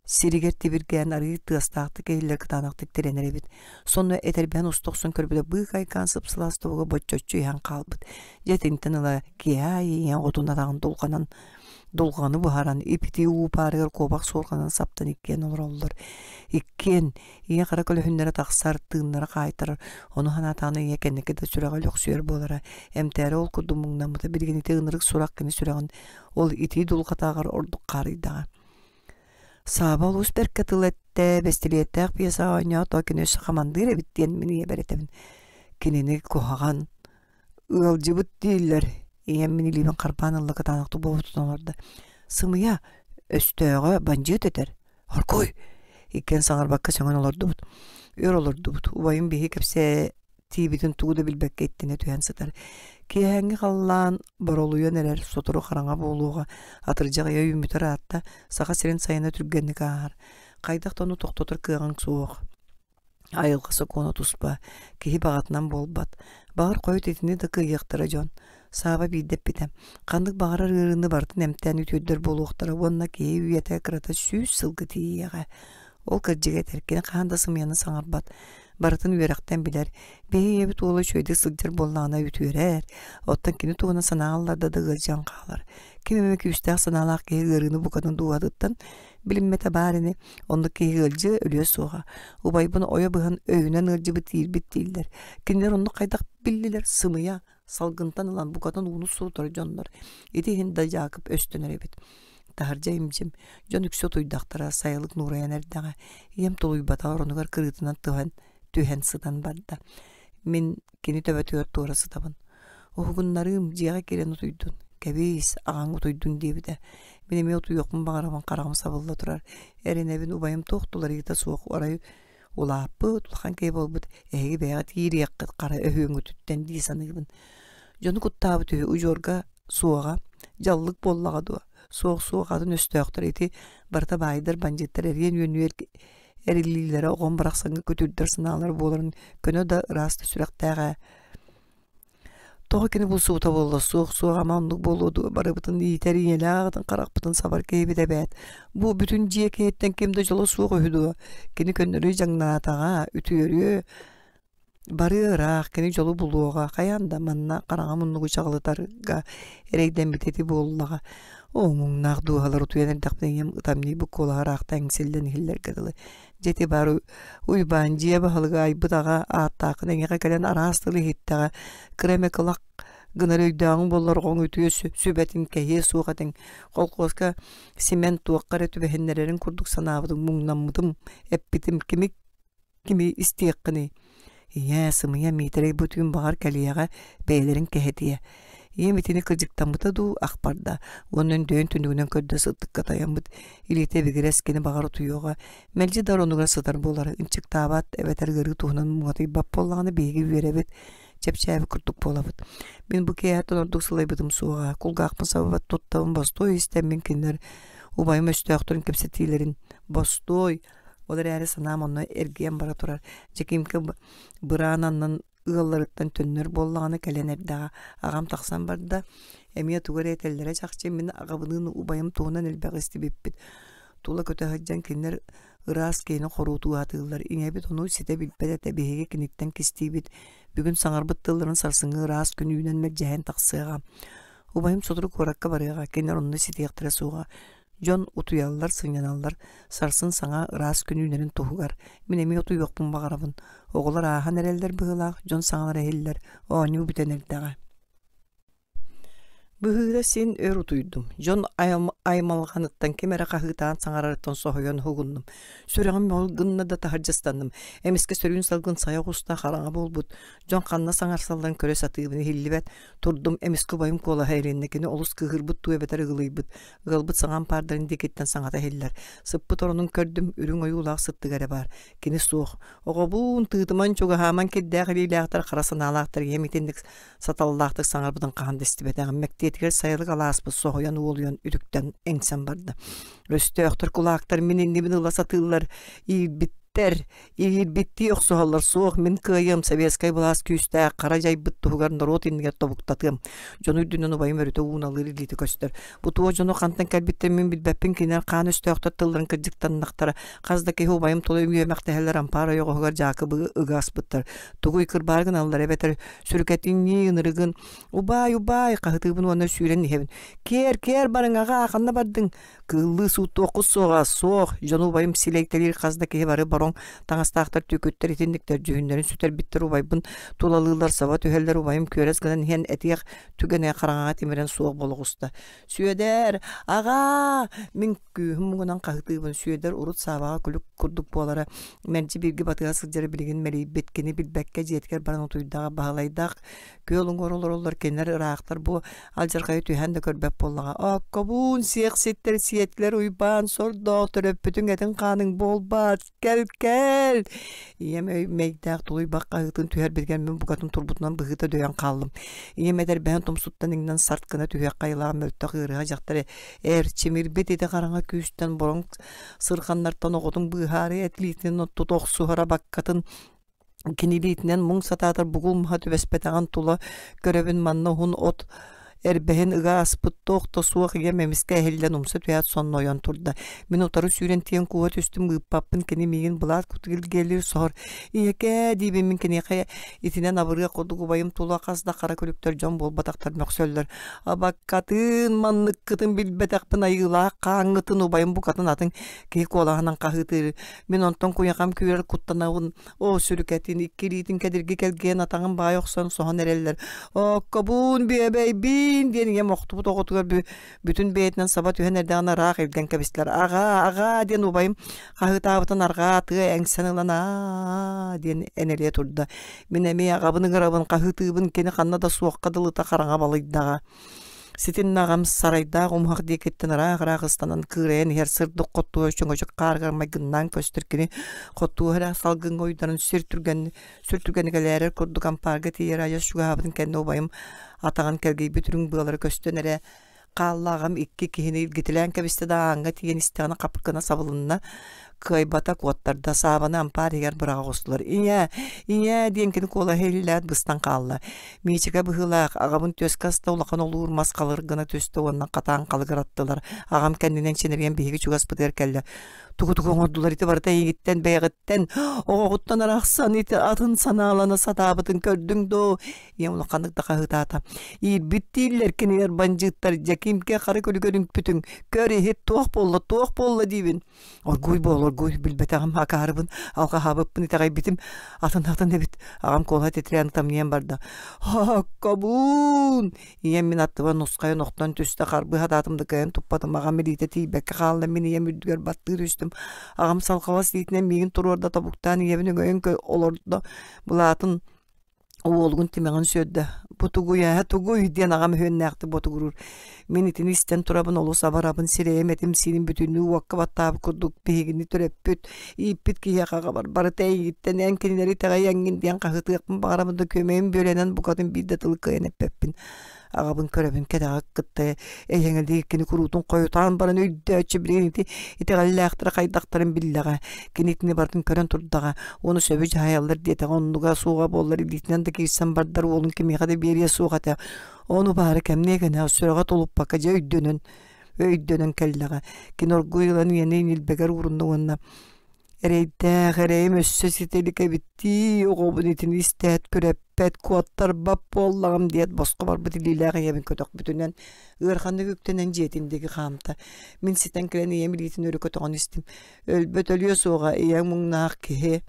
сиригэр тибиргээн арыый тыастаахтык иһиллэр кытаанахтык тирэнэр эбит. Сонно этэрбэһин уста охсон көрбүтэ быыкайкаан сып-сылаас тобуга боччоччу иһэн хаалбыт. Дьэ итинтэн ыла киэһэ аайы ийэ оҕотун атаҕын дулҕанан дулҕаны буһаран ипитии уу паарыгар куобах суорҕанын саптан иккиэн олороллор. Иккиэн ийэ хара көлөһүннэрэ тахсар, тыыннара хаайтарар. Ону санаатаҕына ийэ кэнники да сүрэҕэ өлөхсүйэр буолара. Эмтээри ол курдук муҥнаммыта билигин ити ынырык сурах кини сүрэҕин ол итии дулҕатааҕар ордук хаарыйдаҕа. Сааба олус бэркэ тыл эттэ, бэстилиэттээх пьесаҕа оонньоото, кини өссө хамандыыр эбит диэн мин ийэбэр этэбин. Кинини куһаҕан, ыалдьыбыт дииллэр. Ийэм мин илиибин харбаан ылла кытаанахтык буолбутун олордо. Сымыйа, өстөөҕө бандьыыт этэр. Оргуй! Иккиэн саҥарбакка сөҥөн олордубут. Өр олордубут. Убайым биһи кэпсээ тиийбитин тугу да билбэккэ иттэнэ түһэн сытар. Киэһээҥҥи халлаан боролуйан эрэр, сотору хараҥа буолуоҕа, атырдьах ыйа үүммүтэ ыраатта, Саха сирин сайына түргэнник ааһар. Хайдах да ону тохтотор кыаҕыҥ суох. Айылҕа сокуона туспа, киһи баҕатынан буолбат. Баҕар хойут итини да кыайыахтара дьон. Сааба биирдэ эппитэ, ханнык баҕарар ыарыыны барытын эмтээн үтүөрдэр буолуохтара уонна киһи үйэтэ кырата 100 сылга тиийиэҕэ. Ол кырдьыга этэр, кини хаһан да сымыйаны саҥарбат. Барытын үөрэхтэн билэр. Биһи ийэбит уола үчүгэйдик сылдьар буоллаҕына үтүөрэр, оттон кини туһунан санааҕа ылларда да ыалдьан хаалар. Ким эмэ күүстээх санаалаах киһи ыарыыны букатын дууһатыттан билиммэтэ баар ини, оннук киһи ыалдьыа, өлүө суоҕа. Убайбын ойо быһан өйүнэн ыалдьыбыт диирбит дииллэр. Кинилэр оннук хайдах биллилэр? Сымыйа, салгынтан ылан букатын ууну сурутар дьоннор. Ити иһин да Дьаакып өстөнөр эбит. Таһырдьа имдьим, дьон үксэ утуйдахтара, сайылык нуурайан эрдэҕэ. Ийэм тулуйбатаҕа оронугар кырыытынан түһэн, түһэн сытан барда. Мин кини төбөтүгэр туора сытабын. Уһугуннарыым, дьиэҕэ киирэн утуйдун. Кэбиис, аҕаҥ утуйдун диэбитэ. Мин эмиэ утуйуохпун баҕарабын, хараҕым сабылла турар. Эрэнэбин, убайым туох да уларыйыыта суох, арай улааппыт, улахан киһи буолбут, эһиги бэйэҕит киириэххит хара өһүөҥҥүтүттэн дии саныыбын. Дьону куттаабыт үһү удьуорга суоҕа, дьаллык буоллаҕа дуо? Суох-суох атын өстөөхтөр ити барыта баайдар, бандьыыттар эриэн үөннүү эриллиилэрэ оҕом барахсаҥҥа көтүрдэр санаалара буоларын көнө да ыраас да сүрэхтээх ээ. Тоҕо кини булсубута буолла суох суох ама оннук буолуо дуо барыбытын иитэр ийэлээх аҕатын харахпытын сабар киһибит эбээт. Бу бүтүн дьиэ киһиттэн ким да дьоло суох үһү дуо? Кини көннөрү дьаҥнаатаҕа, үтүөрүө Барыа ыраах, кини дьолу булуоҕа, хайаан да манна хараҥа муннугу чаҕылытарга эрэйдэммит ити буоллаҕа. Оо, муҥнаах дууһалар утуйан эрдэхпинэ ийэм ытамньыйбыт куолаһа ыраахтан эҥсиллэн иһиллэргэ дылы. Дьэ ити баар Уйбаан дьиэ баһылыга айбыт аҕа ааттааххын эйиэхэ кэлэн араас тылы иһиттэҕэ, кыра эмэ кылах гынар өйдөөҕүҥ буоллар оҕоҥ үтүө сүбэтин кэһиэ суох этиҥ. Холкуоска Симэн туохха эрэ түбэһиннэрэрин курдук санаабытым, муҥнаммытым, эппитим кими Кими истиэххиний? Ийээ, сымыйа Миитэрэй бу түүн баҕар кэлиэҕэ, бэйэлэрин кэһэтиэ. Ийэм итини кырдьыктаммыта дуу, ах барда уонна өндөйөн түннүгүнэн көрдө сыттыкка тайаммыт илиитэ ибигирэс кини баҕар утуйуоҕа, мэлдьи да оронугар сытар буолар, ынчыктаабат эбэтэр ыарыы туһунан муҥатыйбат буоллаҕына биһиги үөрэбит, чэпчээбит курдук буолабыт. Мин бу киэһэттэн ордук сылайбытым суоҕа, кулгаахпын сабабат туттабын бостуой истэммин кинилэр убайым өстөөхтөрүн кэпсэтиилэрин бостуой Ол эрээри санаам онно эргийэн бара турар. Дьэкиимкэ быраан аннын ыалларыттан төннөр буоллаҕына кэлэн эрдэҕэ. Аҕам тахсан барда. Эмиэ тугу эрэ этэллэрэ чахчы мин аҕабыныын убайым туһунан элбэҕи истибиппит. Тула көтө сылдьан кинилэр ыраас киһини хоруутуу сатыыллар. Ийэбит ону ситэ билбэт этэ, биһиги киниттэн кистиибит. Бүгүн саҥарбыт тылларын сарсыҥҥы ыраас күн үүнэн мэлдьэһэн тахсыаҕа. Убайым сотору куоракка барыаҕа, кинилэр онно ситиэхтэрэ суоҕа. Дьон утуйаллар, сынньаналлар, сарсын саҥа ыраас күн үүнэрин туһугар. Мин эмиэ утуйуохпун баҕарабын. Оҕолор ааһан эрэллэр быһыылаах, дьон саҥалара иһиллэр, оонньуу бүтэн эрдэҕэ. Быһыыта син өр утуйдум. Дьон аймалҕаныттан ким эрэ хаһыытаан саҥарарыттан соһуйан уһугуннум. Сүрэҕим мөҕүл гынна да таһырдьа ыстанным. Эмискэ сөрүүн салгын сайа оҕуста хараҥа буолбут. Дьон ханна саҥарсалларын көрө сатыыбын иһиллибэт. Турдум, эмискэ убайым куолаһа илиннэ. Кини олус кыыһырбыт дуу эбэтэр ыгылыйбыт. Ыалбыт саҥа ампаардарын диэкиттэн саҥата иһиллэр. Сыппыт оронун көрдүм, үрүҥ ойуулаах сыттыга эрэ баар. Кини суох. Оҕобуун, тыытыман, чугаһааман кирдээх илиилээхтэр, хара санаалаахтар ийэм итинник саталлаахтык саҥарбытын хаһан да истибэтэҕим. Мэктиэтигэр сайылык алааспыт соһуйан уолуйан үтүктэн эҥсэн барда. Өстөөхтөр, кулаактар мин иннибин ыла сатыыллар, иирбиттэр, Иһийбиттии охсуһаллар суох, мин кыайыам, советскай былаас күүстээх, хара дьайбыт туһугар норуот иннигэр тобуктатыам. Дьону үрдүнэн убайым өрүтэ ууналыыр илиитэ көстөр. Бу туох дьону хантан кэлбиттэрин мин билбэппин, кинилэр хаан өстөөхтөр тылларын кырдьыктаннахтара. Хас да киһи убайым тула үөмэхтэһэллэр ампаар ойоҕоһугар Дьаакыбы ыга аспыттар. Тугуй кырбаары гыналлар эбэтэр сүрүкэтиҥнии ынырыгын «Убаай, убаай!» хаһытыыбын уонна сүүрэн иһэбин. «Киэр, киэр барыҥаҕа, ханна бардыҥ?» Кыыллыы сууттуоххут суоҕа, суох, дьону убайым силэйтэлиир хас да киһи бары бороҥ таҥастаахтар түөкүттэр итинниктэр дьүһүннэрин сүтэрбиттэр убайбын тулалыыллар саба түһэллэр убайым күөрэс гынан иһэн этиэх түгэнэ хараҥаҕа тимирэн суох буола оҕуста. Сүөдэр, аҕаа! Мин күүһүм муҥунан хаһытыыбын Сүөдэр урут Саабаҕа күлүк курдук буолара, мэлдьи бииргэ батыһа сылдьара билигин мэлийбит, кини билбэккэ дьиэтигэр баран утуйдаҕа Баһылайдаах күөл уҥуор олороллор кинилэр ыраахтар бу алдьархайы түһээн да көрбөт буоллаҕа оккобуун сиэх ситтэр сиэтилэр уйбаан сордоох төрөппүтүҥ этиҥ хааныҥ буолбаат кэл кэл ийэм өй мэйдээх тулуйбах хаһыытын түһэрбитигэр мин букатын турбутунан быһыыта дөйөн хааллым ийэм этэрбэһин тумсуттан иҥнэн сарт гына түһүөх хайылаах мөлтөх ыарыһа дьахтары эрчимирбит ити хараҥа күүстэн бороҥ сырханнартан оҕотун быыһаары эт илиитинэн тута охсуһара баккатын Кини илиитинэн муҥ сатаатар бугул маһа түбэспэтэҕин тула көрөбүн манна уһун от Эрбэһин ыга аспыт туох да суох ийэм эмискэ эһиллэн умса түһээт сонно ойон турда. Мин утары сүүрэн тиийэн кууһа түстүм ыыппаппын кини миигин былаат курдук илгиэлиир соһор. Ийэкээ диибин мин киниэхэ итинэн абырыах курдук убайым тула хас да хара күлүктэр дьон буолбатахтар мөхсөллөр. Абаккатын манныккытын билбэтэхпин айыылаах хааҥҥытын убайым букатын атын киһи куолаһынан хаһыытыыр. Мин онтон куйахам күүрэр куттанабын Оо, сүрүкэтин икки илиитин кэдирги кэлгийэн атаҕын баайа охсон соһон эрэллэр. «Ооккобуун, бүөбэйбиин!» диэн ийэм охтубут оҕотугар бүтүн бэйэтинэн саба түһэн эрдэҕинэ ыраах илгэн кэбистилэр. «Аҕаа, аҕаа!» диэн убайым хаһыытаабытын арҕаа тыа эҥсэн ылан «аа» диэн энэлийэ турда. Мин эмиэ аҕабын ыҥырабын, хаһыытыыбын, кини ханна да суохха дылыта хараҥа балыйдаҕа. Ситиннэ аҕам сарайдаах умуһах диэкиттэн ыраах-ыраах ыстанан кыырайан иһэр сырдык хоттуһа чөҥөчөк хаарыгар майгыннаан көстөр кини хоттуһа эрэ салгыҥҥа уйдаран сүр түргэн сүр түргэнник элээрэр курдук ампаарга тиийэр айас чугаһаабытын кэннэ убайым атаҕын кэлгийбит үрүҥ быалара көстөн эрэ хаалла аҕам икки киһини илгитэлээн кэбистэ да ааҥҥа тиийэн истэҕинэ хап гына сабылынна кыайбата куоттарда Саабаны ампаар иһигэр быраҕа оҕустулар ийээ ийээ диэн кини куолаһа иһиллээт быстан хаалла Миичикэ быһыылаах аҕабын түөскэ аста улахан олуур мас халыр гына түстэ уонна хатаан халыгыраттылар аҕам кэннинэн чинэрийэн биһиги чугаспытыгар кэллэ тугу-тугу оҥордулар ити барыта эйигиттэн бэйэҕиттэн оҕоҕуттан арахсан ити атын санаалана сатаабытын көрдүҥ доо ийэм улаханнык да хаһыытаата иирбит дииллэр кинилэр бандьыыттар дьэкиимкэ хара күлүгэр үҥпүтүҥ көр иһит туох буолла туох буолла диибин Оргууй буол, оргууй, билбэтэҕим, акаарыбын, алҕаһаабыппын итэҕэйбитим, атын-атын эбит, аҕам куолаһа титирээн ытамньыйан барда. «Һааккабыын!» Ийэм мин аттыбар нусхайан охтон түстэ, харбыы сатаатым да кыайан туппатым, аҕам илиитэ тиийбэккэ хаалла, мин ийэм үрдүгэр баттыы түстүм. Аҕам салҕалас илиитинэн миигин туруорда, тобуктаан ийэбин өҥөйөн олордо, былаатын Уолугун тимэҕин сүөрдэ: «Бу тугуй ээ, тугуй?» диэн аҕам өһүөннээхтик ботугуруур. Мин итини истэн турабын олус абарабын, сирэйим этим-сииним бүтүннүү уокка баттаабыт курдук биһигини төрөппүт, ииппит киһиэхэ аҕабар барыта эйигиттэн эн кинилэри итэҕэйэҥҥин диэн хаһыытыахпын баҕарабын да күөмэйим бүөлэнэн букатын биир да тылы кыайан эппэппин. Аҕабын көрөбүн кэтэҕэ кытта эйэҥэлиир кини куруутун хойутаан баран өйдөөччү билигин ити итэҕэллээхтэрэ хайдахтарын биллэҕэ кини итини барытын көрөн турдаҕа уону сөбү дьаһайаллар диэтэҕэ оннуга суоҕа буоллар илиитинэн да киирсэн бардар уолун кимиэхэ да биэриэ суох этэ ону баара кэмниэ кэнэ сүрэҕэ тулуппакка дьэ өйдөнөн өйдөнөн кэллэҕэ кини оргууй ылан ийэни ньилбэгэр уурунна уонна Эрэйдээх эрэйим өссө ситэ илик эбиттии, оҕобун итини истээт күрэппэт, куоттарбат буоллаҕым диэт босхо барбыт илиилээх ийэбин көтөхпүтүнэн ыараханнык үктэнэн дьиэтин диэки хаамта. Мин ситэн кэлэн ийэм илиитин өрө көтөҕөн истим. Өлбөт өлүө суоҕа, ийэҥ муҥнаах киһи.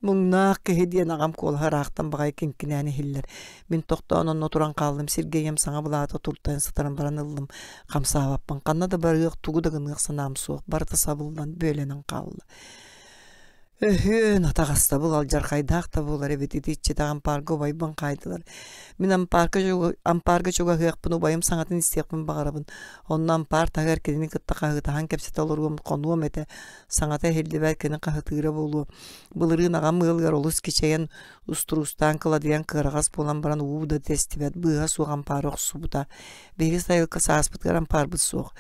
Муҥнаах киһи диэн аҕам куолаһа ыраахтан баҕайы киҥкинээн иһиллэр. Мин тохтоон онно туран хааллым, сиргэ ийэм саҥа былаата туртайан сытарын баран ыллым. Хамсаабаппын, ханна да барыах, тугу да гыныах санаам суох, барыта сабыллан, бүөлэнэн хаалла. Өһүөн, атаҕастабыл алдьархайдаах да буолар эбит ити иччитэх ампаарга убайбын хаайдылар. Мин ампаарга, ампаарга чугаһыахпын, убайым саҥатын истиэхпин баҕарабын. Онно ампаар таһыгар кинини кытта хаһыытаһан кэпсэтэ олоруом, хонуом этэ. Саҥата иһиллибэт кини хаһытыыра буолуо. Былырыын аҕам ыалыгар олус кичэйэн, устуруустаан кыладыйан кыараҕас буолан баран уу да тэстибэт, быыһа суох ампаары охсубута. Биһиги сайылыкка сааспытыгар ампаарбыт суох.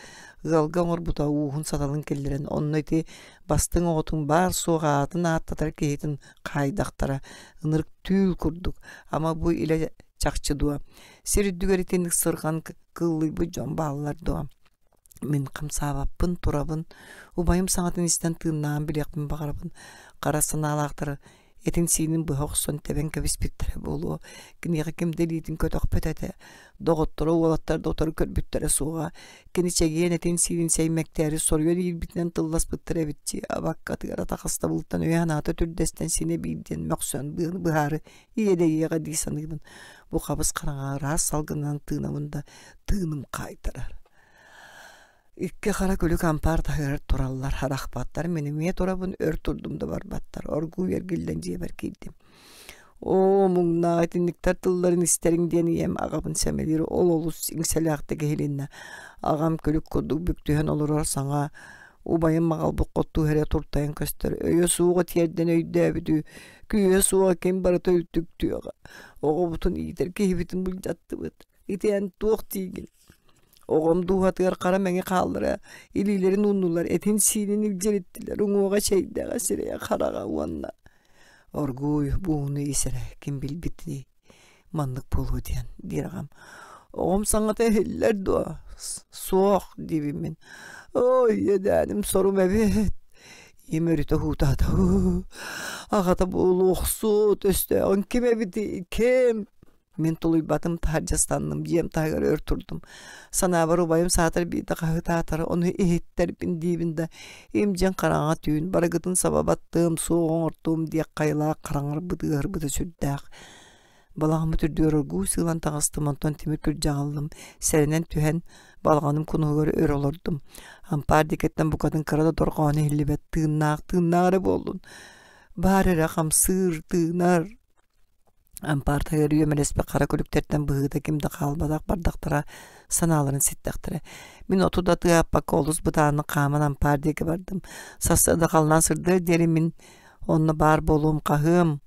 Ыалга оҥорбута ууһун саталын киллэрэн, онно ити бастыҥ оҕотун баар-суох аатын ааттатар киһитин хаайдахтара. Ынырык түүл курдук. Ама бу илэ чахчы дуо? Сир үрдүгэр итинник сырҕан кыыллыйбыт дьон бааллар дуо? Мин хамсаабаппын, турабын, убайым саҥатын истэн тыыннааҕын билиэхпин баҕарабын. Хара санаалаахтар этин-сиинин быһа охсон тэбэн кэбиспиттэрэ буолуо. Киниэхэ ким да илиитин көтөхпөт этэ. Доҕотторо уолаттар да утары көрбүттэрэ суоҕа. Кини чэгиэн этин-сиинин сэймэктээри соруйан иирбитинэн тылласпыттара эбит дии. Абаккатыгар атаҕастабылтан өйө-санаата түрдэстэн синэ биир диэн мөхсөн быаны быһаары иэдэйиэҕэ дии саныыбын. Бу хабыс хараҥа ыраас салгынынан тыынабын да тыыным хаайтарар. Икки хара күлүк ампаар таһыгар тураллар, харахпаттар, мин эмиэ турабын, өр турдум да барбаттар, оргууй эргиллэн дьиэбэр киирдим. Оо, муҥнаах итинниктэр тылларын истэриҥ диэн ийэм аҕабын сэмэлиир, ол олус иҥсэлээхтик иһилиннэ. Аҕам күлүк курдук бүк түһэн олорор саҥа убайым маҕалбыт хоттуу эрэ туртайан көстөр, өйө суоҕа тиэрдэн өйдөөбүтү, күүһэ суоҕа ким барыта үлтүктүөҕэ. Оҕобутун иитэр киһибитин былдьаттыбыт. Ити эн туох диигин? Оҕом дууһатыгар хара мэҥи хааллара, илиилэрин ууннулар, этин-сиинин илдьириттилэр, уҥуоҕа чэйдэҕэ, сирэйэ хараҕа уонна оргууй бууну ис эрэ ким билбитиний маннык буолуо диэн диир аҕам. Оҕом саҥата иһиллэр дуо? Суох диибин мин. Ой, иэдээним сорум эбит. Ийэм өрүтэ уһуутаата. Аҕата буолуохсут, өстөөҕүҥ ким эбитий, ким? Мин тулуйбатым, таһырдьа ыстанным, дьиэм таһыгар өр турдум. Санаабар убайым саатар биирдэ хаһыытаатар, ону иһиттэрбин диибин да, им-дьиҥ хараҥа түүн барыгытын саба баттыам, суох оҥортуом диэх хайалаах хараҥарбыт ыаһырбыта сүрдээх. Балаҕаммыт үрдүгэр оргууй сыылан таҕыстым, онтон тимир күрдьэх ыллым, сэрэнэн түһэн, балаҕаным кунуһугар өр олордум. Ампаар диэкиттэн букатын кыра да дорҕоон иһиллибэт, тыыннаах, тыыннаах эрэ буоллун. Баар эрэ хамсыыр, тыынар, Ампаар таһыгар үөмэлэспит хара күлүктэртэн быһыыта ким да хаалбатах бардахтара, санааларын ситтэхтэрэ. Мин оту да тыаһаппакка олус бытааннык хааман ампаар диэки бардым. Сарсыарда халлаан сырдыар диэри мин онно баар буолуом хаһыам,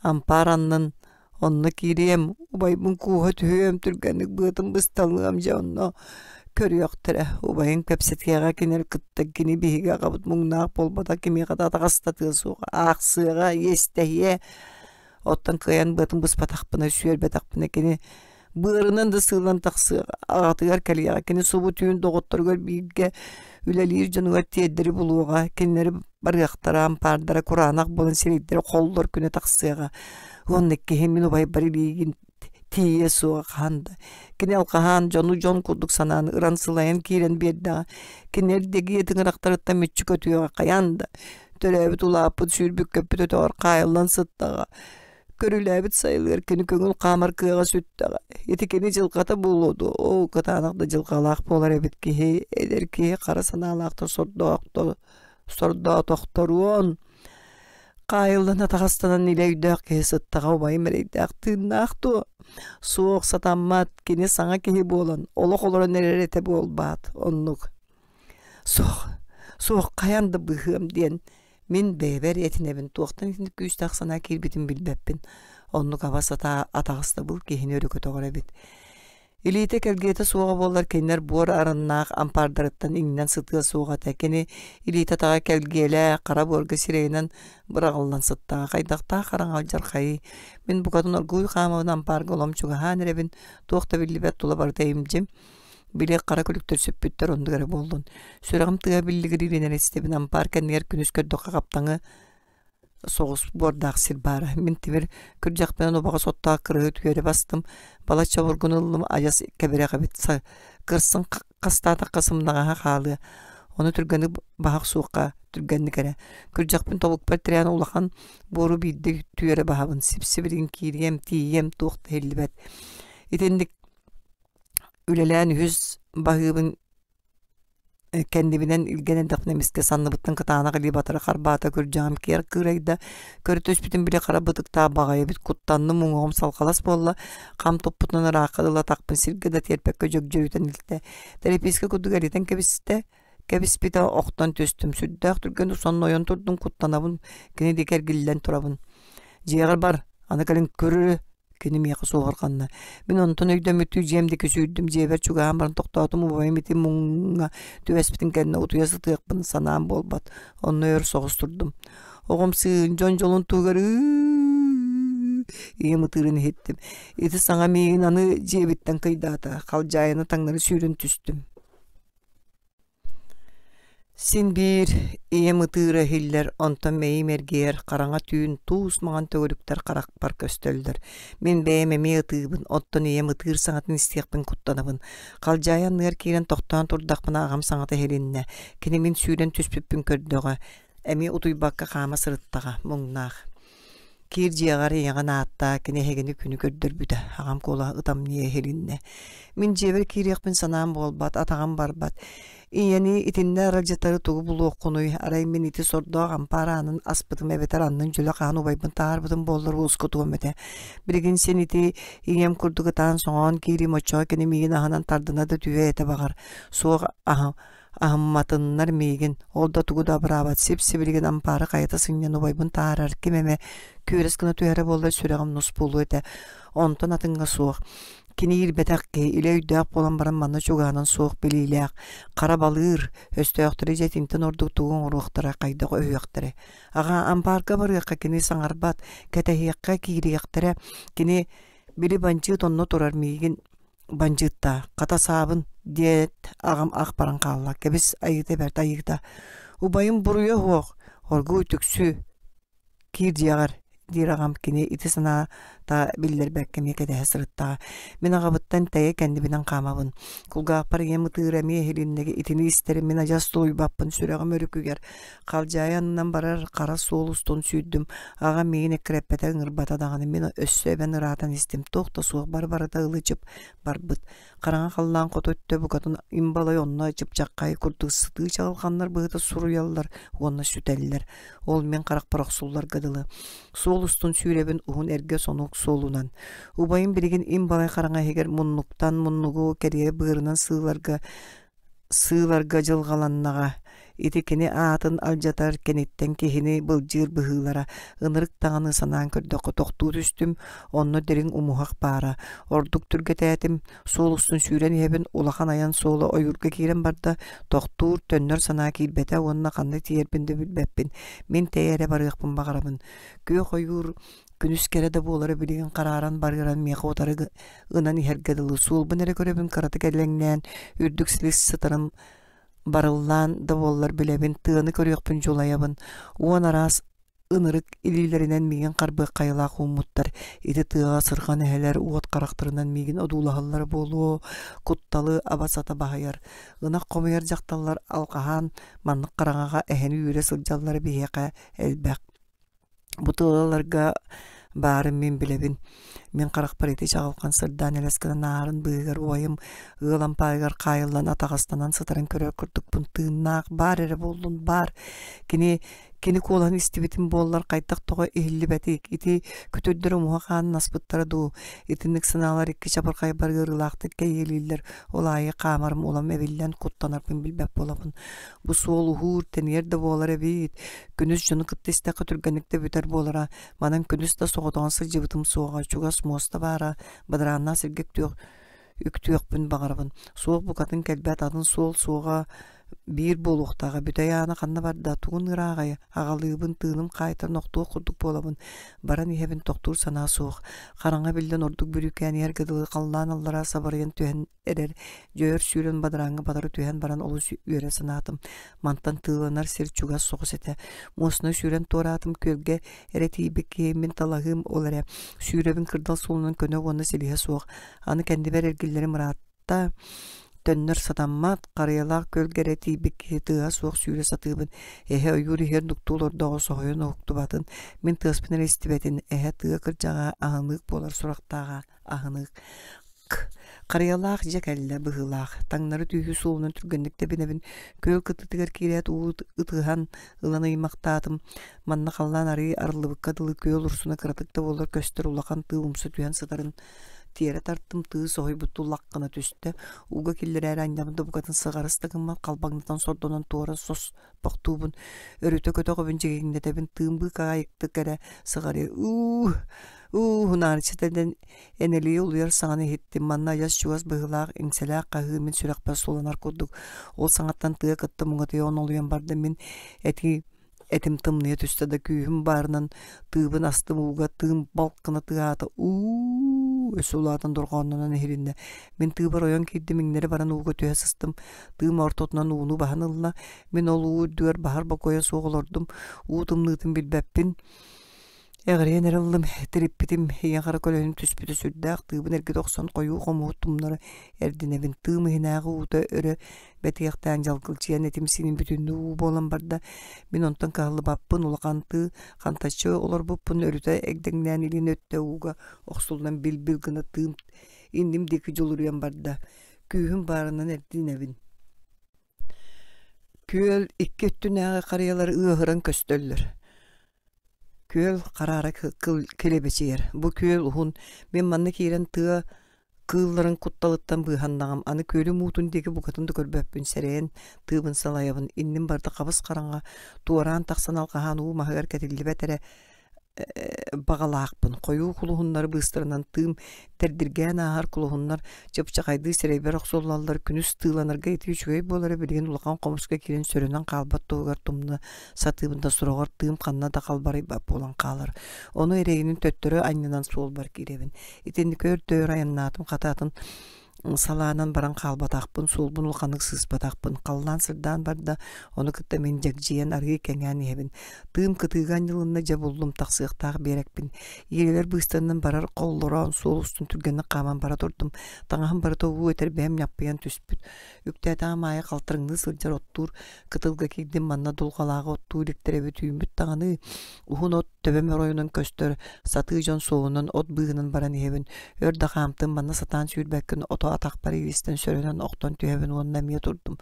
ампаар аннын онно киириэм, убайбын кууһа түһүөм, түргэнник быатын бысталыам дьэ онно көрүөхтэрэ. Убайым кэпсэтиэҕэ кинилэр кытта кини биһиги аҕабыт муҥнаах буолбатах кимиэхэ да атаҕастатыа суоҕа, аахсыаҕа, иэстэһиэ. Оттон кыайан быатын быспатахпына, сүөрбэтэхпинэ кини быарынан да сыылан тахсыаҕа, аҕатыгар кэлиэҕэ. Кини субу түүн доҕотторугар бииргэ үлэлиир дьонугар тиэрдэри булуоҕа, кинилэри барыахтара, ампаардара кураанах буолан сирэйдэрэ холлор күнэ тахсыаҕа. Уонна киһи мин убайбар илиигин тиийиэ суоҕа хаһан да. Кини алҕаһаан дьону дьон курдук санаан ыран сылайан киирэн биэрдэҕэ. Кинилэр дэгиэ тыҥырахтарыттан мүччү көтүөҕэ хайаан да. Төрөөбүт улааппыт сүүрбүт-көппүт өтөҕөр хаайыллан сыттаҕа. Көрүлээбит сайылыгар кини көҥүл хаамар кыаҕа сүттэҕэ. Ити кини дьылҕата буолуо дуо? Оо, кытаанах да дьылҕалаах буолар эбит киһи, эдэр киһи хара санаалаахтар сордоохто сордоотохторуон. Хаайыллан атаҕастанан илэ өйдөөх киһи сыттаҕа убайым эрэйдээх тыыннаах дуо? Суох сатаммат, кини саҥа киһи буолан, олох олорон эрэр этэ буолбаат, оннук. Суох, суох хайаан да быыһыам диэн мин бэйэбэр этинэбин, туохтан итинник күүстээх санаа киирбитин билбэппин. Оннук аба сатаа атаҕастабыл киһини өрө көтөҕөр эбит. Илиитэ кэлгиэтэ суоҕа буоллар кинилэр буор арыннаах ампаардарыттан иҥнэн сытыа суох этэ. Кини илиитэ-атаҕа кэлгиэлээх, хара буорга сирэйинэн быраҕыллан сыттаҕа. Хайдахтаах хараҥа алдьархайый. Мин букатын оргууй хаамабын ампаарга олом чугаһаан эрэбин, туох да биллибэт тула барыта им-дьим. Били хара күлүктэр сүппүттэр оннук эрэ буоллун. Сүрэҕим тыаһа биллигириирин эрэ истэбин ампаар кэннигэр күнүс көрдөххө хаптаҥы соҕус буордаах сир баара. Мин тимир күрдьэхпинэн убаҕас оттоох кырыһы түөрэ бастым, балачча обургуну ыллым, адьас кэбирэх эбит. Кырсын хастаатахха сымнаҕаһа хаалыа. Ону түргэнник баһах суохха түргэнник эрэ. Күрдьэхпин тобукпар тирээн улахан буору биирдэ түөрэ баһабын. Сип-сибилигин киириэм, тиийиэм туох да иһиллибэт. Итинник үлэлээн үһүс баһыыбын кэннибинэн илгэн эрдэхпинэ эмискэ санныбыттан кытаанах илии батары харбаата күрдьэҕим киэр кыырайда көрө түспүтүм били хара бытыктаах баҕайы эбит куттанным уҥуоҕум салҕалас буолла хам туппутунан ыраахха дылы атахпын сиргэ да тиэрпэккэ дьөгдьөрүтэн илтэ тэрэпиискэ курдук эритэн кэбистэ кэбиспитэ охтон түстүм сүрдээх түргэн сонно ойон турдум куттанабын кини диэки эргиллэн турабын дьиэҕэр бар аны кэлин көрү Кини миэхэ суоһурҕанна. Мин онтон өйдөммүттүү дьиэм диэки сүүрдүм, дьиэбэр чугаһаан баран тохтоотум, убайым ити муҥҥа түбэспитин кэннэ утуйа сытыахпын санаам буолбат. Онно өр соҕус турдум. Оҕом сыыһын дьон дьолун туһугар ийэм ытыырын иһиттим. Ити саҥа миигин аны дьиэбиттэн кыйдаата, халдьаайыны таҥнары сүүрэн түстүм. Син биир ийэм ытыыра иһиллэр, онтон мэйиим эргийэр, хараҥа түүн туус маҥан төгүрүктэр харахпар көстөллөр. Мин бэйэм эмиэ ытыыбын, оттон ийэм ытыыр саҥатын истиэхпин куттанабын. Халдьаайы анныгар киирэн тохтоон турдахпына аҕам саҥата иһилиннэ. Кини мин сүүрэн түспүппүн көрдөҕө, эмиэ утуйбакка хаама сырыттаҕа, муҥнаах. Киир дьиэҕэр ийэҕин ааттаа, кини эһигини күнү көрдөрбүтэ, аҕам куолаһа ытамньыйа иһилиннэ. Мин дьиэбэр киириэхпин санаам буолбат, атаҕым барбат. Ийэни итиннэ аралдьытары тугу булуоххунуй, арай мин ити сордоох ампаар аанын аспытым эбэтэр аннын дьөлө хаан убайбын таһаарбытым буоллар уоскутуом этэ. Билигин син ити ийэм курдук ытаан-соҥоон киириим оччоҕо кини миигин аһынан тардына да түһүө этэ баҕар. Суох аһа Аһымматыннар миигин, ол да тугу да абыраабат сип-сибилигин ампаары хайата сынньан убайбын таһаарар ким эмэ күөрэс гына түһэрэ буоллар сүрэҕим нус буолуо этэ. Онтон атыҥҥа суох. Кини иирбэтэх киһи, илэ өйдөөх буолан баран манна чугаһынан суох билиилээх, хара балыыр, өстөөхтөрү дьэ итинтэн ордук тугу оҥоруохтара, хайдах өһүөхтэрэ. Аҕаа, ампаарга барыахха кини саҥарбат, кэтэһиэххэ киириэхтэрэ. Кини били бандьыыт онно турар миигин. Бандьыыттаа, хата саабын, диэт аҕам ах баран хаалла, кэбис айыыта бэрт айыыта. Убайым буруйа суох, оргууй түксү, киир дьиэҕэр, диир аҕам кини ити санаата биллэрбэккэ эмиэ кэтэһэ сырыттаҕа. Мин аҕабыттан тэйэ кэннибинэн хаамабын. Кулгаахпар ийэм ытыыра эмиэ иһилиннэ итини истэрим мин адьас тулуйбаппын сүрэҕим өрүкүйэр. Халдьаайы аннынан барар хара суол устун сүүрдүм. Аҕам миигин эккирэппэтэ ыҥырбата даҕаны мин өссө эбэн ыраатан истим. Туох да суох бары-барыта ылы-чып барбыт. Хараҥа халлаан хоту өттө букатын им-балай онно чыпчаххай курдук сытыы чаҕылханнар быһыта суруйаллар уонна сүтэллэр. Ол мин харахпар охсулларга дылы. Суол устун сүүрэбин уһун эргэ сонук суолунан. Убайым билигин им-балай хараҥа иһигэр муннуктан муннугу кэрийэ быарынан сыыларга сыыларга дьылҕаланнаҕа. Ити кини аатын алдьатар кэниттэн киһини былдьыыр быһыылара. Ынырык даҕаны санаан көрдөххө тохтуу түстүм, онно дириҥ умуһах баара. Ордук түргэтээтим, суол устун сүүрэн иһэбин, улахан айан суола ойуурга киирэн барда, тохтуур, төннөр санаа киирбэтэ уонна ханна тиийэрбин да билбэппин. Мин тэйэ эрэ барыахпын баҕарабын. Күөх ойуур күнүс кэрэ да буолара билигин харааран барыаран миэхэ утары ынан иһэргэ дылы суолбун эрэ көрөбүн кыратык элэҥнээн үрдүк силис сытарын барыллаан да буоллар билэбин тыаны көрүөхпүн дьулайабын уон араас ынырык илиилэринэн миигин харбыах хайалаах ууммуттар ити тыаҕа сырҕан эһэлэр уот харахтарынан миигин одуулаһаллара буолуо кутталы аба-сата баһыйар ынах хомуйар дьахталлар алҕаһаан маннык хараҥаҕа эһэни үүрэ сылдьаллара биһиэхэ элбэх Бу тылларга баарын мин билэбин. Мин харахпар ити чаҕылхан сырдаан элэс гынан ааһарын быыһыгар убайым ыал ампаарыгар хаайыллан атаҕастанан сытарын көрөр курдукпун тыыннаах баар эрэ буоллун баар. Кини кини куолаһын истибитим буоллар хайдах тоҕо иһиллибэтий ити күтүрдэр умуһах хаанын аспыттара дуу итинник санаалар икки чабырҕайбар ыарыылаахтык кэйиэлииллэр ол аайы хаамарым улам эбиллэн куттанарбын билбэт буолабын бу суол уһуур тэнийэр да буолар эбит Күнүс дьону кытта истэххэ түргэнник да бүтэр буолара. Манан күнүс да соҕотоҕун сылдьыбытым суоҕа, чугас муоста баара, бадарааннаах сиргэ үктүөх, үктүөхпүн баҕарабын. Суох букатын кэлбэт, атын суол суоҕа биир буолуохтааҕа. Бүтэй аана ханна барда, тугун ырааҕай, аҕалыыбын, тыыным хаайтаран охтуох курдук буолабын. Баран иһэбин тохтуур санаа суох. Хараҥа биллэн ордук бүрүүкээн иһэргэ дылы халлаан аллараа сабарыйан түһэн эрэр дьөөр сүүрэн бадарааҥҥа батары түһэн баран олус үөрэ санаатым. Мантан тыыланар сир чугас соҕус этэ. Муосна сүүрэн туораатым күөлгэ эрэ тиийбит киһи мин талаһыым ол эрэ. Сүүрэбин кырдал суолунан көнө уонна силиһэ суох. Аны кэннибэр эргиллэрим ыраатта. Төннөр сатаммат, харыйалаах күөлгэ эрэ тиийбит киһи тыаһа суох сүүрэ сатыыбын. Эһэ ойуур иһэр нуктуу олордоҕо соһуйан уһуктубатын, мин тыаспын эрэ истибэтин, эһэ тыа кырдьаҕа аһыныык буолар сурахтааҕа аһыныык Харыйалаах дьэ кэллэ быһыылаах, таҥнары түһүү суолунан түргэнник тэбинэбин, күөл кытыытыгар киирээт уу ытыһан ылан ыймахтаатым, манна халлаан арыый арыллыбыкка дылы күөл урсуна кыратык да буоллар көстөр улахан тыы умса түһэн сытарын тиэрэ тартым, тыы соһуйбуттуу лах гына түстэ, ууга киллэрээри анньабын да букатын сыҕарыс да гыммат, халбаҥнатан сордонон туора сос бохтуубун, өрүтэ көтөҕөбүн дьигиҥнэтэбин, тыым быыкаайыктык эрэ сыҕарыйа уу уу унаарыччытынан энэлийэ улуйар саҥаны иһиттим манна адьас чугас быһыылаах иҥсэлээх хаһыы мин сүрэхпэр суланар курдук ол саҥаттан тыа кытта муҥатыйа онолуйан барда мин этии этим тымныйа түстэ да күүһүм баарынан тыыбын астым ууга тыым балк гына тыаһаата уу өссө улаатан дорҕооннонон иһилиннэ мин тыыбар ойон киирдим иҥнэри баран ууга түһэ сыстым тыым ортотунан ууну баһан ылла мин ол уу үрдүгэр баһар бокуойа суох олордум уу тымныытын билбэппин Эҕирийэн эрэ ыллым, тириппитим, ийэ хара көлөһүнүм түспүтэ сүрдээх, тыыбын эргитэ охсон хойуу хомуһу тумнары эрдинэбин, тыым иһинээҕи уута өрө бэтиэхтээн дьалгылдьыйан этим-сииним бүтүннүү уу буолан барда. Мин онтон кыһаллыбаппын, улахан тыы хантаччы олорбуппун өрүтэ эгдэҥнээн илин өттө ууга охсуллан бил-бил гына тыым инним диэки дьулуруйан барда. Күүһүм баарынан эрдинэбин. Күөл икки өттүнээҕи харыйалар ыаһыран көстөллөр. Күөл хараара килэбэчийэр. Бу күөл уһун, мин манна киирэн тыа кыылларын кутталыттан быыһаннаҕым. Аны күөлүм уутун диэки букатын да көрбөппүн, сэрэйэн тыыбын салайабын. Инним барыта хабыс-хараҥа, туораан тахсан алҕаһаан уу маһыгар кэтиллибэт эрэ баҕалаахпын. Хойуу кулуһуннары быыстарынан тыым тэрдиргээн ааһар кулуһуннар чыпчахайдыы сирэйбэр охсуллаллар. Күнүс тыыланарга ити үчүгэй буолара билигин улахан хомуска киирэн сөрөнөн хаалбат туһугар тумна сатыыбын да суроҕор тыым ханна да халбарыйбат буолан хаалар. Ону эрэйинин төттөрү анньынан суолбар киирэбин. Итинник өр-дөөр айаннаатым хата атын. Салаанан баран хаалбатахпын, суолбун улаханнык сыыспатахпын. Халлаан сырдаан барда, ону кытта мин дьэгдьийэн арыый кэҥээн иһэбин. Тыым кытыыга анньылынна, дьэ буллум тахсыахтаах биэрэкпин. Иирэлэр быыстарынан барар холлороон суол устун түргэнник хааман бара турдум. Таҥаһым барыта уу этэрбэһим ньаппыйан түспүт. Үктээтэҕим аайы халтарыҥныы сылдьар оттуур кытылга киирдим, манна дулҕалааҕы оттуу иликтэр эбит үүммүт даҕаны. Уһун от төбөм оройунан көстөр, сатыы дьон суолунан от быыһынан баран иһэбин. Өр да хаамтым, манна сатаан сүүрбэккин ото атахпар иилистэн сөрөнөн охтон түһэбин уонна эмиэ турдум.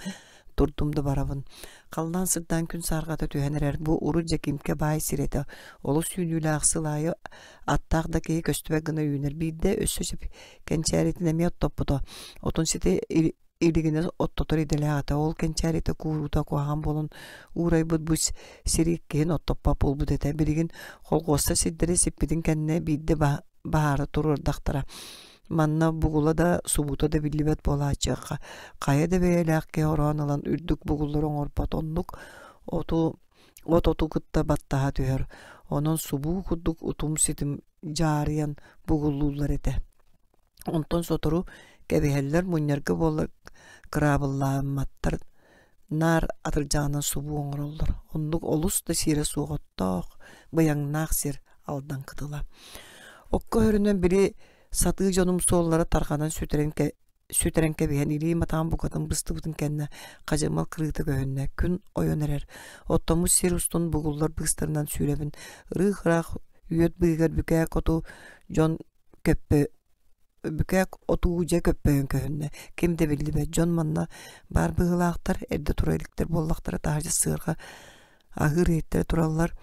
Турдум да барабын. Халлаан сырдаан күн саарҕата түһэн эрэр. Бу урут Дьэкиимкэ баай сир этэ. Олус үүнүүлээх сыл аайы аттаах да киһи көстүбэт гына үүнэр. Биирдэ өссө сөп кэнчээритин эмиэ оттоппута. Отун сити илигинэ оттотор идэлээх этэ. Ол кэнчээритэ кууруута куһаҕан буолан уурайбыт бу сири иккиһин оттоппот буолбут этэ. Билигин холхуостар сирдэри сиппитин кэннэ биирдэ баһаара туруордахтара. Манна бугула да, субуута да биллибэт буолааччыахха. Хайа да бэйэлээх киһи ороон ылан үрдүк бугуллары оҥорбот оннук оту от оту кытта баттаһа түһэр. Онон субуу курдук утум-ситим дьаарыйан бугуллууллар этэ. Онтон сотору кэбиһэллэр, мунньарга буоллар кыраабыллаамматтар, наар атырдьаҕынан субуу оҥороллор. Оннук олус да сиэрэ суох оттоох, быйаҥнаах сир Алдан кытыла. Окко өһөрүнэн били сатыы дьонум суоллара тарҕанан сүтэрэн сүтэрэн кэбиһэн илиим атаҕым букатын быстыбытын кэннэ хадьымал кырыыта көһүннэ. Күн ойон эрэр. Оттоммут сир устун бугуллар быыстарынан сүүрэбин. Ырыых-ыраах үөт быыһыгар бүкээк оту дьон көппө бүкээк отуу дьэ көппөйөн көһүннэ. Ким да биллибэт. Дьон манна баар быһыылаахтар, эрдэ тура иликтэр буоллахтара таһырдьа сыарҕа аһыыр иһиттэрэ тураллар.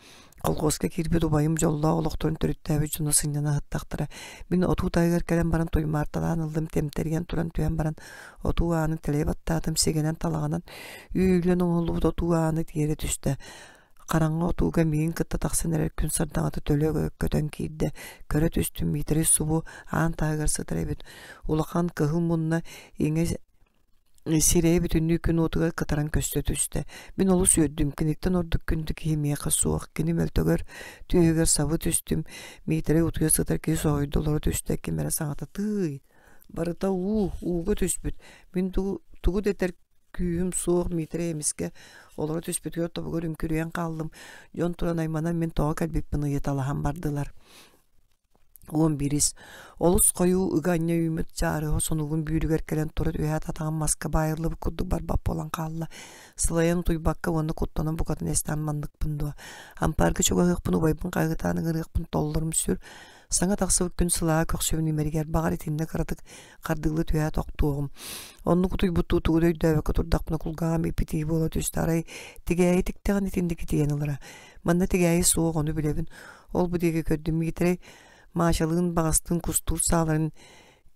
Колхуоска киирбит убайым дьоллоох олохторун төрүттээбит дьоно сынньана сыттахтара. Мин отуу таһыгар кэлэн баран туймаарталаан ыллым, тэмтэрийэн туран түһэн баран отуу аанын тэлэйэ баттаатым, сигэнэн талаҕынан үүрүллэн оҥоһуллубут отуу ааны тиэрэ түстэ. Хараҥа отууга миигин кытта тахсан эрэр күн сардаҥата төлө көтөн киирдэ. Көрө түстүм, Миитэрэй субу аан таһыгар сытар эбит. Улахан кыһыл мунна иҥэ сирэйэ бүтүннүү күн уотугар кытаран көстө түстэ. Мин олус үөрдүм, киниттэн ордук күндү киһи миэхэ суох. Кини мөлтөгөр түөһүгэр сабы түстүм. Миитэрэй утуйа сытар киһи соһуйда олоро түстэ, ким эрэ саҥата «Тыый, барыта уу, ууга түспүт. Мин тугу, тугу да этэр күүһүм суох» Миитэрэй эмискэ олоро түспүтүгэр тобугар үҥкүрүйэн хааллым. Дьон туран айманан мин тоҕо кэлбиппин ыйыталаһан бардылар. 11 Олус хойуу ыга анньа үүммүт чаарыһа сонугун бүүрүгэр кэлэн тура түһээт атаҕым маска баайыллыбыт курдук барбат буолан хаалла. Сылайан утуйбакка уонна куттанан букатын эстээн манныкпын дуо? Ампаарга чугаһыахпын убайбын хаһыытаан ыҥырыахпын толлорум сүр. Саҥа тахсыбыт күн сылааһа көхсүбүн имэригэр баҕар итиннэ кыратык хардыылыы түһээт охтуоҕум. Оннук утуйбуттуу тугу да өйдөөбөккө турдахпына кулгааҕым иппитии буола түстэ. Арай тигээйи тиктэҕин итинник итийэн ылара. Манна тигээйи суох ону билэбин. Ол-бу диэки көрдүм Миитэрэй Маачалыын баҕастыын кустуур сааларын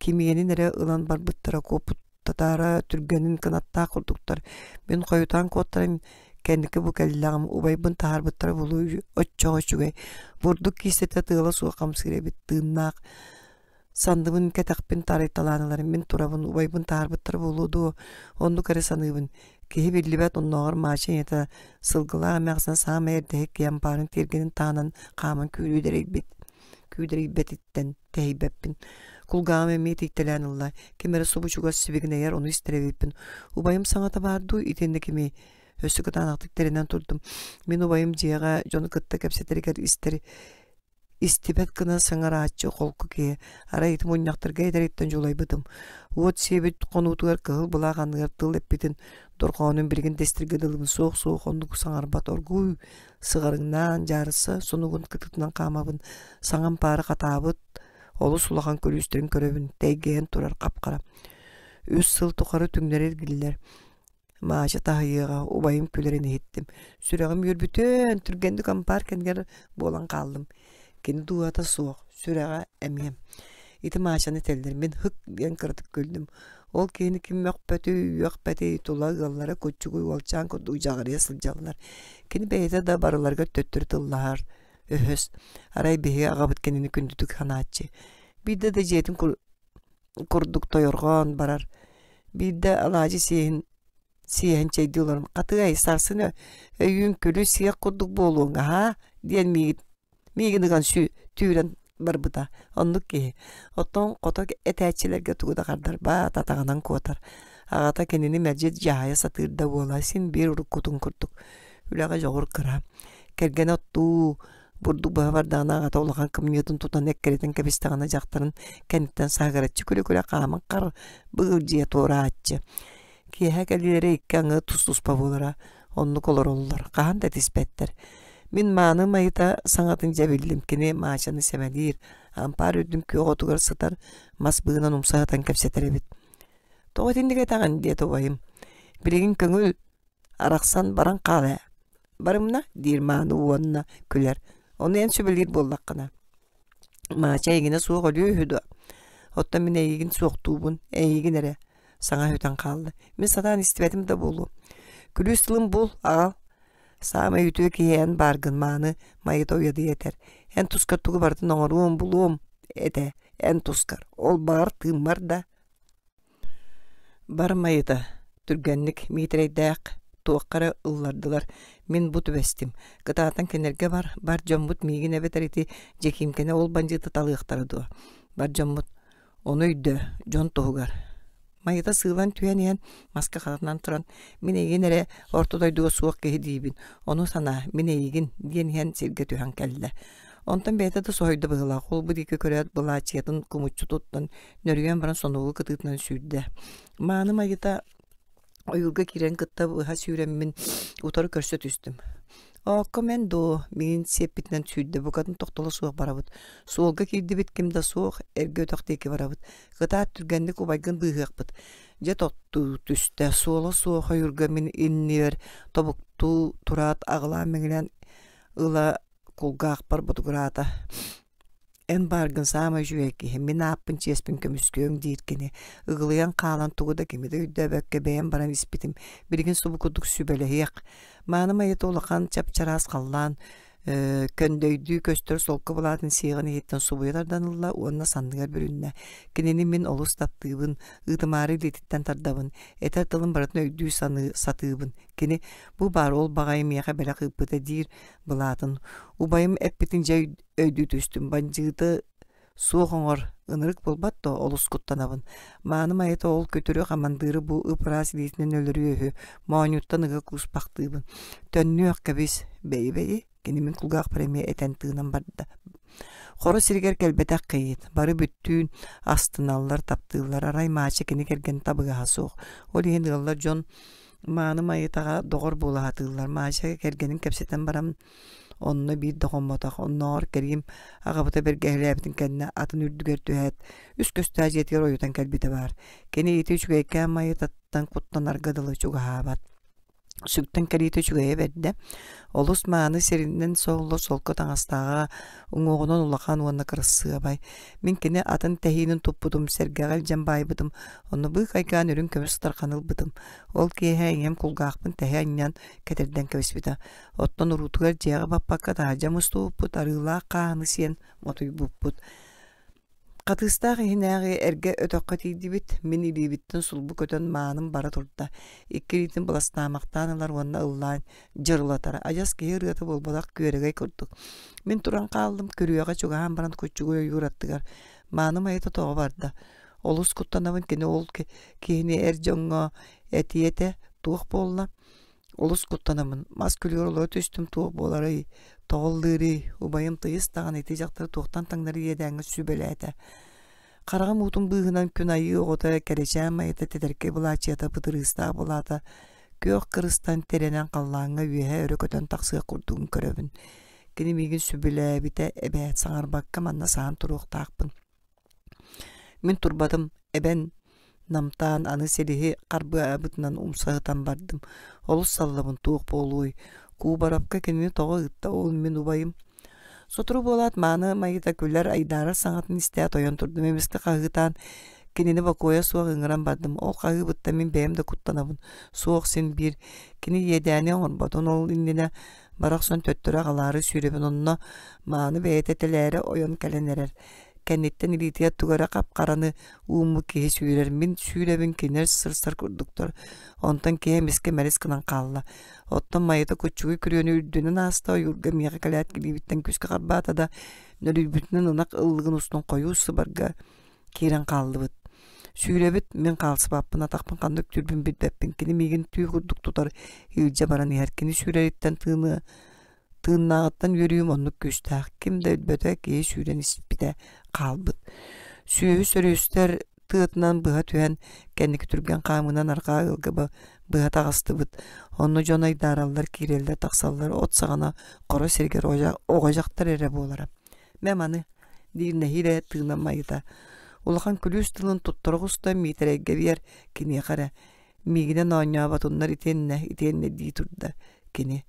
кимиэнин эрэ ылан барбыттара куоппуттатаара түргэнин кынаттаах курдуктар. Мин хойутаан куоттаран кэнники бу кэллэҕим убайбын таһаарбыттара булуу оччоҕо үчүгэй. Бурдук киистэтэ тыала суох хамсыыр эбит тыыннаах Сандыбын кэтэхпин таарыйталаан ыларым, мин турабын, убайбын таһаарбыттара буолуо дуо, оннук эрэ саныыбын. Киһи биллибэт оннооҕор Маача ийэтэ сылгылаах эмээхсин саамай эрдэһик киһи ампаарын тиэргэнин таһынан хааман күүрүүдэрийбит күүдэрийбэтиттэн тэһийбэппин. Кулгааҕым эмиэ тийтэлээн ылла, ким эрэ субу чугас сибигинэйэр, ону истэр эбиппин. Убайым саҥата баар дуу, итиннэ кимий? Өссө кытаанахтык тэринэн турдум. Мин убайым дьиэҕэ дьону кытта кэпсэтэригэр истэр Истибэт гына саҥарааччы холку киһи, арай ити мунньахтарга эдэриттэн дьулайбытым. Уот сиэбит хонуутугар кыһыл былаах анныгар тыл эппитин дорҕоонун билигин да истэргэ дылыбын суох-суох оннук саҥарбат оргууй сыҕарыҥнаан дьаарыса сонугун кытытынан хаамабын саҥам паара хатаабыт олус улахан күлүүстэрин көрөбүн тэйгэйэн турар хап-хара. Үс сыл тухары түҥнэри эргиллэр Маача таһыйыаҕа убайым күлэрин иһиттим. Сүрэҕим үөрбүтүөн, түргэнник ампаар кэннигэр буолан хааллым. Кини дууһата суох, сүрэҕэ эмиэ. Ити Маачаны этэллэр, мин һык диэн кыратык күллүм. Ол киһини ким мөхпөтүй, үөхпэтий, тула ыаллара куччугуй уолчаан курдук дьаҕарыйа сылдьаллар. Кини бэйэтэ да барыларыгар төттөрү тыллаһар, өһөс. Арай биһиги аҕабыт кинини күндүтүк санааччы. Биирдэ да дьиэтин курдук тойорҕоон барар. Биирдэ алаадьы сиэһин сиэһэн чэйдии олорон «Хатыай, сарсын өйүүн күлү сиэх курдук буолуоҥ аһаа» диэн миигин миигин ыган түүрэн барбыта. Оннук киһи. Оттон хото этээччилэргэ тугу да хардарбат, атаҕынан куотар. Аҕата кинини мэлдьи дьаһайа сатыыр да буола, син биир уруккутун курдук. Үлэҕэ дьоҕур кыра. Кэргэнэ оттуу, бурдук быһа бардаҕына аҕата улахан кымньыытын тутан эккирэтэн кэбистэҕинэ дьахтарын кэнниттэн сааһыраччы күлэ-күлэ хааман хар быгылдьыйа туорааччы. Киэһэ кэлиилэрэ икки аҥы тус-туспа буолара, оннук олороллор, хаһан да этиспэттэр. Мин мааны майыта саҥатын дьэ биллим, кини Маачаны сэмэлиир, ампаар үрдүн күөх отугар сытар мас быынан умса сытан кэпсэтэр эбит. «Тоҕо итинник этэҕин?» диэтэ убайым. «Билигин көҥүл, арахсан баран хаал ээ». «Барымна?» диир Мааны уонна күлэр. «Ону эн сүбэлиир буоллаххына». Маача эйигинэ суох өлүө үһү дуо? Оттон мин эйигин суохтуубун, эйигин эрэ. Саҥа сүтэн хаалла. Мин сатаан истибэтим да буолуо. Күлүүс тылын бул, аҕал. Саамай үтүө киһи эн бааргын мааны майыта уйадыйа этэр. Эн тускар тугу барытын оҥоруом, булуом этэ. Эн тускар. Ол баҕар тыыммар да. Бар майыта, түргэнник Миитэрэйдээх туохха эрэ ыллардылар, мин бу түбэстим, кытаатан кинилэргэ бар, бар дьоммут миигин эбэтэр ити Дьэкиимкэни ол бандьыыты талыахтара дуо, бар дьоммут ону өйдөө, дьон туһугар. Майыта сыылан түһэн иһэн маска хатанан туран мин эйигин эрэ орто дойдуга суох киһи диибин, ону санаа, мин эйигин диэн иһэн сиргэ түһэн кэллэ. Онтон бэйэтэ да соһуйда быһыылаах, ол бу диэки көрөөт былаачыйатын кумуччу туттан нөрүйэн баран сонуогу кытыытынан сүүрдэ. Мааны майыта ойуурга киирэн кытта быһа сүүрэммин утары көрсө түстүм. Оокко мен доо, миин сиэппитинэн сүүрдэ, букатын тохтоло суох барабыт. Суолга киирдибит ким да суох, эргэ өтөх диэки барабыт. Кытаат түргэнник убайгын быыһыахпыт. Дьэ тохтуу түстэ, суола суох ойуурга мин иннибэр тобуктуу тураат аҕылаан-мэҥилээн ыла кулгаахпар ботугураата. Эн бааргын саамай үчүгэй киһи, мин ааппын чиэспин көмүскүөҥ диир кини. Ыгылыйан хаалан тугу да кими да өйдөөбөккө бэйэм баран испитим. Билигин субу курдук сүбэлэһиэх. Мааны майата улахан чап-чараас халлаан көндөйдүү көстөр солко былаатын сиэҕин иһиттэн субуйа тардан ылла уонна санныгар бүрүннэ. Кинини мин олус таптыыбын, ыытымаары илиититтэн тардабын, этэр тылын барытын өйдүү саныы сатыыбын. Кини бу баар ол баҕайы миэхэ бэлэх ыыппыта диир былаатын. Убайым эппитин дьэ өйдүү түстүм. Бандьыыты суох оҥор, ынырык буолбат дуо, олус куттанабын. Мааны майата ол күтүрү хамандыыры бу ып-ыраас илиитинэн өлөрүө үһү, моонньуттан ыга кууспахтыыбын. Төннүөх кэбис, бэйи-бэйи, кини мин кулгаахпар эмиэ этэн тыынан барда. Хоро сиригэр кэлбэтэх кийиит, бары бүттүүн астыналлар, таптыыллар, арай Маача кини кэргэн табыгаһа суох. Ол иһин ыаллар дьон мааны майытаҕа доҕор буола сатыыллар. Маача кэргэнин кэпсэтэн баран Онно биир да хоммотох, оннооҕор Кэриим аҕабыта бэргэһэлээбитин кэннэ атын үрдүгэр түһээт, үс көстөөх дьиэтигэр ойутан кэлбитэ баар. Кини ити үчүгэйкээн майытаттан куттанарга дылы чугаһаабат. Сүктэн кэлиитэ үчүгэйэ бэрдэ. Олус мааны сиринэн соһуллар солко таҥастааҕа, уҥуоҕунан улахан уонна кырасыабай. Мин кини атын тэһиинин туппутум, сэргэҕэ илдьэн баайбытым, онно быыкайгаан үрүҥ көмүс сытарханы ылбытым. Ол киэһэ ийэм кулгаахпын тэһэ анньан кэтэрдэн кэбиспитэ. Оттон уруутугар дьиэҕэ баппакка таһырдьа мустубуппут, арыылаах хааһыны сиэн мотуйбуппут. Хатыыстаах иһинээҕи эргэ өтөххө тиийдибит, мин илиибиттэн сулбу көтөн мааным бара турда. Икки илиитин быластаамахтаан ылар уонна ыллаан дьырылатар. Адьас киһи ырыата буолбатах күөрэгэй курдук. Мин туран хааллым, күрүөҕэ чугаһаан баран куччугуй ойуур аттыгар. Мааным айата тоҕо барда. Олус куттанабын кини ол киһини эр дьоҥҥо этиэ этэ, туох буолла? Олус куттанабын, мас күлүгэр олоро түстүм туох буоларый, тоҕо ыллыырый, убайым тыйыс даҕаны ити дьахтары туохтан таҥнары иэдээҥҥэ сүбэлээтэ. Хараҕым уутун быыһынан күн айыы оҕото кэрэчээн майата тэтэркэй былаачыйата бытырыыстаах былаата күөх кырыстан тирэнэн халлааҥҥа үөһэ өрө көтөн тахсыах курдугун көрөбүн. Кини миигин сөбүлээбитэ эбээт саҥарбакка манна саһан туруохтаахпын. Мин турбатым, эбэн намтаан аны силиһи харбыабытынан умса сытан бардым. Олус саллабын туох буолуой, Куубарапка кинини тоҕо ыытта ол мин убайым. Сотору буолаат мааны майыта күлэр, айдаарар саҥатын истээт ойон турдум, эмискэ хаһыытаан кинини бокуойа суох ыҥыран бардым. Ол хаһыыбыттан мин бэйэм да куттанабын. Суох син биир. Кини иэдээни оҥорботун ол иннинэ бара охсон төттөрү аҕалаары сүүрэбин онно мааны бэйэтэ тэлээрэ ойон кэлэн эрэр. Кэнниттэн илиитигэр тугу эрэ хап-хараны ууммут киһи сүүрэр, мин сүүрэбин кинилэр сырсар курдуктар. Онтон киһи эмискэ мэлис гынан хаалла. Оттон Майата куччугуй күрүөнү үрдүнэн ааста, ойуурга миэхэ кэлээт илиибиттэн күүскэ харбаата да, нөрүйбүтүнэн ынах ыллыгын устун хойуу сыбарга киирэн хааллыбыт. Сүүрэбит, мин хаалсыбаппын, атахпын ханна үктүүрбүн билбэппин. Кини миигин түү курдук тутар, илдьэ баран иһэр. Кини сүүрэриттэн тыыныа Тыыннааҕыттан үөрүүм оннук күүстээх, ким да өлбөтө, киһи сүүрэн испитэ хаалбыт. Сүөһү сөрүөстэр тыатынан быһа түһэн, кэнники түргэн хаамыынан арҕаа ыалга быһа таҕыстыбыт. Онно дьон айдаараллар, киирэллэр, тахсаллар, от саҕана хоро сиригэр оҕо дьахтар эрэ буолара. Мэ маны, диир нэһиилэ тыынан майыта. Улахан күлүүс тылын туттара оҕуста Миитэрэйгэ биэр, киниэхэ эрэ. Миигинэн оонньооботуннар итиэннэ, итиэннэ дии турда кини.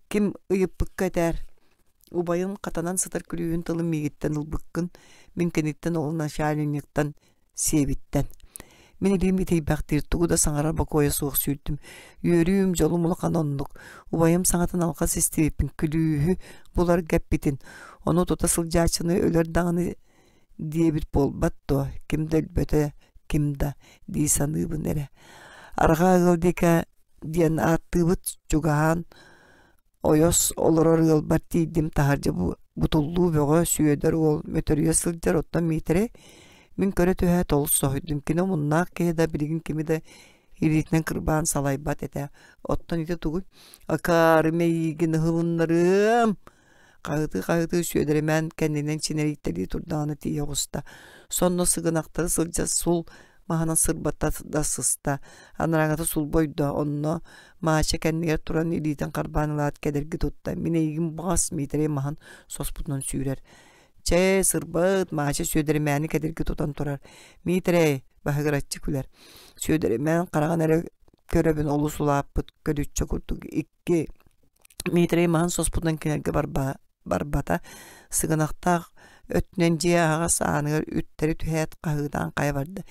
Ким ыйыппыкка этээр: «Убайым хатанан сытар күлүүһүн тылын миигиттэн ылбыккын, мин киниттэн ол начальниктан сиэбиттэн. Мин илиим итийбэхтиир, тугу да саҥарар бокуойа суох сүүрдүм. Үөрүүм, дьолум улахан оннук. Убайым саҥатын алҕас истибиппин, күлүүһү буларга эппитин, ону тута сылдьааччыны өлөр даҕаны диэбит буолбат дуо, ким да өлбөтө, ким да дии саныыбын эрэ. Арҕаа ыал диэки диэн ааттыыбыт чугаһаан ойос олорор ыалбар тиийдим таһырдьа бутуллуу бөҕө Сүөдэр уол мөтөрүйэ сылдьар оттон Миитэрэй мин көрө түһээт олус соһуйдум кини омуннаах киһи да билигин кими да илиитинэн кырбаан салайбат этэ оттон ити тугуй акаары мэйиигин ыһылыннарыам Хаһытыы-хаһытыы Сүөдэримээн кэннинэн чинэрийтэлии турдаҕына тиийэ оҕуста. Сонно сыгынахтары сылдьа сул маһынан сырбатта да сыста. Анарааҥҥыта сулбойдо, онно Маача кэннигэр туран илиитин харбаан ылаат кэдэрги тутта. Мин эйигин баҕас Миитэрэй маһын соспутунан сүүрэр. Чэ, сырбыт, Маача Сүөдэримээни кэдэрги тутан турар. Миитэрэй, баһыгыраччы күлэр. Сүөдэримээн хараҕын эрэ көрөбүн олус улааппыт көлүччэ курдук икки Миитэрэй маһын соспутунан кинилэргэ барбата, сыгынахтаах өттүнэн дьиэ аһаҕас ааныгар үттэри түһээт хаһыытаан хайа барда: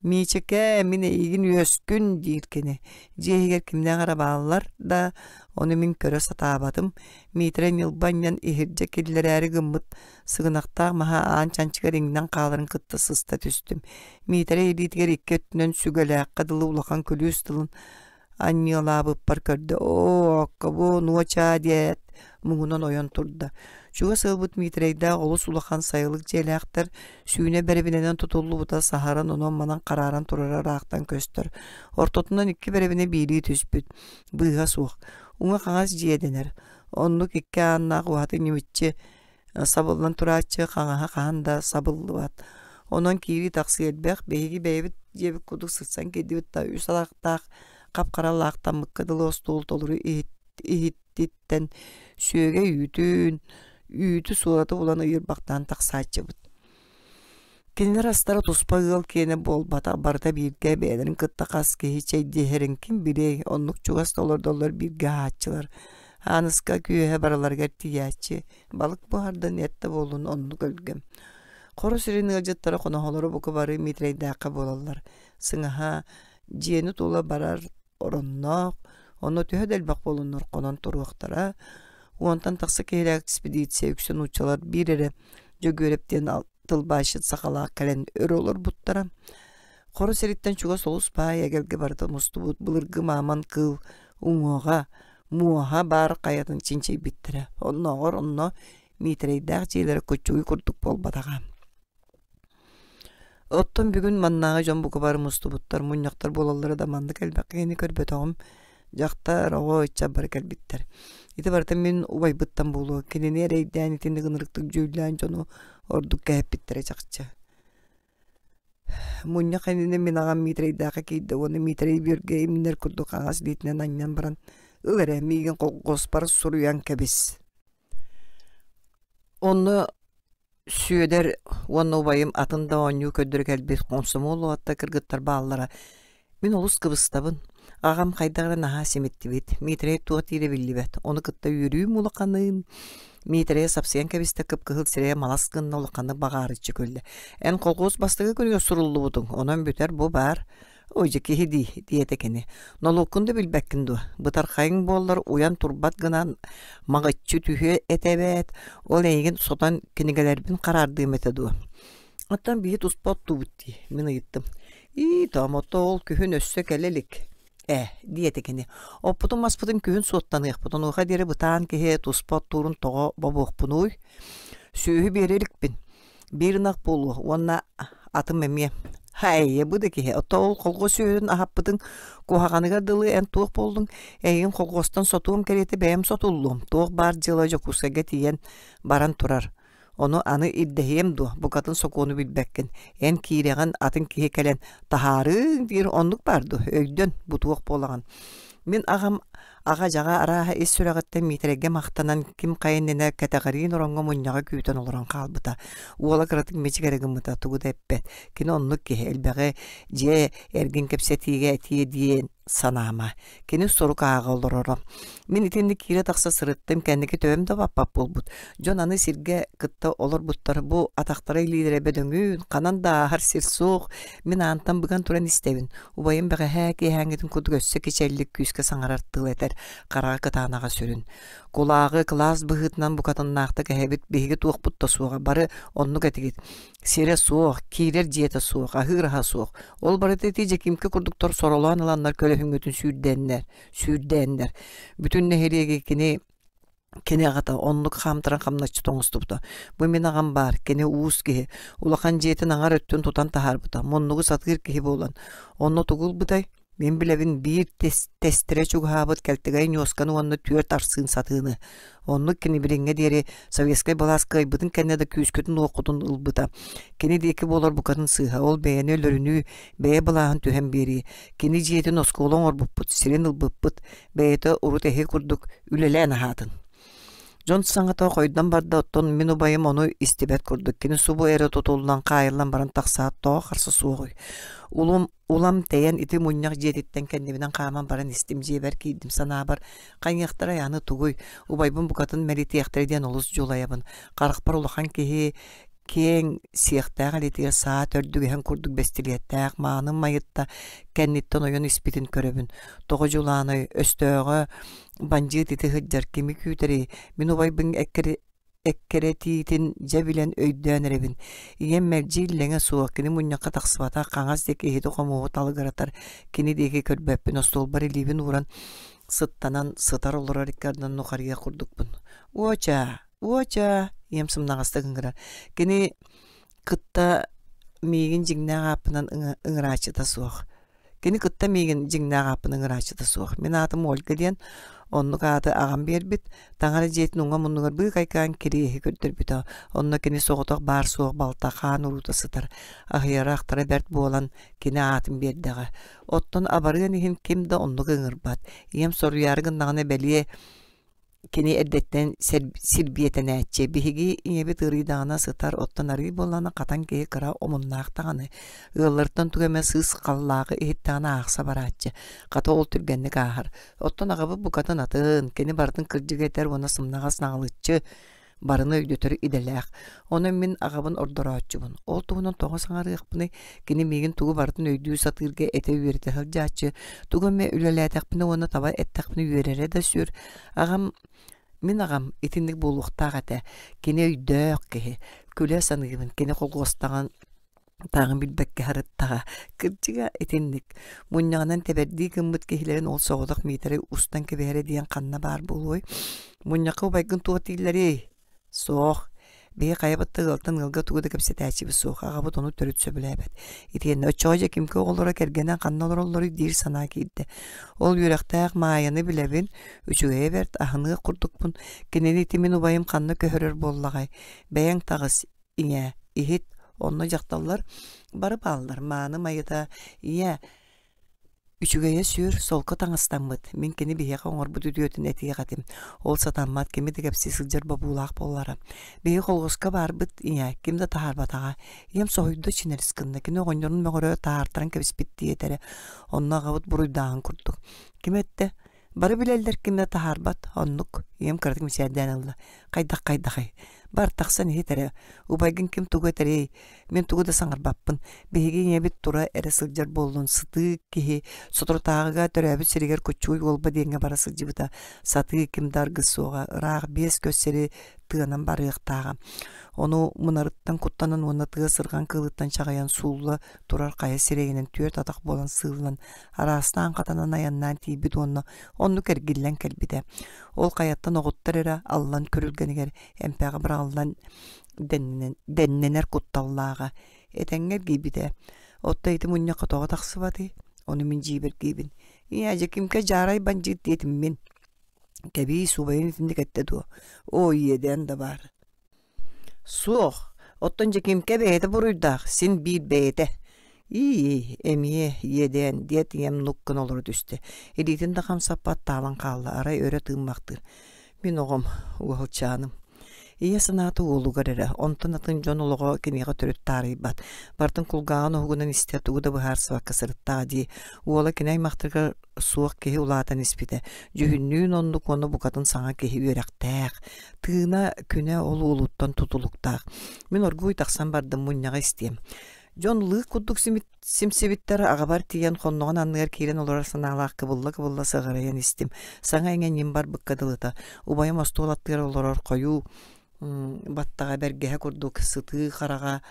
«Миичэкээ, мин эйигин үөскүн» диир кини. Дьиэ иһигэр кимнээх эрэ бааллар да, ону мин көрө сатаабатым. Миитэрэй ньылба анньан иһирдьэ киллэрээри гыммыт сыгынахтаах маһа аан чанчыгар иҥнэн хааларын кытта сыста түстүм. Миитэрэй илиитигэр икки өттүнэн сүгэлээххэ дылы улахан күлүүс тылын анньыалаабыппар көрдө оо оккобу нуочаа диэт муҥунан ойон турда чугас ыалбыт Миитэрэйдээх олус улахан сайылык дьиэлээхтэр сүүнэ бэрэбинэнэн тутуллубута саһаран онон-манан харааран турара ыраахтан көстөр ортотунан икки бэрэбинэ биирии түспүт быыһа суох уҥа-хаҥас дьиэ дэнэр оннук икки ааннаах уһаты ньимиччи сабыллан турааччы хаҥаһа хаһан да сабыллыбат. Онон киирии-тахсыы элбэх, биһиги бэйэбит дьиэбит курдук сырсан киирдибит да үс алаахтаах хап-хара лаахтаммыкка дылы остуол толору иһиттиттэн сүөгэй үүтүн, үүтү суораты булан ыйырбахтаан тахсааччыбыт. Кинилэр астара туспа ыал киэнэ буолбатах, барыта бииргэ бэйэлэрин кытта хас киһи чэйдиэһэрин ким билиэй, оннук чугас да олордоллор бииргэ аһааччылар. Ааныска күөһэ барыларыгар тиийээччи, балык буһардан эт да буоллун оннук өлгөм. Хоро сирин ыалдьыттара хоноһолоро бука бары Миитэрэйдээххэ буолаллар. Сыҥаһа, дьиэни тула барар оронноох, онно төһө да элбэх буолуннар хонон туруохтара. Уонтан тахса киһилээх экспедиция үксэ нууччалар биир эрэ Дьөгүөрэп диэн тылбаасчыт сахалаах кэлэн өр олорбуттара. Хоро сириттэн чугас олус баай эгэлгэ барыта мустубут былыргы мааман кыыл уҥуоҕа, муоһа баар хайатын чинчийбиттэрэ. Оннооҕор онно Миитэрэйдээх дьиэлэрэ куччугуй курдук буолбатаҕа. Оттон бүгүн маннааҕы дьон бука бары мустубуттар, мунньахтар буолаллара да маннык элбэх киһини көрбөтөҕүм. Дьахтар, оҕо, ыччат бары кэлбиттэр. Ити барыта мин убайбыттан буолуо, кинини эрэйдээн итинник ынырыктык дьүүллээн дьону ордук кэһэппиттэрэ чахчы. Мунньах иннинэ мин аҕам Миитэрэйдээххэ киирдэ уонна Миитэрэй бүөргэ имнэр курдук хаҥас илиитинэн анньан баран «Ыл эрэ, миигин колхуоспар суруйан кэбис». Онно Сүөдэр уонна убайым атын да оонньуу көрдөрө кэлбит хомсомуол уолаттар кыргыттар бааллара. Мин олус кыбыстабын. Аҕам хайдах эрэ наһаа симиттибит. Миитэрэй туох диирэ биллибэт. Ону кытта үөрүүм улаханын. Миитэрэй сапсыйан кэбистэ кып-кыһыл сирэйэ малас гынна улаханнык баҕаарыччы күллэ. Эн колхуос бастакы күнүгэр суруллубутуҥ, онон бүтэр бу баар. Ой дьэ киһи дии, диэтэ кини. Нолуоккун да билбэккин дуо? Бытархайыҥ буоллар уйан турбат гынан маҕыччы түһүө этэ эбээт. Ол эйигин сотон кинигэлэрбин хараардыам этэ дуо? Оттон биһи туспа оттуубут дии, мин ыйыттым. Ии, тоомото ол күһүн өссө кэлэ илик. Ээ, диэтэ кини. Оппутун-маспытын күһүн суоттаныахпыт, онуоха диэри бытаан киһи туспа оттуурун тоҕо бобуохпунуй? Сүөһү биэрэ иликпин. Биир ынах буолуо уонна атым эмиэ. Һай, бу да киһи, оттон ол холхуос сүөһүтүн аһаппытыҥ куһаҕаныгар дылы эн туох буоллуҥ? Эйигин холхуостан сотуом кэриэтэ бэйэм сотуллуом. Туох баар дьыала Дьокуускайга тиийэн баран турар. Ону аны ирдэһиэм дуо, букатын сокуону билбэккин. Эн киирэҕин, атын киһи кэлэн таһаарыыҥ диир оннук баар дуо? Өйдөн, бу туох буолаҕын? Мин аҕам аҕа-дьаҕа арааһа ис сүрэҕиттэн Миитэрэйгэ махтанан ким хайа иннинэ кэтэҕириин ороҥҥо мунньаҕы күүтэн олорон хаалбыта. Уола кыратык мичик эрэ гыммыта, тугу да эппэт. Кини оннук киһи, элбэҕи дьиэ эргин кэпсэтиигэ этиэ диэн санаама. Кини сурук ааҕа олороро. Мин итинник киирэ-тахса сырыттым, кэнники төбөм да баппат буолбут. Дьон аны сиргэ кытта олорбуттар, бу атахтара илиилэрэ бөдөҥүүн, ханан да ааһар сир суох. Мин аантан быган туран истэбин. Убайым бэҕэһээ киэһээҥҥитин курдук өссө кичэллик күүскэ саҥарар тыл этэр, хараҕа кытаанаҕа сүрүн. Кулааҕы кылаас быһыытынан букатыннаахтык эһэбит биһиги туохпут да суоҕа, бары оннук этигит. Сирэ суох, киирэр дьиэтэ суох, аһыыр аһа суох. Ол барыта ити Дьэкиимкэ курдуктар соролоон ыланнар көлөһүҥҥүтүн сүүрдэннэр, сүүрдээннэр. Бүтүн нэһилиэги кини кини аҕата оннук хаамтаран хамначчыт оҥостубута. Бу мин аҕам баар, кини уус киһи, улахан дьиэтин аҥар өттүн тутан таһаарбыта, муннугу сатыыр киһи буолан. Онно тугу ылбытай? Мин билэбин биир тэстэрэ чугаһаабыт кэлтэгэй ньуосканы уонна түөрт арсыын сатыыны. Оннук кини билиҥҥэ диэри советскай былаас кыайбытын кэннэ да күүскүтүн-уоххутун ылбыта. Кини диэки буолар букатын сыыһа, ол бэйэни өлөрүнүү, бэйэ былааһын түһэн биэрии. Кини дьиэтин оскуола оҥорбуппут, сирин ылбыппыт, бэйэтэ урут эһи курдук үлэлээн аһаатын. Дьон саҥата хойдон барда, оттон мин убайым ону истибэт курдук. Кини субу эрэ тутуллан, хаайыллан баран тахсаат, тоҕо харса суоҕуй? Улум Улам тэйэн ити мунньах дьиэтиттэн кэннибинэн хааман баран истим дьиэбэр киирдим санаабар хайыахтарай аны тугуй убайбын букатын мэлитиэхтэрэ диэн олус дьулайабын харахпар улахан киһи киэҥ сиэхтээх илиитигэр саа төрдүгэһин курдук бэстилиэттээх мааны майытта кэнниттэн ойон испитин көрөбүн тоҕо дьулааный өстөөҕө бандьыыт ити сылдьар кими күүтэрий мин убайбын эккири эккирэтиитин дьэ билэн өйдөөн эрэбин. Ийэм мэлдьи иллэҥэ суох, кини мунньахха тахсыбатах, хаҥас диэки иһити-хомуоһу талыгыратар, кини диэки көрбөппүн, остуолбар илиибин ууран сыттанан сытар-олорор икки ардынан нухарыйа курдукпун. «Уочаа, уочаа!» ийэм сымнаҕастык ыҥырар. Кини кытта миигин дьиҥнээх ааппынан ыҥырааччыта суох. Кини кытта миигин дьиҥнээх ааппын ыҥырааччыта суох. Мин аатым Ольга диэн, оннук ааты аҕам биэрбит. Таҥара дьиэтин уҥа муннугар быыкайкаан кириэһи көрдөрбүтэ. Онно кини соҕотох баар-суох балта хаан уруута сытар. Аһыйара-ахтара бэрт буолан, кини аатын биэрдэҕэ. Оттон абарыан иһин ким да оннук ыҥырбат. Ийэм соруйаары гыннаҕына бэлиэ Кини эрдэттэн сирбиэтэнээччи. Биһиги ийэбит ыарыйдаҕына сытар, оттон арыый буоллаҕына хатан киһи кыра омуннаах даҕаны. Ыаллартан тугу эмэ сыыс халлааҕы иһиттэҕинэ аахса барааччы. Хата ол түргэнник ааһар. Оттон аҕабыт букатын атын, кини барытын кырдьыгы этэр уонна сымнаҕас наҕылыччы барыны өйдөтөр идэлээх. Онон мин аҕабын ордорооччубун. Ол туһунан тоҕо саҥарыахпыный? Кини миигин тугу барытын өйдүү сатыырга этэ-үөрэтэ сылдьааччы. Тугу эмэ үлэлээтэхпинэ уонна таба эттэхпинэ үөрэрэ да сүр. Аҕам мин аҕам итинник буолуохтаах этэ. Кини өйдөөх киһи. Күлэ саныыбын. Кини холхуостаҕын тааҕын билбэккэ сырыттаҕа. Кырдьыга итинник. Мунньаҕынан тэбэрдии гыммыт киһилэрин ол соҕотох Миитэрэй устан кэбиһэрэ диэн ханна баар буолуой? Мунньахха убайгын туох дииллэрий? Суох. Биһи хайабыт да ыалтан ыалга тугу да кэпсэтээччибит суох. Аҕабыт ону төрүт сөбүлээбэт. Итиэннэ оччоҕо Дьэкимкэ оҕолоро кэргэнэ ханна олороллоруй диир санаа киирдэ. Ол үөрэхтээх Маайаны билэбин, үчүгэйэ бэрт, аһыныах курдукпун. Кинини ити мин убайым ханна көһөрөр буоллаҕай? Бэйэҥ таҕыс, Ийээ, иһит, онно дьахталлар бары бааллар, мааны майыта, ийээ, үчүгэйэ сүр, солко таҥастаммыт, мин кини биһиэхэ оҥорбут үтүөтүн этиэх этим, ол сатаммат, кими да кэпсии сылдьар бобуулаах буолара. Биһиги холхуоска баарбыт, ийээ, ким да таһаарбатаҕа. Ийэм соһуйда чинэрис гынна, кини оҕонньорун мөҕөрө таһаартаран кэбиспит диэтэрэ, онно аҕабыт буруйдааҕын курдук. Ким эттэ? Бары билэллэр ким да таһаарбат, оннук, ийэм кыратык мичээрдээн ылла. Хайдах-хайдахый? Бар тахсан иһит эрэ. Убайгын ким тугу этэрий? Мин тугу да саҥарбаппын. Биһиги ийэбит тура эрэ сылдьар буоллун, сытыы киһи соторутааҕыга төрөөбүт сиригэр Куччугуй Уолба диэҥҥэ бара сылдьыбыта. Сатыы ким да аргыс суоҕа, ыраах 5 көс сири тыанан барыахтааҕа. Ону мунарыттан куттанан уонна тыа сырҕан кыылыттан чаҕыйан суулла турар хайа сирэйинэн түөрт атах буолан сыыллан, араастаан хатанан айаннаан тиийбит уонна оннук эргиллэн кэлбитэ. Ол хайаттан оҕуттар эрэ аллан күрүлгэнигэр эмпэҕэ быраҕыллан дэннэнэр кутталлааҕа этэҥҥэ эргийбитэ. Оттон ити мунньахха тоҕо тахсыбатый? Ону мин дьиибэргиибин. Ийээ, Дьэкимкэ дьаарай бандьыыт диэтим мин. Кэбиис, убайын итинник эттэ дуо? Оо, иэдээн да баар. Суох, оттон Дьэкимкэ бэйэтэ буруйдаах, син биир бэйэтэ. Ии, эмиэ иэдээн, диэт ийэм нук гына олоро түстэ. Илиитин да хамсаппат таалан хаалла, арай өрө тыыммахтыыр. Мин оҕом, уолчааным. Ийэ санаата уолугар эрэ, онтон атын дьон олоҕо киниэхэ төрүт таарыйбат. Барытын кулгааҕын уһугунан истэ тугу да быһаарсыбакка сырыттаҕа дии. Уола кини аймахтарыгар суох киһи улаатан испитэ. Дьүһүннүүн оннук уонна букатын саҥа киһи үөрэхтээх. Тыына күнэ ол уолуттан тутулуктаах. Мин оргууй тахсан бардым мунньаҕы истиэм. Дьон лыык курдук симсибиттэр аҕабар тиийэн хонноҕун анныгар киирэн олорор санаалаах кыбылла-кыбылла сыҕарыйан истим. Саҥа-иҥэ ньим барбыкка дылыта. Убайым остуол аттыгар олорор хойуу баттаҕа бэргэһэ курдук сытыы хараҕа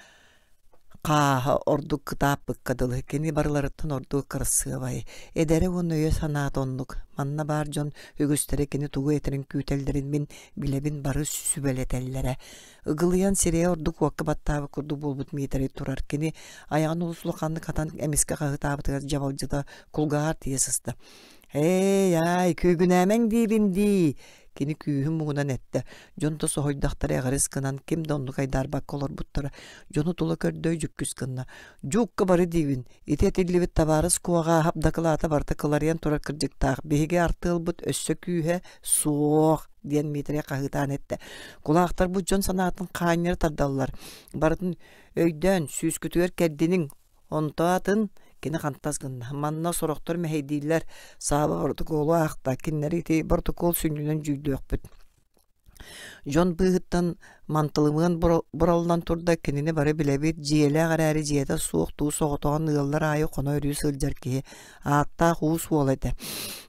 хааһа ордук кытааппыкка дылы. Кини барыларыттан ордук кырасыабай. Эдэрэ уонна өйө-санаата оннук. Манна баар дьон үгүстэрэ кини тугу этэрин күүтэллэрин мин билэбин бары сүбэлэтэллэрэ. Ыгылыйан сирэйэ ордук уокка баттаабыт курдук буолбут Миитэрэй турар. Кини айаҕын олус улаханнык хатан эмискэ хаһыытаабытыгар дьабалдьыта кулгааҕар тиийэ сыста. «Эй, аай, күүгүнээмэҥ диибин дии!» Кини күүһүн муҥунан эттэ. Дьон да соһуйдахтара эҕирис гынан, ким да оннук айдаарбакка олорбуттара. Дьону тула көрдөй дьүккүс гынна. «Дьуукка бары диибин, ити этиллибит табаарыс Куоҕааһап дакылаата барыта кыларыйан турар кырдьыктаах. Биһиги артыалбыт өссө күүһэ суох!» диэн Дмитрий хаһыытаан эттэ. Кулаахтарбыт дьон санаатын хаанньары тардаллар. Барытын өйдөөн, сүүскүтүгэр кэрдиниҥ. Онто атын кини хантас гынна. Манна сорохтор мэһэйдииллэр. Сааба боротокуолу аахта. Кинилэри ити боротокуол сүнньүнэн дьүүллүөхпүт. Дьон быыһыттан мантылымыан бураллан турда, кинини бары билэбит, дьиэлээх эрээри дьиэтэ суох туу соҕотоҕун ыаллар аайы хоно-өрүү сылдьар киһи, ааттаах уус уола этэ.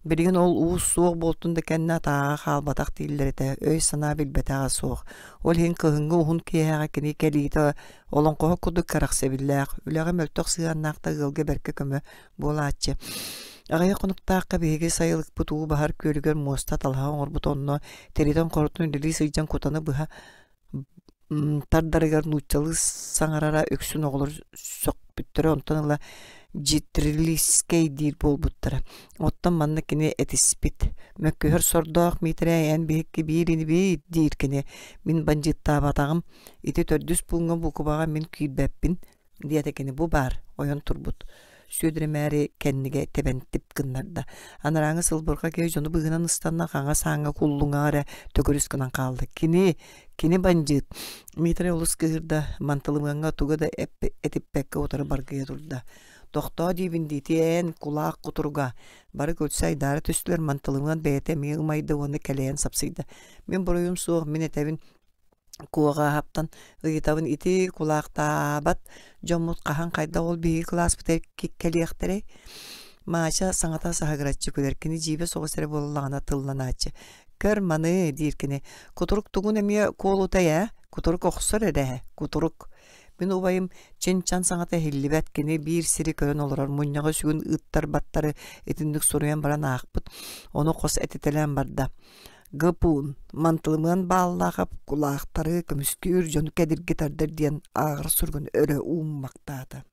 Билигин ол уус суох буолтун да кэннэ атааҕа хаалбатах дииллэр этэ, өй-санаа билбэтэҕэ суох. Ол иһин кыһыҥҥы уһун киэһэҕэ кини кэлиитэ олоҥхоһут курдук кэрэхсэбиллээх, үлэҕэ мөлтөх сыһыаннаах да ыалга бэркэ көмө буолааччы. Аҕыйах хонуктаахха биһиги сайылыкпыт уу баһар күөлүгэр муоста талаһа оҥорбут онно тиритэн-хорутун үлэлии сылдьан кутаны быһа тардарыгар нууччалыы саҥарара үксүн оҕолор сөхпүттэрэ онтон ыла дьитрилискэй диир буолбуттара. Оттон манна кини этиспит. Мөккүһэр сордоох Миитэрэй эн биһикки биир инибиит диир кини. Мин бандьыыттаабатаҕым. Ити төрдүс пууҥҥа буукубаҕа мин киирбэппин диэтэ кини бу баар ойон турбут Сүөдэрэмээри кэннигэ тэбэн тип гыннарда. Анарааҥы сылбырҕа киһи дьону быыһынан ыстанна хаҥас ааҥҥа куллуҥаҕа эрэ төгүрүс гынан хаалла. Кини, кини бандьыыт. Дмитрий олус кыыһырда, мантылымыаҥҥа тугу да этиппэккэ утары баргыйа турда. Тохтоо диибин дии, эн кулаах кутуруга. Бары күлсэ айдаара түстүлэр, мантылымыан бэйэтэ эмиэ ымайда уонна кэлэйэн сапсыйда. Мин буруйум суох, мин этэбин Куоҕааһаптан ыйытабын ити кулаахтаабат дьоммут хаһан хайдах ол биһиги кылааспытыгар кэлиэхтэрэй? Маача саҥата саһыгыраччы күлэр, кини дьиибэ соҕус эрэ буоллаҕына тылланааччы. «Көр маны» диир кини, «кутурук тугун эмиэ куолутай ээ, кутурук охсор эрэ ээ, кутурук». Мин убайым чин-чан саҥата иһиллибэт, кини биир сири көрөн олорор, мунньаҕы сүгүн ыыттарбаттары итинник суруйан баран аахпыт, ону хос этитэлээн барда. Гапун, Мантылымыан Бааллаахап кулаахтары көмүскүүр дьону кэдирги тардар диэн ааҕар суругун өрө ууммахтаата.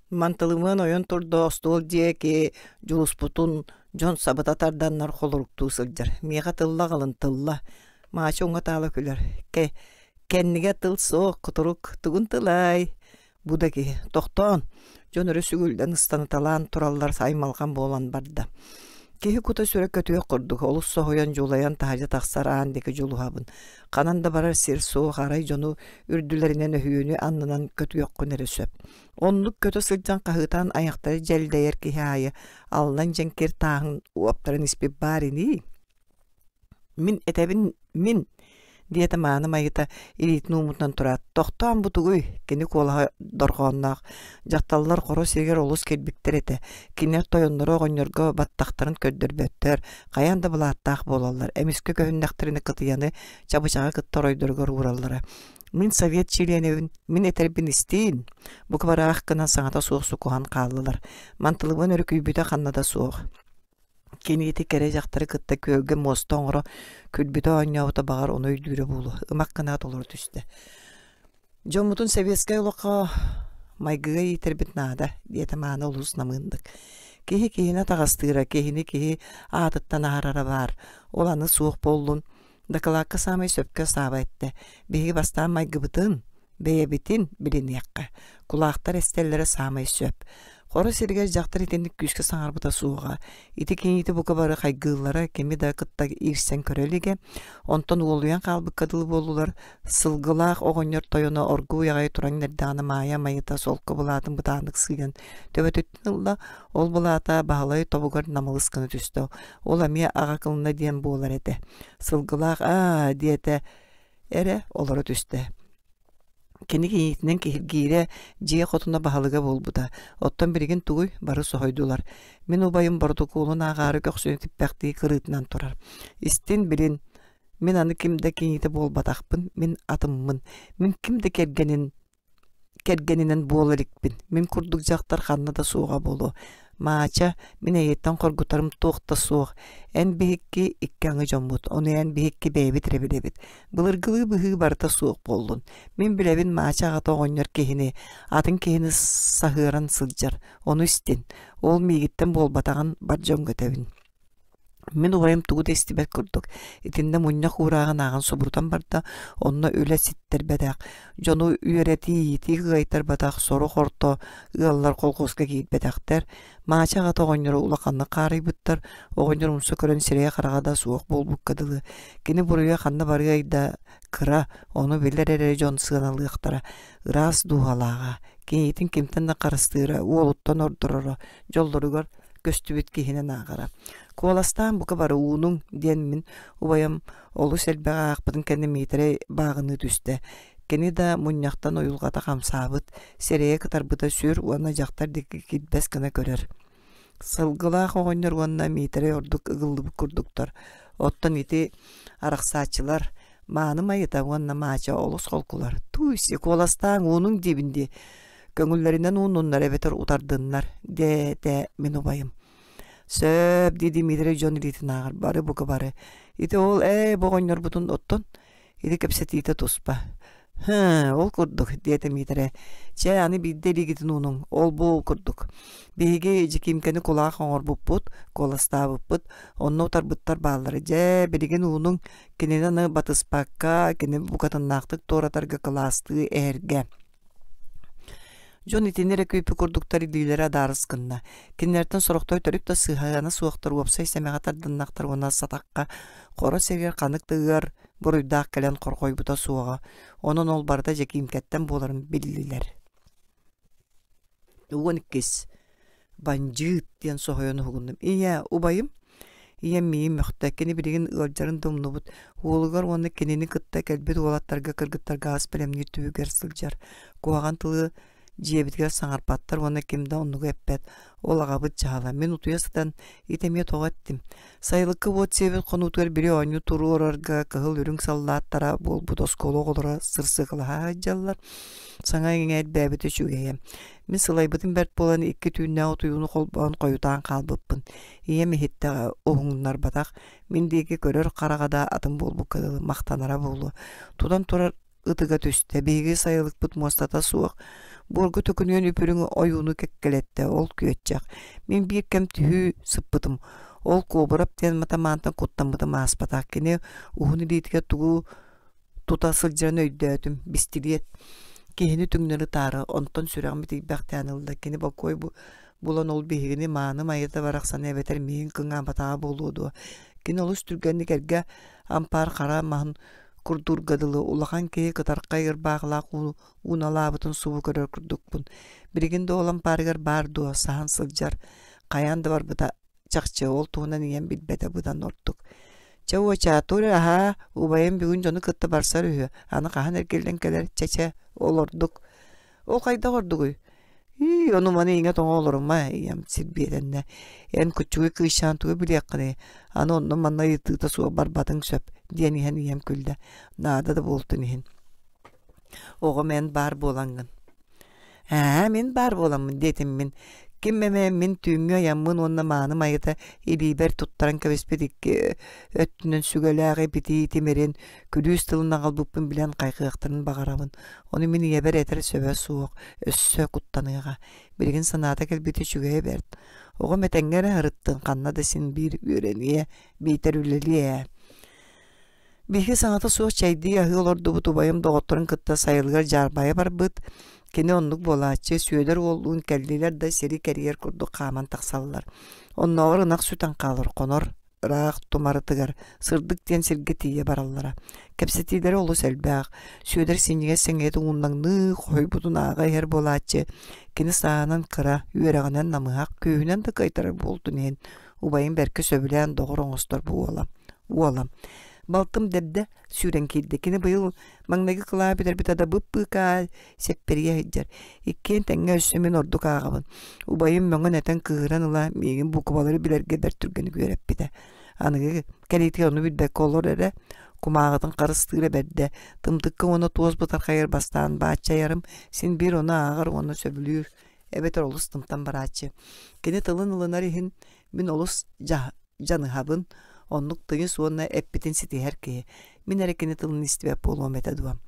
Мантылымыан ойон турда остуол диэки дьулуспутун дьон сабыта тарданнар холоруктуу сылдьар. Миэхэ тылла аҕалын тылла. Маача уҥа таала күлэр. Кэ кэннигэ тыл суох, кутурук тугун тылай? Бу да киһи тохтоон, дьон өрө сүгүллэн ыстаныталаан тураллар аймалҕан буолан барда. Киһи кута-сүрэ көтүөх курдук, олус соһуйан дьулайан таһырдьа тахсар аан диэки дьулуһабын. Ханан да барар сир суох, арай дьону үрдүлэринэн өһүөнү аннынан көтүөххүн эрэ сөп. Оннук көтө сылдьан хаһыытаан айахтара дьэлдэйэр киһи аайы аллан дьэҥкир тааһын уоптаран испит баар ини. Мин этэбин мин! Диэтэ мааны майыта илиитин ууммутунан тураат, «Тохтоон бу тугуй?» Кини куолаһа дорҕоонноох. Дьахталлар хоро сиригэр олус кэлбиттэр этэ. Кинилэр тойонноро оҕонньорго баттахтарын көрдөрбөттөр, хайаан да былааттаах буолаллар. Эмискэ көһүннэхтэринэ кытыйаны, чабычаҕы кытта оройдоругар уураллара. Мин совет чилиэнэбин, мин этэрбин истиин. Бука бараах гынан саҥата суох сукуһан хааллылар. Мантылыбын өрүкүйбүтэ ханна да суох. Кини ити кэрэ дьахтары кытта күөлгэ муоста оҥоро күлбүтэ оонньообута баҕар ону өйдүүрэ буолуо. Ымах гынаат олоро түстэ. Дьоммутун сэбиэскэй олоххо майгыга иитэрбит наада, диэтэ Мааны олус намыыннык. Киһи киһини атаҕастыыра, киһини киһи аатыттан аһарара баар. Ол аны суох буоллун. Дакылаакка саамай сөпкө Сааба эттэ. Биһиги бастаан майгыбытын, бэйэбитин билиниэххэ. Кулаахтар эстэллэрэ саамай сөп. Хоро сиригэр дьахтар итинник күүскэ саҥарбыта суоҕа. Ити киниити бука бары хайгыыллара кими да кытта иирсэн көрө илигэ. Онтон уолуйан хаалбыкка дылы буоллулар. Сылгылаах оҕонньор тойоно оргууй аҕай туран эрдэҕинэ Маайа Майата солко былаатын бытааннык сыыйан төбөтүттэн ылла. Ол былаата Баһылай тобугар намылыс гына түстэ. Ол эмиэ аҕа кылына диэн буолар этэ. Сылгылаах аа диэтэ эрэ олоро түстэ. Кини кийиитинэн киһиргиирэ, дьиэ хотуна баһылыга буолбута. Оттон билигин тугуй, бары соһуйдулар. Мин убайым боротокуолун ааҕаары көхсүнү типпэхтии кырыытынан турар. Истин билин, мин аны ким да кийиитэ буолбатахпын, мин атыммын. Мин ким да кэргэнин кэргэнинэн буола иликпин. Мин курдук дьахтар ханна да суоҕа буолуо. Маача, мин эйиэттэн хоргутарым туох да суох. Эн биһикки икки аҥы дьоммут, ону эн биһикки бэйэбит эрэ билэбит. Былыргылыы быһыы барыта суох буоллун. Мин билэбин Маача аҕата оҕонньор киһини, атын киһини саһыаран сылдьар. Ону истин. Ол миигиттэн буолбатаҕын бар дьоҥҥо этэбин. Мин убайым тугу да истибэт курдук, итиннэ мунньах уурааҕын ааҕан субурутан барда, онно үлэ ситтэрбэтэх, дьону үөрэтии, иитии кыайтарбатах, сорох орто ыаллар колхуоска киирбэтэхтэр, Маача аҕата оҕонньору улаханнык хаарыйбыттар, оҕонньор умса көрөн сирэйэ-хараҕа да суох буолбукка дылы. Кини буруйа ханна барыай да кыра, ону билэр эрэ дьон сыаналыахтара. Ыраас дууһалааҕа, кинитин кимтэн да харыстыыра, уолуттан ордороро, дьоллоругар көстүбүт киһинэн ааҕара. Куоластаан бука бары уунуҥ диэн мин убайым олус элбэҕи аахпытын кэннэ Миитэрэй бааҕыныы түстэ. Кини да мунньахтан уйулҕата хамсаабыт, сирэйэ кытарбыта сүр уонна дьахтар диэки килбэс гына көрөр. Сылгылаах оҕонньор уонна Миитэрэй ордук ыгыллыбыт курдуктар. Оттон ити арахсааччылар мааны майыта уонна Маача олус холкулар. Туй-си, куоластааҥ уунуҥ диибин дии. Көҥүллэринэн ууннуннар эбэтэр утардыннар, диэтэ мин убайым. Сөп, дии Дмитрий дьон илиитин ааҕар, бары бука бары. Ити ол ээ бу оҕонньорбутун оттон ити кэпсэтиитэ туспа. Һы, ол курдук, диэтэ Миитэрэ. Чэ, аны биирдэ илиигитин уунуҥ, ол-бу курдук. Биһиги Дьикиимкэни кулаах оҥорбуппут, куоластаабыппыт, онно утарбыттар бааллара. Дьэ, билигин уунуҥ, кинини аны батыспакка, кини букатыннаахтык туоратарга кылаастыы эһэргэ. Дьон итини эрэ күүппүт курдуктар илиилэрэ адаарыс гынна. Кинилэртэн сорохтор төрүт да сыһыана суохтар уопсай сэмэҕэ тардыннахтар уонна сатахха хоро сиригэр ханнык да ыар буруйдаах кэлэн хорҕойбута суоҕа. Онон ол барыта Дьэкиимкэттэн буоларын биллилэр. 12 Бандьыыт диэн соһуйан уһугуннум. Ийээ, убайым Ийэм миигин мөхтө, кини билигин ыалдьарын да умнубут, уолугар уонна кинини кытта кэлбит уолаттарга кыргыттарга ас бэлэмниир түбүгэр сылдьар. Куһаҕан тылы дьиэбитигэр саҥарбаттар уонна ким да оннугу эппэт. Ол аҕабыт дьаһала. Мин утуйа сытан ити эмиэ тоҕо эттим. Сайылыкка уот сиэбит хонуутугар били оонньуу туруорарга кыһыл-үрүҥ саллааттара буолбут оскуола оҕолоро сырсыакалаһа сылдьаллар. Саҥа-иҥэ элбээбит үчүгэйэ. Мин сылайбытым бэрт буолан икки түүннээх утуйууну холбоон хойутаан хаалбыппын. Ийэм иһиттэҕэ уһугуннарбатах, мин диэки көрөр хараҕа да атын буолбукка дылы махтанара буолуо. Тутан турар ытыга түстэ, биһиги сайылыкпыт муостата суох. Буорга төкүнүйэн үп-үрүҥ ойууну кэккэлэттэ, ол күөччэх. Мин биир кэм түһүү сыппытым. Ол Куобурап диэн матамаантан куттаммытым ааспатах. Кини уһун илиитигэр тугу тута сылдьарын өйдөөтүм, бистилиэт киһини түҥнэри таары, онтон сүрэҕим итийбэхтээн ылла. Кини бокуой булан ол биһигини мааны майата барахсаны эбэтэр миигин кыҥаабатаҕа буолуо дуо? Кини олус түргэнник эргэ ампаар хара маһын курдуурга дылы улахан киһи кытархай ырбаахылаах ууналаабытын субу көрөр курдукпун. Билигин да ол ампаарыгар баар дуо, саһан сылдьар. Хайаан да барбыта чахчы, ол туһунан ийэм билбэтэ быдан ордук. Чэ уочаатур аһаа, убайым бүгүн дьону кытта барсар үһү, аны хаһан эргиллэн кэлэр, чэ-чэ, ол ордук. Ол хайдах ордугуй? Ии, ону-маны иҥэ-тоҥо олорума, ийэм сирбиэтэннэ. Эн куччугуй кыысчаан тугу билиэххиний, аны онно-манна ыйытыыта суох барбатыҥ сөп, диэн иһэн ийэм күллэ. Наада да буолтун иһин. Оҕом эн баар буолаҥҥын. Ээ, мин баар буоламмын диэтим мин. Ким эмэ мин түүҥҥү айаммын уонна мааны майата илиибэр туттаран кэбиспит икки өттүнэн сүгэлээх ипитии тимирин күлүүс тылын аҕалбыппын билэн хайҕыахтарын баҕарабын. Ону мин ийэбэр этэр сөбө суох, өссө куттаныаҕа. Билигин санаата кэлбитэ үчүгэйэ бэрт. Оҕом этэҥҥэ эрэ сырыттын, ханна да син биир үөрэниэ, биитэр үлэлиэ ээ. Биһиги саҥата суох чэйдии аһыы олордубут убайым доҕотторун кытта сайылыгар дьаарбайа барбыт. Кини оннук буолааччы, Сүөдэр уоллуун кэллилэр да сири кэрийэр курдук хааман тахсаллар. Оннооҕор ынах сүтэн хаалар, хонор, ыраах тумарытыгар, сырдык диэн сиргэ тиийэ бараллара. Кэпсэтиилэрэ олус элбэх. Сүөдэр синньигэс сэҥийэтэ ууннаҥныы, хоһуйбутун ааҕа иһэр буолааччы. Кини сааһынан кыра, үөрэҕинэн намыһах, күүһүнэн да кыайтарар буолтун иһин убайым бэркэ сөбүлээн доҕор оҥостор бу уола. Уола. Балтым Дэбдэ сүүрэн киирдэ. Кини быйыл маҥнайгы кылааһы бүтэрбитэ да бып-быыкаа сэппэрийэ сылдьар. Иккиэн тэҥҥэ өссө мин ордук ааҕабын. Убайым мөҥөн-этэн кыыһыран ыла миигин буквалары билэргэ бэрт түргэнник үөрэппитэ. Аныгы кэлиитигэр ону билбэккэ олор эрэ, кумааҕытын харыстыыра бэрдэ. Тымтыкка уонна туос бытархайыгар бастаан бааччайарым, син биир ону ааҕар уонна сөбүлүүр эбэтэр олус тымтан барааччы. Кини тылын ылынар иһин мин олус дьаныһабын, оннук тыйыс уонна эппитин ситиһэр киһи. Мин эрэ кини тылын истибэт буолуом этэ дуо?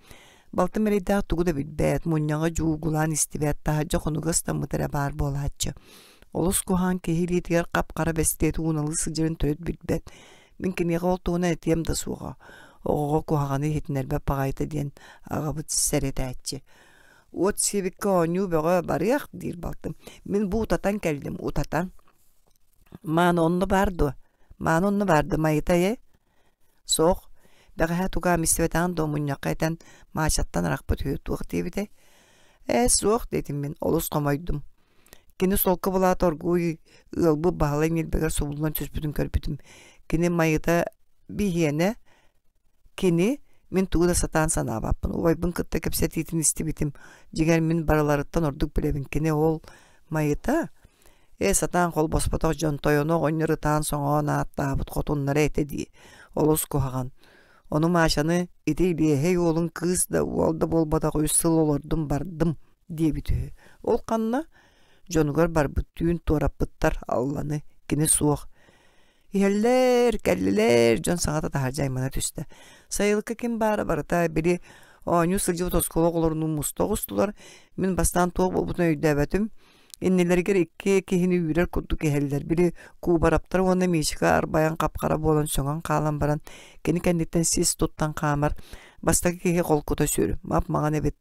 Балтым эрэйдээх тугу да билбэт, мунньаҕы дьуугулаан истибэт, таһырдьа хонуга ыстаммыт эрэ баар буолааччы. Олус куһаҕан киһи илиитигэр хап-хара бэстиэт ууналыы сылдьарын төрүт билбэт. Мин киниэхэ ол туһунан этиэм да суоҕа. Оҕоҕо куһаҕаны иһитиннэрбэт баҕайыта диэн аҕабыт сэрэтээччи. Уот сиэбиккэ оонньуу бөҕө барыах диир балтым. Мин бу утатан кэллим, утатан. Мааны онно баар дуо? Мааны онно баар дуо, майыта ээ? Суох. Бэҕэһээ тугаам истибэтэҕин дуо мунньахха этэн Маачаттан арахпыт үһү туох диэбитэй? Ээ, суох диэтим мин, олус хомойдум. Кини солко былаата оргууй ыалбыт Баһылай ньилбэгэр субуллан түспүтүн көрбүтүм. Кини майыта биһиэнэ Кини, мин тугу да сатаан санаабаппын, убайбын кытта кэпсэтиитин истибитим, дьиҥэр мин барыларыттан ордук билэбин, кини ол майыта, ээ сатаан холбоспотох дьон тойону оҕонньор ытаан-соҥоон ааттаабыт хотуннара этэ дии, олус куһаҕан. Ону Машаны ити илиэһэй уолун кыыс да уол да буолбатах үс сыл олордум бардым диэбит үһү. Ол ханна? Дьонугар барбыт түүн туораппыттар Алланы, кини суох. Иһэллэр, кэллилэр, дьон саҥата таһырдьа аймана түстэ. Сайылыкка ким баара барыта били оонньуу сылдьыбыт оскуола оҕолорунуун муста оҕустулар. Мин бастаан туох буолбутун өйдөөбөтүм. Иннилэригэр икки киһини үүрэр курдук иһэллэр. Били Кубараптар уонна Мишка арбайан хап-хара буолан сөҥөн хаалан баран, кини кэнниттэн сис туттан хаамар. Бастакы киһи холкута сүр, мап-маҥан эбит.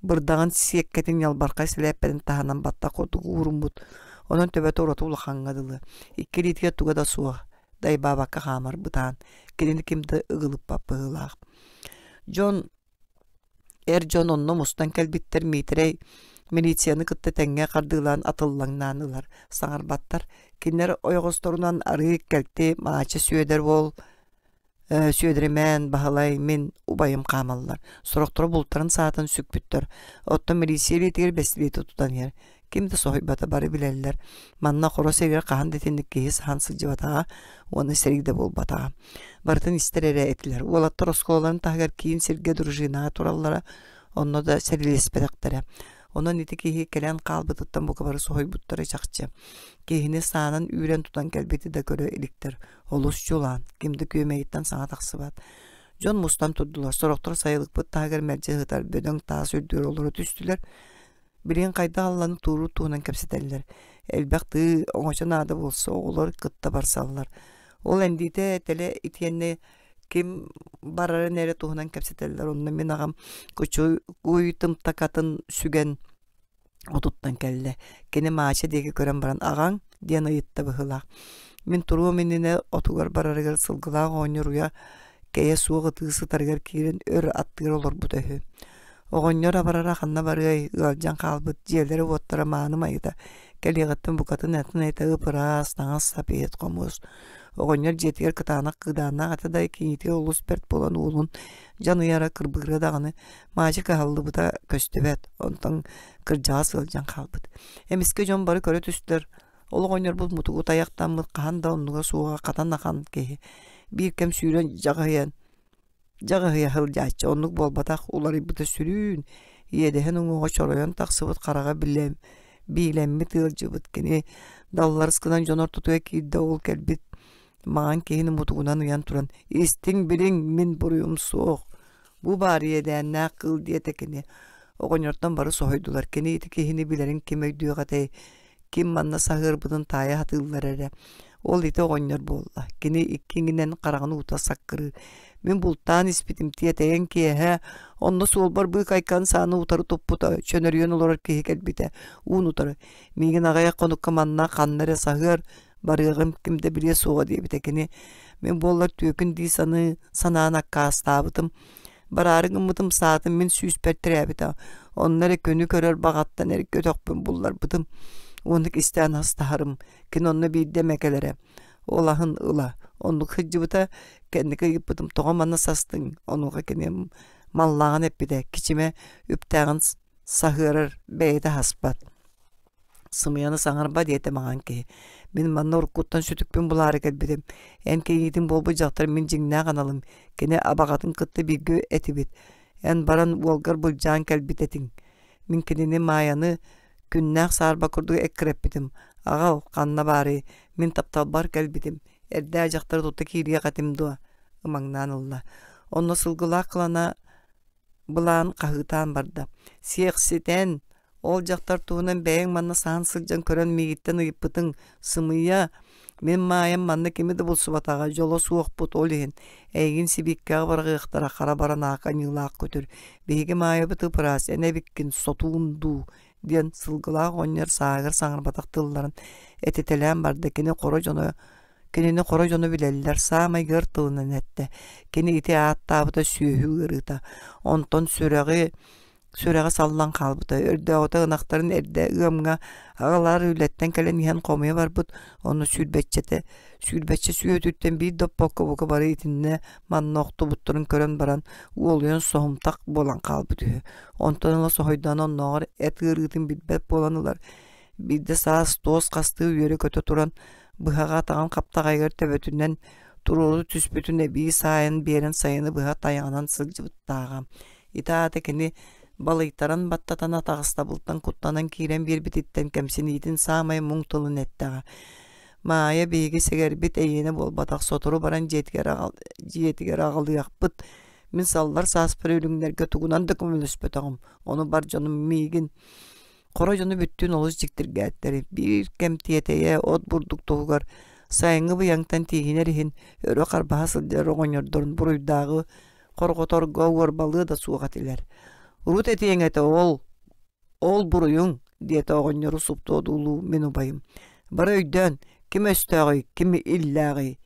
Бырдаҕын сиэккэтин ньалбархай сэлээппэтин таһынан баттах курдук ууруммут, онон төбөтө ураты улахаҥҥа дылы, икки илиитигэр туга да суох, дайбаабакка хаамар бытаан, кинини ким да ыгылыппат быһыылаах. Дьон эр дьон онно мустан кэлбиттэр Миитэрэй милицияны кытта тэҥҥэ хардыылаан атыллаҥнаан ылар, саҥарбаттар. Кинилэр ойоҕосторунан арыы кэлти Маача Сүөдэр уол Сүөдэримээн, Баһылай, мин убайым хаамаллар. Сорохторо бултарын саатын сүкпүттэр. Оттон милиция илиитигэр бэстилиэти тутан иһэр. Ким да соһуйбата, бары билэллэр. Манна Хоро сиригэр хаһан да итинник киһи саһан сылдьыбатаҕа уонна сэрии да буолбатаҕа. Барытын истэр эрэ этилэр. Уолаттар оскуолаларын таһыгар киин сиргэ дружинаҕа тураллара, онно да сэриилэспэтэхтэрэ. Онон ити киһи кэлэн хаалбытыттан бука бары соһуйбуттара чахчы. Киһини саанан үүрэн тутан кэлбити да көрө иликтэр. Олус чулаан, ким да күөмэйиттэн саҥа тахсыбат. Дьон мустан турдулар, сорохтор сайылыкпыт таһыгар мэлдьи сытар бөдөҥ таас үрдүгэр олоро түстүлэр. Билигин хайдах алланы туоруур туһунан кэпсэтэллэр. Элбэх тыы оҥочо наада буолса, оҕолор кытта барсаллар. Ол эндиитэ тэлэ итиэннэ ким барарын эрэ туһунан кэпсэтэллэр. Онно мин аҕам кучуй тымтакатын сүгэн отуттан кэллэ. Кини Маача диэки көрөн баран «Аҕаҥ?» диэн ыйытта быһыылаах. Мин туруом иннинэ отугар барарыгар сылгылаах оҕонньор уйа кэйэ суох ытыы сытарыгар киирэн өр аттыгар олорбута үһү. Оҕонньор абарара ханна барыай, ыалдьан хаалбыт, дьиэлэрэ-уоттара мааны майыта, кэлиэҕиттэн букатын атын этэ ып-ыраас, таҥас-сап иһит-хомуос. Оҕонньор дьиэтигэр кытаанах кыыдааннаах этэ да, кийиитигэр олус бэрт буолан уолун дьаныйара кырбыыра даҕаны Маача кыһаллыбыта көстүбэт, онтон кырдьаҕас ыалдьан хаалбыт. Эмискэ дьон бары көрө түстэр, ол оҕонньорбут мутугу тайахтаммыт хаһан да оннуга суоҕа хатан ахан киһи. Биир кэм сүүрэн дьаҕыһыйан дьаҕыһыйа сылдьааччы оннук буолбатах уларыйбыта сүрүүн иэдэһин уҥуоҕа чоройон тахсыбыт хараҕа билэм биилэммит ыалдьыбыт кини далларыс гынан дьон ортотугар киирдэ ол кэлбит маҥан киһини мутугунан ыйан туран истиҥ билиҥ мин буруйум суох бу баар иэдээннээх кыыл диэтэ кини оҕонньортон бары соһуйдулар кини ити киһини билэрин ким өйдүөх этэй ким манна саһыарбытын таайа сатыыллар эрэ. Ол ити оҕонньор буолла. Кини икки иҥинэн хараҕын уута саккырыыр. Мин бултаан испитим тиэтэйэн киэһэ, онно суолбар быыкайкан сааны утары туппута, чөнөрүйэн олорор киһи кэлбитэ, уун утары. Миигин аҕыйах хонукка манна ханна эрэ саһыар, барыаҕым ким да билиэ суоҕа диэбитэ кини. Мин буоллар түөкүн дии саныы санаан аккаастаабытым. Бараары гыммытым саатым мин сүүспэр тирээбитэ. Онно эрэ күнү көрөр баҕаттан эргэ өтөхпүн булларбытым. Уонна истээн астаһарым. Кини онно биирдэ эмэ кэлэрэ. Ол аһын ыла. Оннук сылдьыбыта. Кэнники ыйыппытым тоҕо манна састыҥ? Онуоха кини маллааҕын эппитэ. Кичимэ үптээҕин саһыарар бэйэтэ аһаспат. Сымыйаны саҥарба диэтэ маҥан киһи. Мин манна уруккуттан сүтүкпүн булаары кэлбитим. Эн кийиитиҥ буолбут дьахтар мин дьиҥнээх аналым. Кини абаҕатын кытта бииргэ этибит. Эн баран уолгар былдьаан кэлбит этиҥ. Мин кинини Маайаны күннээх саарба курдук эккирэппитим. Аҕал, ханна баарый? Мин тапталбар кэлбитим. Эрдээх дьахтары тута киириэх этим дуо? Ымаҥнаан ылла. Онно сылгылаах кылана былаан хаһыытаан барда. Сиэхситэн, ол дьахтар туһунан бэйэҥ манна саһан сылдьан көрөн миигиттэн ыйыппытыҥ сымыйа. Мин Маайам манна кими да булсубатаҕа, дьоло суохпут ол иһин. Эйигин сибииккэҕэ быраҕыахтара хара баранаак аньыылаах көтөр. Биһиги Маайабыт ып-ыраас, эн эбиккин, сотуун дуу диэн сылгылаах оҕонньор сааһыгар саҥарбатах тылларын этитэлээн барда. Кини хоро дьоно Кинини хоро дьоно билэллэр, саамай ыар тылынан эттэ. Кини ити ааттаабыта сүөһү ыарыыта. Онтон сүрэҕи сүрэҕэ саллан хаалбыта. Өрдөөҕүтэ ынахтарын эрдэ ыамҥа аҕалар үлэттэн кэлэн иһэн хомуйа барбыт. Ону сүүрбэччэтэ сүүрбэччэ сүөһүтүттэн биир да оппокко бука бары итиннэ манна охтубуттарын көрөн баран уолуйан соһумтах буолан хаалбыт үһү. Онтон ыла соһуйдаан оннооҕор эт ыарыытын билбэт буолан ылар. Биирдэ саас туос хастыы үөрэ-көтө туран быһаҕа атаҕын хаптаҕайыгар төбөтүнэн туруору түспүтүн эбии саайан биэрэн сайыны быһа тайаҕынан сылдьыбыттааҕа. Ити аата кини балыйтаран баттатан атаҕастабылтан куттанан киирэн биэрбититтэн кэмсиниитин саамай муҥ тылын эттэҕэ. Маайа биһиги сэгэрбит эйиэнэ буолбатах сотору баран дьиэтигэр аҕал дьиэтигэр аҕалыахпыт. Мин саллар сааспар үрүҥнэргэ тугунан да көмөлөспөтөҕүм. Ону бар дьонум миигин Хоро дьону бүттүүн олус дьиктиргээттэр. Биир кэм тиэтэйэ от бурдук туһугар сайыҥҥы быйаҥтан тииһинэр иһин өрө харбаһа сылдьар оҕонньордорун буруйдааҕы хорҕоторго уорбалыа да суох этилэр. Урут этиэҥ этэ ол, ол буруйуҥ, диэтэ оҕонньору супту одуулуу мин убайым. Бары өйдөөн, ким өстөөҕүй, ким иллээҕий?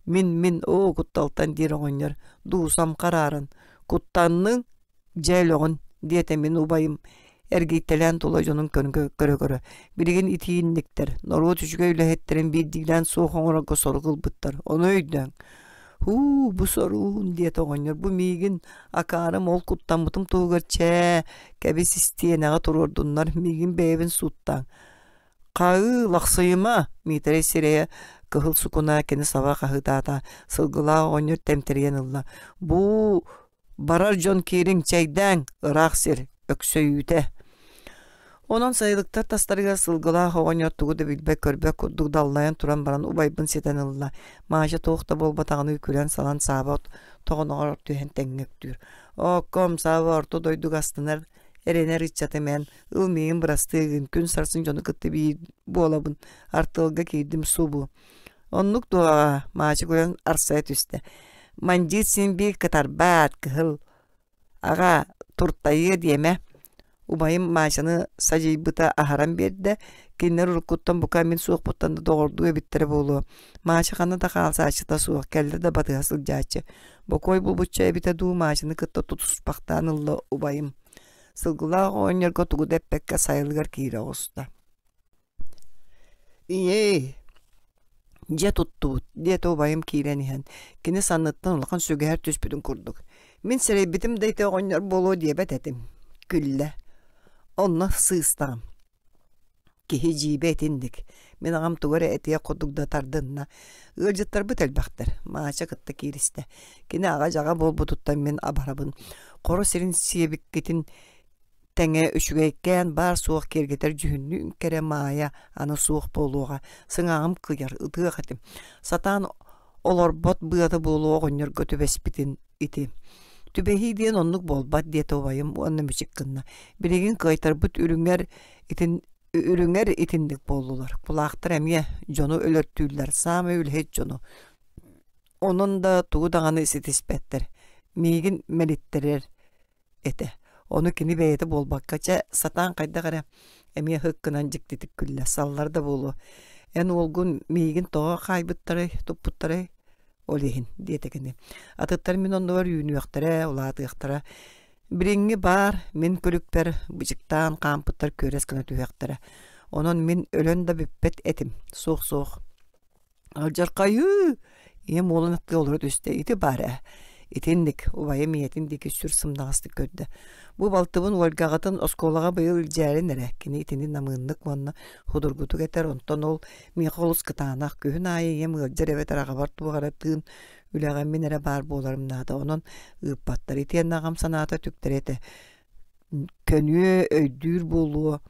Мин, мин, оо, кутталтан диир оҕонньор, дуусам харааран, куттанныҥ, Дьэ өлөҕүн, диэтэ мин убайым эргийтэлээн тула дьонун көрө-көрө. Билигин итиинниктэр, норуот үчүгэй үлэһиттэрин биирдиилээн суох оҥорорго сорук ылбыттар. Ону өйдөөҥ. Һуу, бу соруун, диэтэ оҕонньор. Бу миигин, акаарым ол куттаммытым туһугар чээ, кэбис истиэнэҕэ туруордуннар, миигин бэйэбин сууттааҥ. Хаыы, лахсыйыма, Миитэрэй сирэйэ кыһыл сукуна кини саба хаһыытаата, сылгылаах оҕонньор тэмтэрийэн ылла. Бу Барар дьон киириҥ, чэйдээҥ, ыраах сир, өксөйүүтэ. Онон сайылыктар тастарыгар сылгылаах оҕонньор тугу да билбэт-көрбөт курдук даллайан туран баран убайбын ситэн ылла. Маача туох да буолбатаҕыныы күлэн-салан Сааба тоҕоноҕор түһэн тэҥҥэ үктүүр. Оокком, Сааба орто дойдуга астынар, эрэнэр ыччатым эн, ыл миигин бырастыы гын, күн сарсын дьону кытта биир буолабын, артыалга киирдим субу. Оннук дуо, Маача күлэн арсайа түстэ. Мандьыыт син биир кытарбаат, кыһыл. Аҕа, туртайыа диэмэ. Убайым Маачаны садьыйбыта аһаран биэрдэ, кинилэр уруккуттан бука мин суохпуттан да доҕордуу эбиттэрэ буолуо. Маача ханна да хаалсааччыта суох, кэллэ да батыһа сылдьааччы. Бокуой булбучча эбитэ дуу Маачаны кытта тутуспахтаан ылла убайым. Сылгылаах оҕонньорго тугу да эппэккэ сайылыгар киирэ оҕуста. «Ийээ, дьэ туттубут» диэтэ убайым киирэн иһэн, кини санныттан улахан сүгэһэр түспүтүн курдук. «Мин сэрэйбитим да ити оҕонньор буолуо диэбэт этим» күллэ. Онно сыыстаҕым. Киһи дьиибэ итинник. Мин аҕам тугу эрэ этиэх курдук да тардынна. Ыалдьыттарбыт элбэхтэр. Маача кытта кииристэ. Кини аҕа-дьаҕа буолбутуттан мин абарабын. Хоро сирин сиэбиккитин тэҥэ үчүгэйкээн баар-суох киэргэтэр дьүһүннүүн кэрэ Маайа аны суох буолуоҕа, сыҥааҕым кыйар, ытыах этим. Сатаан олорбот быата буолуо оҕонньорго түбэспитин ити. Түбэһии диэн оннук буолбат диэтэ убайым уонна мүчүк гынна. Билигин кыайтарбыт үрүҥэр итин үрүҥэр итинник буоллулар. Кулаахтар эмиэ дьону өлөртүүллэр, саамай үлэһит дьону. Онон да тугу даҕаны ситиспэттэр. Миигин мэлиттэрэр этэ. Ону кини бэйэтэ буолбакка, чэ, сатаан хайдах эрэ эмиэ һык гынан дьиктитик күллэ, саллар да буолуо. Эн уолгун миигин тоҕо хаайбыттарай, туппуттарай? Ол иһин, диэтэ кини. Атыттар мин оннубар үүнүөхтэрэ, улаатыахтара. Билиҥҥи баар, мин күлүкпэр бычыктаан хаампыттар күөрэс гына түһүөхтэрэ. Онон мин өлөн да бүппэт этим. Суох-суох. Алдьархайыы! Ийэм уолун аттыгар олоро түстэ. Ити баар ээ. Итинник, убайым ийэтин диэки сүр сымнаҕастык көрдө. Бу балтыбын Ольгаҕытын оскуолаҕа быйыл илдьээрин эрэ. Кини итини намыыннык уонна судургутук этэр, онтон ол миэхэ олус кытаанах. Күһүн аайы ийэм ыалдьар эбэтэр аҕабар туох эрэ тыын үлэҕэ мин эрэ баар буоларым наада. Онон ыыппаттар. Итиэннэ аҕам санаата түктэри этэ. Көнүө, өйдүүр буолуо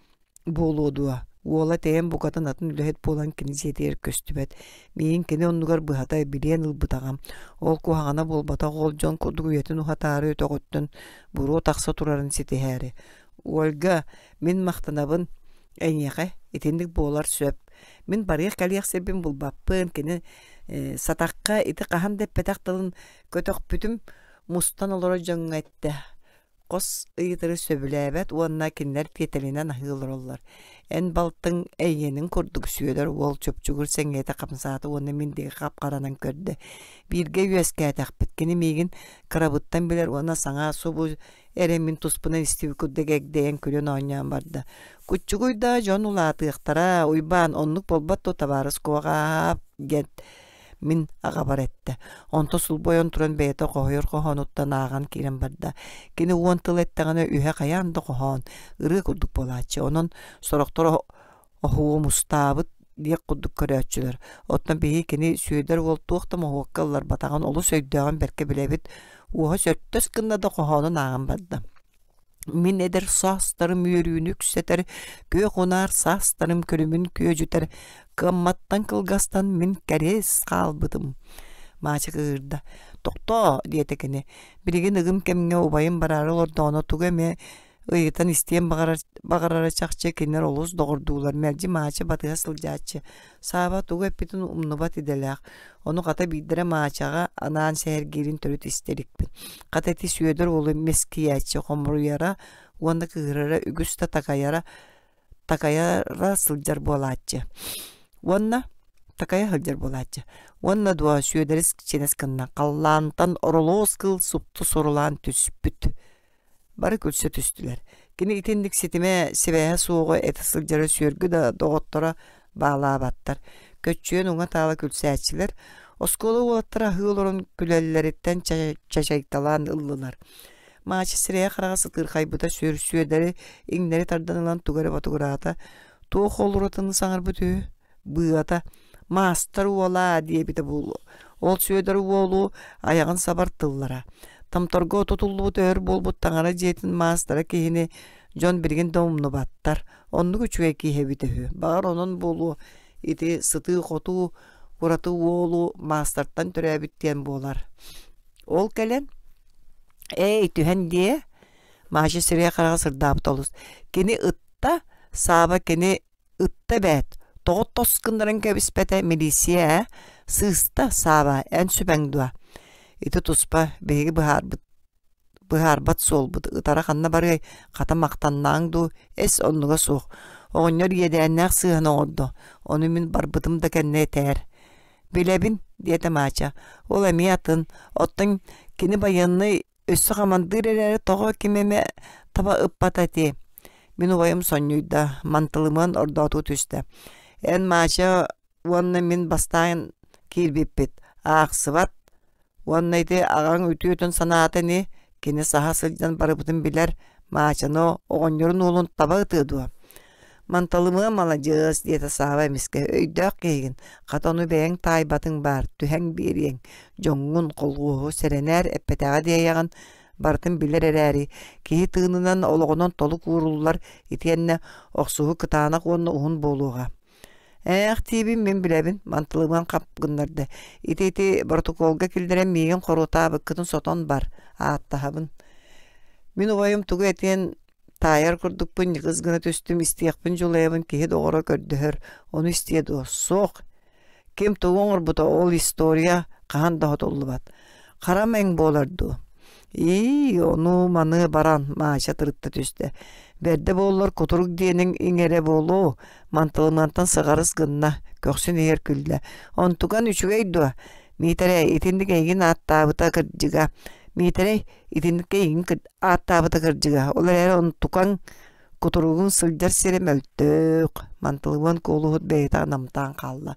буолуо дуо, уола тэйэн букатын атын үлэһит буолан кини дьиэтигэр көстүбэт. Миигин кини оннугар быһата билиэн ылбытаҕым. Ол куһаҕана буолбатах ол дьон курдук үйэтин уһатаары өтөҕүттэн буруо тахса турарын ситиһээри. Ольга, мин махтанабын эйиэхэ, итинник буолар сөп. Мин барыах-кэлиэх сирбин булбаппын, кини сатахха ити хаһан да эппэтэх тылын көтөхпүтүм мустан олорор дьоҥҥо эттэ. Хос ыйытары сөбүлээбэт уонна кинилэр тиэтэлинэн аһыы олороллор. Эн балтыҥ эйиэнин курдук Сүөдэр уол чупчугур сэҥийэтэ хамсаата уонна мин диэки хап-харанан көрдө. Бииргэ үөскээтэхпит, кини миигин кырабыттан билэр уонна саҥа субу эрэ мин туспунан истибит курдук эгдэйэн күлэн оонньоон барда. Куччугуй да дьон улаатыахтара, Уйбаан, оннук буолбат дуо табаарыс куоҕаап диэн Мин аҕабар эттэ. Онто сулбу ойон туран бэйэтэ хоһуйар хоһоонуттан ааҕан киирэн барда. Кини уон тыл эттэҕинэ үһэ хайаан да хоһоон, ырыа курдук буолааччы. Онон сорохтор оһуомустаабыт диэх курдук көрөөччүлэр. Оттон биһиги кини Сүөдэр уол туох да моһуокка ылларбатаҕын олус өйдөөҕүн бэркэ билэбит. Уоһа сөртөс гынна да хоһоонун ааҕан барда. Мин эдэр саастарым үөрүүнү үксэтэр, күөх унаар саастарым күлүмүн күөдьүтэр, кыамматтан кылгастан мин кэриэс хаалбытым. Маача кыыһырда. «Тохтоо!» диэтэ кини. Билигин ыгым кэмҥэ убайым бараары олордоҕуна тугу эмэ ыйытан истиэн баҕарар, баҕарара чахчы кинилэр олус доҕордуулар, мэлдьи Маача батыһа сылдьааччы. Сааба тугу эппитин умнубат идэлээх. Ону хата биирдэрэ Маачаҕа анаан сэһэргиирин төрүт истэ иликпин. Хата ити Сүөдэр уолу мэскийээччи хомуруйара уонна кыыһырара үгүс да такайара такайара сылдьар буолааччы. Уонна такайа сылдьар буолааччы. Уонна дуо Сүөдэрис чинэс гынна халлаантан оролуос кыл супту сурулаан түспүт. Бары күлсэ түстүлэр. Кини итинник ситимэ, сибээһэ суоҕу этэ сылдьара сүөргү да доҕотторо баалаабаттар. Көччүйэн уҥа-таала күлсээччилэр оскуола уолаттара аһыы олорон күлэллэриттэн чачайталаан ыллылар. Маача сирэйэ-хараҕа сытыырхайбыта сүр Сүөдэри иҥнэри тардан ылан тугу эрэ ботугураата. Туох ол уратыны саҥарбыт үһү? Быата «Маастар уолаа» диэбитэ буолуо. Ол Сүөдэр уолу айаҕын сабар тыллара. Томторго тутуллубут өөр буолбут таҥара дьиэтин маастара киһини дьон билигин да умнубаттар. Оннук үчүгэй киһи эбитэ үһү. Баҕар онон буолуо ити сытыы-хотуу ураты уолу маастартан төрөөбүт диэн буолар. Ол кэлэн «Эй, түһэн диэ» Маша сирэйэ-хараҕа сырдаабыт олус. Кини ытта, Сааба кини Ытта эбээт, тоҕо тос гыннаран кэбиспэтэ милиция ээ, сыыста, Сааба, эн сүбэҥ дуо? Ити туспа, биһиги быһаарбыт Быһаарбат суолбут, ытара ханна барыай, хата махтаннааҥ дуу, эс оннуга суох. Оҕонньор иэдээннээх сыыһаны оҥордо, ону мин барбытым да кэннэ этээр. Билэбин, диэтэ Маача, ол эмиэ атын, оттон кини байыаннай өссө хамандыыр эрээри тоҕо ким эмэ таба ыппата ити. Мин убайым сонньуйда, мантылымыан ордоотуу түстэ. Эн Маача уонна мин бастаан киирбиппит, аахсыбат уонна ити аҕаҥ үтүөтүн санаата ини, кини саһа сылдьан барыбытын билэр, Маачаны оҕонньорун уолун таба ытыа дуо? Манталымыа маладьыас, диэтэ Сааба эмискэ, өйдөөх киһигин, хата ону бэйэҥ таайбатыҥ баар, түһэн биэриэҥ, дьоҥҥун, холхуоһу сэрэнээр эппэтэҕэ диэйэҕин, барытын билэр эрээри, киһи тыынынан, олоҕунан толук ууруллар итиэннэ охсуһуу кытаанах уонна уһун буолуоҕа. Ээх диибин мин билэбин, мантылымыан хап гыннарда. Ити-ити боротокуолга киллэрэн миигин хоруотаабыккытын сотон бар, ааттаһабын. Мин убайым тугу этиэн таайар курдукпун ньыкыс гына түстүм, истиэхпин дьулайабын киһи доҕоро көрдөһөр, ону истиэ дуо? Суох. Ким тугу оҥорбута ол история хаһан да сотуллубат. Хара мэҥ буолар дуу? Ии, ону-маны баран Маача тырытта түстэ. Бэрдэ буоллар кутурук диэниҥ иҥэрэ буолуо, мантылымыантан сыҕарыс гынна, көхсүн иһэр күллэ. Онтукан үчүгэй дуо? Миитэрэй, итинник эйигин ааттаабыта кырдьыга. Миитэрэй, итинник эйигин ааттаабыта кырдьыга. Ол эрээри онтукаҥ кутуругуҥ сылдьар сирэ мөлтөх. Мантылымыан куолуһут бэйэтэ намтаан хаалла.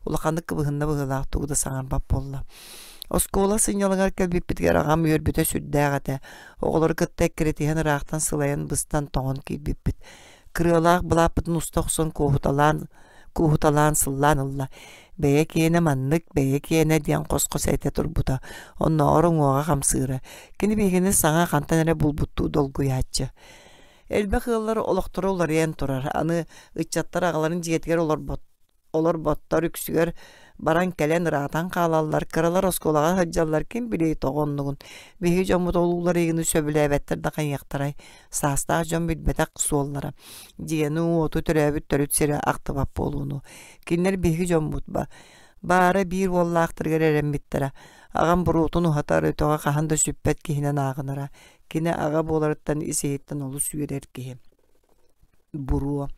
Улаханнык кыбыһынна быһыылаах тугу да саҥарбат буолла. Оскуола сынньалаҥар кэлбиппитигэр аҕам үөрбүтэ сүрдээх этэ. Оҕолору кытта эккирэтиһэн ыраахтан сылайан быстан тоҥон киирбиппит. Кырыалаах былааппытын уста охсон куоһуталаан кууһуталаан сыллаан ылла. Бэйэ киэнэ маннык, бэйэ киэнэ диэн хос-хос этэ турбута. Оннооҕор уҥуоҕа хамсыыра. Кини биһигини саҥа хантан эрэ булбуттуу долгуйааччы. Элбэх ыаллар олохторо уларыйан турар. Аны ыччаттар аҕаларын дьиэтигэр олорбот олорботтор үксүгэр баран кэлэн ыраатан хаалаллар, кыралар оскуолаҕа сылдьаллар, ким билиэй тоҕо оннугун. Биһиги дьоммут ол уларыйыыны сөбүлээбэттэр да хайыахтарай, саастаах дьон билбэтэх суоллара. Дьиэни-уоту төрөөбүт төрүт сирэ ахтыбат буолууну. Кинилэр биһиги дьоммут ба. Баара биир уоллаахтарыгар эрэммиттэрэ. Аҕам буруотун уһатар, өтөҕө хаһан да сүппэт киһинэн ааҕынара. Кини аҕа буоларыттан ис-иһиттэн олус үөрэр киһи. Буруо.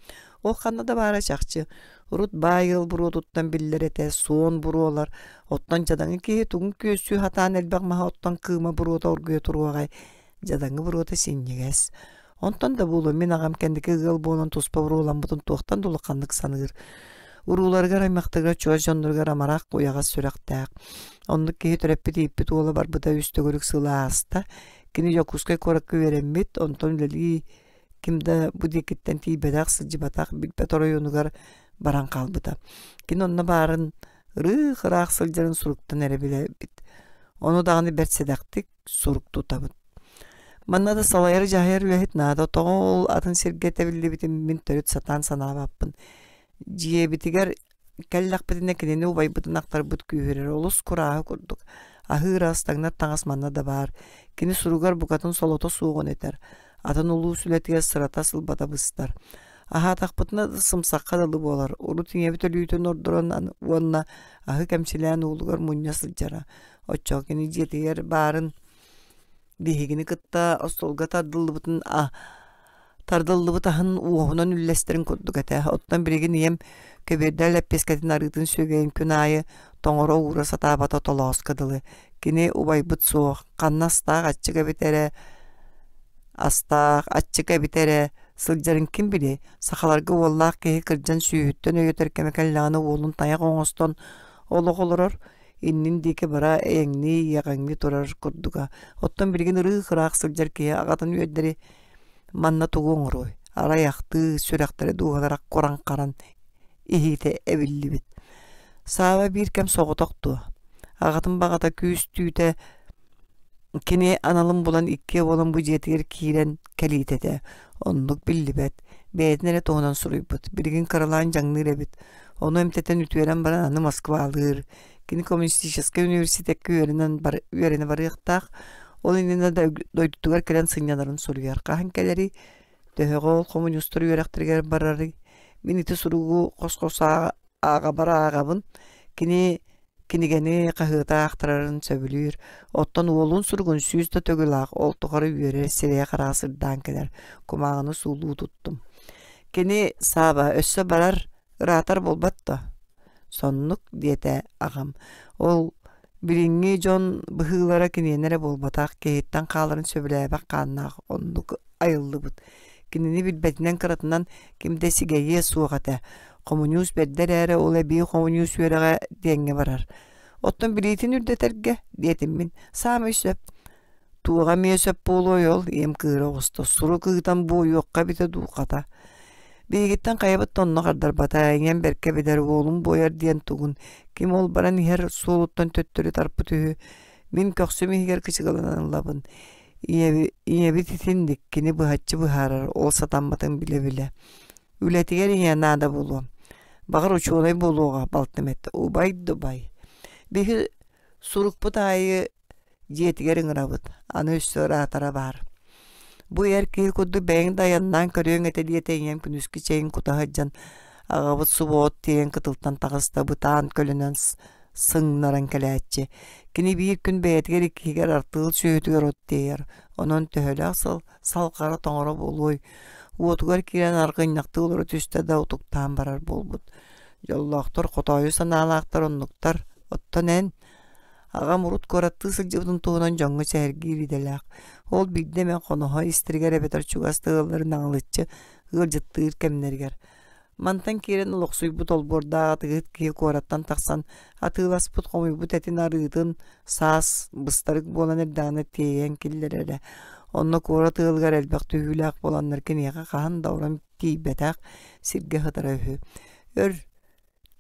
Ол ханна да баара чахчы. Урут баай ыал буруотуттан биллэр этэ, суон буруолар. Оттон дьадаҥы киһи тугун күөстүү сатаан элбэх маһы оттон кыыма буруота оргуйа туруоҕай. Дьадаҥы буруота синньигэс. Онтон да буолуо мин аҕам кэнники ыал буолан туспа буруоламмытын туохтан да улаханнык саныыр. Урууларыгар, аймахтарыгар, чугас дьонноругар амарах, уйаҕас сүрэхтээх. Оннук киһи төрөппүт ииппит уола барбыта үс төгүрүк сыл ааста. Кини Дьокуускай куоракка үөрэммит, онтон үлэлии ким да бу диэкиттэн тиийбэтэх, сылдьыбатах, билбэт оройуонугар баран хаалбыта. Кини онно баарын ырыых-ыраах сылдьарын суруктан эрэ билэбит. Ону даҕаны бэрт сэдэхтик сурук тутабыт. Манна да салайар-дьаһайар үлэһит наада, тоҕо ол атын сиргэ тэбиллибитин мин төрүт сатаан санаабаппын. Дьиэбитигэр кэллэхпитинэ кинини убайбытын ахтарбыт күүһүрэр, олус курааһы курдук. Аһыыр ас, таҥнар таҥас манна да баар. Кини суругар букатын солото суоҕун этэр. Атын улуус үлэтигэр сырата сылбата быстар. Аһаатахпытына да сымсахха дылы буолар. Урут ийэбит өлүүтүн ордорон уонна аһы кэмчилээн уолугар мунньа сылдьара. Оччоҕо кини дьиэтигэр баарын биһигини кытта остуолга тардыллыбытын тардыллыбыт аһын уоһунан үллэстэрин курдук этэ. Оттон билигин ийэм көбүөрдээх лэппиэскэтин арыытын сүөгэйин күн аайы тоҥоро уура сатаабата толооско дылы. Кини убайбыт суох, ханна астаах аччык эбит эрэ астаах аччык эбит эрэ сылдьарын ким билиэй. Сахаларга уоллаах киһи кырдьан сүүһүттэн өйөтөр кэмэ кэллэҕинэ уолун тайах оҥостон олох олорор, иннин диэки бара эйэҥнии, иэҕэҥнии турар курдуга. Оттон билигин ырыы-ыраах сылдьар киһи аҕатын үөрдэри манна тугу оҥоруой? Арай ахтыы, сүрэхтэрэ дууһалара куран-харан иһиитэ эбиллибит. Сааба биир кэм соҕотох дуо? Аҕатын баҕата күүс түүтэ кини аналын булан иккиэ буолан бу дьиэтигэр киирэн кэлиитэ этэ. Оннук биллибэт. Бэйэтин эрэ туһунан суруйбут. Билигин кыралаан дьаҥныыр эбит. Ону эмтэтэн үтүөрэн баран аны Москвалыыр. Кини коммунистическай университекка үөрэнэн бар, үөрэнэ барыахтаах. Ол иннинэ дойдутугар кэлэн сынньанарын суруйар. Хаһан кэлэрий? Төһөҕө ол хомуньуустар үөрэхтэригэр барарый? Мин ити суругу хос-хос ааҕабар ааҕабын. Кини Кинигэни, хаһыаты аахтарарын сөбүлүүр. Оттон уолун суругун 100 да төгүл аах, ол тухары үөрэр, сирэйэ-хараҕа сырдаан кэлэр. Кумааҕыны суулуу туттум. Кини Сааба өссө барар, ыраатар буолбат дуо? Соннук, диэтэ аҕам. Ол билиҥҥи дьон быһыылара киниэнэ эрэ буолбатах, киһиттэн хааларын сөбүлээбэх хааннаах оннук айыллыбыт. Кинини билбэтинэн кыратынан ким да сигэйиэ суох этэ. Хомуньуус бэрдэ эрээри ол эбии хомуньуус үөрэҕэ диэҥҥэ барар. Оттон билиитин үрдэтэргэ, диэтим мин, саамай сөп. Туоҕа эмиэ сөп буолуой ол, ийэм кыыра оҕуста, сурук ыытан буойуохха эбитэ дуу хата. Биһигиттэн хайабыт да онно хардарбата, ийэм бэркэ билэр уолум буойар диэн тугун, ким ол баран иһэр суолуттан төттөрү тарпыт үһү. Мин көхсүм иһигэр кычыгаланан ылабын. Ийэбит итинник, кини быһаччы быһаарар, ол сатамматын билэ-билэ. Үлэтигэр ийэ наада буолуо. Баҕар учуонай буолуоҕа, балтым эттэ. Убай да убай. Биһи сурукпут аайы дьиэтигэр ыҥырабыт, аны өссө ыраатара баар. Бу эр киһи курдук бэйэҥ да айаннаан көрүөҥ этэ диэтэ ийэм күнүскү чэйин кута сылдьан аҕабыт субуот тиэйэн кытылтан таҕыста бытаан көлөнөн сыҥнаран кэлээччи. Кини биир күн бэйэтигэр иккиһигэр артыал сүөһүтүгэр от тиэйэр, онон төһөлөөх сыл салҕара тоҥоро буолуой, уотугар киирэн аргынньахтыы олоро түстэ да утуктаан барар буолбут. Дьоллоохтор хотоойу санаалаахтар оннуктар, оттон эн Аҕам урут куораттыы сылдьыбытын туһунан дьоҥҥо сэһэргиир идэлээх. Ол биирдэ эмэ хоноһо истэригэр эбэтэр чугас да ыалларын аҥылыччы ыалдьыттыыр кэмнэригэр. Мантан киирэн олохсуйбут олбуордаах атыыһыт киһи куораттан тахсан атыыласпыт хомуйбут этин арыытын саас быстарык буолан эрдэҕинэ тиэйэн киллэрэрэ. Онно куорат ыалыгар элбэх түһүүлээх буоланнар киниэхэ хаһан да орон тиийбэтэх сиргэ сытара үһү. Өр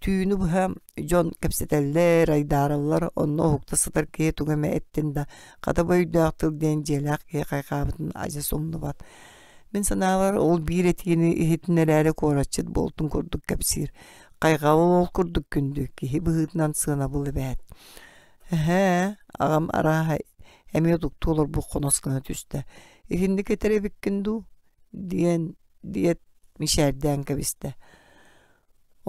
Түүнү быһа дьон кэпсэтэллэр, айдаараллар, онно уһукта сытар киһи тугу эмэ эттин да, хата бу өйдөөх тыл диэн дьиэлээх киһи хайҕаабытын адьас умнубат. Мин санаабар, ол биир этиини иһитиннэрээри куоратчыт буолтун курдук кэпсиир. Хайҕабыл ол курдук күндү, киһи быһыытынан сыанабыл эбээт. Эһээ, аҕам арааһа эмиэ утуктуу олорбут хонос гына түстэ. Итинник этэр эбиккин дуу? диэн диэт мичээрдээн кэбистэ.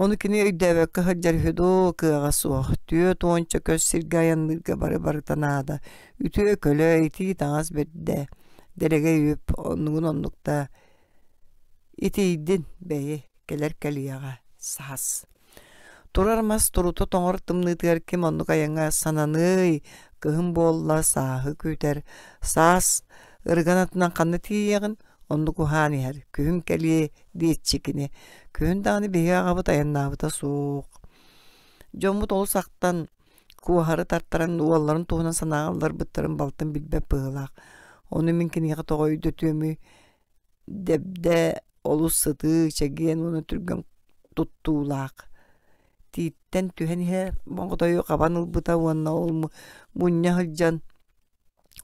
Ону кини өйдөөбөккө сылдьар үһү дуу, кыаҕа суох, 40 көс сиргэ айанныырга бары барыта наада, үтүө көлө, итии таҥас бэрдэ, дэлэгэй үп, оннугун оннукта итийдин, бэйи, кэлэр кэлиэҕэ, саас. Турар мас турута тоҥор тымныытыгар ким оннук айаҥҥа сананыай, кыһын буолла, сааһы күүтэр, саас ырыган атынан ханна тиийиэҕин, оннук уһаан иһэр, күһүн кэлиэ диэччи кини. Күһүн даҕаны биһиги аҕабыт айаннаабыта суох. Дьоммут олус ахтан, куоһары тартаран уолларын туһунан санааҕа ылларбыттарын балтым билбэт быһыылаах. Ону мин киниэхэ тоҕо өйдөтүөмүй Дэбдэ олус сытыы, чэгиэн уонна түргэн туттуулаах. Тииттэн түһэн иһэр моҕотойу хабан ылбыта уонна ол мунньа сылдьан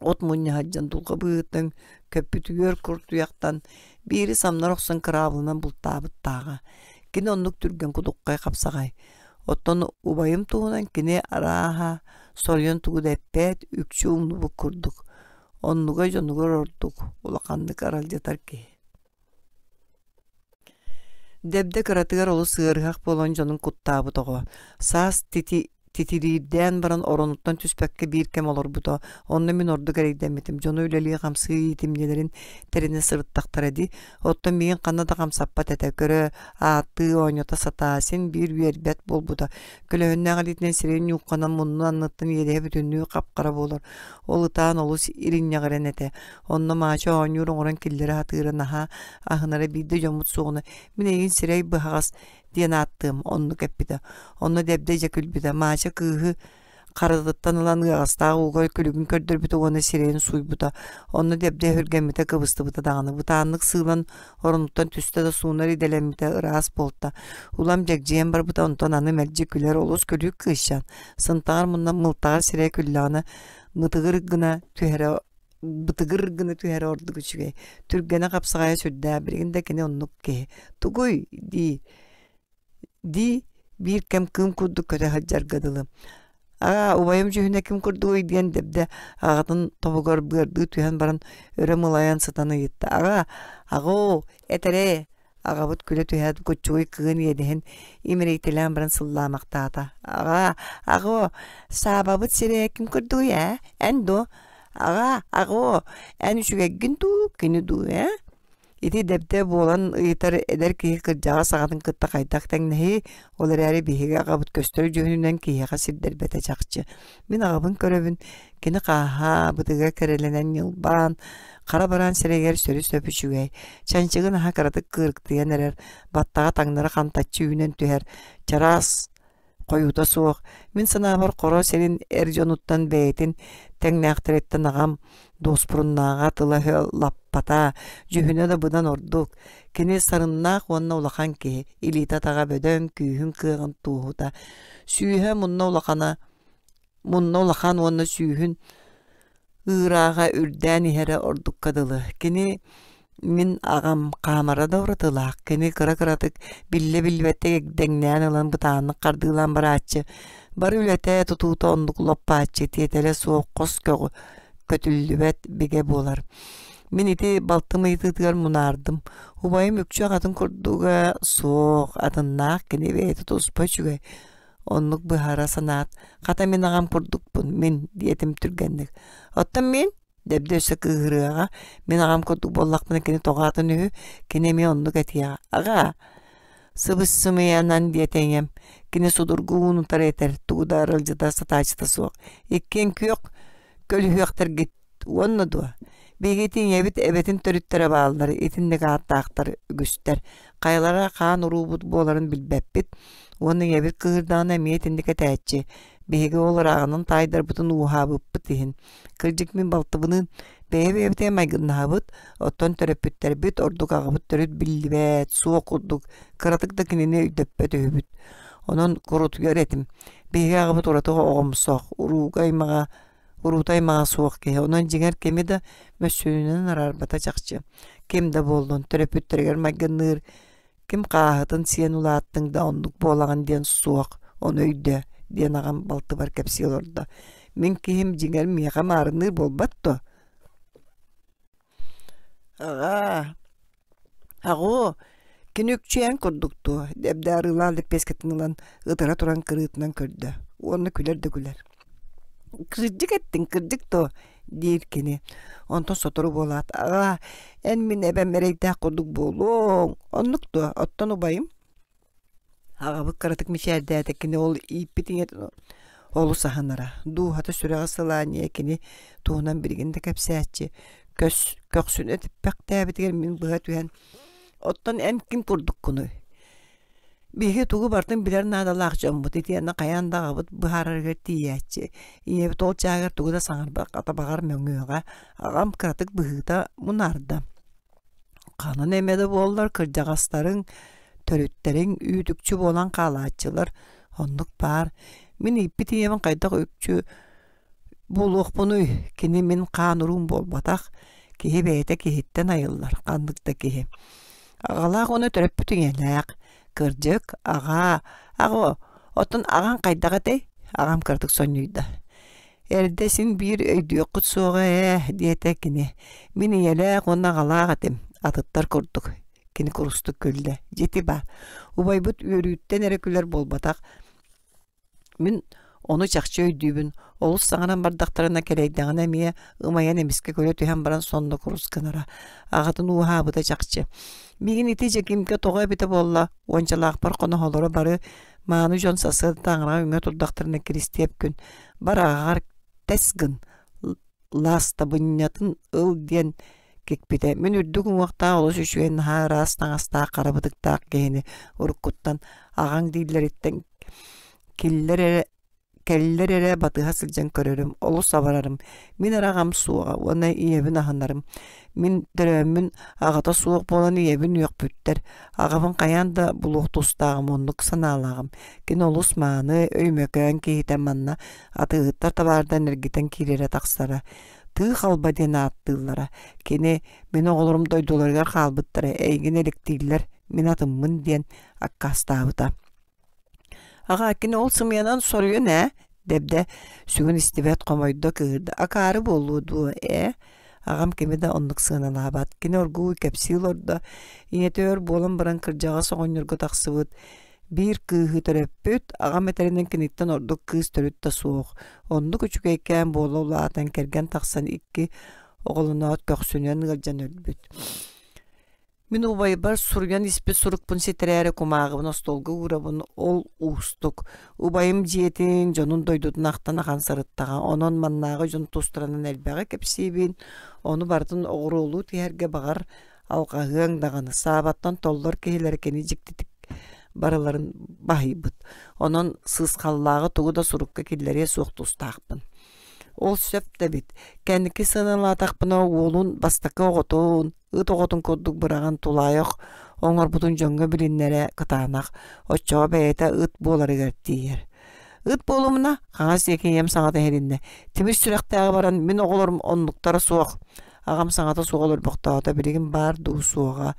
от мунньа сылдьан дулҕа быыһыттан көппүтүгэр куртуйахтан биири самнара охсон кыраабылынан бултаабыттааҕа. Кини оннук түргэн кудуххай хапсаҕай. Оттон убайым туһунан кини арааһа соруйан тугу да эппэт, үкчү умнубут курдук. Оннуга дьонугар ордук улаханнык аралдьытар киһи. Дэбдэ кыратыгар олус ыарыһах буолан дьонун куттаабыт оҕо. Саас тити титириирдээн баран оронуттан түспэккэ биир кэм олорбута. Онно мин ордук эрэйдэммитим. Дьону үлэлии-хамсыы иитимньилэрин тэринэ сырыттахтара дии. Оттон миигин ханна да хамсаппат этэ. Көрө, ааттыы, оонньото сатаа, син биир үөрбэт буолбута. Көлөһүннээх илиитинэн сирэйин ньуухханан муннун анныттан иэдэһэ бүтүннүү хап-хара буолар. Ол ытаан олус иринньэҕирэн этэ. Онно Маача оонньуур оҥорон киллэрэ сатыыра наһаа аһынара биирдэ дьоммут суоҕуна мин эйигин сирэй быһаҕас диэн ааттыам оннук эппитэ. Онно Дэбдэ дьэ күлбүтэ. Маача кыыһы харатыттан ылан ыаҕастаах ууга күлүгүн көрдөрбүтэ уонна сирэйин сууйбута. Онно Дэбдэ өһүргэммитэ, кыбыстыбыта даҕаны. Бытааннык сыылан оронуттан түстэ да суунар идэлэммитэ ыраас буолта. Улам дьэгдьийэн барбыта, онтон аны мэлдьи күлэр олус күлүүк кыысчаан. Сынтаҕар мунна мылтаҕар сирэй күллэҕинэ мытыгыр гына түһэрэ бытыгыр гына түһэрэ ордук үчүгэй. Түргэнэ хапсаҕайа сүрдээх, билигин да кини оннук киһи. Тугуй дии дии биир кэм кыым курдук көтө сылдьарга дылы. Аа, убайым дьүһүнэ ким курдугуй диэн Дэбдэ аҕатын тобугар быардыы түһэн баран өрө мылайан сытан ыйытта. Аҕаа, аҕоо, этэрээ, Аҕабыт күлэ түһээт куччугуй кыын иэдэһин имирийтэлээн баран сыллаамахтаата. Аҕаа, аҕоо, Саабабыт сирэйэ ким курдугуй ээ? Эн дуо? Аҕаа, аҕоо, эн үчүгэйгин дуу, кини дуу ээ? Ити дэбдэ буолан ыйытар эдэр киһи кырдьаҕас аҕатын кытта хайдах тэҥнэһии, ол эрээри биһиги аҕабыт көстөр дьүһүнүнэн киһиэхэ сирдэрбэтэ чахчы. Мин аҕабын көрөбүн, кини хааһа, бытыга кэрэлэнэн ньылбаан, хара бараан сирэйигэр сөрү-сөп үчүгэй, чанчыгын аһа кыратык кыырыктыйан эрэр, баттаҕа таҥнары хантаччы үүнэн түһэр, чараас хойуута суох, мин санаабар хоро сирин эр дьонуттан бэйэтин тэҥнээхтэриттэн аҕам дуоспуруннааҕа тыла-өһө лаппата, дьүһүнэ да быдан ордук. Кини сарыннаах уонна улахан киһи, илиитэ-атаҕа бөдөҥ, күүһүн-кыаҕын туоһута. Сүүһэ мунна улахана мунна улахан уонна сүүһүн ыырааҕа үрдээн иһэрэ ордукка дылы. Кини мин аҕам хаамара да уратылаах, кини кыра-кыратык биллэ-биллибэттик эгдэҥнээн ылан бытааннык хардыылаан барааччы, бары үлэтэ, тутуута оннук лоппааччы, тиэтэлэ суох хос көҕү көтүллүбэт бигэ буолар. Мин ити балтым ыйытыытыгар мунаардым. Убайым үкчү аҕатын курдуга суох, атыннаах кини бэйэтэ туспа үчүгэй. Оннук быһаара санаат, хата мин аҕам курдукпун, мин, диэтим түргэнник. Оттон мин, Дэбдэ өссө кыыһырыаҕа, мин аҕам курдук буоллахпына кини тоҕо атын үһү, кини эмиэ оннук этиэҕэ. Аҕаа, сыбыс-сымыйанан диэтэ ийэм. Кини судургу уун утары этэр, тугу да аралдьыта сатааччыта суох. Иккиэн күөх көлүһүөхтэргит уонна дуо? Биһиги ийэбит эбэтин төрүттэрэ бааллар, итинник ааттаахтар үгүстэр. Хайалара хаан уруубут буоларын билбэппит. Уонна ийэбит кыыһырдаҕына эмиэ итинник этээччи. Биһиги ол ырааҕынан таайдарбытын ууһаабыппыт иһин. Кырдьык мин балтыбыныын бэйэ-бэйэбитигэр майгыннаһабыт, оттон төрөппүттэрбит, ордук аҕабыт төрүт биллибэт, суох курдук, кыратык да кинини өйдөппөт үһүбүт. Онон курутуйар этим. Биһиги аҕабыт ураты оҕомсох, урууга аймаҕа уруута аймаҕа суох киһи, онон дьиҥэр кими да мөссүөнүнэн араарбата чахчы. Ким да буоллун, төрөппүттэригэр майгынныыр, ким хааһытын сиэн улааттыҥ да оннук буолаҕын диэн суох, ону өйдөө, диэн аҕам балтыбар кэпсии олордо. Мин киһим дьиҥэр миэхэ маарынныыр буолбат дуо? Аҕаа, аҕоо, кини үкчээн курдук дуо, дэбдэ арыылаах лэппиэскэтин ылан ытыра туран кырыытынан көрдө уонна күлэр да күлэр. Кырдьык эттиҥ, кырдьык дуо? диир кини. Онтон сотору буолаат, аҕаа, эн мин эбэм эрэйдээх курдук буолуоҥ, оннук дуо, оттон убайым Аҕабыт кыратык мичээрдээтэ, кини ол ииппит ийэтин олус аһынара, дууһата сүрэҕэ сылаанньыйа кини туһунан билигин да кэпсээччи, көс көхсүн этиппэхтээбитигэр мин быһа түһэн «Оттон эн ким курдуккунуй? Биһиги тугу барытын билэр наадалаах дьоммут итиэннэ хайаан да аҕабыт быһаарарыгар тиийээччи. Ийэбит ол чааһыгар тугу да саҥарбат, баҕар мөҥүөҕэ, аҕам кыратык быһыыта мунаарда. Ханан эмэ да буоллар кырдьаҕастарыҥ, төрүттэриҥ үүт-үкчү буолан хаалааччылар, оннук баар. Мин ииппит ийэбин хайдах үкчү буолуохпунуй, кини мин хаан уруум буолбатах, киһи бэйэтэ киһиттэн айыллар, ханнык да киһи. Аҕалаах уонна төрөппүт ийэлээх, кырдьык, аҕаа, аҕоо, оттон аҕаҥ хайдах этэй? Аҕам кыратык сонньуйда. Эрдэ син биир өйдүөххүт суоҕа ээ, диэтэ кини. Мин ийэлээх уонна аҕалаах этим, атыттар курдук. Кини курустук күллэ. Дьити баар. Убайбыт үөрүүттэн эрэ күлэр буолбатах. Мин ону чахчы өйдүүбүн. Олус саҥаран бардахтарына кэлэйдэҕинэ эмиэ ымайан эмискэ көрө түһэн баран сонно курус гынара. Аҕатын ууһаабыта чахчы. Миигин ити Дьэкиимкэ тоҕо эбитэ буолла, уончалаахпар хоноһолоро бары мааны дьон сарсыарда таҥараҕа үҥэ турдахтарына Киристиэп күн бар аҕаҕар тэс гын, лаастабынньатын ыл диэн кикпитэ. Мин үрдүк уҥуохтаах олус үчүгэй наһаа ыраас таҥастаах хара бытыктаах киһини уруккуттан аҕаҥ дииллэриттэн киллэр эрэ кэллэр эрэ батыһа сылдьан көрөрүм, олус абарарым. Мин эрэ аҕам суоҕа уонна ийэбин аһынарым. Мин төрөөммүн аҕата суох буолан ийэбин үөхпүттэр. Аҕабын хайаан да булуох тустааҕым оннук санаалааҕым. Кини олус мааны, өймөкөөн киһитэ манна атыыһыттар табаардан эргитэн киирэрэ тахсара. Тыы халба диэн ааттыыллара. Кини мин оҕолорум дойдуларыгар хаалбыттара, эйигин элэктииллэр, мин атыммын диэн аккаастаабыта. Аҕаа, кини ол сымыйанан соруйан ээ, Дэбдэ сүгүн истибэт хомойдо кыыһырда. Акаары буолуо дуо, ээ? Аҕам кими да оннук сыаналаабат. Кини оргууй кэпсии олордо. Ийэтэ өр буолан баран кырдьаҕас оҕонньорго тахсыбыт. Биир кыыһы төрөппүт, аҕам этэринэн киниттэн ордук кыыс төрүт да суох. Оннук үчүгэйкээн буола улаатан кэргэн тахсан икки оҕолоноот көхсүнэн ыалдьан өлбүт. Мин убайбар суруйан испит сурукпун ситэрээри кумааҕыбын остуолга уурабын, ол уустук. Убайым дьиэтин, дьонун дойдутун ахтан ахан сырыттаҕа, онон маннааҕы дьон тустарынан элбэҕи кэпсиибин, ону барытын оҕуруолуу түһэргэ баҕар алҕаһыаҥ даҕаны, Саабаттан толлор киһилэрэ кини дьиктитик барыларын баһыйбыт. Онон сыысхаллааҕы тугу да сурукка киллэриэ суох тустаахпын. Ол сөп да эбит. Кэнники сыаналаатахпына уолун бастакы оҕотун, ыт оҕотун курдук быраҕан тулаайах оҥорбутун дьоҥҥо билиннэрэ кытаанах, оччоҕо бэйэтэ ыт буоларыгар тиийэр. Ыт буолумуна, хаҥас диэки ийэм саҥата иһилиннэ. Тимир сүрэхтээҕи баран мин оҕолорум оннуктара суох. Аҕам саҥата суох олорбохтоото, билигин баар дуу суоҕа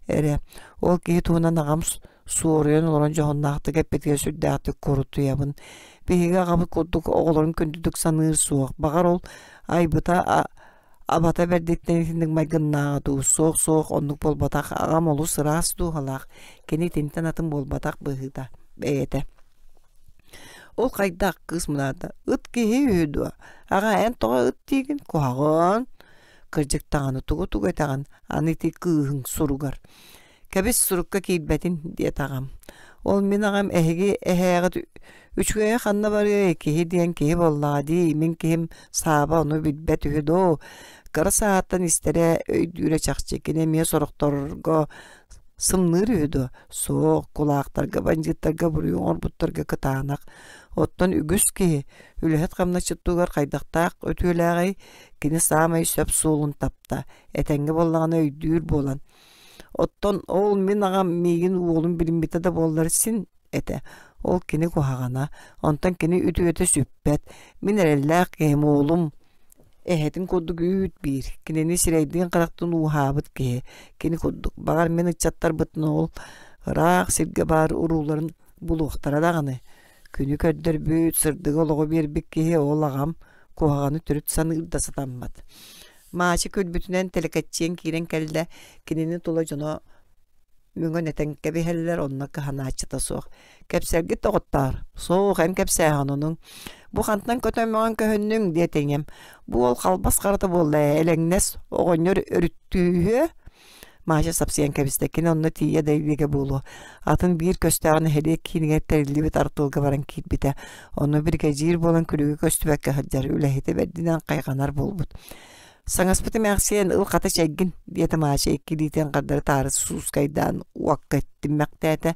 эрэ. Ол киһи туһунан аҕам суоруйан олорон дьоһуннаахтык эппитигэр сүрдээхтик курутуйабын. Биһиги аҕабыт курдук оҕолорун күндүтүк саныыр суох. Баҕар ол айбыта абата бэрдиттэн итинник майгыннааҕа дуу, суох-суох оннук буолбатах. Аҕам олус ыраас дууһалаах, кини итинтэн атын буолбатах быһыыта бэйэтэ. Ол хайдах кыыс мунаата ыт киһи үһү дуо? Аҕа эн тоҕо ыт диигин? Куһаҕан. Кырдьык даҕаны тугу-тугу этэҕин? Аны ити кыыһыҥ суругар. Кэбис сурукка киирбэтин диэтэ аҕам. Ол мин аҕам эһиги эһээҕит үчүгэйэ ханна барыай киһи диэн киһи буоллаҕа дии мин киһим Сааба ону билбэт үһү доо. Кыра сааһыттан истэрэ өйдүүрэ чахчы кини эмиэ сорохторго сымныыр үһү дуо? Суох, кулаахтарга, бандьыыттарга буруйу оҥорбуттарга кытаанах. Оттон үгүс киһи үлэһит хамначчытыгар хайдахтаах үтүөлээҕий, кини саамай сөп суолун тапта, этэҥҥэ буоллаҕына өйдүүр буолан. Оттон ол мин аҕам миигин уолум билиммитэ да буоллар син этэ. Ол кини куһаҕана, онтон кини үтүөтэ сүппэт. Мин эрэллээх киһим уолум эһэтин курдук үүт биир, кинини сирэйдиин-харахтыын ууһаабыт киһи, кини курдук. Баҕар мин ыччаттарбытын ол ыраах сиргэ баар урууларын булуохтара даҕаны. Күнү көрдөрбүт, сырдыгы олоҕу биэрбит киһи ол аҕам куһаҕаны төрүт саныыр да сатаммат. Маача күлбүтүнэн тэлэкэччийэн киирэн кэллэ, кинини тула дьоно мөҥөн этэн кэбиһэллэр, онно кыһанааччыта суох. Кэпсэлгит доҕоттоор, суох эн кэпсээҕин онуҥ. Бу хантан көтөн мөҕөн көһүннүҥ диэтэ ийэм. Бу уол халбас харата буолла ээ, элэҥнэс, оҕонньор өрүттүүһүө. Маша сапсыйан кэбистэ, кини онно тиийэ да илигэ буолуо. Атын биир көстөөҕү нэһилиэк киинигэр тэриллибит артыалга баран киирбитэ. Онно биригэдьиир буолан күлүгү көстүбэккэ сылдьар, үлэһитэ бэрдинэн хайҕанар буолбут. Саҥаспыт эмээхсиэн ыл хата чэйгин, диэтэ Маша икки илиитин хардары таары суускайдаан уокка иттиммэхтээтэ.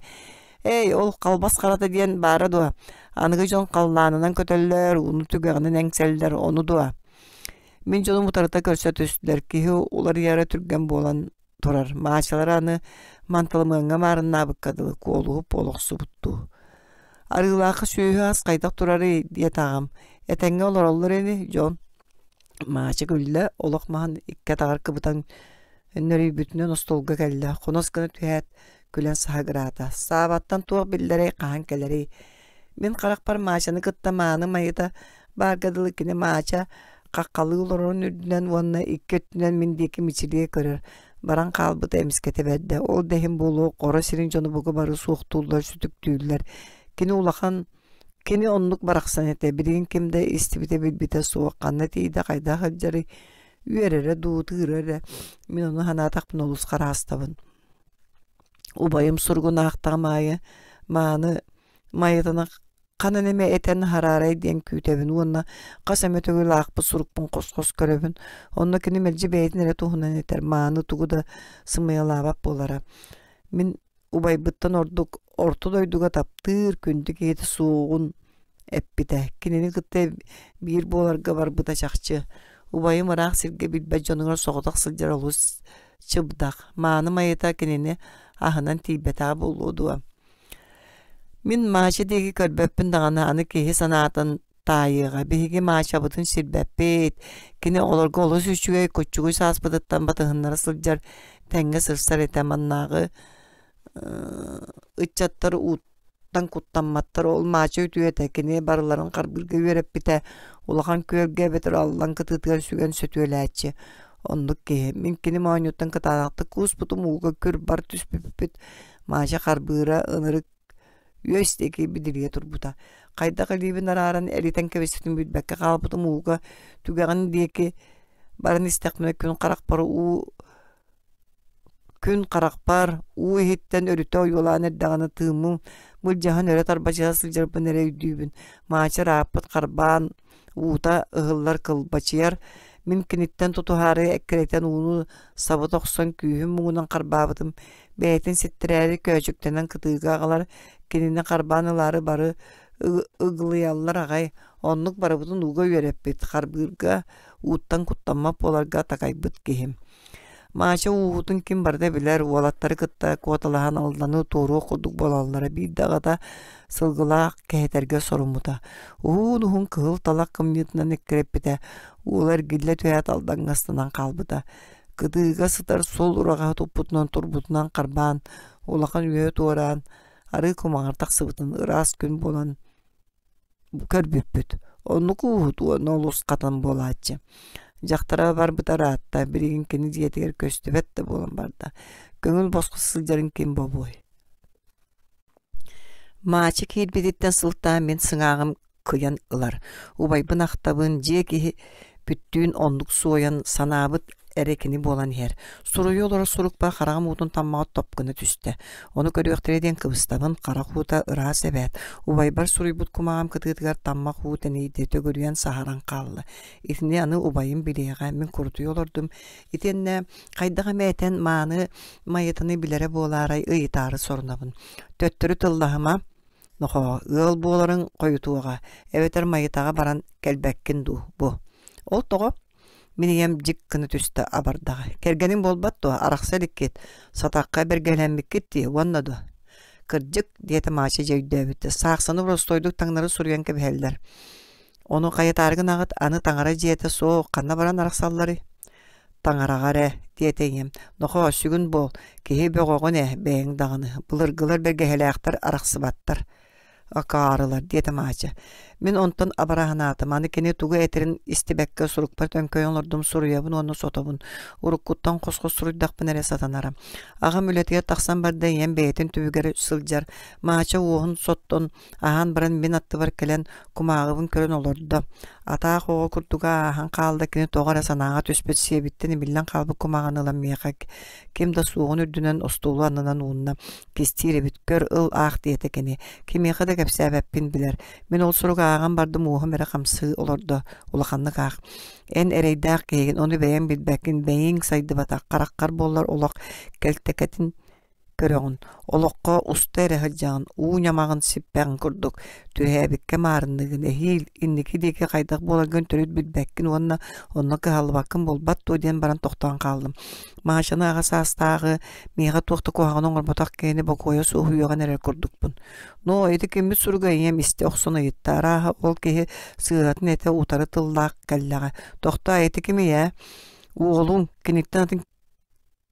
Эй, ол халбас харата диэн баара дуо? Аныгы дьон халлаанынан көтөллөр, ууну түгэҕинэн эҥсэллэр, ону дуо? Мин дьонум утарыта көрсө түстүлэр, киһи уларыйара түргэн буолан турар. Маачалара аны манталымыаҥҥа маарыннаабыкка дылы куолуһуп буола охсубуттуу. Арыылаахха сүөһү ас хайдах турарый диэтэ аҕам. Этэҥҥэ олороллор ини, дьон. Маача күллэ, олох маһын икки атаҕар кыбытан нөрүйбүтүнэн остуолга кэллэ, хонос гына түһээт, күлэн саһыгыраата. Саабаттан туох биллэрэй, хаһан кэлэрий? Мин харахпар Маачаны кытта мааны майыта баарга дылы кини Маача хаххалыы олорорун үрдүнэн уонна икки өттүнэн мин диэки мичилийэ көрөр, баран хаалбыта эмискэ тэбэрдэ. Ол да иһин буолуо, хоро сирин дьоно бука бары суохтууллар, сүтүктүүллэр. Кини улахан Кини оннук барахсан этэ, билигин ким да истибитэ-билбитэ суох, ханна тиийдэ, хайдах сылдьарый, үөрэрэ дуу, тыыра эрэ, мин ону санаатахпына олус хараастабын. Убайым суругун аахтаҕым аайы мааны майатына ханан эмэ этэн аһараарай диэн күүтэбин уонна хас эмэ төгүл аахпыт сурукпун хос-хос көрөбүн. Онно кини мэлдьи бэйэтин эрэ туһунан этэр, мааны тугу да сымыйалаабат буолара. Мин убайбыттан ордук орто дойдуга таптыыр күндү киһитэ суоҕун эппитэ. Кинини кытта биир буоларга барбыта чахчы. Убайым ыраах сиргэ билбэт дьонугар соҕотох сылдьар олус чыбдах, мааны майата кинини аһынан тиийбэтэҕэ буолуо дуо? Мин Маача диэки көрбөппүн даҕаны аны киһи санаатын таайыаҕа биһиги Маачабытын сирбэппит, кини оҕолорго олус үчүгэй, куччугуй сааспытыттан батыһыннара сылдьар, тэҥҥэ сырсар этэ маннааҕы ыччаттар ууттан куттамматтар ол Маача үтүөтэ кини барыларын харбыырга үөрэппитэ улахан күөлгэ эбэтэр аллан кытыытыгар сүгэн сөтүөлээччи. Оннук киһи. Мин кини моонньуттан кытаанахтык кууспутум ууга күр-бар түспүппүт. Маша харбыыра ынырык үөс диэки бидилийэ турбута. Хайдах илиибин арааран эритэн кэбиспитин билбэккэ хаалбытым ууга түгэҕин диэки баран истэхпинэ күн харахпар уу күн харахпар уу иһиттэн өрүтэ ойуолаан эрдэҕинэ тыыммын былдьаһан өрө тарбачыһа сылдьарбын эрэ өйдүүбүн. Маачыр ааппыт харбаан уута ыһыллар кылбачыйар. Мин киниттэн тутуһаары эккирэтэн ууну сабыта охсон күүһүм муҥунан харбаабытым. Бэйэтин ситтэрээри көөчүктэнэн кытыыга аҕалар, кинини харбаан ылаары бары ыгылыйаллар аҕай. Оннук барыбытын ууга үөрэппит, харбыырга, ууттан куттаммат буоларга такайбыт киһим. Маача ууһутун ким барыта билэр, уолаттары кытта куоталаһан алданы туоруох курдук буолаллара биирдэ аҕата сылгылаах кэһэтэргэ соруммута. Уһун-уһун кыһыл талах кымньыытынан эккирэппитэ, уола эргиллэ түһээт алдаҥҥа ыстанан хаалбыта. Кытыыга сытар суол ураҕаһы туппутунан турбутунан харбаан, улахан үөһэ туораан, арыы кумаҕар тахсыбытын ыраас күн буолан көрбүппүт. Оннук ууһут уонна олус хатан буолааччы. Дьахтара барбыта ыраатта, билигин кини дьиэтигэр көстүбэт да буолан барда. Көҥүл босхо сылдьарын ким бобуой? Маача киирбититтэн сылтаан мин сыҥааҕым кыйан ылар. Убайбын ахтабын, дьиэ киһи бүттүүн оннук суойан, санаабыт эрэ кини буолан иһэр. Суруйа олорор сурукпар хараҕым уутун таммаҕа топ гына түстэ. Ону көрүөхтэрэ диэн кыбыстабын, харах уута ыраас эбээт. Убайбар суруйбут кумаҕым кытыытыгар таммах уу тэнийдэ, төгүрүйэн саһаран хаалла. Итини аны убайым билиэҕэ, мин курутуйа олордум. Итиэннэ хайдах эмэ этэн мааны майытыны билэрэ буолаарай ыйытаары сорунабын. Төттөрү тыллаһыма, Нохоо, ыал буоларыҥ хойутуоҕа, эбэтэр Майытаҕа баран кэлбэккин дуу, бу. Ол тоҕо? Мин ийэм дьик гына түстэ абардаҕа. Кэргэниҥ буолбат дуо, арахса иликкит, сатахха бэргэһэлэммиккит дии уонна дуо? Кырдьык, диэтэ Маача дьэ өйдөөбүттэ, саахсаны боростуойдук таҥнары суруйан кэбиһэллэр. Ону хайатаары гынаҕыт, аны таҥара дьиэтэ суох, ханна баран арахсалларый? Таҥараҕа эрэ, диэтэ ийэм, нохоо, сүгүн буол, киһи бөҕөҕүн ээ, бэйэҥ даҕаны, былыргылар бэргэһэлээхтэр арахсыбаттар акаарылар диэтэ Маача. Мин онтон абыраһынаатым, аны кини тугу этэрин истибэккэ сурукпар төҥкөйөн олордум, суруйабын уонна сотобун. Уруккуттан хос-хос суруйдахпына эрэ сатанара. Аҕам үлэтигэр тахсан барда, ийэм бэйэтин түбүгэр сылдьар. Маача уоһун соттон, аһаан баран мин аттыбар кэлэн кумааҕыбын көрөн олордо. Атаах оҕо курдуга ааһан хаалла кини тоҕо эрэ санааҕа түспүт сиэбиттэн ибиллэн хаалбыт кумааҕыны ылан миэхэ ким да суоҕун үрдүнэн остуолу аннынан уунна. Кистиир эбит, көр ыл аах диэтэ кини. Кимиэхэ да кэпсээбэппин билэр. Мин ол суругу ааҕан бардым уоһум эрэ хамсыы олордо. Улаханнык аах. Эн эрэйдээх киһигин, ону бэйэҥ билбэккин, бэйиҥ сайдыбатах, хараххар буоллар олох кэлтэкэтин көрөҕүн, олоххо уста эрэ сылдьаҕын, уу ньамаҕын сиппэҕин курдук, түһээбиккэ маарынныгын, эһиил инники диэки хайдах буоларгын төрүт билбэккин уонна онно кыһаллыбаккын буолбат дуо диэн баран тохтоон хааллым. Маачаны аҕа саастааҕы, миэхэ туох да куһаҕаны оҥорботох киһини бокуойа суох үөҕэн эрэр курдукпун. Ноо, ити киммит суруга ийэм истэ охсон ыйытта, арааһа ол киһи сыыһатын этэ утары тыллаах кэллэҕэ. Тохтоо, ити кимий ээ? Уолуҥ, киниттэн атын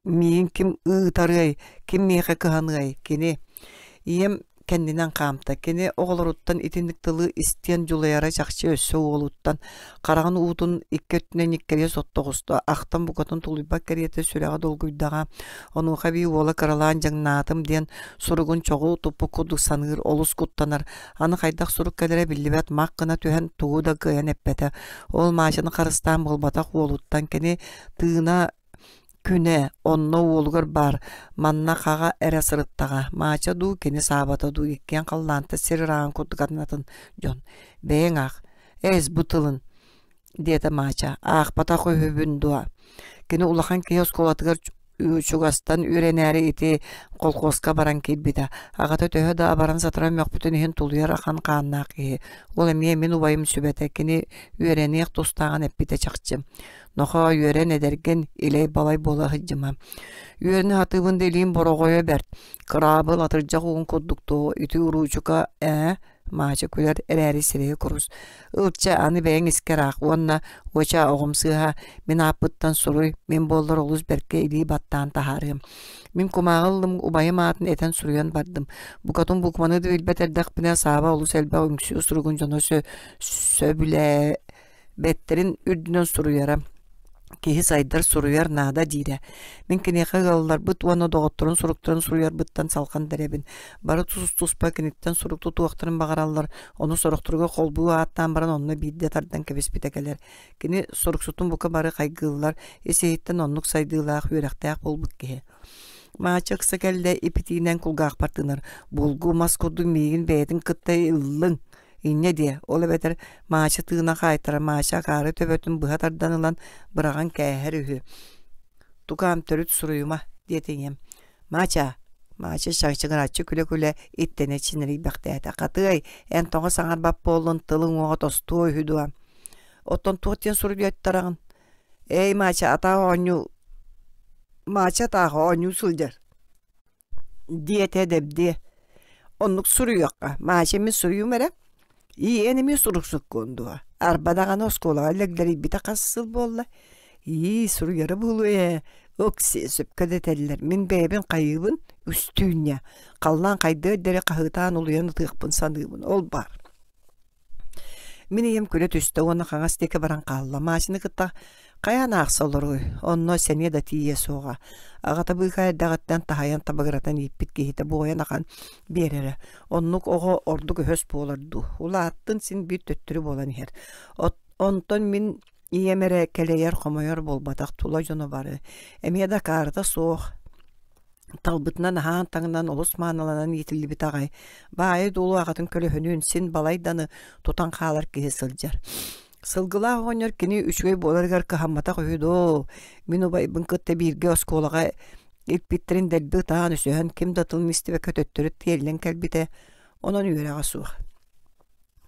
Миигин ким ыытарыай, ким миэхэ кыһаныай, кини. Ийэм кэннинэн хаамта. Кини оҕолоруттан итинник тылы истиэн дьулайара чахчы өссө уолуттан. Хараҕын уутун икки өттүнэн иккилии сотто оҕуста, ахтан букатын тулуйбат кэриэтэ сүрэҕэ долгуйдаҕа. Онуоха эбии уола кыралаан дьаҥнаатым диэн суругун чоҕу туппут курдук саныыр, олус куттанар. Аны хайдах сурук кэлэрэ биллибэт мах гына түһэн тугу да кыайан эппэтэ. Ол Маачаны харыстаан буолбатах уолуттан кини тыына Күнэ онно уолугар баар, манна хаҕа эрэ сырыттаҕа, Маача дуу, кини Саабата дуу иккиэн халлаантан сир ырааҕын курдук атын-атын дьон. Бэйэҥ аах, эс бу тылын, диэтэ Маача, аахпатах үһүбүн дуо? Кини улахан киһи оскуолатыгар чугастан үөрэнээри ити колхуоска баран киирбитэ. Аҕата төһө да абаран-сатаран мөхпүтүн иһин тулуйар ахан хааннаах киһи. Ол эмиэ мин убайым сүбэтэ, кини үөрэниэх тустааҕын эппитэ чахчы. Нохоо үөрэн эдэргин, илэй-балай буола сылдьыма. Үөрэнэ сатыыбын да илиим бороҕойо бэрт. Кыраабыл атырдьах угун курдук туо, ити уруучука ээ, Маача күлэр эрээри сирэйэ курус. Ылча аны бэйэҥ искэр аах уонна уочаа оҕом сыыһа мин ааппыттан суруй, мин буоллар олус бэркэ илии баттаан таһаарыам. Мин кумааҕы ыллым, убайым аатын этэн суруйан бардым. Букатын букваны да билбэт эрдэхпинэ Сааба олус элбэх үҥсүү суругун дьоно сөбүлээ бэттэрин үрдүнэн суруйара. Киһи сайдар, суруйар наада диирэ. Мин киниэхэ ыалларбыт уонна доҕотторун суруктарын суруйарбыттан салҕан да эрэбин. Бары тус-туспа киниттэн сурук тутуохтарын баҕараллар, ону сорохторугар холбуу ааттаан баран онно биирдэ тардан кэбиспитэ кэлэр. Кини суруксутун бука бары хайгыыллар, ис-иһиттэн оннук сайдыылаах, үөрэхтээх буолбут киһи. Маача ыкса кэллэ ипитиинэн кулгаахпар тыынар, булгу мас курдук миигин бэйэтин кытта ыллыҥ Инньэ диэ, ол эбэтэр Маача тыына хаайтара Маача акаары төбөтүн быһа тардан ылан быраҕан кээһэр үһү. Тукаам төрүт суруйума, диэтэ ийэм. Маача, Маача чачыгыраччы күлэ-күлэ иттэнэ чинэрийбэхтээтэ. Хатыай, эн тоҕо саҥарбат буоллун, тылыҥ уоҕа тостуо үһү дуо? Оттон туох диэн суруйуоттараҕын? Эй, Маача, атаах оонньуу Маача атаах оонньуу сылдьар диэтэ Дэбдиэ. Оннук суруйуохха, Маача эмиэ суруйуум эрэ. Ии, эн эмиэ суруксуккун дуо? Арба даҕаны оскуолаҕа лэглэрийбитэ хас сыл буолла? Ии, суруйара буолуо ээ. Ыкси, сөпкө да этэллэр. Мин бэйэбин хайыыбын? Үстүүнньэ. Халлаан хайдыар диэри хаһыытаан улуйан ытыахпын саныыбын. Ол баар. Мин ийэм күлэ түстэ уонна хаҥас диэки баран хаалла. Маасины кытта хайаан аахса олоруой, онно сэниэ да тиийиэ суоҕа. Аҕата быыкаа эрдэҕиттэн таһайан табыгыратан ииппит киһитэ буойан ахан биэрэрэ. Оннук оҕо ордук өһөс буолар дуу, улааттын син биир төттөрү буолан иһэр. Онтон мин ийэм эрэ кэлэйэр-хомойор буолбатах, тула дьоно бары. Эмиэ да акаарыта суох, талбытынан аһаан-таҥнан олус мааныланан иитиллибит аҕай, баайы-дуолу аҕатын көлөһүнүн син балайданы тутан хаалар киһи сылдьар. Сылгылаах оҕонньор кини үчүгэй буоларыгар кыһамматах үһү доо, мин убайбын кытта бииргэ оскуолаҕа илпиттэрин дэлби ытаан өсөһөн ким да тылын истибэккэ төттөрү тиэллэн кэлбитэ, онон үөрэҕэ суох.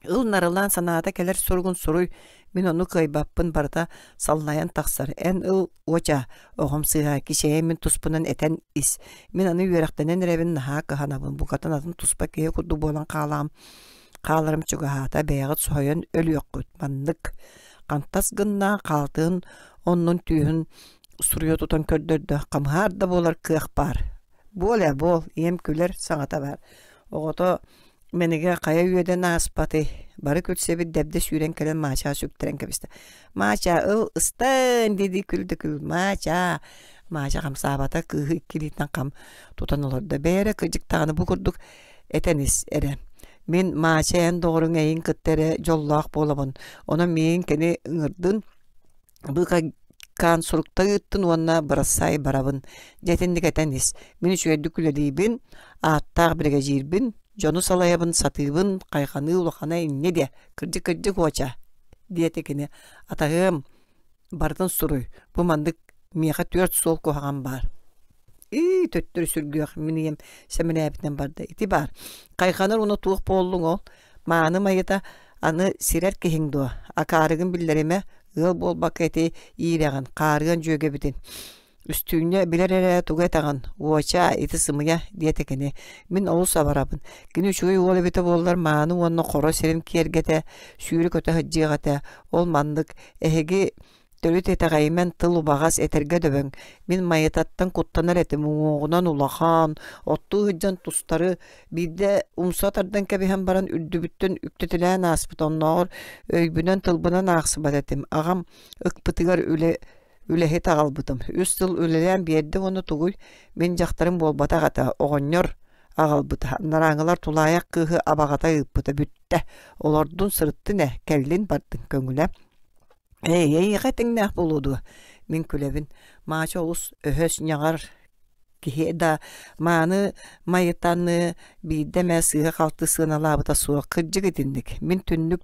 Ыл нарылаан санаата кэлэр суругун суруй, мин ону кыайбаппын барыта саллайан тахсар, эн ыл уоча, оҕом сыыһа, кичэйэн мин туспунан этэн ис, мин аны үөрэхтэнэн эрэбин наһаа кыһанабын, букатын атын туспа киһи курдук буолан хаалаам, хааларым чугаһаата, бэйэҕит соһуйан өлүөххүт, маннык хантас гынна, хаалтыһын оннун түөһүн суруйа тутан көрдөрдө, хамыһаар да буолар кыах баар. Буол ээ, буол, ийэм күлэр саҥата баар. Оҕото Мэнигэ хайа үөдэн ааспатый, бары күлсэбит дэбдэ сүүрэн кэлэн Маачаҕа сүктэрэн кэбистэ. «Маача, ыл, ыстан!» дии-дии күл да күл «Маача!» Маача хамсаабата, кыыһы икки илиитинэн хам тутан олордо. «Бэйэ эрэ кырдьык даҕаны бу курдук этэн ис эрэ. Мин Маача эн доҕоруҥ эйигин кытта эрэ дьоллоох буолабын. Онон миигин кини ыҥырдын, быыкайкаан сурукта ыыттын уонна бырассаай барабын. Дьэ итинник этэн ис. Мин үчүгэйдик үлэлиибин, ааттаах биригэдьиирбин, дьону салайабын, сатыыбын, хайҕаныы улахана инньэ диэ. Кырдьык-кырдьык уоча, диэтэ кини. Атаһыам, барытын суруй. Бу маннык миэхэ түөрт суол куһаҕан баар. Ии, төттөрү сүргүөх, мин ийэм сэмэлээбитинэн барда. Ити баар. Хайҕанар уонна туох буоллуҥ ол? Мааны майата аны сирэр киһиҥ дуо? Акаарыгын биллэримэ, ыал буолбакка ити иирэҕин, хаарыан дьүөгэбитин. Үстүүнньэ билэр эрэ тугу этэҕин, уочаа, ити сымыйа, диэтэ кини. Мин олус абарабын. Кини үчүгэй уол эбитэ буоллар мааны уонна хоро сирин киэргэтэ, сүүрэ-көтө сылдьыах этэ. Ол маннык, эһиги Төрүт итэҕэйимэн тыл убаҕас этэргэ дөбөҥ, мин Майататтан куттанар этим уҥуоҕунан улахан, оттуу сылдьан тустары биирдэ умса тардан кэбиһэн баран үрдүбүттэн үктэтэлээн ааспыт оннооҕор өйбүнэн тылбынан аахсыбат этим аҕам ыкпытыгар үлэ үлэһит аҕалбытым үс сыл үлэлээн биэрдэ уонна тугуй мин дьахтарым буолбатах этэ оҕонньор аҕалбыта нарааҥылар тулаайах кыыһы абаҕата ыыппыта бүттэ олордун сырыттын ээ кэллин бардын көҥүлэ Эй, эйиэхэ тэҥнээх буолуо дуо? Мин күлэбин. Маача олус өһөс, ньаҕар киһи да мааны майытаны биирдэ эмэ сыыһа-халты сыаналаабыта суох. Кырдьык итинник. Мин түннүк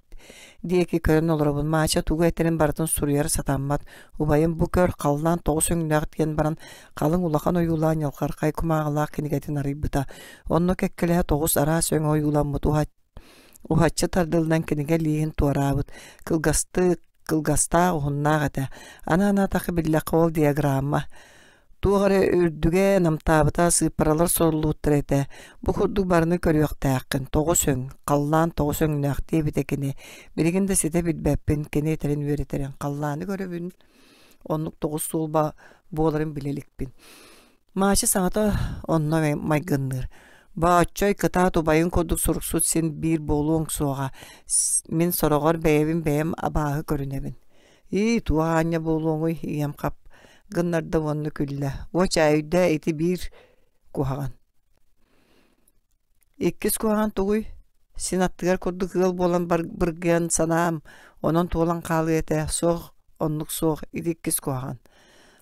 диэки көрөн олоробун. Маача тугу этэрин барытын суруйар сатаммат. Убайым бу көр, халлаан тоҕус өҥнөөх диэн баран халыҥ улахан ойуулаах ньалҕархай кумааҕылаах кинигэтин арыйбыта. Онно кэккэлэһэ тоҕус араас өҥ ойууламмыт Уһаччы тардыллан кинигэ лииһин туораабыт, кылгастык, кылгастаах уһуннаах этэ. Аны анаатахха биллэххэ ол диаграмма. Туох эрэ үрдүгэ намтаабыта сыыппаралар суруллубуттар этэ. Бу курдук барыны көрүөхтээххин, тоҕус өҥ, халлаан тоҕус өҥнөөх диэбитэ кини. Билигин да ситэ билбэппин, кини этэрин үөрэтэрин халлааны көрөбүн, оннук тоҕус суолба буоларын билэ иликпин. Маача саҥата онно майгынныыр: «Бооччой, кытаат убайыҥ курдук суруксут син биир буолуоҥ суоҕа, мин сороҕор бэйэбин бэйэм абааһы көрүнэбин». Ии, туох аанньа буолуоҥуй, ийэм хап гыннарда уонна күллэ. Уочаа өйдөө ити биир куһаҕан. Иккис куһаҕан тугуй? Син аттыгар курдук ыал буолан быргыйан санаам, онон туолан хаалыа этэ, суох, оннук суох, ити иккис куһаҕан.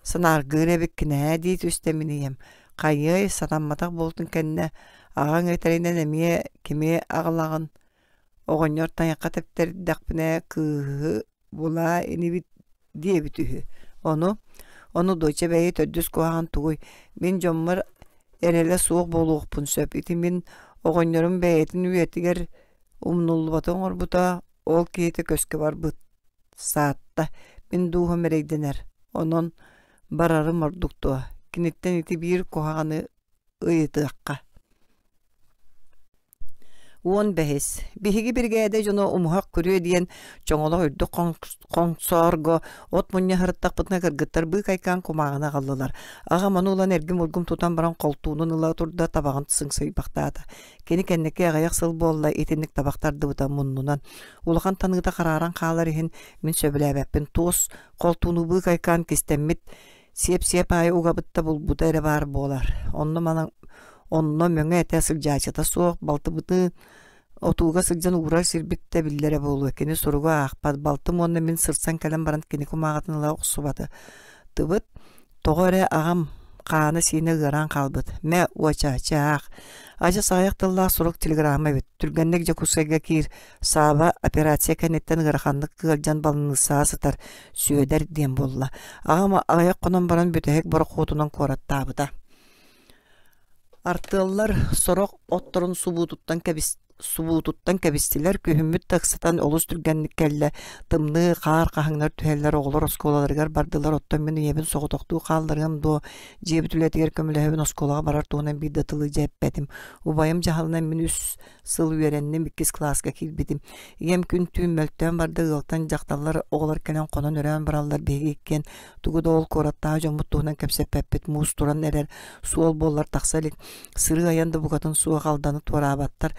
Санааргыыр эбиккин ээ дии түстэ мин ийэм. Хайыай, сатамматах буолтун кэннэ, аҕаҥ этэринэн эмиэ кими аҕалаҕын? Оҕонньор тайахха тэптэрдэхпинэ кыыһы булаа инибит диэбит үһү. Ону, ону доча бэйи төрдүс куһаҕан тугуй, мин дьоммор эрэлэ суох буолуохпун сөп. Ити мин оҕонньорум бэйэтин үйэтигэр умнуллубаты оҥорбута, ол киһитэ көскө барбыт. Саатта, мин дууһам эрэйдэнэр. Онон барарым ордук дуо? Киниттэн ити биир куһаҕаны ыйытыахха. 15. Биһиги биригээдэ дьоно умуһах күрүө диэн чоҥолох үрдүк хоҥсоорго от мунньа сырыттахпытына кыргыттар быыкайкаан кумааҕыны аҕаллылар. Аҕам ону ылан эргим-ургум тутан баран холтуунун ыла турда табаҕын сыҥсыйбахтаата. Кини кэнники аҕыйах сыл буолла итинник табах тардыбыта муннунан. Улахан таныыта харааран хаалар иһин мин сөбүлээбэппин. Туос холтууну быыкайкаан кистэммит Сиэп-сиэп аайы угабыт да булбута эрэ баар буолар. Онно манан онно мөҥө этэ сылдьааччыта суох, балтыбытын отууга сылдьан уурар сирбит да биллэрэ буолуо. Кини суругу аахпат. Балтым уонна мин сырсан кэлэн баран кини кумааҕытын ыла охсубата. Тыбыт, тоҕо эрэ аҕам хаана-сиинэ ыараан хаалбыт. Мэ, уоча, чаах. Адьас аҕыйах тыллаах сурук телеграмма эбит. Түргэнник Дьокуускайга киир. Сааба операция кэнниттэн ыараханнык ыалдьан балыныссаҕа сытар Сүөдэр диэн буолла. Аҕам аҕыйах хонон баран бүтэһик борохуотунан куораттаабыта. Артыаллар сорох отторун субуутуттан кэбис субуутуттан кэбистилэр, күһүммүт да ыксатан олус түргэнник кэллэ. Тымныы, хаар хаһыҥнар түһэллэр, оҕолор оскуолаларыгар бардылар, оттон мин ийэбин соҕотохтуу хаалларыам дуо, дьиэбит үлэтигэр көмөлөһөбүн, оскуолаҕа барар туһунан биир да тылы дьэ эппэтим. Убайым дьаһалынан мин үс сыл үөрэнним, иккис кылааска киирбитим. Ийэм күн-түүн мөлтөөн барда, ыалтан дьахталлар, оҕолор кэлэн хонон-өрөөн бараллар, биһиги иккиэн тугу да ол куораттааҕы дьоммут туһунан кэпсэппэппит, муус туран эрэр, суол буоллар тахса илик, сырыы-айан да букатын суох, алданы туораабаттар,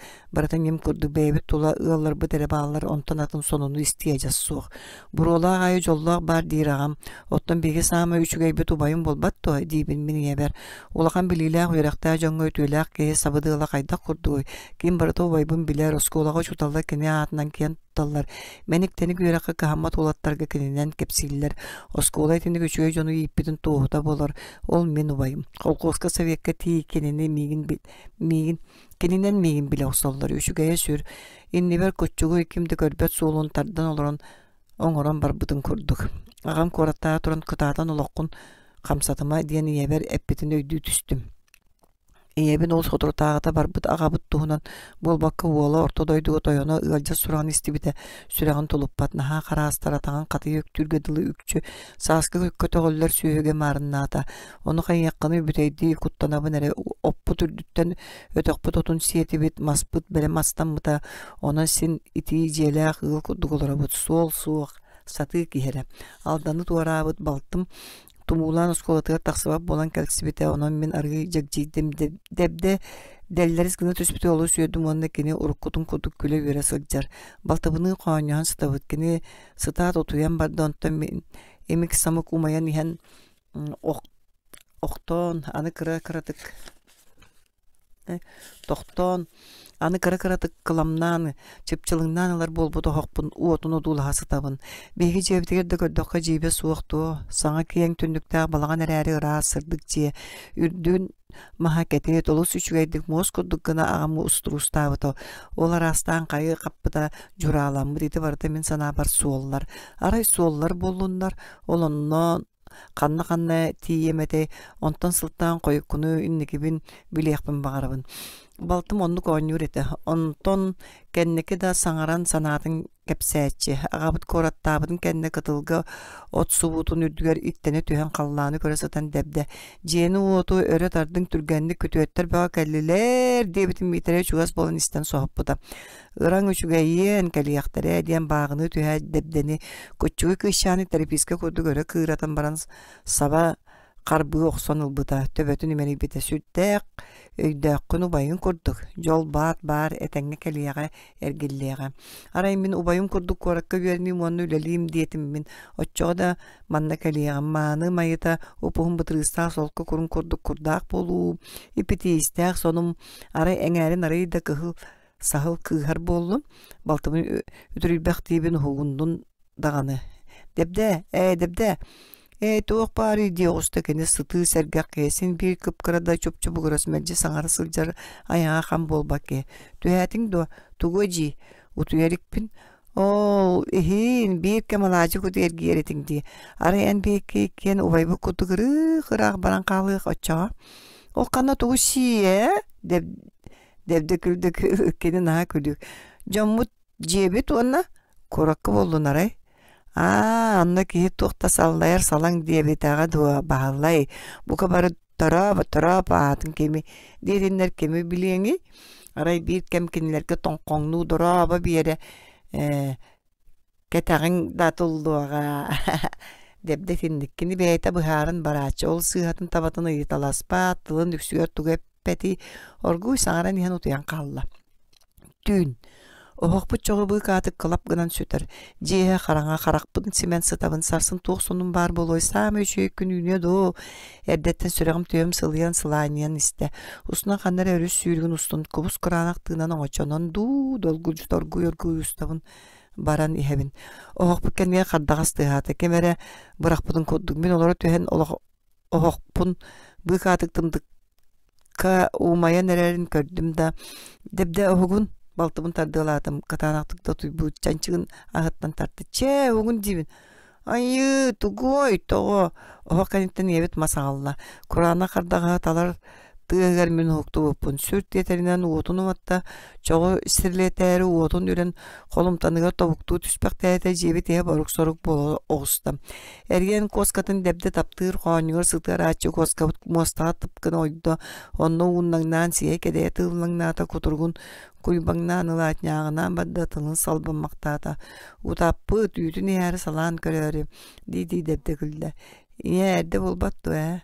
барыта ньим курдук бэйэбит тула ыалларбыт эрэ бааллар, онтон атын сонуну истиэ адьас суох. Буруолаах аайы дьоллоох баар диир аҕам, оттон биһиги саамай үчүгэйбит убайым буолбат дуо диибин мин ийэбэр. Улахан билиилээх, үөрэхтээх дьоҥҥо үтүөлээх киһи сабыдыала хайдах курдугуй? Ким барыта убайбын билэр, оскуолаҕа учууталлар кини аатынан киэн тутталлар. Мэник-тэник үөрэххэ кыһаммат уолаттарга кининэн кэпсииллэр. Оскуола итинник үчүгэй дьону ииппитин туоһута буолар. Ол мин убайым. Холкуоска советка тиий кинини миигин миигин кининэн миигин билэ охсоллор. Үчүгэйэ сүр. Иннибэр куччугуй ким да көрбөт суолун тардан олорон оҥорон барбытын курдук. Аҕам куораттаах туран кытаатан олоххун хамсатыма диэн ийэбэр эппитин өйдүү түстүм. Ийэбин ол соторутааҕыта барбыт аҕабыт туһунан буолбакка уола орто дойдуга тойоно ыалдьар сураҕын истибитэ сүрэҕин тулуппат, наһаа хараастар атаҕын хатыйа үктүүргэ дылы үкчү сааскы көтөҕүллэр сүөһүгэ маарыннаата. Ону хайыаххыный бүтэйдии куттанабын эрэ оппут үрдүттэн өтөхпүт отун сиэтибит, маспыт бэлэм астаммыта, онон син итии дьиэлээх ыал курдук олоробут, суол суох, сатыы киһи эрэ. Алданы туораабыт балтым тумуулаан оскуолатыгар тахсыбат буолан кэлсибитэ, онон мин арыый дьэгдьийдим, дэбдэ дэллэрис гына түспүтү олус үөрдүм уонна кини уруккутун курдук күлэ-үөрэ сылдьар. Балтыбыныын хоонньоһон сытабыт, кини сытаат утуйан барда, онтон мин имик-самык умайан иһэн охтоон, аны кыра-кыратык Тохтоон, аны кыра-кыратык кыламнаан, чыпчылыҥнаан ылар буолбут оһохпун уотун одуулаһа сытабын. Биһиги дьиэбитигэр да көрдөххө дьиибэ суох дуо, саҥа киэҥ түннүктээх балаҕан эрээри ыраас сырдык дьиэ, үрдүн маһа кэтит, олус үчүгэйдик муос курдук гына аҕам устуруустаабыта. Ол араастаан хайы хаппыта дьурааламмыт ити барыта мин санаабар суоллар. Арай суоллар буоллуннар, ол онно Ханна-ханна тиийиэм этэй, онтон сылтаан хойуккуну инникибин билиэхпин баҕарабын. Балтым оннук оонньуур этэ. Онтон кэнники да саҥаран санаатын кэпсээччи. Аҕабыт куораттаабытын кэннэ кытылга от субуутун үрдүгэр иттэнэ түһэн халлааны көрө сытан дэбдэ. Дьиэни-уоту өрө тардыҥ түргэнник күтүөттэр бөҕө кэллилэр диэбитин Миитэрэй чугас буолан истэн соһуппута. Ыраҥ үчүгэйиэн, кэлиэхтэрэ диэн бааҕыныы түһээт дэбдэни куччугуй кыысчааны тэрэпиискэ курдук өрө кыыратан баран саба Харбыы охсон ылбыта, төбөтүн имэрийбитэ сүрдээх, өйдөөххүн убайыҥ курдук, дьол баат баар этэҥҥэ кэлиэҕэ, эргиллиэҕэ. Арай мин убайым курдук куоракка үөрэниим уонна үлэлиим диэтим мин, оччоҕо да манна кэлиэҕим, мааны майыта упуһун бытырыыстаах солко курун курдук курдаах буолуу, ипитиистээх сонум, арай эҥээрин арый да кыһыл саһыл кыыһар буоллун, балтыбын үтүрүйбэхтиибин уһугуннун даҕаны. Дэбдээ, ээ, дэбдээ, ээ, туох баарый дии оҕуста кини сытыы сэргэх киһи син биир кып-кыра да чуп-чубугурас мэлдьи саҥара сылдьар айаҕа хам буолбат киһи. Түһээтиҥ дуо? Тугу эдьиий? Утуйа иликпин. Ол иһин биир кэм алаадьы куту эргийэр этиҥ дии. Арай эн биһикки иккиэн убайбыт курдук ырыых-ыраах баран хаалыах оччоҕо. Ол ханна тугу сии ээ? Дэбдэ күлдэ кини наһаа күлүк. Дьоммут дьиэбит уонна куоракка буоллун арай. Аа, онно киһи туох да саллайар салаҥ диэбитэҕэ дуо, Баһылай, бука бары тороп, тороп аатын кими диэтиннэр кими билиэҥий? Арай биир кэм кинилэргэ тоҥхоҥнуу дорообо биэрэ ээ Кэтэҕиҥ да туллуоҕа Дэбдэ итинник кини бэйэтэ быһааран барааччы, ол сыыһатын табатын ыйыталаспат, тылын үксүгэр тугу эппэтий, оргууй саҥаран иһэн утуйан хаалла. Түүн. Оһохпут чоҕу быыкаатык кылап гынан сүтэр. Дьиэ иһэ хараҥа, харахпын симэн сытабын, сарсын туох сонун баар буолуой, саамай үчүгэй күн үүнүө дуо? Эрдэттэн сүрэҕим түөм сылыйан, сылаанньыйан истэ. Устунан ханна эрэ өрүс сүүрүгүн устун кубус кураанах тыынан оҥочонон дуу, долгулдьута оргууй-оргууй устабын баран иһэбин. Оһохпут кэннигэр хардаҕас тыаһаата. Ким эрэ бырахпытын курдук. Мин олоро түһэн олох оһохпун быыкаатык тымтыкка уумайан эрэрин көрдүм да, дэбдэ уһугун балтыбын тардыалаатым. Кытаанахтык да утуйбут чанчыгын аһыттан тарты. Чээ, уһугун диибин. Айыы, тугуой, тоҕо? Оһох кэнниттэн ийэбит мас аҕалла. Кураанах хардаҕаһы талар тыаһыгар мин уһуктубуппун. Сүр тиэтэлинэн уотун уматта, чоҕу сирилэтээри уотун үрэн холумтаныгар тобуктуу түспэхтээтэ, дьиэбит иһэ борук-сорук буола оҕуста. Эргийэн куоскатын дэбдэ таптыыр хоонньугар сытыарааччы куоскабыт муостаҕа тып гына ойдо, онно ууннаҥнаан сиэ кэдэйэ тыыллаҥнаата, кутуругун куйбаҥнаан ылаат ньааҕынаан барда тылын салбыммахтаата. Утаппыт, үүтүн иһээри салаан көрөөрү, дии-дии дэбдэ күллэ. Ийээ, эрдэ буолбат дуо ээ?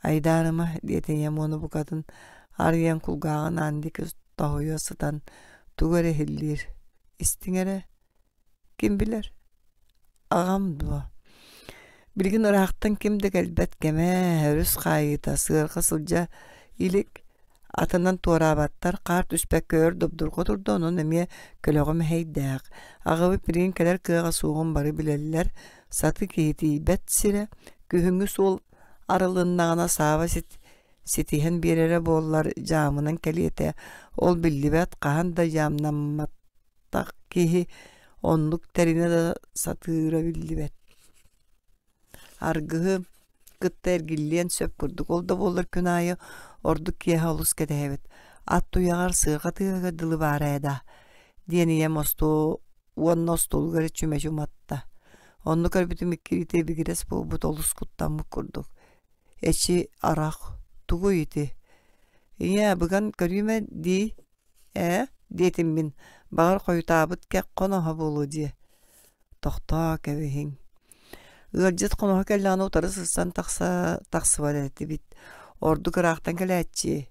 Айдаарыма, диэтэ ийэм уонна букатын арыйан кулгааҕын аан диэки тоһуйа сытан тугу эрэ иһиллиир. Истиҥ эрэ, ким билэр? Аҕам дуо? Билигин ыраахтан ким да кэлбэт кэмэ, өрүс хаайыыта, сыарҕа сылдьа илик, атынан туораабаттар, хаар түспэккэ өр добдурҕа турда, онон эмиэ көлөҕө мэһэйдээх. Аҕабыт билигин кэлэр кыаҕа суоҕун бары билэллэр, сатыы киһи тиийбэт сирэ, күһүҥҥү суол арылыннаҕына Сааба сит ситиһэн биэрэрэ буоллар дьаамынан кэлиэ этэ, ол биллибэт, хаһан да дьаамнамматах киһи оннук тэринэ да сатыыра биллибэт. Аргыһы кытта эргиллиэн сөп курдук, ол да буоллар күн аайы ордук киэһэ олус кэтэһэбит. Ат туйаҕар сыарҕа тыаһыгар дылы баара ээ даа диэн ийэм остуол уонна остуолугар чүмэчи уматта. Онно көрбүтүм икки ибигирэс буолбут олус куттаммыт курдук. Эчи арах, тугуй ити? Ийээ, быган көрүүмэ дии ээ диэтим мин, баҕар хойутаабыт кэх хоноһо буолуо диэ. Тохтоо кэбиһиҥ. Ыалдьыт хоноһо кэллэҕинэ утары сырсан тахса тахсыбат этибит. Ордук ыраахтан кэлээччи.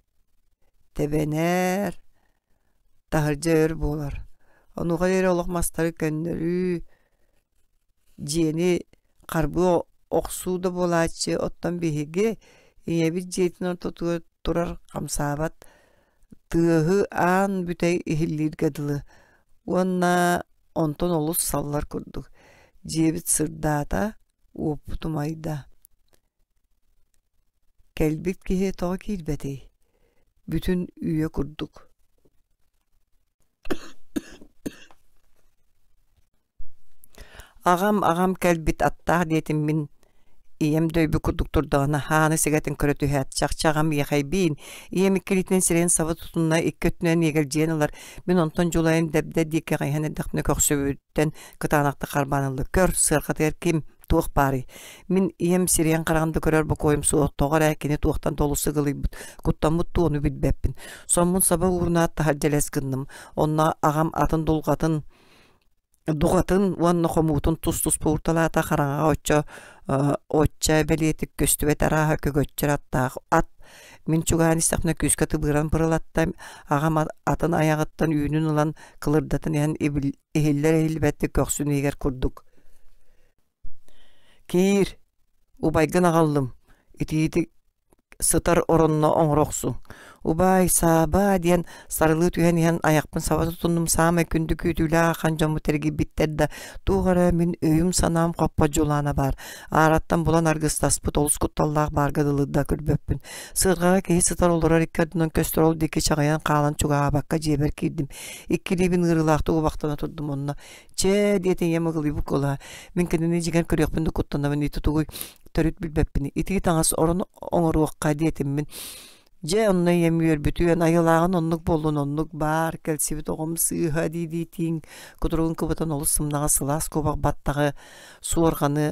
Тэбэнэр, таһырдьа өр буолар. Онуоха диэри олох мастары көннөрүү, дьиэни харбыы охсуу да буолааччы, оттон биһиги ийэбит дьиэтин ортотугар турар хамсаабат тыаһы аан бүтэй иһиллииргэ дылы уонна онтон олус саллар курдук. Дьиэбит сырдаата, уоппут умайда. Кэлбит киһи тоҕо киирбэтий? Бүтүн үйэ курдук. Аҕам, аҕам кэлбит аттаах диэтим мин ийэм дөйбүт курдук турдаҕына хааны сигэтин көрө түһээт, чахчы аҕам иэхэйбиин, ийэм икки илиитинэн сирэйин саба тутунна, икки өттүнэн иэгэлдьийэн ылар, мин онтон дьулайан дэбдэ диэки хайыһан эрдэхпинэ көхсүбүттэн кытаанахтык харбаан ылла. Көр, сыарҕатыгар ким, туох баарый? Мин ийэм сирэйин хараҕын да көрөр бокуойум суох, тоҕо эрэ кини туохтан да олус ыгылыйбыт, куттаммыт туону билбэппин. Соммун саба уурунаат таһырдьа элэс гынным. Онно аҕам атын дулҕатын дуҕатын уонна хомуутун тус-туспа уурталаата хараҥаҕа оччо, оччо Соччо бэлиэтик көстүбэт арааһа көгөччөр аттаах ат мин чугаһаан истэхпинэ күүскэ тыбыыран пырылатта, аҕам атын айаҕыттан үүнүн ылан кылырдатан иһэн иһиллэр-иһиллибэттик көхсүн иһигэр курдук «Киир, убайгын аҕаллым, итиитик сытар оронно оҥоро охсуҥ. Убаай, Саабаа диэн сарылыы түһэн иһэн айахпын саба тутуннум саамай күндү күүтүүлээх ахан дьоммут эргийбиттэр да туох эрэ мин өйүм-санаам хоппот дьулаана баар. Аараттан булан аргыстаспыт олус кутталлаах баарга дылы да көрбөппүн. Сыарҕаҕа киһи сытар олорор икки ардынан көстөр ол диэки чаҕыйан хаалан чугаһаабакка дьиэбэр киирдим. Икки илиибин ыарыылаахтык убахтана турдум онно «Чээ» диэтэ ийэм ыгылыйбыт куолаһа. Мин кинини дьиҥэр көрүөхпүн да куттанабын ити тугуй төрүт билбэппин итии таҥас орон оҥоруохха диэтим мин дьэ онно ийэм үөрбүтүөн айылааҕын оннук буоллун оннук баар кэлсибит оҕом сыыһа дии-дии тииҥ кутуругун кыбытан олус сымнаҕас сылаас куобах баттаҕы суорҕаны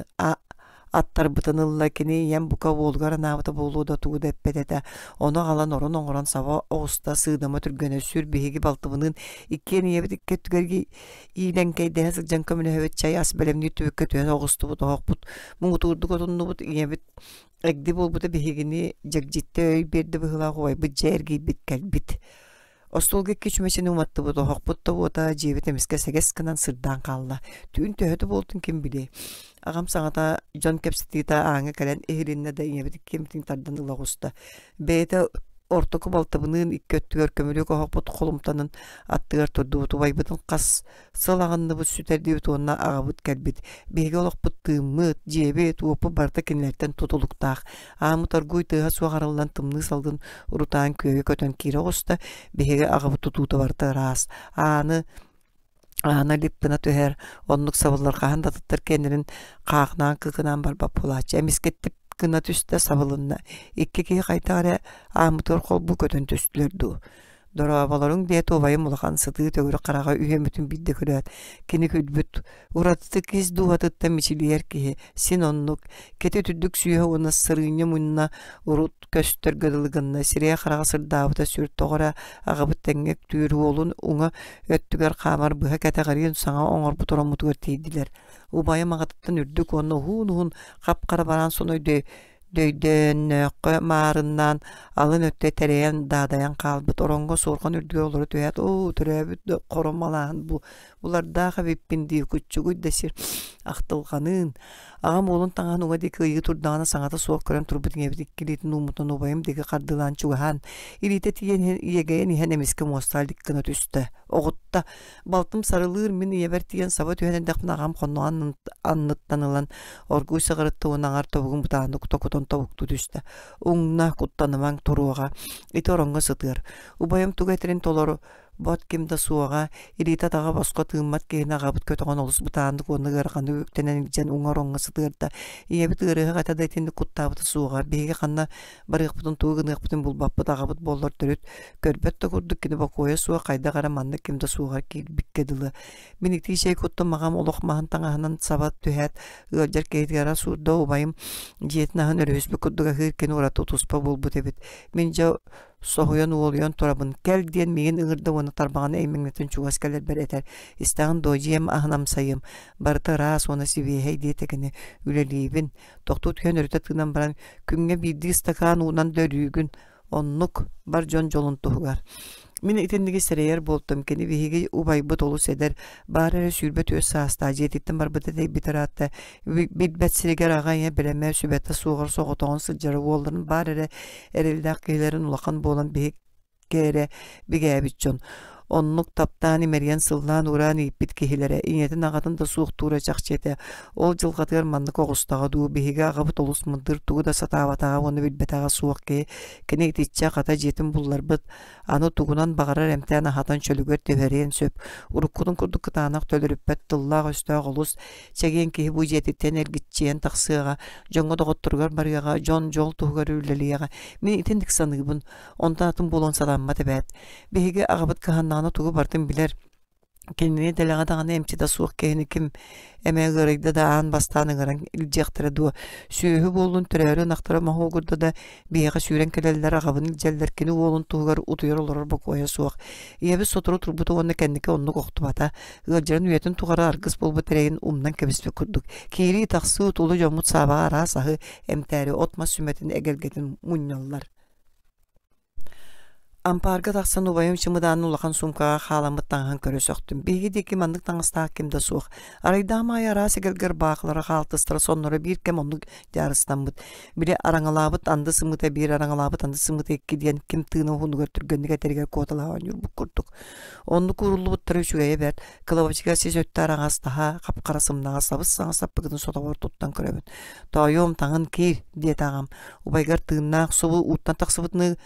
аттарбытын ылла кини ийэм бука уолугар анаабыта буолуо да тугу да эппэт этэ ону аҕалан орон оҥорон саба оҕуста сыыдама түргэнэ сүр биһиги балтыбыныын иккиэн ийэбит икки өттүгэр иилэҥкэйдэһэ сылдьан көмөлөһөбүт чай ас бэлэмниир түбүккэ түһэн оҕустубут оһохпут муҥутуурдук отуннубут ийэбит эгди буолбута биһигини дьэгдьиттэ өй биэрдэ быһыылаах убайбыт дьэ эргийбит кэлбит Остуолга икки чүмэчини уматтыбыт, оһохпут да уота дьиэбит эмискэ сэгэс гынан сырдаан хаалла. Түүн төһөтө буолтун ким билиэй. Аҕам саҥата дьон кэпсэтиитэ ааҥҥа кэлэн иһилиннэ да ийэбит иккиэммитин тардан ыла оҕуста. Бэйэтэ ортоку балтыбыныын икки өттүгэр көмүлүөк оһохпут холумтанын аттыгар турдубут. Убайбытын хас сыл аҕынныбыт сүтэрдибит уонна аҕабыт кэлбит. Биһиги олохпут тыыммыт, дьиэбит, уоппут барыта кинилэртэн тутулуктаах. Ааммыт оргууй тыаһа суох арыллан тымныы салгын урутаан күөйэ көтөн киирэ оҕуста. Биһиги аҕабыт тутуута барыта ыраас. Ааны аана лип гына түһэр, оннук сабыллар хаһан да атыттар кэннилэрин хаахынаан кыкынаан барбат буолааччы. Эмискэ тип гына түстэ, сабылынна. Икки киһи хайдах эрэ ааммытыгар холбуу көтөн түстүлэр дуу. Дорооболоруҥ диэт убайым улахан сытыы төгүрүк хараҕа үһүөммүтүн биирдэ көрөөт, кини күлбүт, уратытык ис дууһатыттан мичилийэр киһи, син оннук, кэтит үрдүк сүүһэ уонна сырыынньа мунна урут көстөргө дылы гынна, сирэйэ-хараҕа сырдаабыта сүр тоҕо эрэ аҕабыт тэҥҥэ үктүүр уолун уҥа өттүгэр хаамар быһа кэтэҕириин саҥа оҥорбут ороммутугар тиийдилэр. Убайым аҕатыттан үрдүк уонна уһуун-уһун хап-хара бараан сон өйдөй Дөйдөөннөөххө маарыннаан алын өттө тэрэйэн даадайан хаалбыт ороҥҥо суорҕан үрдүгэр олоро түһээт оо төрөөбүт да хором алааһын бу булардаах эбиппин дии куччугуй да сир ахтылҕаныын аҕам уолун таҥаһын уҥа диэки ыйыы турдаҕына саҥата суох көрөн турбут ийэбит икки илиитин ууммутунан убайым диэки хардыылаан чугаһаан илиитэ тиийэн иһэн иэгэйэн иһэн эмискэ муостаҕа илик гына түстэ оҕутта Балтым сарылыыр, мин ийэбэр тиийэн саба түһэн эрдэхпинэ аҕам хонноҕун анныттан ылан оргууй сыҕарытта уонна аҥар тобугун бытааннык токутан тобуктуу түстэ. Уҥна, куттанымаҥ, туруоҕа. Ити ороҥҥо сытыар. Убайым тугу этэрин толору бот ким да суоҕа, илиитэ-атаҕа босхо тыыммат киһини аҕабыт көтөҕөн олус бытааннык уонна ыараханнык үктэнэн илдьэн уҥа ороҥҥо сытыарда. Ийэбит ыарыһах этэ да итинник куттаабыта суоҕа. Биһиги ханна барыахпытын тугу гыныахпытын булбаппыт аҕабыт буоллар төрүт көрбөт да курдук кини бокуойа суох хайдах эрэ маннык ким да суоҕар киирбиккэ дылы мин итии чэй куттум аҕам олох маһын таҥаһынан саба түһээт ыалдьар киһитигэр ас уурда убайым дьиэтин аһын өрүһүспүт курдук аһыыр кини ураты туспа буолбут эбит мин дьэ соһуйан уолуйан турабын кэл диэн миигин ыҥырда уонна тарбаҕын эймэҥнэтэн чугас кэлэрбэр этэр истэҕин дуо дьиэм аһын амсайым барыта ыраас уонна сибиэһэй диэтэ кини үлэлиибин Тохтуу түһэн өрүтэ тыынан баран, күҥҥэ биирдии ыстакаан уунан да өрүүгүн, оннук, бар дьон дьолун туһугар. Мин итинниги сэрэйэр буолтум, кини биһиги убайбыт олус эдэр, баар эрэ 24 саастаах дьиэтиттэн барбыта тэйбит ыраатта, билбэт сиригэр аҕа ийэ бэлэмэ сүбэтэ суоҕар соҕотоҕун сылдьара уолларын баар эрэ эрэллээх киһилэрин улахан буолан биһик эрэ бигээбит дьон. Оннук таптаан имэрийэн сыллаан-уураан ииппит киһилэрэ, ийэтин аҕатын да суохтуура чахчы этэ. Ол дьылҕатыгар маннык оҕустаҕа дуу, биһиги аҕабыт олус мындыр, тугу да сатаабатаҕа уонна билбэтэҕэ суох киһи. Кини итиччэ хата дьиэтин булларбыт, аны тугунан баҕарар эмтээн аһатан чөлүгэр түһэриэн сөп. Уруккутун курдук кытаанах төлөрүппэт тыллаах-өстөөх олус чэгиэн киһи бу дьиэтиттэн эргиччийэн тахсыаҕа, дьоҥҥо доҕотторугар барыаҕа, дьон дьол туһугар үлэлиэҕэ. Мин итинник саныыбын. Онтон атын буолуон сатаммат эбээт. Биһиги аҕабыт кыһаннаҕына тугу барытын билэр. Кинини дэлэҕэ даҕаны эмчитэ суох киһини ким эмэ ыарыйда да аан бастаан ыҥыран илдьиэхтэрэ дуо, сүөһү буоллун төрөөрү ынахтара моһуогурда да биһиэхэ сүүрэн кэлэллэр, аҕабын илдьэллэр, кини уолун туһугар утуйар олорор бокуойа суох. Ийэбит сотору турбута уонна кэнники оннук охтубата, ыалдьарын үйэтин тухары аргыс буолбут эрэйин умнан кэбиспит курдук. Киирии-тахсыы тулу дьоммут Саабаҕа араас аһы эмтээри от-мас сүмэтин эгэлгэтин мунньаллар. Ампаарга тахсан убайым чымыдаанын улахан суумкаҕа хааламмыт таҥаһын көрө сөхтүм. Биһиги диэки маннык таҥастаах ким да суох. Арайдаам аайы араас эгэлгэр баахылара, хаалтыстара, сонноро биир кэм оннук дьаарыстаммыт. Били араҥалаабыт анды сымыыта биир, араҥалаабыт анды сымыыта икки диэн ким тыына уһунугар түргэнник этэригэр куоталаһа оонньуурбут курдук. Оннук ууруллубуттара үчүгэйэ бэрт. Кылабачыга сис өттө араҥас таһа, хап-хара сымнаҕас сабыс-саҥа саппыкытын сотобор туттан көрөбүн. Тоойуом, таҥын киир, диэтэ аҕам. Убайгар тыыннаах субу ууттан тахсыбытыныы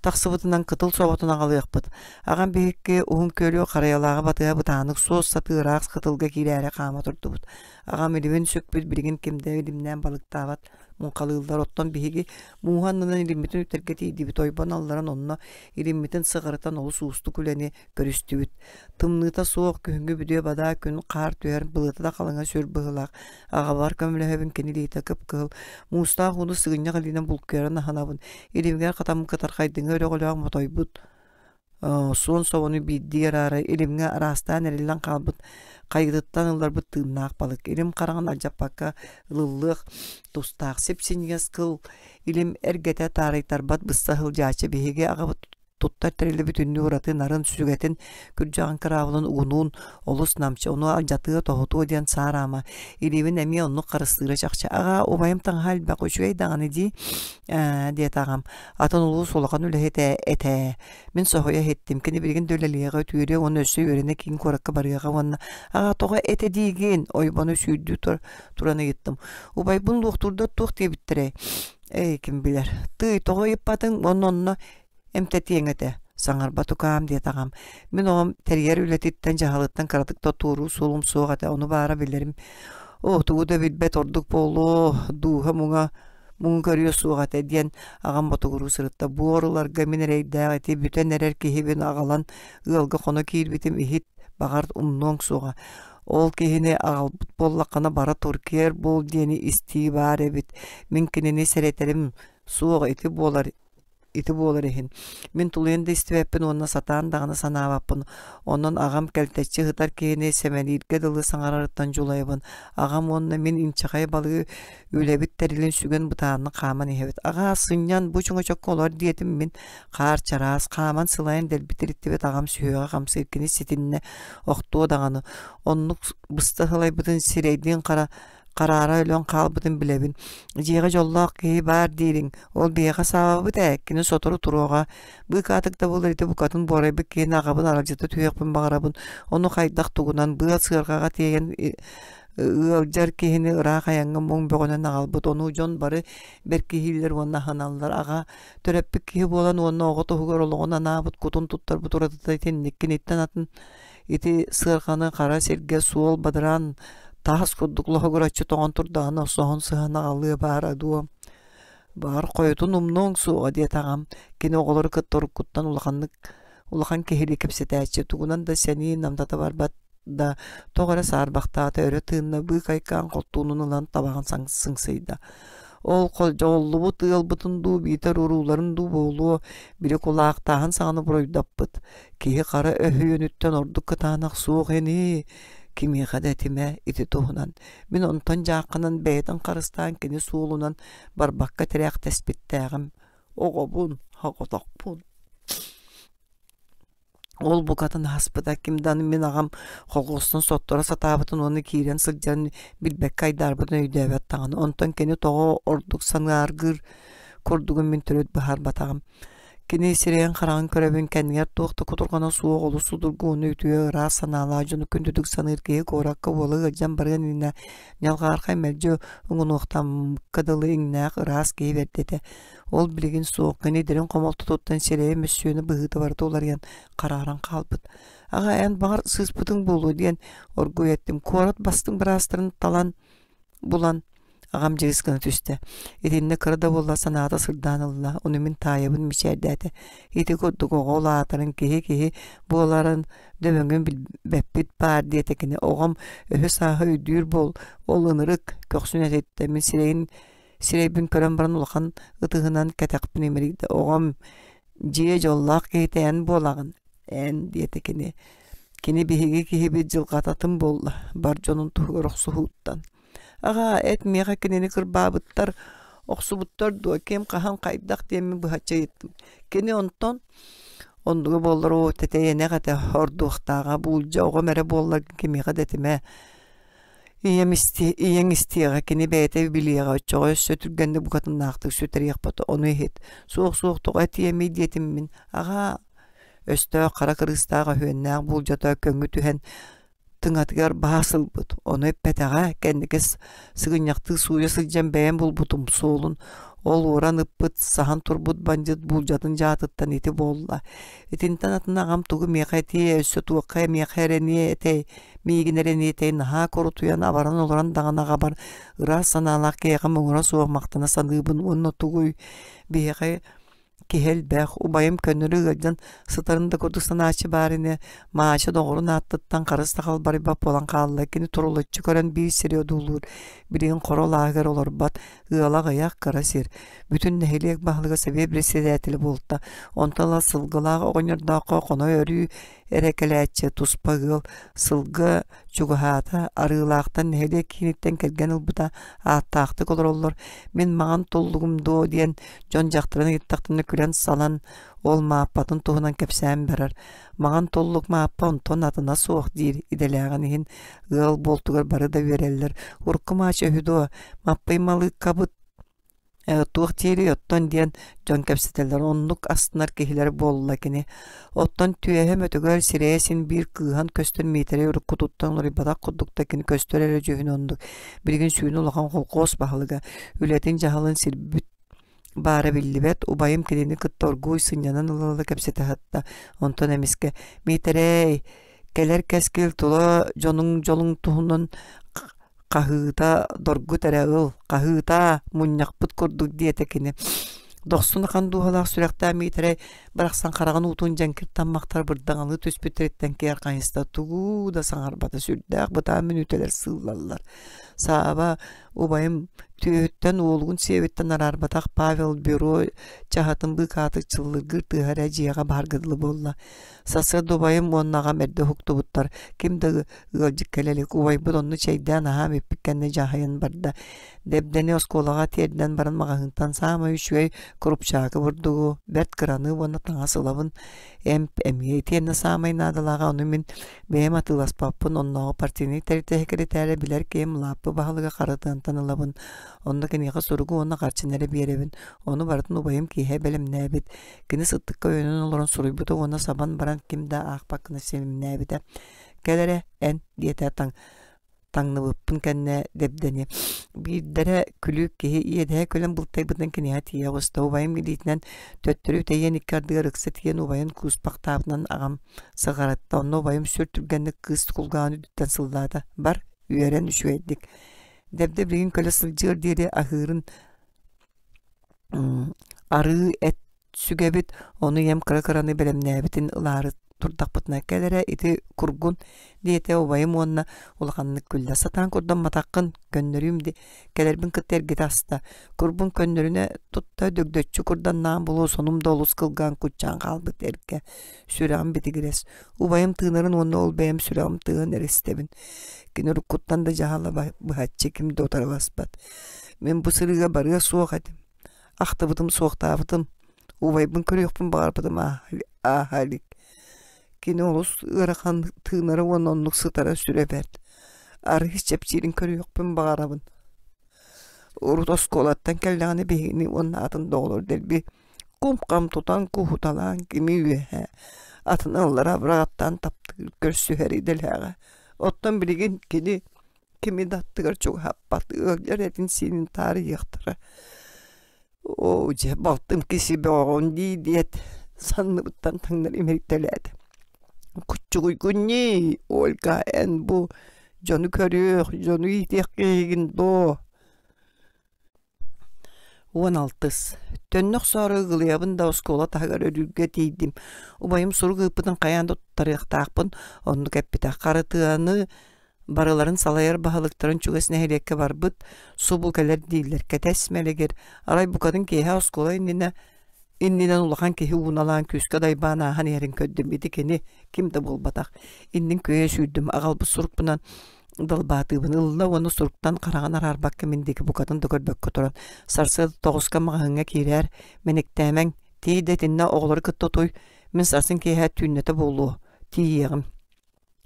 тахсыбытынан кытыл соботун аҕалыахпыт. Аҕам биһикки Уһун Күөлү Харайалааҕы батыһа бытаанык суос сатыы ыраах кытылга киирээри хаама турдубут. Аҕам илимин сүкпүт, билигин ким да илимнээн балыктаабат, муҥхалыыллар. Оттон биһиги мууһу аннынан илиммитин үтэргэ тиийдибит, ойбон алларан онно илиммитин сыҕарытан олус уустук үлэни көрүстүбүт. Тымныыта суох күһүҥҥү бүдүө-бадаа күн хаар түһэр, былыта да халыҥа сүр быһыылаах. Аҕабар көмөлөһөбүн, кини илиитэ кып-кыһыл, муустаах ууну сыгынньах илиинэн булкуйарын аһынабын. Илимигэр хатаммыт кытархайдыҥы өрөҕөлөөх мотойбут суон собону биирдии араара илимҥэ араастаан эриллэн хаалбыт хайытыттан ылларбыт тыыннаах балык. Илим хараҕын алдьаппакка ылыллыах тустаах сип-синньигэс кыл илим эргэтэ таарыйтарбат быста сылдьааччы биһиги аҕабыт туттар тэрили бүтүннүү ураты нарын сүгэтин күрдьэҕин кыраабылын угунуун олус намчы ону алдьатыа тоһутуо диэн саараама илиибин эмиэ оннук харыстыыра чахчы аҕаа убайым таҥаһа элбэх үчүгэй даҕаны дии ээ диэтэ аҕам атын улуус улахан үлэһитэ этэ мин соһуйа иһиттим кини билигин да үлэлиэҕэ үтүөрүө уонна өссө үөрэнэ киин куоракка барыаҕа уонна аҕаа тоҕо этэ диигин ойбону сүүрдүү туран ыйыттым убайбын луохтуурдар туох диэбиттэрэй эй ким билэр тыый тоҕо ыйыппатыҥ уонна онно Эмтэтиэҥ этэ, саҥарба тукаам диэтэ аҕам. Мин оҕом тэрийэр үлэтиттэн, дьаһалыттан кыратык да туоруу суолум суох этэ, ону баара билэрим. Оо, тугу да билбэт ордук буолуо, дууһа муҥа муҥу көрүө суох этэ диэн аҕам ботугуруу сырытта. Буор ыларга мин эрэйдээх ити бүтэн эрэр киһибин аҕалан ыалга хоно киирбитим иһит, баҕар умнуоҥ суоҕа. Ол киһини аҕалбыт буоллаххына бара тур, киэр буол диэни истии баар эбит. Мин кинини сэрэтэрим суох ити буолар ити буолар иһин. Мин тулуйан да истибэппин уонна сатаан даҕаны санаабаппын. Онон аҕам кэлтэччи сытар киһини сэмэлииргэ дылы саҥарарыттан дьулайабын. Аҕам уонна мин инчэҕэй балыгы үлэбит тэрилин сүгэн бытааннык хааман иһэбит. Аҕаа, сынньан, бу чөҥөчөккө олор диэтим мин. Хаар чараас, хааман сылайан дэлби тириттибит аҕам сүһүөҕэ хамсыыр кини ситиннэ охтуо даҕаны. Оннук быста сылайбытын сирэйдиин хара хараара өлөн хаалбытын билэбин. Дьиэҕэ дьоллоох киһи баар диириҥ, ол биһиэхэ саабабыт ээ, кини сотору туруоҕа. Быыкаатык да буоллар ити букатын буорайбыт киһини аҕабын аралдьыта түһүөхпүн баҕарабын. Ону хайдах тугунан быа сыарҕаҕа тиэйэн ыалдьар киһини ыраах айаҥҥа муҥ бөҕөнөн аҕалбыт. Ону дьон бары бэркиһииллэр уонна аһыналлар. Аҕа төрөппүт киһи буолан уонна оҕо туһугар олоҕун анаабыт, кутун туттарбыт уратыта итинник киниттэн атын Ити сыарҕаны хара сиргэ суол бадараан таас курдук лоһугураччы тоҥон турдаҕына соһон сыһан аҕалыа баара дуо? Баҕар хойутун умнуоҥ суоҕа диэтэ аҕам. Кини оҕолору кытта уруккуттан улаханнык улахан киһилии кэпсэтээччи, тугунан да сэнии намтата барбат да, тоҕо эрэ саарбахтаата, өрө тыынна, быыкайкаан холтуунун ылан табаҕын сыҥсыйда. Ол холдьоҕуллубут ыалбытын дуу, биитэр урууларын дуу буолуо, били кулаахтааһын саҕана буруйдаппыт. Киһи хара өһүөнүттэн ордук кытаанах суох ини, кимиэхэ да этимэ ити туһунан. Мин онтон дьаахханан бэйэтин харыстаан кини суолунан барбакка тирээхтэспиттээҕим. Оҕобун, оҕотохпун. Ол букатын аһаспыта, ким да мин аҕам холхуостан сотторо сатаабытын уонна киирэн сылдьарын билбэккэ айдаарбытын өйдөөбөт даҕаны. Онтон кини тоҕо ордук санааргыыр курдугун мин төрүт быһаарбатаҕым. Кини сирэйин-хараҕын көрөбүн, кэннигэр туох да кутурҕана суох олус судургу уонна үтүө, ыраас санаалаах дьону күндүтүк саныыр киһи куоракка уола ыалдьан барыан иннинэ ньалҕаархай мэлдьи уҥунуохтаммыкка дылы иҥнээх ыраас киһи бэрдэ этэ. Ол билигин суох, кини дириҥ хомолтотуттан сирэйэ мөссүөнэ быһыыта барыта уларыйан харааран хаалбыт. Аҕа эн баҕар сыыспытыҥ буолуо диэн оргуй эттим. Куорат бастыҥ быраастарын талан булан. Аҕам дьигис гына түстэ. Итиннэ кыра да буолла санаата сырдаан ылла, ону мин таайабын мичээрдээтэ. Ити курдук оҕо улаатарын, киһи-киһи буоларын дөбөҥүн билбэппит баар диэтэ кини. Оҕом өһү-сааһы өйдүүр буол, ол ынырык, көхсүн этиттэ. Мин сирэйин сирэйбин көрөн баран улахан ытыһынан кэтэхпин имэрийдэ. Оҕом дьиэ дьоллоох киһитэ эн буолаҕын, эн диэтэ кини. Кини биһиги киһибит дьылҕата атын буолла, бар дьонун туһугар охсуһууттан. Аҕаа, эт миэхэ кинини кырбаабыттар, охсубуттар дуо, ким хаһан хайдах диэммин быһаччы ыйыттым. Кини онтон оннуга буоллар оо тэтэйэнэх этэ ордуохтааҕа буулдьа оҕом эрэ буоллар кимиэхэ да этимэ ийэм исти ийэҥ истиэҕэ кини бэйэтэ билиэҕэ оччоҕо өссө түргэнник букатыннаахтык сүтэриэхпит ону иһит суох суох тоҕо этиэмий диэтим мин аҕаа өстөөх хара кырыыстаах өһүөннээх буулдьата көҥү түһэн тыҥатыгар баас ылбыт, ону эппэтэҕэ, кэнники сыгынньахтыы сууйа сылдьан бэйэм булбутум суолун, ол уоран ыппыт, саһан турбут бандьыт буулдьатын дьаатыттан ити буолла. Итинтэн атын аҕам тугу миэхэ этиэ, өссө туохха миэхэ эрэниэ этэй, миигин эрэниэ этэй наһаа курутуйан абаран олорон даҕаны аҕабар ыраас санаалаах киһиэхэ муҥура суох махтана саныыбын уонна тугуй биһиэхэ Киһи элбэх, убайым көннөрү ыалдьан сытарын да курдук санааччы баар ини, Маача доҕорун ааттыттан харыс да халбарыйбат буолан хаалла, кини турулуччу көрөн биир сири одуулуур, билигин хоро лааһыгар олорбот, ыала аҕыйах, кыра сир. Бүтүн нэһилиэк баһылыга сэбиэ председателэ буолта, онтон ыла сылгылаах оҕонньордооххо хоно-өрүү эрэ кэлээччи, туспа ыал, сылгы чугаһаата, Арыылаахтан нэһилиэк кииниттэн кэргэн ылбыта, ааттаахтык олороллор, мин маҥан туллугум дуо диэн дьон дьахтарын ыйыттахтарына күлэн-салан ол Мааппатын туһунан кэпсээн барар. Маҥан туллук Мааппа онтон атына суох диир идэлээҕин иһин ыал буолтугар бары да үөрэллэр. Урукку Маача үһү дуо, Маппый Малыыккабыт туох диирий оттон диэн дьон кэпсэтэллэр оннук астынар киһилэр буолла кини оттон түөһэ мөтүгэр сирэйэ син биир кыыһан көстөр Миитэрэй уруккутуттан уларыйбатах курдук да кини көстөр эрэ дьүһүн оннук билигин сүүнэ улахан холкуос баһылыга үлэтин дьаһалын сирбит баара биллибэт убайым кинини кытта оргууй сынньанан ыла-ыла кэпсэтэ сытта онтон эмискэ Миитэрэй кэлэр кэскил тула дьонуҥ дьолуҥ туһунан Хаһыыта доргут эрэ ыл, хаһыытаа, мунньахпыт курдук диэтэ кини. Дохсун ахан дууһалаах сүрэхтээх Миитэрэй барахсан хараҕын уутун дьэҥкир таммахтар бырдаҥалыы түспүттэриттэн киэр хайыста тугу да саҥарбата сүрдээх бытаан мүнүүтэлэр сыыллаллар. Сааба убайым түөһүттэн уолугун сиэбиттэн араарбатах Павел бюро чаһытын быыкаатык чыллыргыыр тыаһа эрэ дьиэҕэ баарга дылы буолла. Сарсыарда убайым уонна аҕам эрдэ уһуктубуттар, ким да Ыалдьыт кэлэ илик, убайбыт онно чэйдээн аһаан бүппүт кэннэ дьаһайан барда. Дэбдэни оскуолаҕа тиэрдэн баран маҕаһыынтан саамай үчүгэй курупчаакы бурдугу, бэрт кыраны уонна таҥас ылабын, эмп эмиэ итиэннэ саамай наадалааҕа ону мин бэйэм атыыласпаппын, оннооҕу партийнай тэрилтэ сэкирэтээрэ билэр киһим лааппы баһылыга Харытыантан ылабын, онно киниэхэ суругу уонна харчыны эрэ биэрэбин, ону барытын убайым киэһэ бэлэмнээбит, кини сыттыкка өйөнөн олорон суруйбута уонна сабан баран ким да аахпат гына симнээбитэ. Кэл эрэ, эн, диэтэ таҥныбыппын кэннэ дэбдэни. Биирдэрэ күлүүк киһи иэдэһэ күлэн былтайбытынан киниэхэ тиийэ оҕуста. Убайым илиитинэн төттөрү үтэйиэн икки ардыгар ыкса тиийэн убайын кууспахтаабытынан аҕам сыҕарытта. Онно убайым сүр түргэнник кыыс кулгааҕын үрдүттэн сыллаата. Бар, үөрэн үчүгэйдик. Дэбдэ билигин көлө сылдьыар диэри аһыырын арыы эт сүгэбит, ону ийэм кыра-кыраны бэлэмнээбитин ылаары турдахпытына кэл эрэ ити кургун диэтэ убайым уонна улаханнык күллэ сатаан курдамматаххын көннөрүүм ди кэлэрбин кытта эргитэ аста курбун көннөрүнэ тутта дөгдөччү курданнаан булуо сонум да олус кылгаан куччаан хаалбыт эргэ сүрэҕим битигирэс убайым тыынарын уонна ол бэйэм сүрэҕим тыаһын эрэ истэбин кини уруккуттан да дьаһала быһаччы ким да утарыласпат мин бу сырыыга барыа суох этим Ахтыбытым, суохтаабытым, убайбын көрүөхпүн баҕарбытым ааһа илик. Кини олус ыарахан тыынара уонна оннук сытара сүрэ бэрт. Арыый чэпчиирин көрүөхпүн баҕарабын. Урут оскуолаттан кэллэҕинэ биһигини уонна атын да оҕолор дэлби кум-хам тутан куһуталаан кими үөһэ, атын аллара быраҕаттаан таптыыр көрсүһэр идэлээҕэ. Оттон билигин кини кими да аттыгар чугаһаппат ыалдьар этин-сиинин таарыйыахтара оо дьэ балтым киси бөҕөҕүн дии диэт санныбыттан таҥнары имэритэлээтэ куччугуйгун ньии Ольга эн бу дьону көрүөх дьону иитиэх киһигин дуо. Уон алтыс. Төннө охсоору ыгылыйабын да оскуола таһыгар өлүүргэ тиийдим. Убайым сурук ыыппытын хайаан да туттарыахтаахпын, оннук эппитэ. Харытыаны барыларын салайар баһылыктарын чугас нэһилиэккэ барбыт, субу кэлэр дииллэр. Кэтэс мэлигир. Арай букатын киэһэ оскуола иннинэ иннинэн улахан киһи ууналаан күүскэ дайбаан ааһан иһэрин көрдүм. Ити кини ким да буолбатах. Иннин күөйэ сүүрдүм. Аҕалбыт сурукпунан далбаатыыбын ылла уонна суруктан хараҕын араарбакка мин диэки букатын да көрбөккө туран сарсыарда тоҕуска маҕаһыыҥҥа киирээр мэниктээмэҥ тиий да итиннэ оҕолору кытта утуй мин сарсын киэһэ түүннэтэ буолуо тиийиэҕим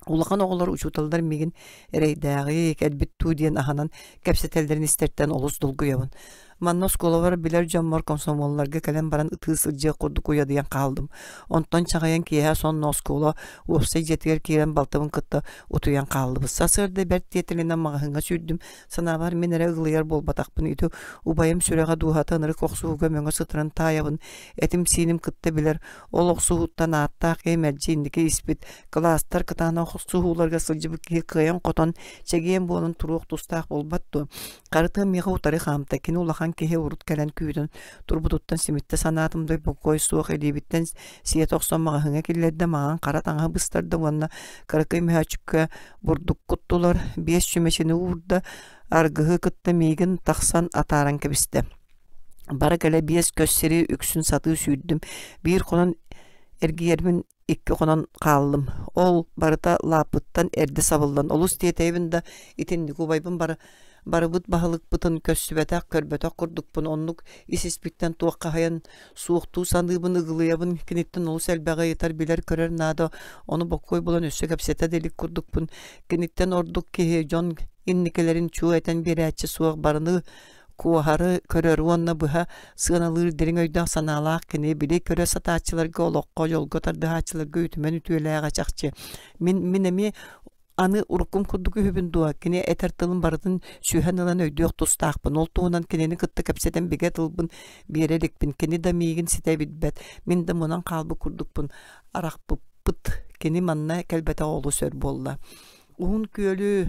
Улахан оҕолор учууталлар миигин эрэйдээҕи, кэлбит дуу диэн аһынан кэпсэтэллэрин истэртэн олус долгуйабын. Манна оскуолабар билэр дьоммор комсомолларга кэлэн баран ытыы сылдьыах курдук уйадыйан хааллым. Онтон чаҕыйан киэһэ сонно оскуола уопсай дьиэтигэр киирэн балтыбын кытта утуйан хааллыбыт. Сарсыарда бэрт тиэтэлинэн маҕаһыыҥҥа сүүрдүм. Санаабар мин эрэ ыгылыйар буолбатахпын. Ити убайым сүрэҕэ дууһата ынырык охсуһууга мөҥө сытарын таайабын. Этим-сииним кытта билэр. Ол охсуһууттан ааттаах киһи мэлдьи инники испит. Кылаастар кытаанах охсуһууларга сылдьыбыт киһи кыайан-хотон, чэгиэн буолан туруох тустаах буолбат дуо? Харытыам миэхэ утары хаамта, кини улахан киһи урут кэлэн күүтэн турбутуттан симиттэ санаатым да бокуой суох илиибиттэн сиэтэ охсон маҕаһыыҥҥа киллэрдэ, маҥан хара таҥаһы быстарда уонна кыракый мөһөөччүккэ бурдук куттулар, биэс чүмэчини уурда, аргыһы кытта миигин тахсан атааран кэбистэ. Бара кэлэ биэс көс сири үксүн сатыы сүүрдүм. Биир хонон эргийэрбин икки хонон хааллым. Ол барыта лааппыттан эрдэ сабыллан олус тиэтэйэбин да итинник убайбын бары барыбыт баһылыкпытын көрсүбэтэх, көрбөтөх курдукпун оннук ис-испиттэн туоххаһыйан суохтуу саныыбын, ыгылыйабын, киниттэн олус элбэҕи ыйытар, билэр-көрөр наада, ону бокуой булан өссө кэпсэтэ да илик курдукпун. Киниттэн ордук киһи дьон инникилэрин чуо этэн биэрээччи суох, барыны куоһары көрөр уонна быһа сыаналыыр дириҥ өйдөөх-санаалаах кини били көрө сатааччыларга олоххо дьолго тардыһааччыларга үтүмэн үтүөлээҕэ чахчы. Мин мин эмиэ аны уруккум курдук үһүбүн дуо кини этэр тылын барытын сүһэн ылан өйдүөх тустаахпын ол туһунан кинини кытта кэпсэтэн бигэ тылбын биэрэ иликпин кини да миигин ситэ билбэт мин да мунан хаалбыт курдукпун арахпыппыт кини манна кэлбэтэҕэ олус өр буолла уһун күөлү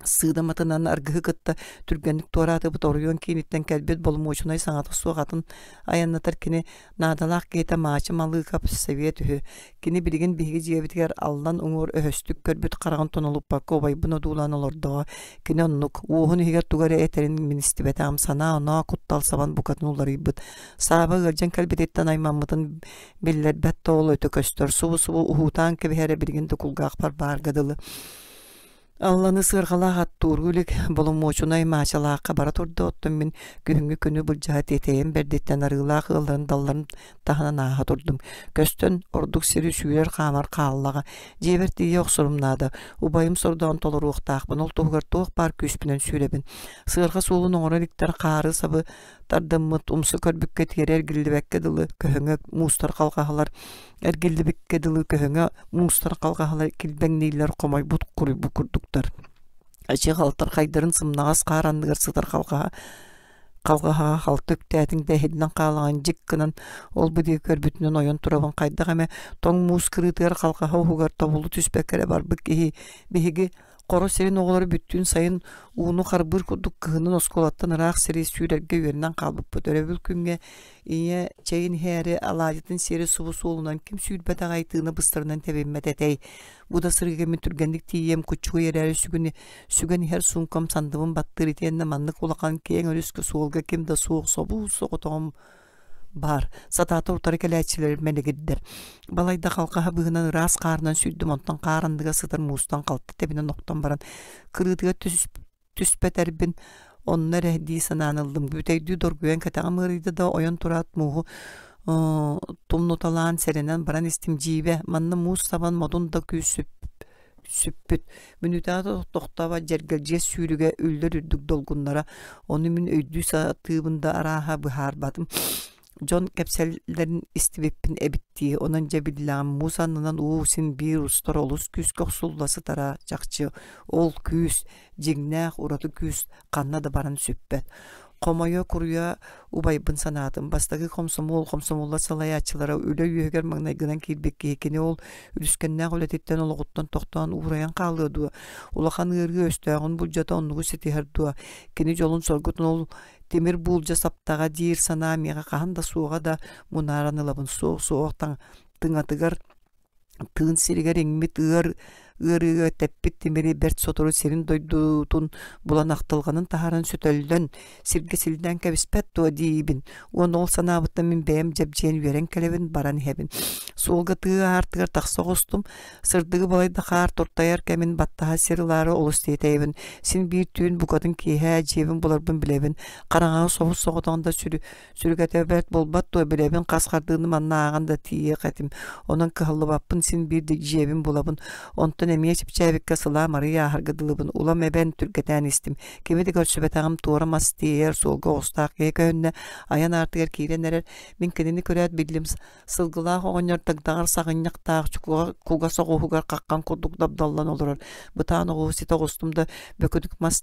Сыыдаматынан аргыһы кытта түргэнник туораатыбыт оройуон кииниттэн кэлбит боломуочунай саҥата суох атын айаннатар кини наадалаах киһитэ Маача Малыыкап сэбиэт үһү. Кини билигин биһиги дьиэбитигэр аллан уҥуор өһөстүк көрбүт хараҕын тонолуппакка убайбын одуулаан олордоҕо. Кини оннук, уоһун иһигэр тугу эрэ этэрин мин истибэтэҕим, санаа-оноо куттал сабан букатын уларыйбыт. Сааба ыалдьан кэлбититтэн аймаммытын биллэрбэт да ол өтө көстөр, субу-субу уһуутаан кэбиһэрэ билигин да кулгаахпар баарга дылы. Алланы сыарҕалаах аттуургу илик боломуочунай Маачалаахха бара турда, оттон мин күһүҥҥү күнү былдьаһа тиэтэйэн бэрдиттэн арыылаах ыалларын далларын таһынан ааһа турдум. Көстөн ордук сири сүүрэр-хаамар хааллаҕа. Дьиэбэр тиийэ охсорум наада. Убайым сордоон толоруохтаахпын, ол туһугар туох баар күүспүнэн сүүрэбин. Сыарҕа суолун оҥоро иликтэр хаары сабы тардыммыт, умса көрбүккэ тиэрэ эргиллибэккэ дылы көһөҥө муустар халҕаһалар эргиллибиккэ дылы көһөҥө муустар халҕаһалар килбэҥнииллэр хомойбут куруйбут курдуктар. Эчи халтархайдарын сымнаҕас хаар анныгар сытар халҕаһа халҕаһаҕа халты үктээтиҥ да иһиллэн хаалаҕын дьик гынан ол-бу диэки көрбүтүнэн ойон турабын хайдах эмэ тоҥ муус кырыытыгар халҕаһа уһугар тобулу түспэккэ эрэ барбыт киһи биһиги Хоро сирин оҕолоро бүттүүн сайын ууну харбыыр курдук кыһынын оскуолаттан ыраах сири сүүрэргэ үөрэнэн хаалбыппыт. Өрөбүл күҥҥэ ийэ чэйин иһээри алаадьытын сиэри субу суолунан ким сүүрбэтэҕэй тыына быстарынан тэбиммэт этэй. Бу да сырыыга мин түргэнник тиийиэм куччугуй эрээри сүгүн, сүгэн иһэр суумкам сандыбын баттыыр итиэннэ маннык улахан киэҥ өрүскэ суолга ким да суох собуус соҕотоҕум баар. Сатаата утары кэлээччилэр мэлигирдэр. Балайда халҕаһа быыһынан ыраас хаарынан сүүрдүм, онтон хаар анныгар сытар муустан халты тэбинэн охтон баран кырыытыгар түспэтэрбин онно эрэ дии санаан ыллым. Бүтэйдүү доргуйан кэтэҕим ыарыйда да ойон тураат мууһу тумнуталаан сэрэнэн баран истим дьиибэ. Манна муус сабан модун да күүс сүппүт. Мүнүүтэҕэ тохтообот дьэргэлдьиэс сүүрүгэ үллэр үрдүк долгуннара. Ону мин өйдүү сатыыбын да арааһа быһаарбатым. Дьон кэпсэллэрин истибиппин эбит дии. Онон дьэ биллэҕим муус аннынан уу син биир устар олус күүскэ охсулла сытара чахчы. Ол күүс, дьиҥнээх ураты күүс ханна да баран сүппэт. Хомойо-куруйа убайбын санаатым. Бастакы хомсомуол, хомсомуоллар салайааччылара үлэ үөһүгэр маҥнайгынан киирбит киһи кини ол үлүскэннээх үлэтиттэн олоҕуттан тохтоон уурайан хаалыа дуо? Улахан ыарыы өстөөҕүн былдьата оннугу ситиһэр дуо? Кини дьолун-соргутун ол тимир буулдьа саптаҕа диир санаа миэхэ хаһан да суоҕа да мунааран ылабын. Суох, суох тыҥатыгар тыын сиригэр иҥмит ыар ыарыыга тэппит тимири бэрт сотору сирин дойдутун булан ахтылҕанын таһааран сөтөллөн сиргэ силдээн кэбиспэт дуо диибин уонна ол санаабыттан мин бэйэм дьэбдьиэн үөрэн кэлэбин баран иһэбин суолга тыа аартыгар тахса оҕустум сырдыгы балайда хаар туртайар кэмин баттаһа сир ылаары олус тиэтэйэбин син биир түүн букатын киэһэ дьиэбин буларбын билэбин хараҥаҕа собус соҕотоҕун да сүрү Сүргэтэ бэрт буолбат дуо, билэбин хас хардыыны манна ааҕан да тиийиэх этим. Онон кыһаллыбаппын, син биир дьиэбин булабын. Онтон эмиэ чэпчээбиккэ сылаа Мария ааһарга дылыбын. Улам эбэн, түргэтээн истим. Кими да көрсүбэтэҕим, туора мас тиэйэр, суолга оҕустаах киһи көһүннэ, айан аартыгар киирэн эрэр. Мин кинини көрөөт биллим, сылгылаах оҕонньор дагдаҕар саҕынньахтаах кугас оҕуһугар хаххан курдук дабдаллан олорор. Бытаан оҕуһу ситэ оҕустум да, бөкүнүк мас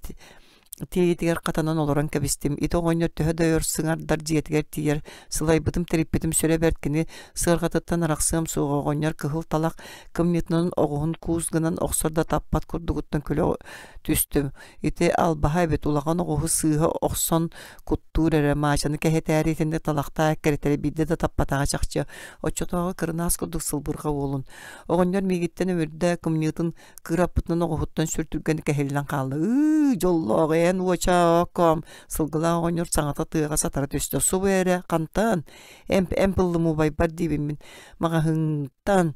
Тиэйитигэр хатанан олорон кэбистим. Ити оҕонньор төһө да өр сыҥардар дьиэтигэр тиийэр, сылайбытым, тэриппитим сүрэ бэрт кини сыарҕатыттан арахсыам суоҕа оҕонньор кыһыл талах кымньыытынан оҕуһун куус гынан охсор да таппат курдугуттан күлэ түстүм. Ити албаһа эбит улахан оҕуһу сыыһа охсон куттуур эрэ Маачаны кэһэтээри итинник талахтаах эккирэтэрэ биирдэ да таппатаҕа чахчы. Оччотооҕу кырынаас курдук сылбырҕа уолун. Оҕонньор миигиттэн өмүрдэ кымньыытын Кыраппытынан оҕуһуттан сүр түргэн кэһиллэн хаалла. Ыы, дьоллоох эн уочаакам сылгылаах оҕонньор саҥата тыаҕа сатара түстэ. Субу эрэ хантан? Эмп эмп ыллым убайбар диибин мин. Маҕаһыынтан.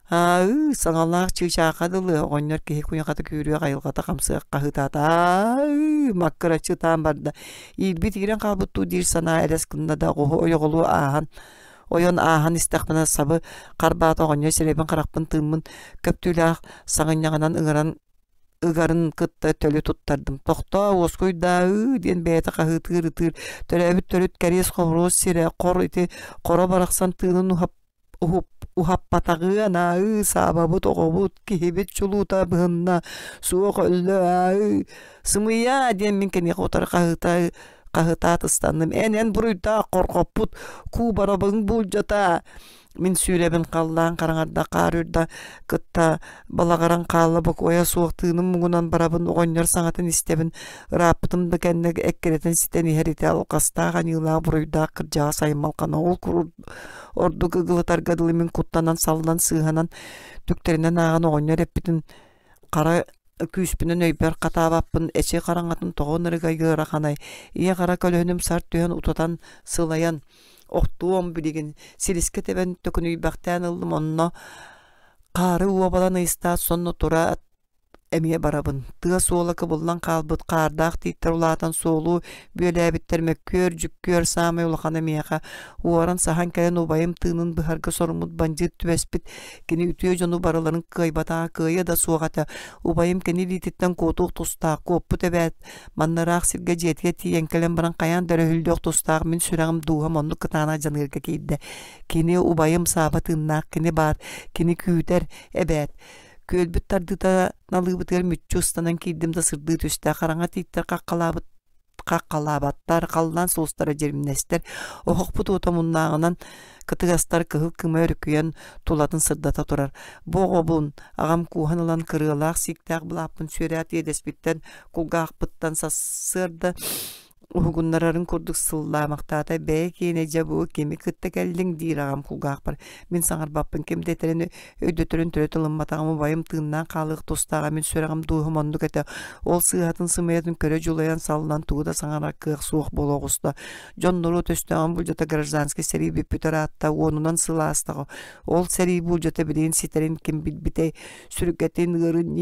Аа, саҥалаах чыычаахха дылы оҕонньор киһи куйахата күүрүөх айылҕата хамсыах хаһыытаата. Аа, маккыраччы ытаан барда. Иирбит иирэн хаалбыт дуу диир санаа элэс гынна да оҕуһу ойоҕолуу ааһан Ойон ааһан истэхпинэ сабы харбаата оҕонньор сирэйбин-харахпын тыыммын көптүүлээх саҕынньаҕынан ыҥыран ыгарын кытта төлү туттардым. «Тохтоо, уоскуйдаа ыы» диэн бэйэтэ хаһыытыыр ытыыр. Төрөөбүт төрүт кэриэс хомуруос сирэ, хор ити хоро барахсан тыынын уһаппатаҕыан аайы саабабыт оҕобут, киһибит чулуута быһынна, суох өллө аайы сымыйаа диэн мин киниэхэ утары хаһыыта хаһытаат ыстанным эн эн буруйдаах хорҕоппут куубарабыҥ булдьата мин сүүрэбин халлаан хараҥарда хаар үрдэ кытта балаҕаран хаалла бокуойа суох тыыным муҥунан барабын оҕонньор саҥатын истэбин ырааппытым да кэннэ эккирэтэн ситэн иһэр ити алҕастаах аньыылаах буруйдаах кырдьаҕас аймалҕана ол курдук ордук ыгылытарга дылы мин куттанан саллан сыыһанан түктэринэн ааҕан оҕонньор эппитин хара күүспүнэн өйбөр хатаабаппын эчи хараҥатын тоҕо ынырыгай ыараханай ийэ-хара көлөһүнүм сар түһэн утатан сылайан охтуом билигин силискэ тэбэн төкүнүйбэхтээн ыллым онно хаары уобалан ыйыстаат сонно тура эмиэ барабын тыа суола кыбыллан хаалбыт хаардаах тииттэр улаатан суолу бүөлээбиттэр мөккүөр дьүккүөр саамай улахана миэхэ уоран саһан кэлэн убайым тыынын быһарга соруммут бандьыыт түбэспит Кини үтүө дьону барыларын кыайбатаҕа кыайа да суох этэ. Убайым кини илиититтэн куотуох тустаах, куоппут эбээт. Манна ыраах сиргэ дьиэтигэр тиийэн кэлэн баран хайаан да өрөһүллүөх тустаах мин сүрэҕим дууһам оннук кытаанах дьаныарга киирдэ. Кини убайым сааба тыыннаах, кини баар, кини күүтэр эбээт. Күөлбүт тардыыта налыыбытыгар мүччү ыстанан киирдим да сырдыы түстэ, хараҥа тииттэр хаххалаабыт хаххалаабаттар, халлаан сулустара дьиримнэстэр, оһохпут уота муннааҕынан кытыгастар кыһыл кыма өрүкүйэн тулатын сырдата турар. Бу оҕобун аҕам кууһан ылан кырыалаах сииктээх былааппын сүөрээт иэдэспиттэн, кулгаахпыттан сарсыарда уһугуннарарын курдук сыллаамахтаата бэйэ киэнэ дьэ бу кими кытта кэллиҥ диир аҕам кулгаахпар мин саҥарбаппын ким да этэрин өйдөтөрүн төрүт ылымматаҕым убайым тыыннаах хаалыах тустааҕа мин сүрэҕим дууһам оннук этэ ол сыыһатын сымыйатын көрө дьулайан саллан тугу да саҥарар кыах суох буола оҕуста дьон норуот өстөөҕүн булдьата гражданскай сэрии бүппүтэ ыраатта уонунан сыл аастаҕа ол сэрии булдьата билигин ситэрин ким билбитэй сүргэтин ыарын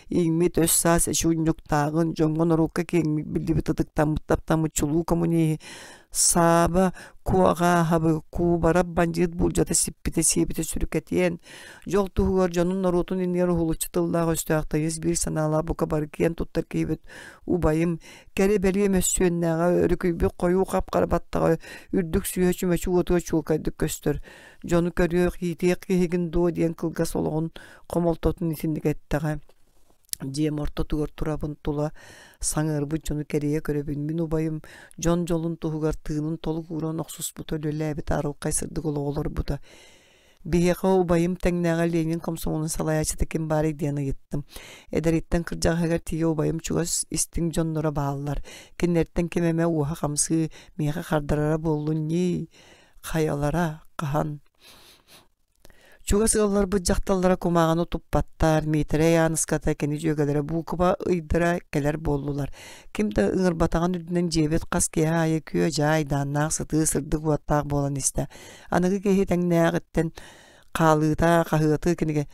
иҥмит өс саас эчи унньуктааҕын дьоҥҥо норуокка киэҥник биллибит ытыктаммыт таптаммыт чулуу коммуниһы Сааба Куоҕааһабы куубарап бандьыыт буулдьата сиппитэ сиэбитэ сүрүкэтиэн, дьол туһугар дьонун норуотун иннигэр уһулуччу тыллаах өстөөх тыйыс биир санаалаах бука бары киэн туттар киһибит убайым кэрэ-бэлиэ мөссүөннээҕэ өрүкүйбүт хойуу хап-хара баттаҕа үрдүк сүүһэ чүмэчи уотугар чуолкайдык көстөр дьону көрүөх иитиэх киһигин дуо диэн кылгас олоҕун хомолтотун итинник эттэҕэ. Дьиэм ортотугар турабын тула саҥарбыт дьону кэрийэ көрөбүн. Мин убайым дьон дьолун туһугар тыынын толук ууран охсуспута, үлэлээбит арылхай сырдык олоҕу олорбута. Биһиэхэ убайым тэҥнээҕэ Ленин комсомолун салайааччыта ким баарый диэн ыйыттым. Эдэриттэн кырдьаҕаһыгар тиийэ убайым чугас истиҥ дьонноро бааллар. Кинилэртэн ким эмэ уоһа хамсыы, миэхэ хардарара буоллун ньии, хайалара, хаһан Чугас ыалларбыт дьахталлара кумааҕыны туппаттар, Миитэрэй Ааныската кини дьүөгэлэрэ буукуба ыйдара кэлэр буоллулар. Ким да ыҥырбатаҕын үрдүнэн дьиэбит хас киэһэ аайы күө-дьаа айдааннаах сытыы сырдык уоттаах буолан истэ. Аныгы киһи тэҥнээҕиттэн хаалыыта, хаһыаты кинигэ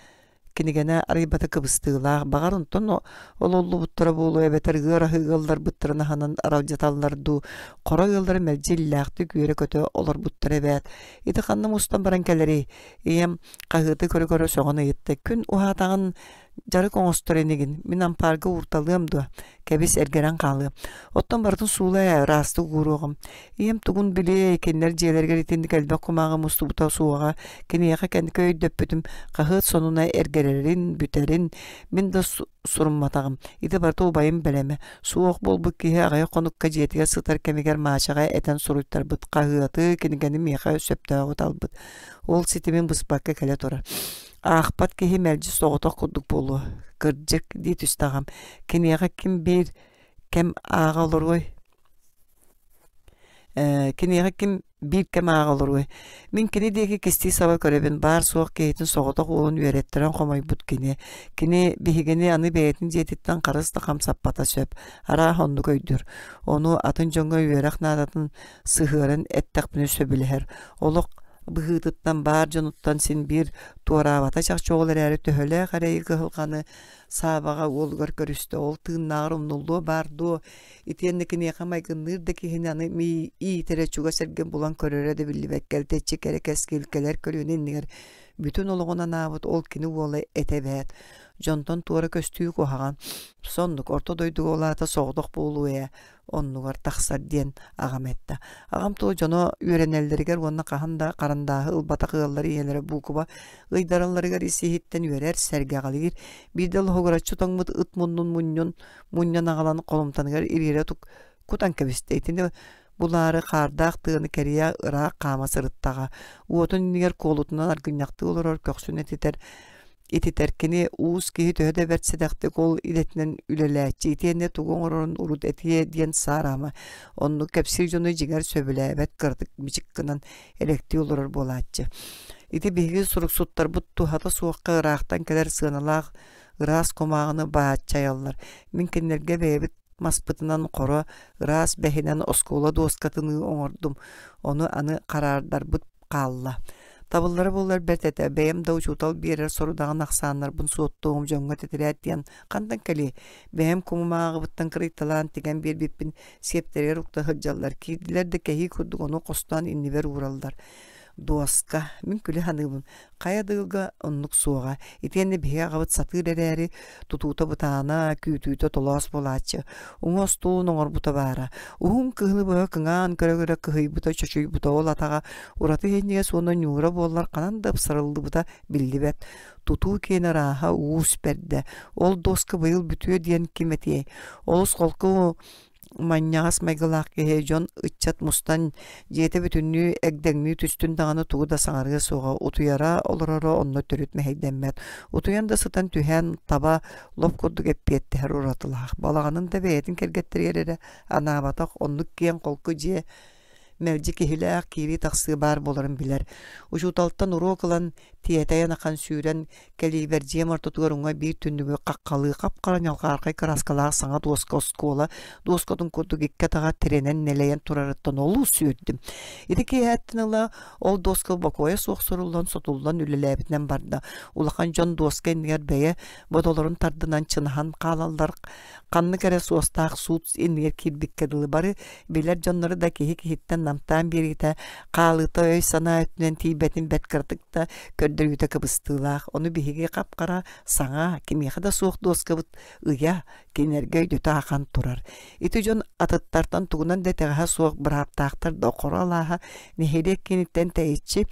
кинигэнэ арыйбата кыбыстыылаах, баҕар онтон ололлубуттара буолуо эбэтэр ыар аһыы ыалларбыттарын аһынан аралдьыталлар дуу, хоро ыаллара мэлдьи иллээхтик үөрэ-көтө олорбуттара эбээт. Ити ханна мустан баран кэлэрий? Ийэм хаһыаты көрө-көрө сөҕөн ыйытта. Күн уһаатаҕын дьарык оҥостор инигин, мин ампаарга уурталыам дуо? Кэбис, эргэрэн хаалыам. Оттон барытын суулаа ээ, ыраастык ууруоҕум. Ийэм тугун билиэй, кинилэр дьиэлэригэр итинник элбэх кумааҕы мустубута суоҕа. Киниэхэ кэнники өйдөппүтүм, хаһыат сонуна эргэрэрин, бүтэрин мин да сурумматаҕым. Ити барыта убайым бэлэмэ. Суох буолбут киһи аҕыйах хонукка дьиэтигэр сытар кэмигэр Маачаҕа этэн суруйтарбыт хаһыаты, кинигэни миэхэ сөптөөҕү талбыт. Ол ситимин быспакка кэлэ турар. Аахпат киһи мэлдьи соҕотох курдук буолуо. Кырдьык, дии түстэ аҕам. Киниэхэ ким биир кэм ааҕа олоруой? Киниэхэ ким биир кэм ааҕа олоруой? Мин кини диэки кистии саба көрөбүн, баар-суох киһитин соҕотох уолун үөрэттэрэн хомойбут кини. Кини биһигини аны бэйэтин дьиэтиттэн харыс да хамсаппата сөп, арааһа оннук өйдүүр. Ону атын дьоҥҥо үөрэх наадатын сыһыаран эттэхпинэ сөбүлэһэр. Олох быһыытыттан баар дьонуттан син биир туораабата чахчы ол эрээри төһөлөөх эрэйи кыһалҕаны Саабаҕа уолугар көрүстэ ол тыыннааҕар умнуллуо баар дуо итиэннэ киниэхэ майгынныыр да киһини аны иитэрэ чугас эргин булан көрөрө да биллибэккэ элтэччи кэрэ кэскил кэлэр көлүөнэ иннигэр бүтүн олоҕун анаабыт ол кини уола этэ эбээт дьонтон туора көстүү куһаҕан соннук орто дойдуга ол аата соҕотох буолуу ээ оннугар тахсар диэн аҕам эттэ. Аҕам туох дьоно үөрэнэллэригэр уонна хаһан да харандааһы ылбатах ыаллар ийэлэрэ буукуба ыйдаралларыгар ис-иһиттэн үөрэр, сэргэҕэлиир. Биирдэ лоһугураччы тоҥмут ыт муннун мунньун мунньан аҕалан холумтаныгар ириэрэ кутан кэбистэ. Итини булаары хаардаах тыаны кэрийэ ыраах хаама сырыттаҕа. Уотун иннигэр куолутунан аргынньахтыы олорор көхсүн этитэр ититэр кини уус киһи төһө да бэрт сэдэхтик ол идэтинэн үлэлээччи итиэннэ тугу оҥорорун урут этиэ диэн саараама оннук кэпсиир дьону дьиҥэр сөбүлээбэт кыратык мичик гынан элэктии олорор буолааччы ити биһиги суруксуттарбыт туһата суохха ыраахтан кэлэр сыаналаах ыраас кумааҕыны бааччайаллар мин кинилэргэ бэйэбит маспытынан хоро ыраас бэһинэн оскуола дуоскатыныы оҥордум ону аны хараардарбыт хаалла. Табыллара буоллар бэрт этэ, бэйэм да учуутал биэрэр сорудаҕын ахсааннарбын суоттуом дьоҥҥо тэтэрээт диэн хантан кэлиэй, бэйэм кумумааҕыбыттан кырыйталаан тигэн биэрбиппин сиэптэригэр укта сылдьаллар, киирдилэр да кэһии курдук ону хостоон иннибэр уураллар. Дуоска, мин күлэ саныыбын, хайа да ыалга оннук суоҕа, итиэннэ биһиги аҕабыт сатыыр эрээри, тутуута бытаана, күүтүүтэ толоос буолааччы, уҥа остуолун оҥорбута баара. Уһун кыһыны быһа кыҥаан көрө-көрө кыһыйбыта, чочуйбута ол атаҕа ураты иһинньигэс уонна ньуура буоллар ханан да ыпсарыллыбыта биллибэт. Тутуу киэнэ ырааһа уус бэрдэ. Ол дуоска быйыл бүтүө диэн ким этиэй? Олус холку манньаҕас майгылаах киһи дьон ыччат мустан дьиэтэ бүтүннүү эгдэҥнии түстүн даҕаны тугу да саҥарыа суоҕа утуйара олороро онно төрүт мэһэйдэммэт утуйан да сытан түһээн таба лоп курдук эппиэттэһэр уратылаах балаҕанын да бэйэтин кэргэттэригэр эрэ анаабатах оннук киэҥ холку дьиэ мэлдьи киһилээх киирии-тахсыы баар буоларын билэр учууталтан уруок ылан тиэтэйэн ахан сүүрэн кэлиибэр дьиэм ортотугар уҥа биир түннүгү хаххалыы хап-хара ньалҕаархай кырааскалаах саҥа дуоска оскуола дуоскатын курдук икки атаҕа тирэнэн нэлэйэн турарыттан олус үөрдүм. Ити киэһээттэн ыла ол дуоска бокуойа суох суруллан сотуллан үлэлээбитинэн барда. Улахан дьон дуоска иннигэр бэйэ бодолорун тардынан чынаһан хаалаллар ханнык эрэ суостаах суут иннигэр киирбиккэ дылы бары билэр дьоннору да киһи киһиттэн намтаан биэриитэ хаалыыта өй-санаа өттүнэн тиийбэтин бэрт кыратык да көрдөрүүтэ кыбыстыылаах. Ону биһиги хап-хара саҥа, кимиэхэ да суох дуоскабыт ыйа кинилэргэ өйдөтө ахан турар. Ити дьон атыттартан тугунан да итэҕэһэ суох бырааптаахтар да хоро алааһа нэһилиэк кииниттэн тэйиччи.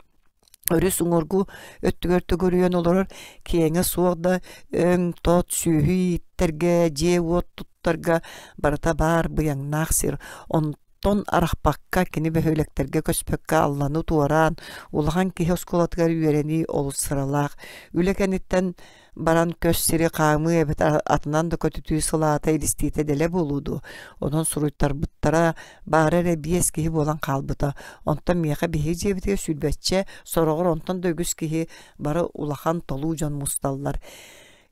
Өрүс уҥуоргу өттүгэр төгүрүйэн олорор киэҥэ суох да өҥ-тот, сүөһү ииттэргэ, дьиэ-уот туттарга барыта баар быйаҥнаах сир. Онтон арахпакка кини бөһүөлэктэргэ көспөккө алланы туораан, улахан киһи оскуолатыгар үөрэнии олус сыралаах. Үлэ кэнниттэн баран көс сири хаамыы эбэтэр атынан да көтүтүү сылаата илистиитэ дэлэ буолуо дуо? Онон суруйтарбыттара баара эрэ биэс киһи буолан хаалбыта. Онтон миэхэ биһиги дьиэбитигэр сүүрбэччэ, сороҕор онтон да үгүс киһи бары улахан толуу дьон мусталлар.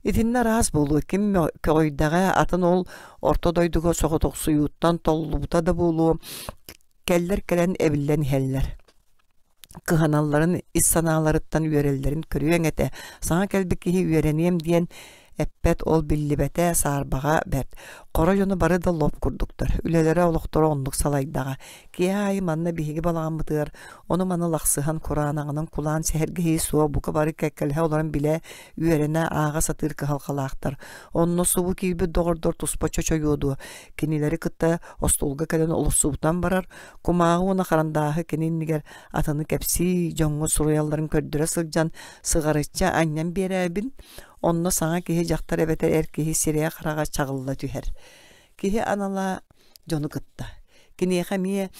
Итиннэ араас буолуо, ким көҕүйдэҕэ, атын ол орто дойдуга соҕотохсуйууттан толлубута да буолуо, кэллэр кэлэн эбиллэн иһэллэр. Кыһаналларын, ис санааларыттан үөрэллэрин көрүөҥ этэ. Саҥа кэлбит киһи үөрэниэм диэн эппэт, ол биллибэтэ, саарбаҕа бэрт. Хоро дьоно бары да лоп курдуктар. Үлэлэрэ, олохторо оннук салайдаҕа. Киэһэ аайы манна биһиги балаҕаммытыгар ону-маны лахсыһан, кураанаҕынан кулаан сэһэргэһии суох бука бары кэккэлэһэ олорон билэ, үөрэнэ, ааҕа сатыыр кыһалҕалаахтар. Онно субу киирбит доҕордор туспа чочойуо дуо? Кинилэри кытта остуолга кэлэн олорсубутунан барар, Кумааҕы уонна харандааһы кини иннигэр атыны кэпсии, дьоҥҥо суруйалларын көрдөрө сылдьан сыҕарыччы анньан биэрээбин, онно саҥа киһи дьахтар эбэтэр эр киһи сирэйэ-хараҕа чаҕылла түһэр. Киһи анала дьону кытта. Киниэхэ эмиэ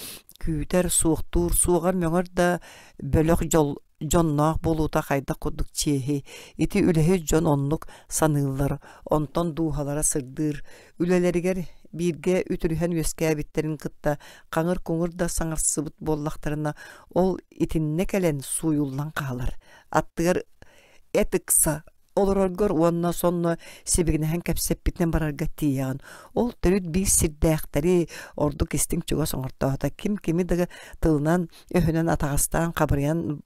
күүтэр, суохтуур, суоҕар-мөҥөр да бөлөх дьол дьонноох буолуута хайдах курдук чиэһи, ити үлэһит дьон оннук саныыллар, онтон дууһалара сырдыыр, үлэлэригэр бииргэ үтүрүһэн үөскээбиттэрин кытта хаҥыр-куҥур да саҥарсыбыт буоллахтарына, ол итиннэ кэлэн сууйуллан хаалар, аттыгар эт ыкса олороргор уонна сонно сибигинэһэн кэпсэппитинэн барарга тиийэҕин. Ол төрүт биир сирдээхтэри ордук истиҥ чугас оҥортоото. Ким кими да тылынан, өһүнэн атаҕастаан, хабырыйан,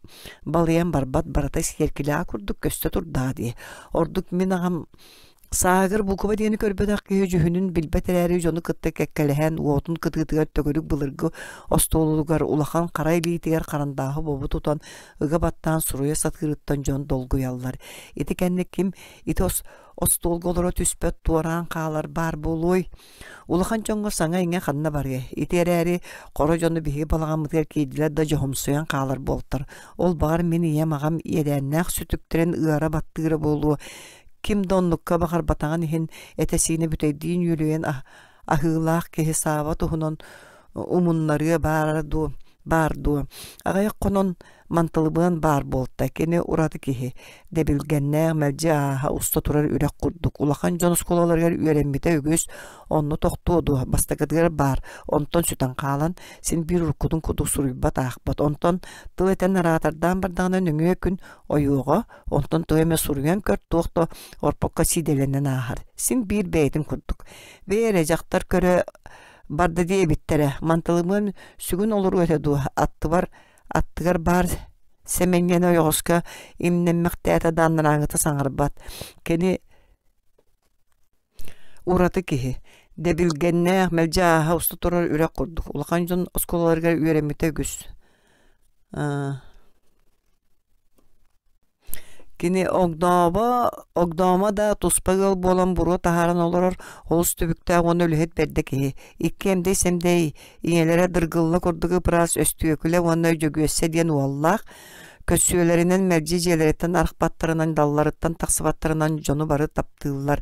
балыйан барбат барыта сиэркилэҕэ курдук көстө турдаҕа дии. Ордук мин аҕам Саагыр буукуба диэни көрбөтөх киһи дьүһүнүн билбэт эрээри дьону кытта кэккэлэһэн уотун кытыытыгар төгүрүк былыргы остуолугар улахан хара илиитигэр харандааһы бобу тутан ыга баттаан суруйа сатыырыттан дьон долгуйаллар. Ити кэннэ ким ити остуолга олоро түспэт туораан хаалар баар буолуой? Улахан дьоҥҥо саҥа-иҥэ ханна барыай? Ити эрээри хоро дьону биһиги балаҕаммытыгар киирдилэр да дьоһумсуйан хаалар буолтар. Ол баҕар мин ийэм аҕам иэдээннээх сүтүктэрин ыара баттыыра буолуо. Ким да оннукка баҕарбатаҕын иһин этэ-сиинэ бүтэйдии ньүөлүйэн аһыылаах киһи Сааба туһунан умуннарыа баара дуо, баар дуо? Аҕыйах хонон Мантылыбыан баар буолта. Кини ураты киһи, дэбилгэннээх, мэлдьи ааһа уста турар үрэх курдук. Улахан дьон оскуолаларыгар үөрэммитэ үгүс, онно тохтуо дуо, бастакытыгар баар, онтон сүтэн хаалан, син биир уруккутун курдук суруйбат, аахпат. Онтон тыл этэн араатардаан бардаҕына нөҥүө күн ойуоҕа, онтон тугу эмэ суруйан көр, туох да орпокко сиидэлэнэн ааһар. Син биир бэйэтин курдук. Бэйэ эрэ дьахтар көрө барда диэбиттэрэ. Мантылымыан сүгүн олоруо этэ дуо, аттыбар аттыгар баар Сэмэнньэни ойоҕоско имнэммэхтээтэ да анарааҥҥыта саҥарбат. Кини ураты киһи, дэбилгэннээх, мэлдьи ааһа уста турар үрэх курдук. Улахан дьон оскуолаларыгар үөрэммитэ үгүс. Кини огдообо, огдоомо да туспа ыал буолан буруо таһааран олорор олус түбүктээх уонна үлэһит бэрдэ киһи. Икки эмдэй-сэмдэй, ийэлэрэ дыргылла курдук ып-ыраас Өстүөкүлэ уонна Дьөгүөссэ диэн уоллаах, көссүөлэринэн мэлдьи дьиэлэриттэн арахпаттарынан, далларыттан тахсыбаттарынан дьону бары таптыыллар.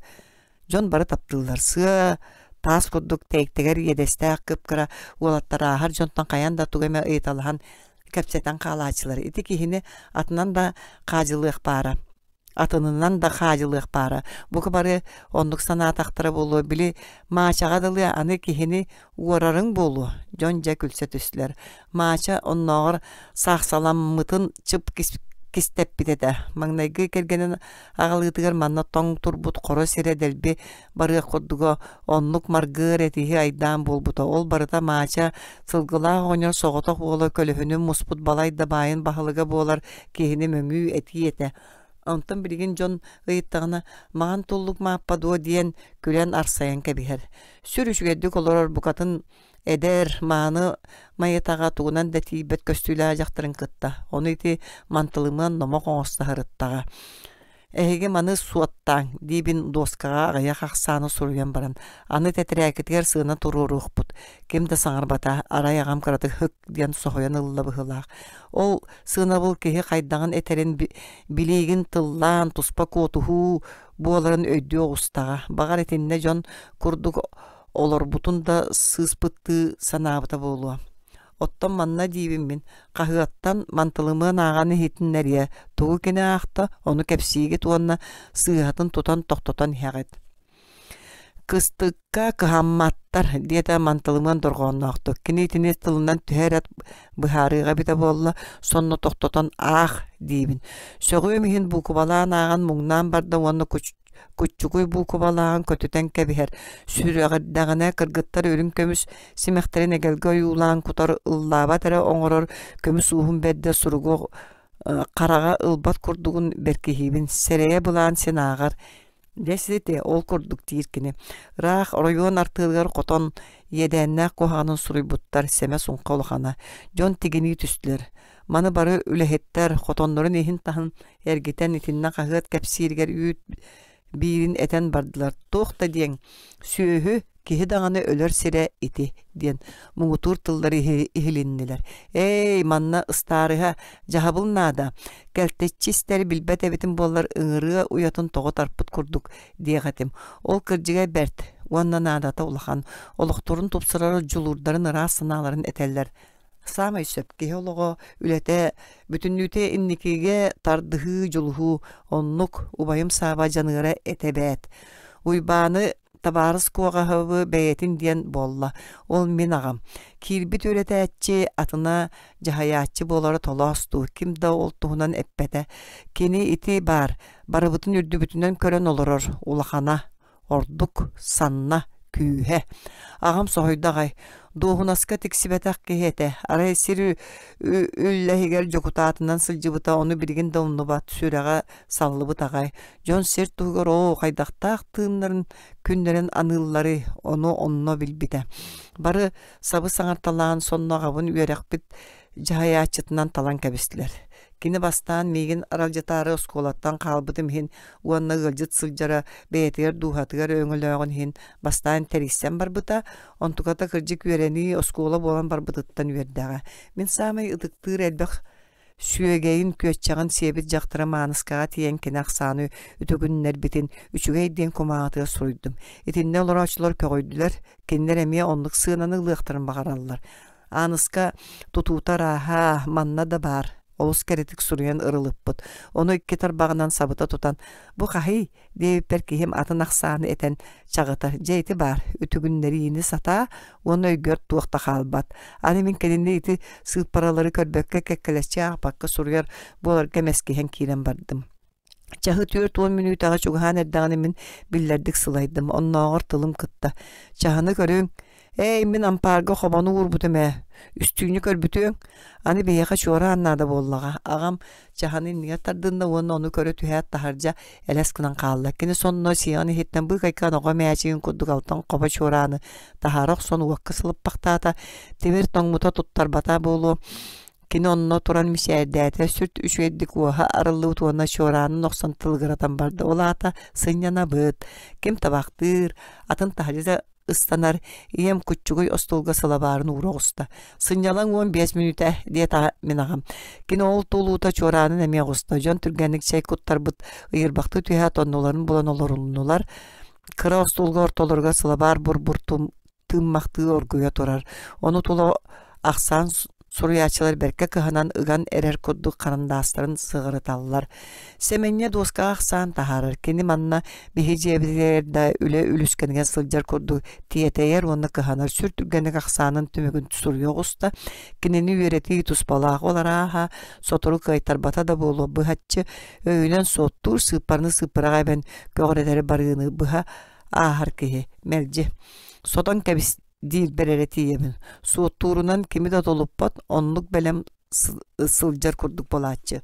Дьон бары таптыыллар. Сыа таас курдук тэйиктэгэр иэдэстээх кып-кыра уолаттар ааһар дьонтон хайаан да тугу эмэ ыйыталаһан кэпсэтэн хаалааччылар. Ити киһини атынан да хаадьылыах баара. Атынынан да хаадьылыах баара. Бука бары оннук санаатахтара буолуо. Били Маачаҕа дылы аны киһини уорарыҥ буолуо. Дьон дьэ күлсэ түстүлэр. Маача оннооҕор саахсаламмытын чып кистэппит этэ. Маҥнайгы кэргэнин аҕалыытыгар манна тоҥ турбут хоро сирэ дэлби барыах курдуга оннук маргыар этиһи айдаан буолбута. Ол барыта Маача сылгылаах оҕонньор соҕотох уола көлөһүнүн муспут балай да баайын баһылыга буолар киһини мөҥүү этии этэ. Онтон билигин дьон ыйыттаҕына «Маҕан туллук Мааппа дуо?» диэн күлэн арсайан кэбиһэр. Сүр үчүгэйдик олорор букатын эдэр, мааны майытаҕа тугунан да тиийбэт көстүүлээх дьахтарын кытта. Ону ити мантылымыан номох оҥосто сырыттаҕа. Эһиги маны суоттааҥ диибин дуоскаҕа аҕыйах ахсааны суруйан баран, аны тэтэрээккитигэр сыана туруоруохпут. Ким да саҥарбата, арай аҕам кыратык һык диэн соһуйан ылла быһыылаах. Ол сыанабыл киһи хайдаҕын этэрин билиигин тыллаан туспа куотуһуу буоларын өйдүү оҕустаҕа. Баҕар итиннэ дьон курдук олорбутун да сыыспыттыы санаабыта буолуо. Оттон манна диибин мин, хаһыаттан мантылымыан ааҕан иһитиннэриэ, тугу кини аахта, ону кэпсиигит уонна сыыһатын тутан тохтотон иһэҕит. Кыстыкка кыһамматтар, диэтэ мантылымыан дорҕоонноохтук. Кини итини тылынан төһө эрэ быһаарыаҕа эбитэ буолла, сонно тохтотон аах диибин. Сөҕүөм иһин буукубалаан ааҕан муҥнаан барда уонна куччугуй буукубалааҕын көтүтэн кэбиһэр, сүрэҕирдэҕинэ кыргыттар үрүҥ көмүс симэхтэрин эгэлгэ ойуулаан кутар, ыллаабат эрэ оҥорор көмүс ууһун бэрдэ суругу хараҕа ылбат курдугун бэркиһиибин, сэрэйэ былаан син ааҕар. Дьэ сити ол курдук диир кини. Ыраах оройуон артыалыгар хотон иэдээннээх куһаҕанын суруйбуттар, сэмэ-суҥха улахана. Дьон тигинии түстүлэр. Маны бары үлэһиттэр хотоннорун иһин-таһын эргитэн итиннэ хаһыат кэпсииригэр үүт биирин этэн бардылар туох да диэҥ сүөһү киһи даҕаны өлөр сирэ ити диэн муҥутуур тыллар иһилиннилэр ээй манна ыстаарыһа дьаһабыл наада кэлтэччи истэри билбэт эбитим буоллар ыҥырыа уйатын тоҕо тарпыт курдук диэх этим ол кырдьыга бэрт уонна наадата улахан олохторун тупсарар дьулуурдарын ыраас санааларын этэллэр Саамай сөп киһи олоҕо, үлэтэ бүтүннүүтэ инникигэ тардыһыы, дьулуһуу, оннук убайым Сааба дьаныара этэ эбээт. Уйбааны табаарыс Куоҕаһабы бэйэтин диэн буолла, ол мин аҕам. Киирбит үөрэтээччи атына дьаһайааччы буолара толоос дуу, ким да ол туһунан эппэтэ. Кини ити баар, барыбытын үрдүбүтүнэн көрөн олорор, улахана. Ордук санна, күүһэ. Аҕам соһуйда аҕай. Дуоһунаска тиксибэтэх киһи этэ. Арай сир үллэһигэр дьокутаатынан сылдьыбыта, ону билигин да умнубат, сүрэҕэ саллыбыт аҕай. Дьон сир туһугар оо, хайдахтаах тыыннарын, күннэрин аныылларый, ону онно билбитэ. Бары сабы саҥарталаан сонно аҕабын үөрэхпит дьаһайааччытынан талан кэбистилэр. Кини бастаан миигин аралдьытаары оскуолаттан хаалбытым иһин уонна ыалдьыт сылдьара бэйэтигэр дууһатыгар өҥөлөөҕүн иһин бастаан тэрийсэн барбыта, онтуката кырдьык үөрэнии оскуола буолан барбытыттан үөрдэҕэ. Мин саамай ытыктыыр элбэх сүөгэйин, күөччэҕин сиэбит дьахтара Мааныскаҕа тиийэн кини ахсааны үтүгүннэрбитин үчүгэй диэн кумааҕытыгар суруйдум. Итиннэ олорооччулар көҕүйдүлэр, кинилэр эмиэ оннук сыананы ылыахтарын баҕараллар. Ааныска тутуута арааһа манна да баар, олус кэрэтик суруйан ырылыппыт. Ону икки тарбаҕынан сабыта тутан, «Бу хаһый?» диэбиппэр киһим атын ахсааны этэн чаҕытар. «Дьэ ити баар, үтүгүннэриини сатаа уонна өйгөр туох да хаалбат. Аны мин кинини ити сыыппаралары көрбөккө кэккэлэччи аахпакка суруйар буоларга мэскиһэн киирэн бардым. Чаһы 40 мүнүүтэҕэ чугаһаан эрдэҕинэ мин биллэрдик сылайдым, оннооҕор тылым кытта: «Чаһыны көрүҥ, ээй, мин ампаарга хобону уурбутум ээ, үстүүнү көрбүтүөҥ, аны биһиэхэ чуораан наада буоллаҕа» аҕам чаһыны иннигэр тардынна уонна ону көрө түһээт таһырдьа элэс гынан хаалла. Кини сонно сиэҕин иһиттэн быыкайкаан оҕо мээчигин курдук алтан хобо чуорааны таһаара охсон уокка сылыппахтаата, тимир тоҥмута туттарбата буолуо Кини онно туран мичээрдээтэ, сүрт үчүгэйдик уоһа арыллыбыт уонна чуораанын охсон тылыгыратан барда. Ол аата сынньанабыт, ким табахтыыр, атын таһырдьа да ыстанар, ийэм куччугуй остуолга сылабаарын уура оҕуста. Сынньалаҥ 15 мүнүүтэ, диэтэ мин аҕам. Кини ол туолуута чуораанын эмиэ оҕуста. Дьон түргэнник чэй куттарбыт, ыйырбахтыы түһээт оннуларын булан олоруннулар. Кыра остуолга ортолоругар сылабаар бур-бур тыыммахтыы оргуйа турар, ону тула ахсаан суруйааччылар бэркэ кыһанан ыган эрэр курдук харандаастарын сыҕарыталлар. Сэмэнньэ дуоскаҕа ахсаан таһаарар. Кини манна биһи дьиэбитигэр да үлэ үлүскэнигэр сылдьар курдук тиэтэйэр уонна кыһанар сүр түргэнник ахсаанын түмүгүн суруйа оҕуста. Кинини үөрэтии туспалаах ол арааһа сотору кыайтарбата да буолуо быһаччы өйүнэн суоттуур сыыппараны сыыппараҕа эбэн көҕүрэтэри барыыны быһа ааһар киһи мэлдьи сотон кэбис диирбэр эрэ тиийэбин суоттуурунан кими да толуппат оннук бэлэм сылдьар курдук буолааччы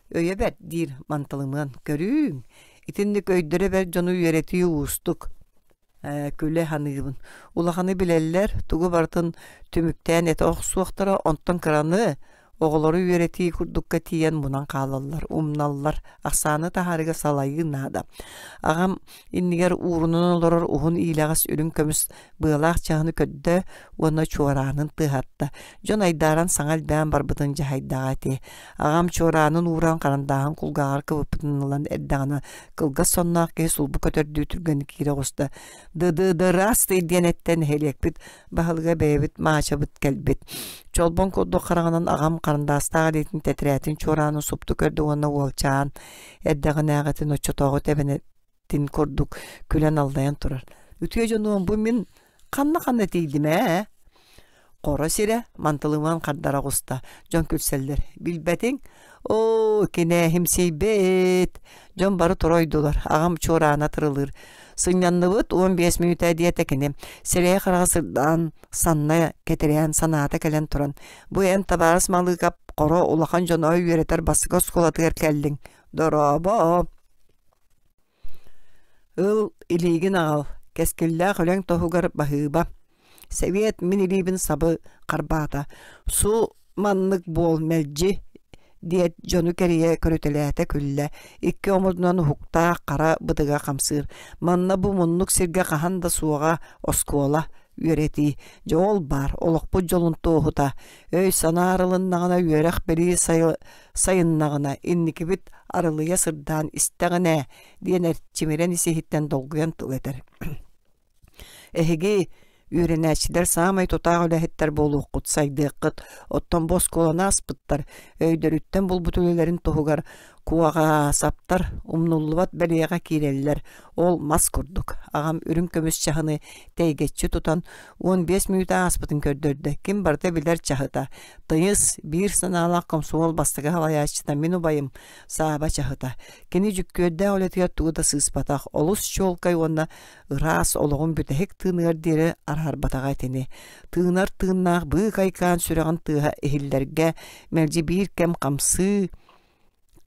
өйө бэрт диир манталымыан көрүүҥ итинник өйдөрө бэрт дьону үөрэтии уустук ээ күлэ саныыбын улаханы билэллэр тугу барытын түмүктээн этэ охсуохтара онтон кыраны. Оҕолору үөрэтии курдукка тиийэн мунан хаалаллар, умналлар, ахсааны таһаарыыга салайыы наада. Аҕам иннигэр уурунан олорор уһун иилэҕэс үрүҥ көмүс быалаах чаһыны көрдө уонна чуораанын тыаһатта. Дьон айдааран саҥа элбээн барбытын дьаһайдаҕа ити. Аҕам чуораанын ууран харандааһын кулгааҕар кыбыппытын ылан эрдэҕинэ кылгас сонноох киһи сулбу көтөрдүү түргэнник киирэ оҕуста. «Ды-ды-дыраастый» диэн эттэ нэһилиэкпит баһылыга бэйэбит Маачабыт кэлбит. Чолбон курдук хараҕынан аҕам харандаастаах илиитин тэтэрээтин чуораанын супту көрдө уонна уолчаан эрдэҕинээҕитин оччотооҕу тэбэнэтин курдук күлэн аллайан турар. Үтүө дьонуом бу мин ханна-ханна тиийдим ээ? Хоро сирэ мантылыман хардара оҕуста. Дьон күлсэллэр. Билбэтиҥ? Оо, кинээһимсийбит! Дьон бары туройдулар. Аҕам чуораана тырылыыр. Сынньанныбыт 15 мүнүүтэ диэтэ кини. Сирэйэ-хараҕа сырдаан, санна кэтирээн санаата кэлэн туран, бу эн табаарыс Малыыкап хоро улахан дьоно үөрэтэр бастакы оскуолатыгар кэллиҥ. Дорообо! Ыл, илиигин аҕал, кэскиллээх үлэҥ туһугар баһыыба. Сэбиэт мин илиибин сабы харбаата. Су маннык буол мэлдьи диэт дьону кэрийэ көрүтэлээтэ күллэ. Икки омунунан уһуктаах хара бытыга хамсыыр. Манна бу муннук сиргэ хаһан да суоҕа оскуола, үөрэтии. Дьэ ол баар, олохпут дьолун туоһута. Өй-санаа арылыннаҕына үөрэх-билии сайыннаҕына инникибит арылыйа сырдаан истэҕинэ диэн эрчимирэн ис-иһиттэн долгуйан тыл этэр. Эһиги үөрэнээччилэр саамай тутаах үлэһиттэр буолуоххут, сайдыаххыт. Оттон бу оскуоланы ааспыттар өйдөрүттэн булбут үлэлэрин туһугар куоҕаасаптар умнуллубат бэлиэҕэ киирэллэр. Ол мас курдук. Аҕам үрүҥ көмүс чаһыны тэйгэччи тутан 15 мүнүүтэ ааспытын көрдөрдө. Ким барыта билэр чаһыта. Тыйыс, биир санаалаах комсомол бастакы салайааччыта мин убайым Сааба чаһыта. Кини дьүккүөрдээх үлэтигэр тугу да сыыспатах, олус чуолкай уонна ыраас олоҕун бүтэһик тыыныгар диэри араарбатаҕа итини. Тыынар тыыннаах быыкайкаан сүрэҕин тыаһа иһиллэргэ мэлдьи биир кэм хамсыы,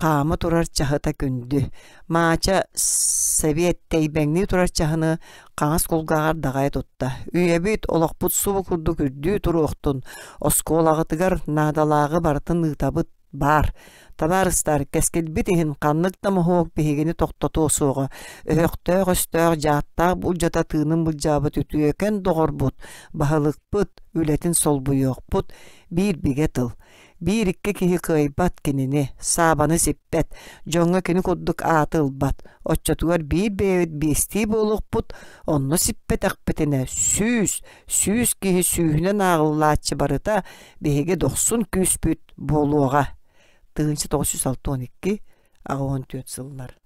хаама турар чаһыта күндү. Маача сэбиэт тэйбэҥнии турар чаһыны хаҥас кулгааҕар даҕайа тутта. Үйэбит, олохпут субу курдук үрдүү туруохтун, оскуолаҕытыгар наадалааҕы барытын ыытабыт баар. Табаарыстар, кэскилбит иһин ханнык да моһуок биһигини тохтотуо суоҕа. Өһөхтөөх өстөөх дьааттаах булдьата тыынын былдьаабыт үтүөкэн доҕорбут, баһылыкпыт, үлэтин солбуйуохпут биир бигэ тыл. Биир-икки киһи кыайбат кинини, Саабаны сиппэт, дьоҥҥо кини курдук ааты ылбат. Оччотугар биир бэйэбит биэстии буолуохпут, онно сиппэтэхпитинэ сүүс, сүүс киһи сүүһүнэн ааҕыллааччы барыта биһиги дохсун күүспүт буолуоҕа. 1962 84 сыллар.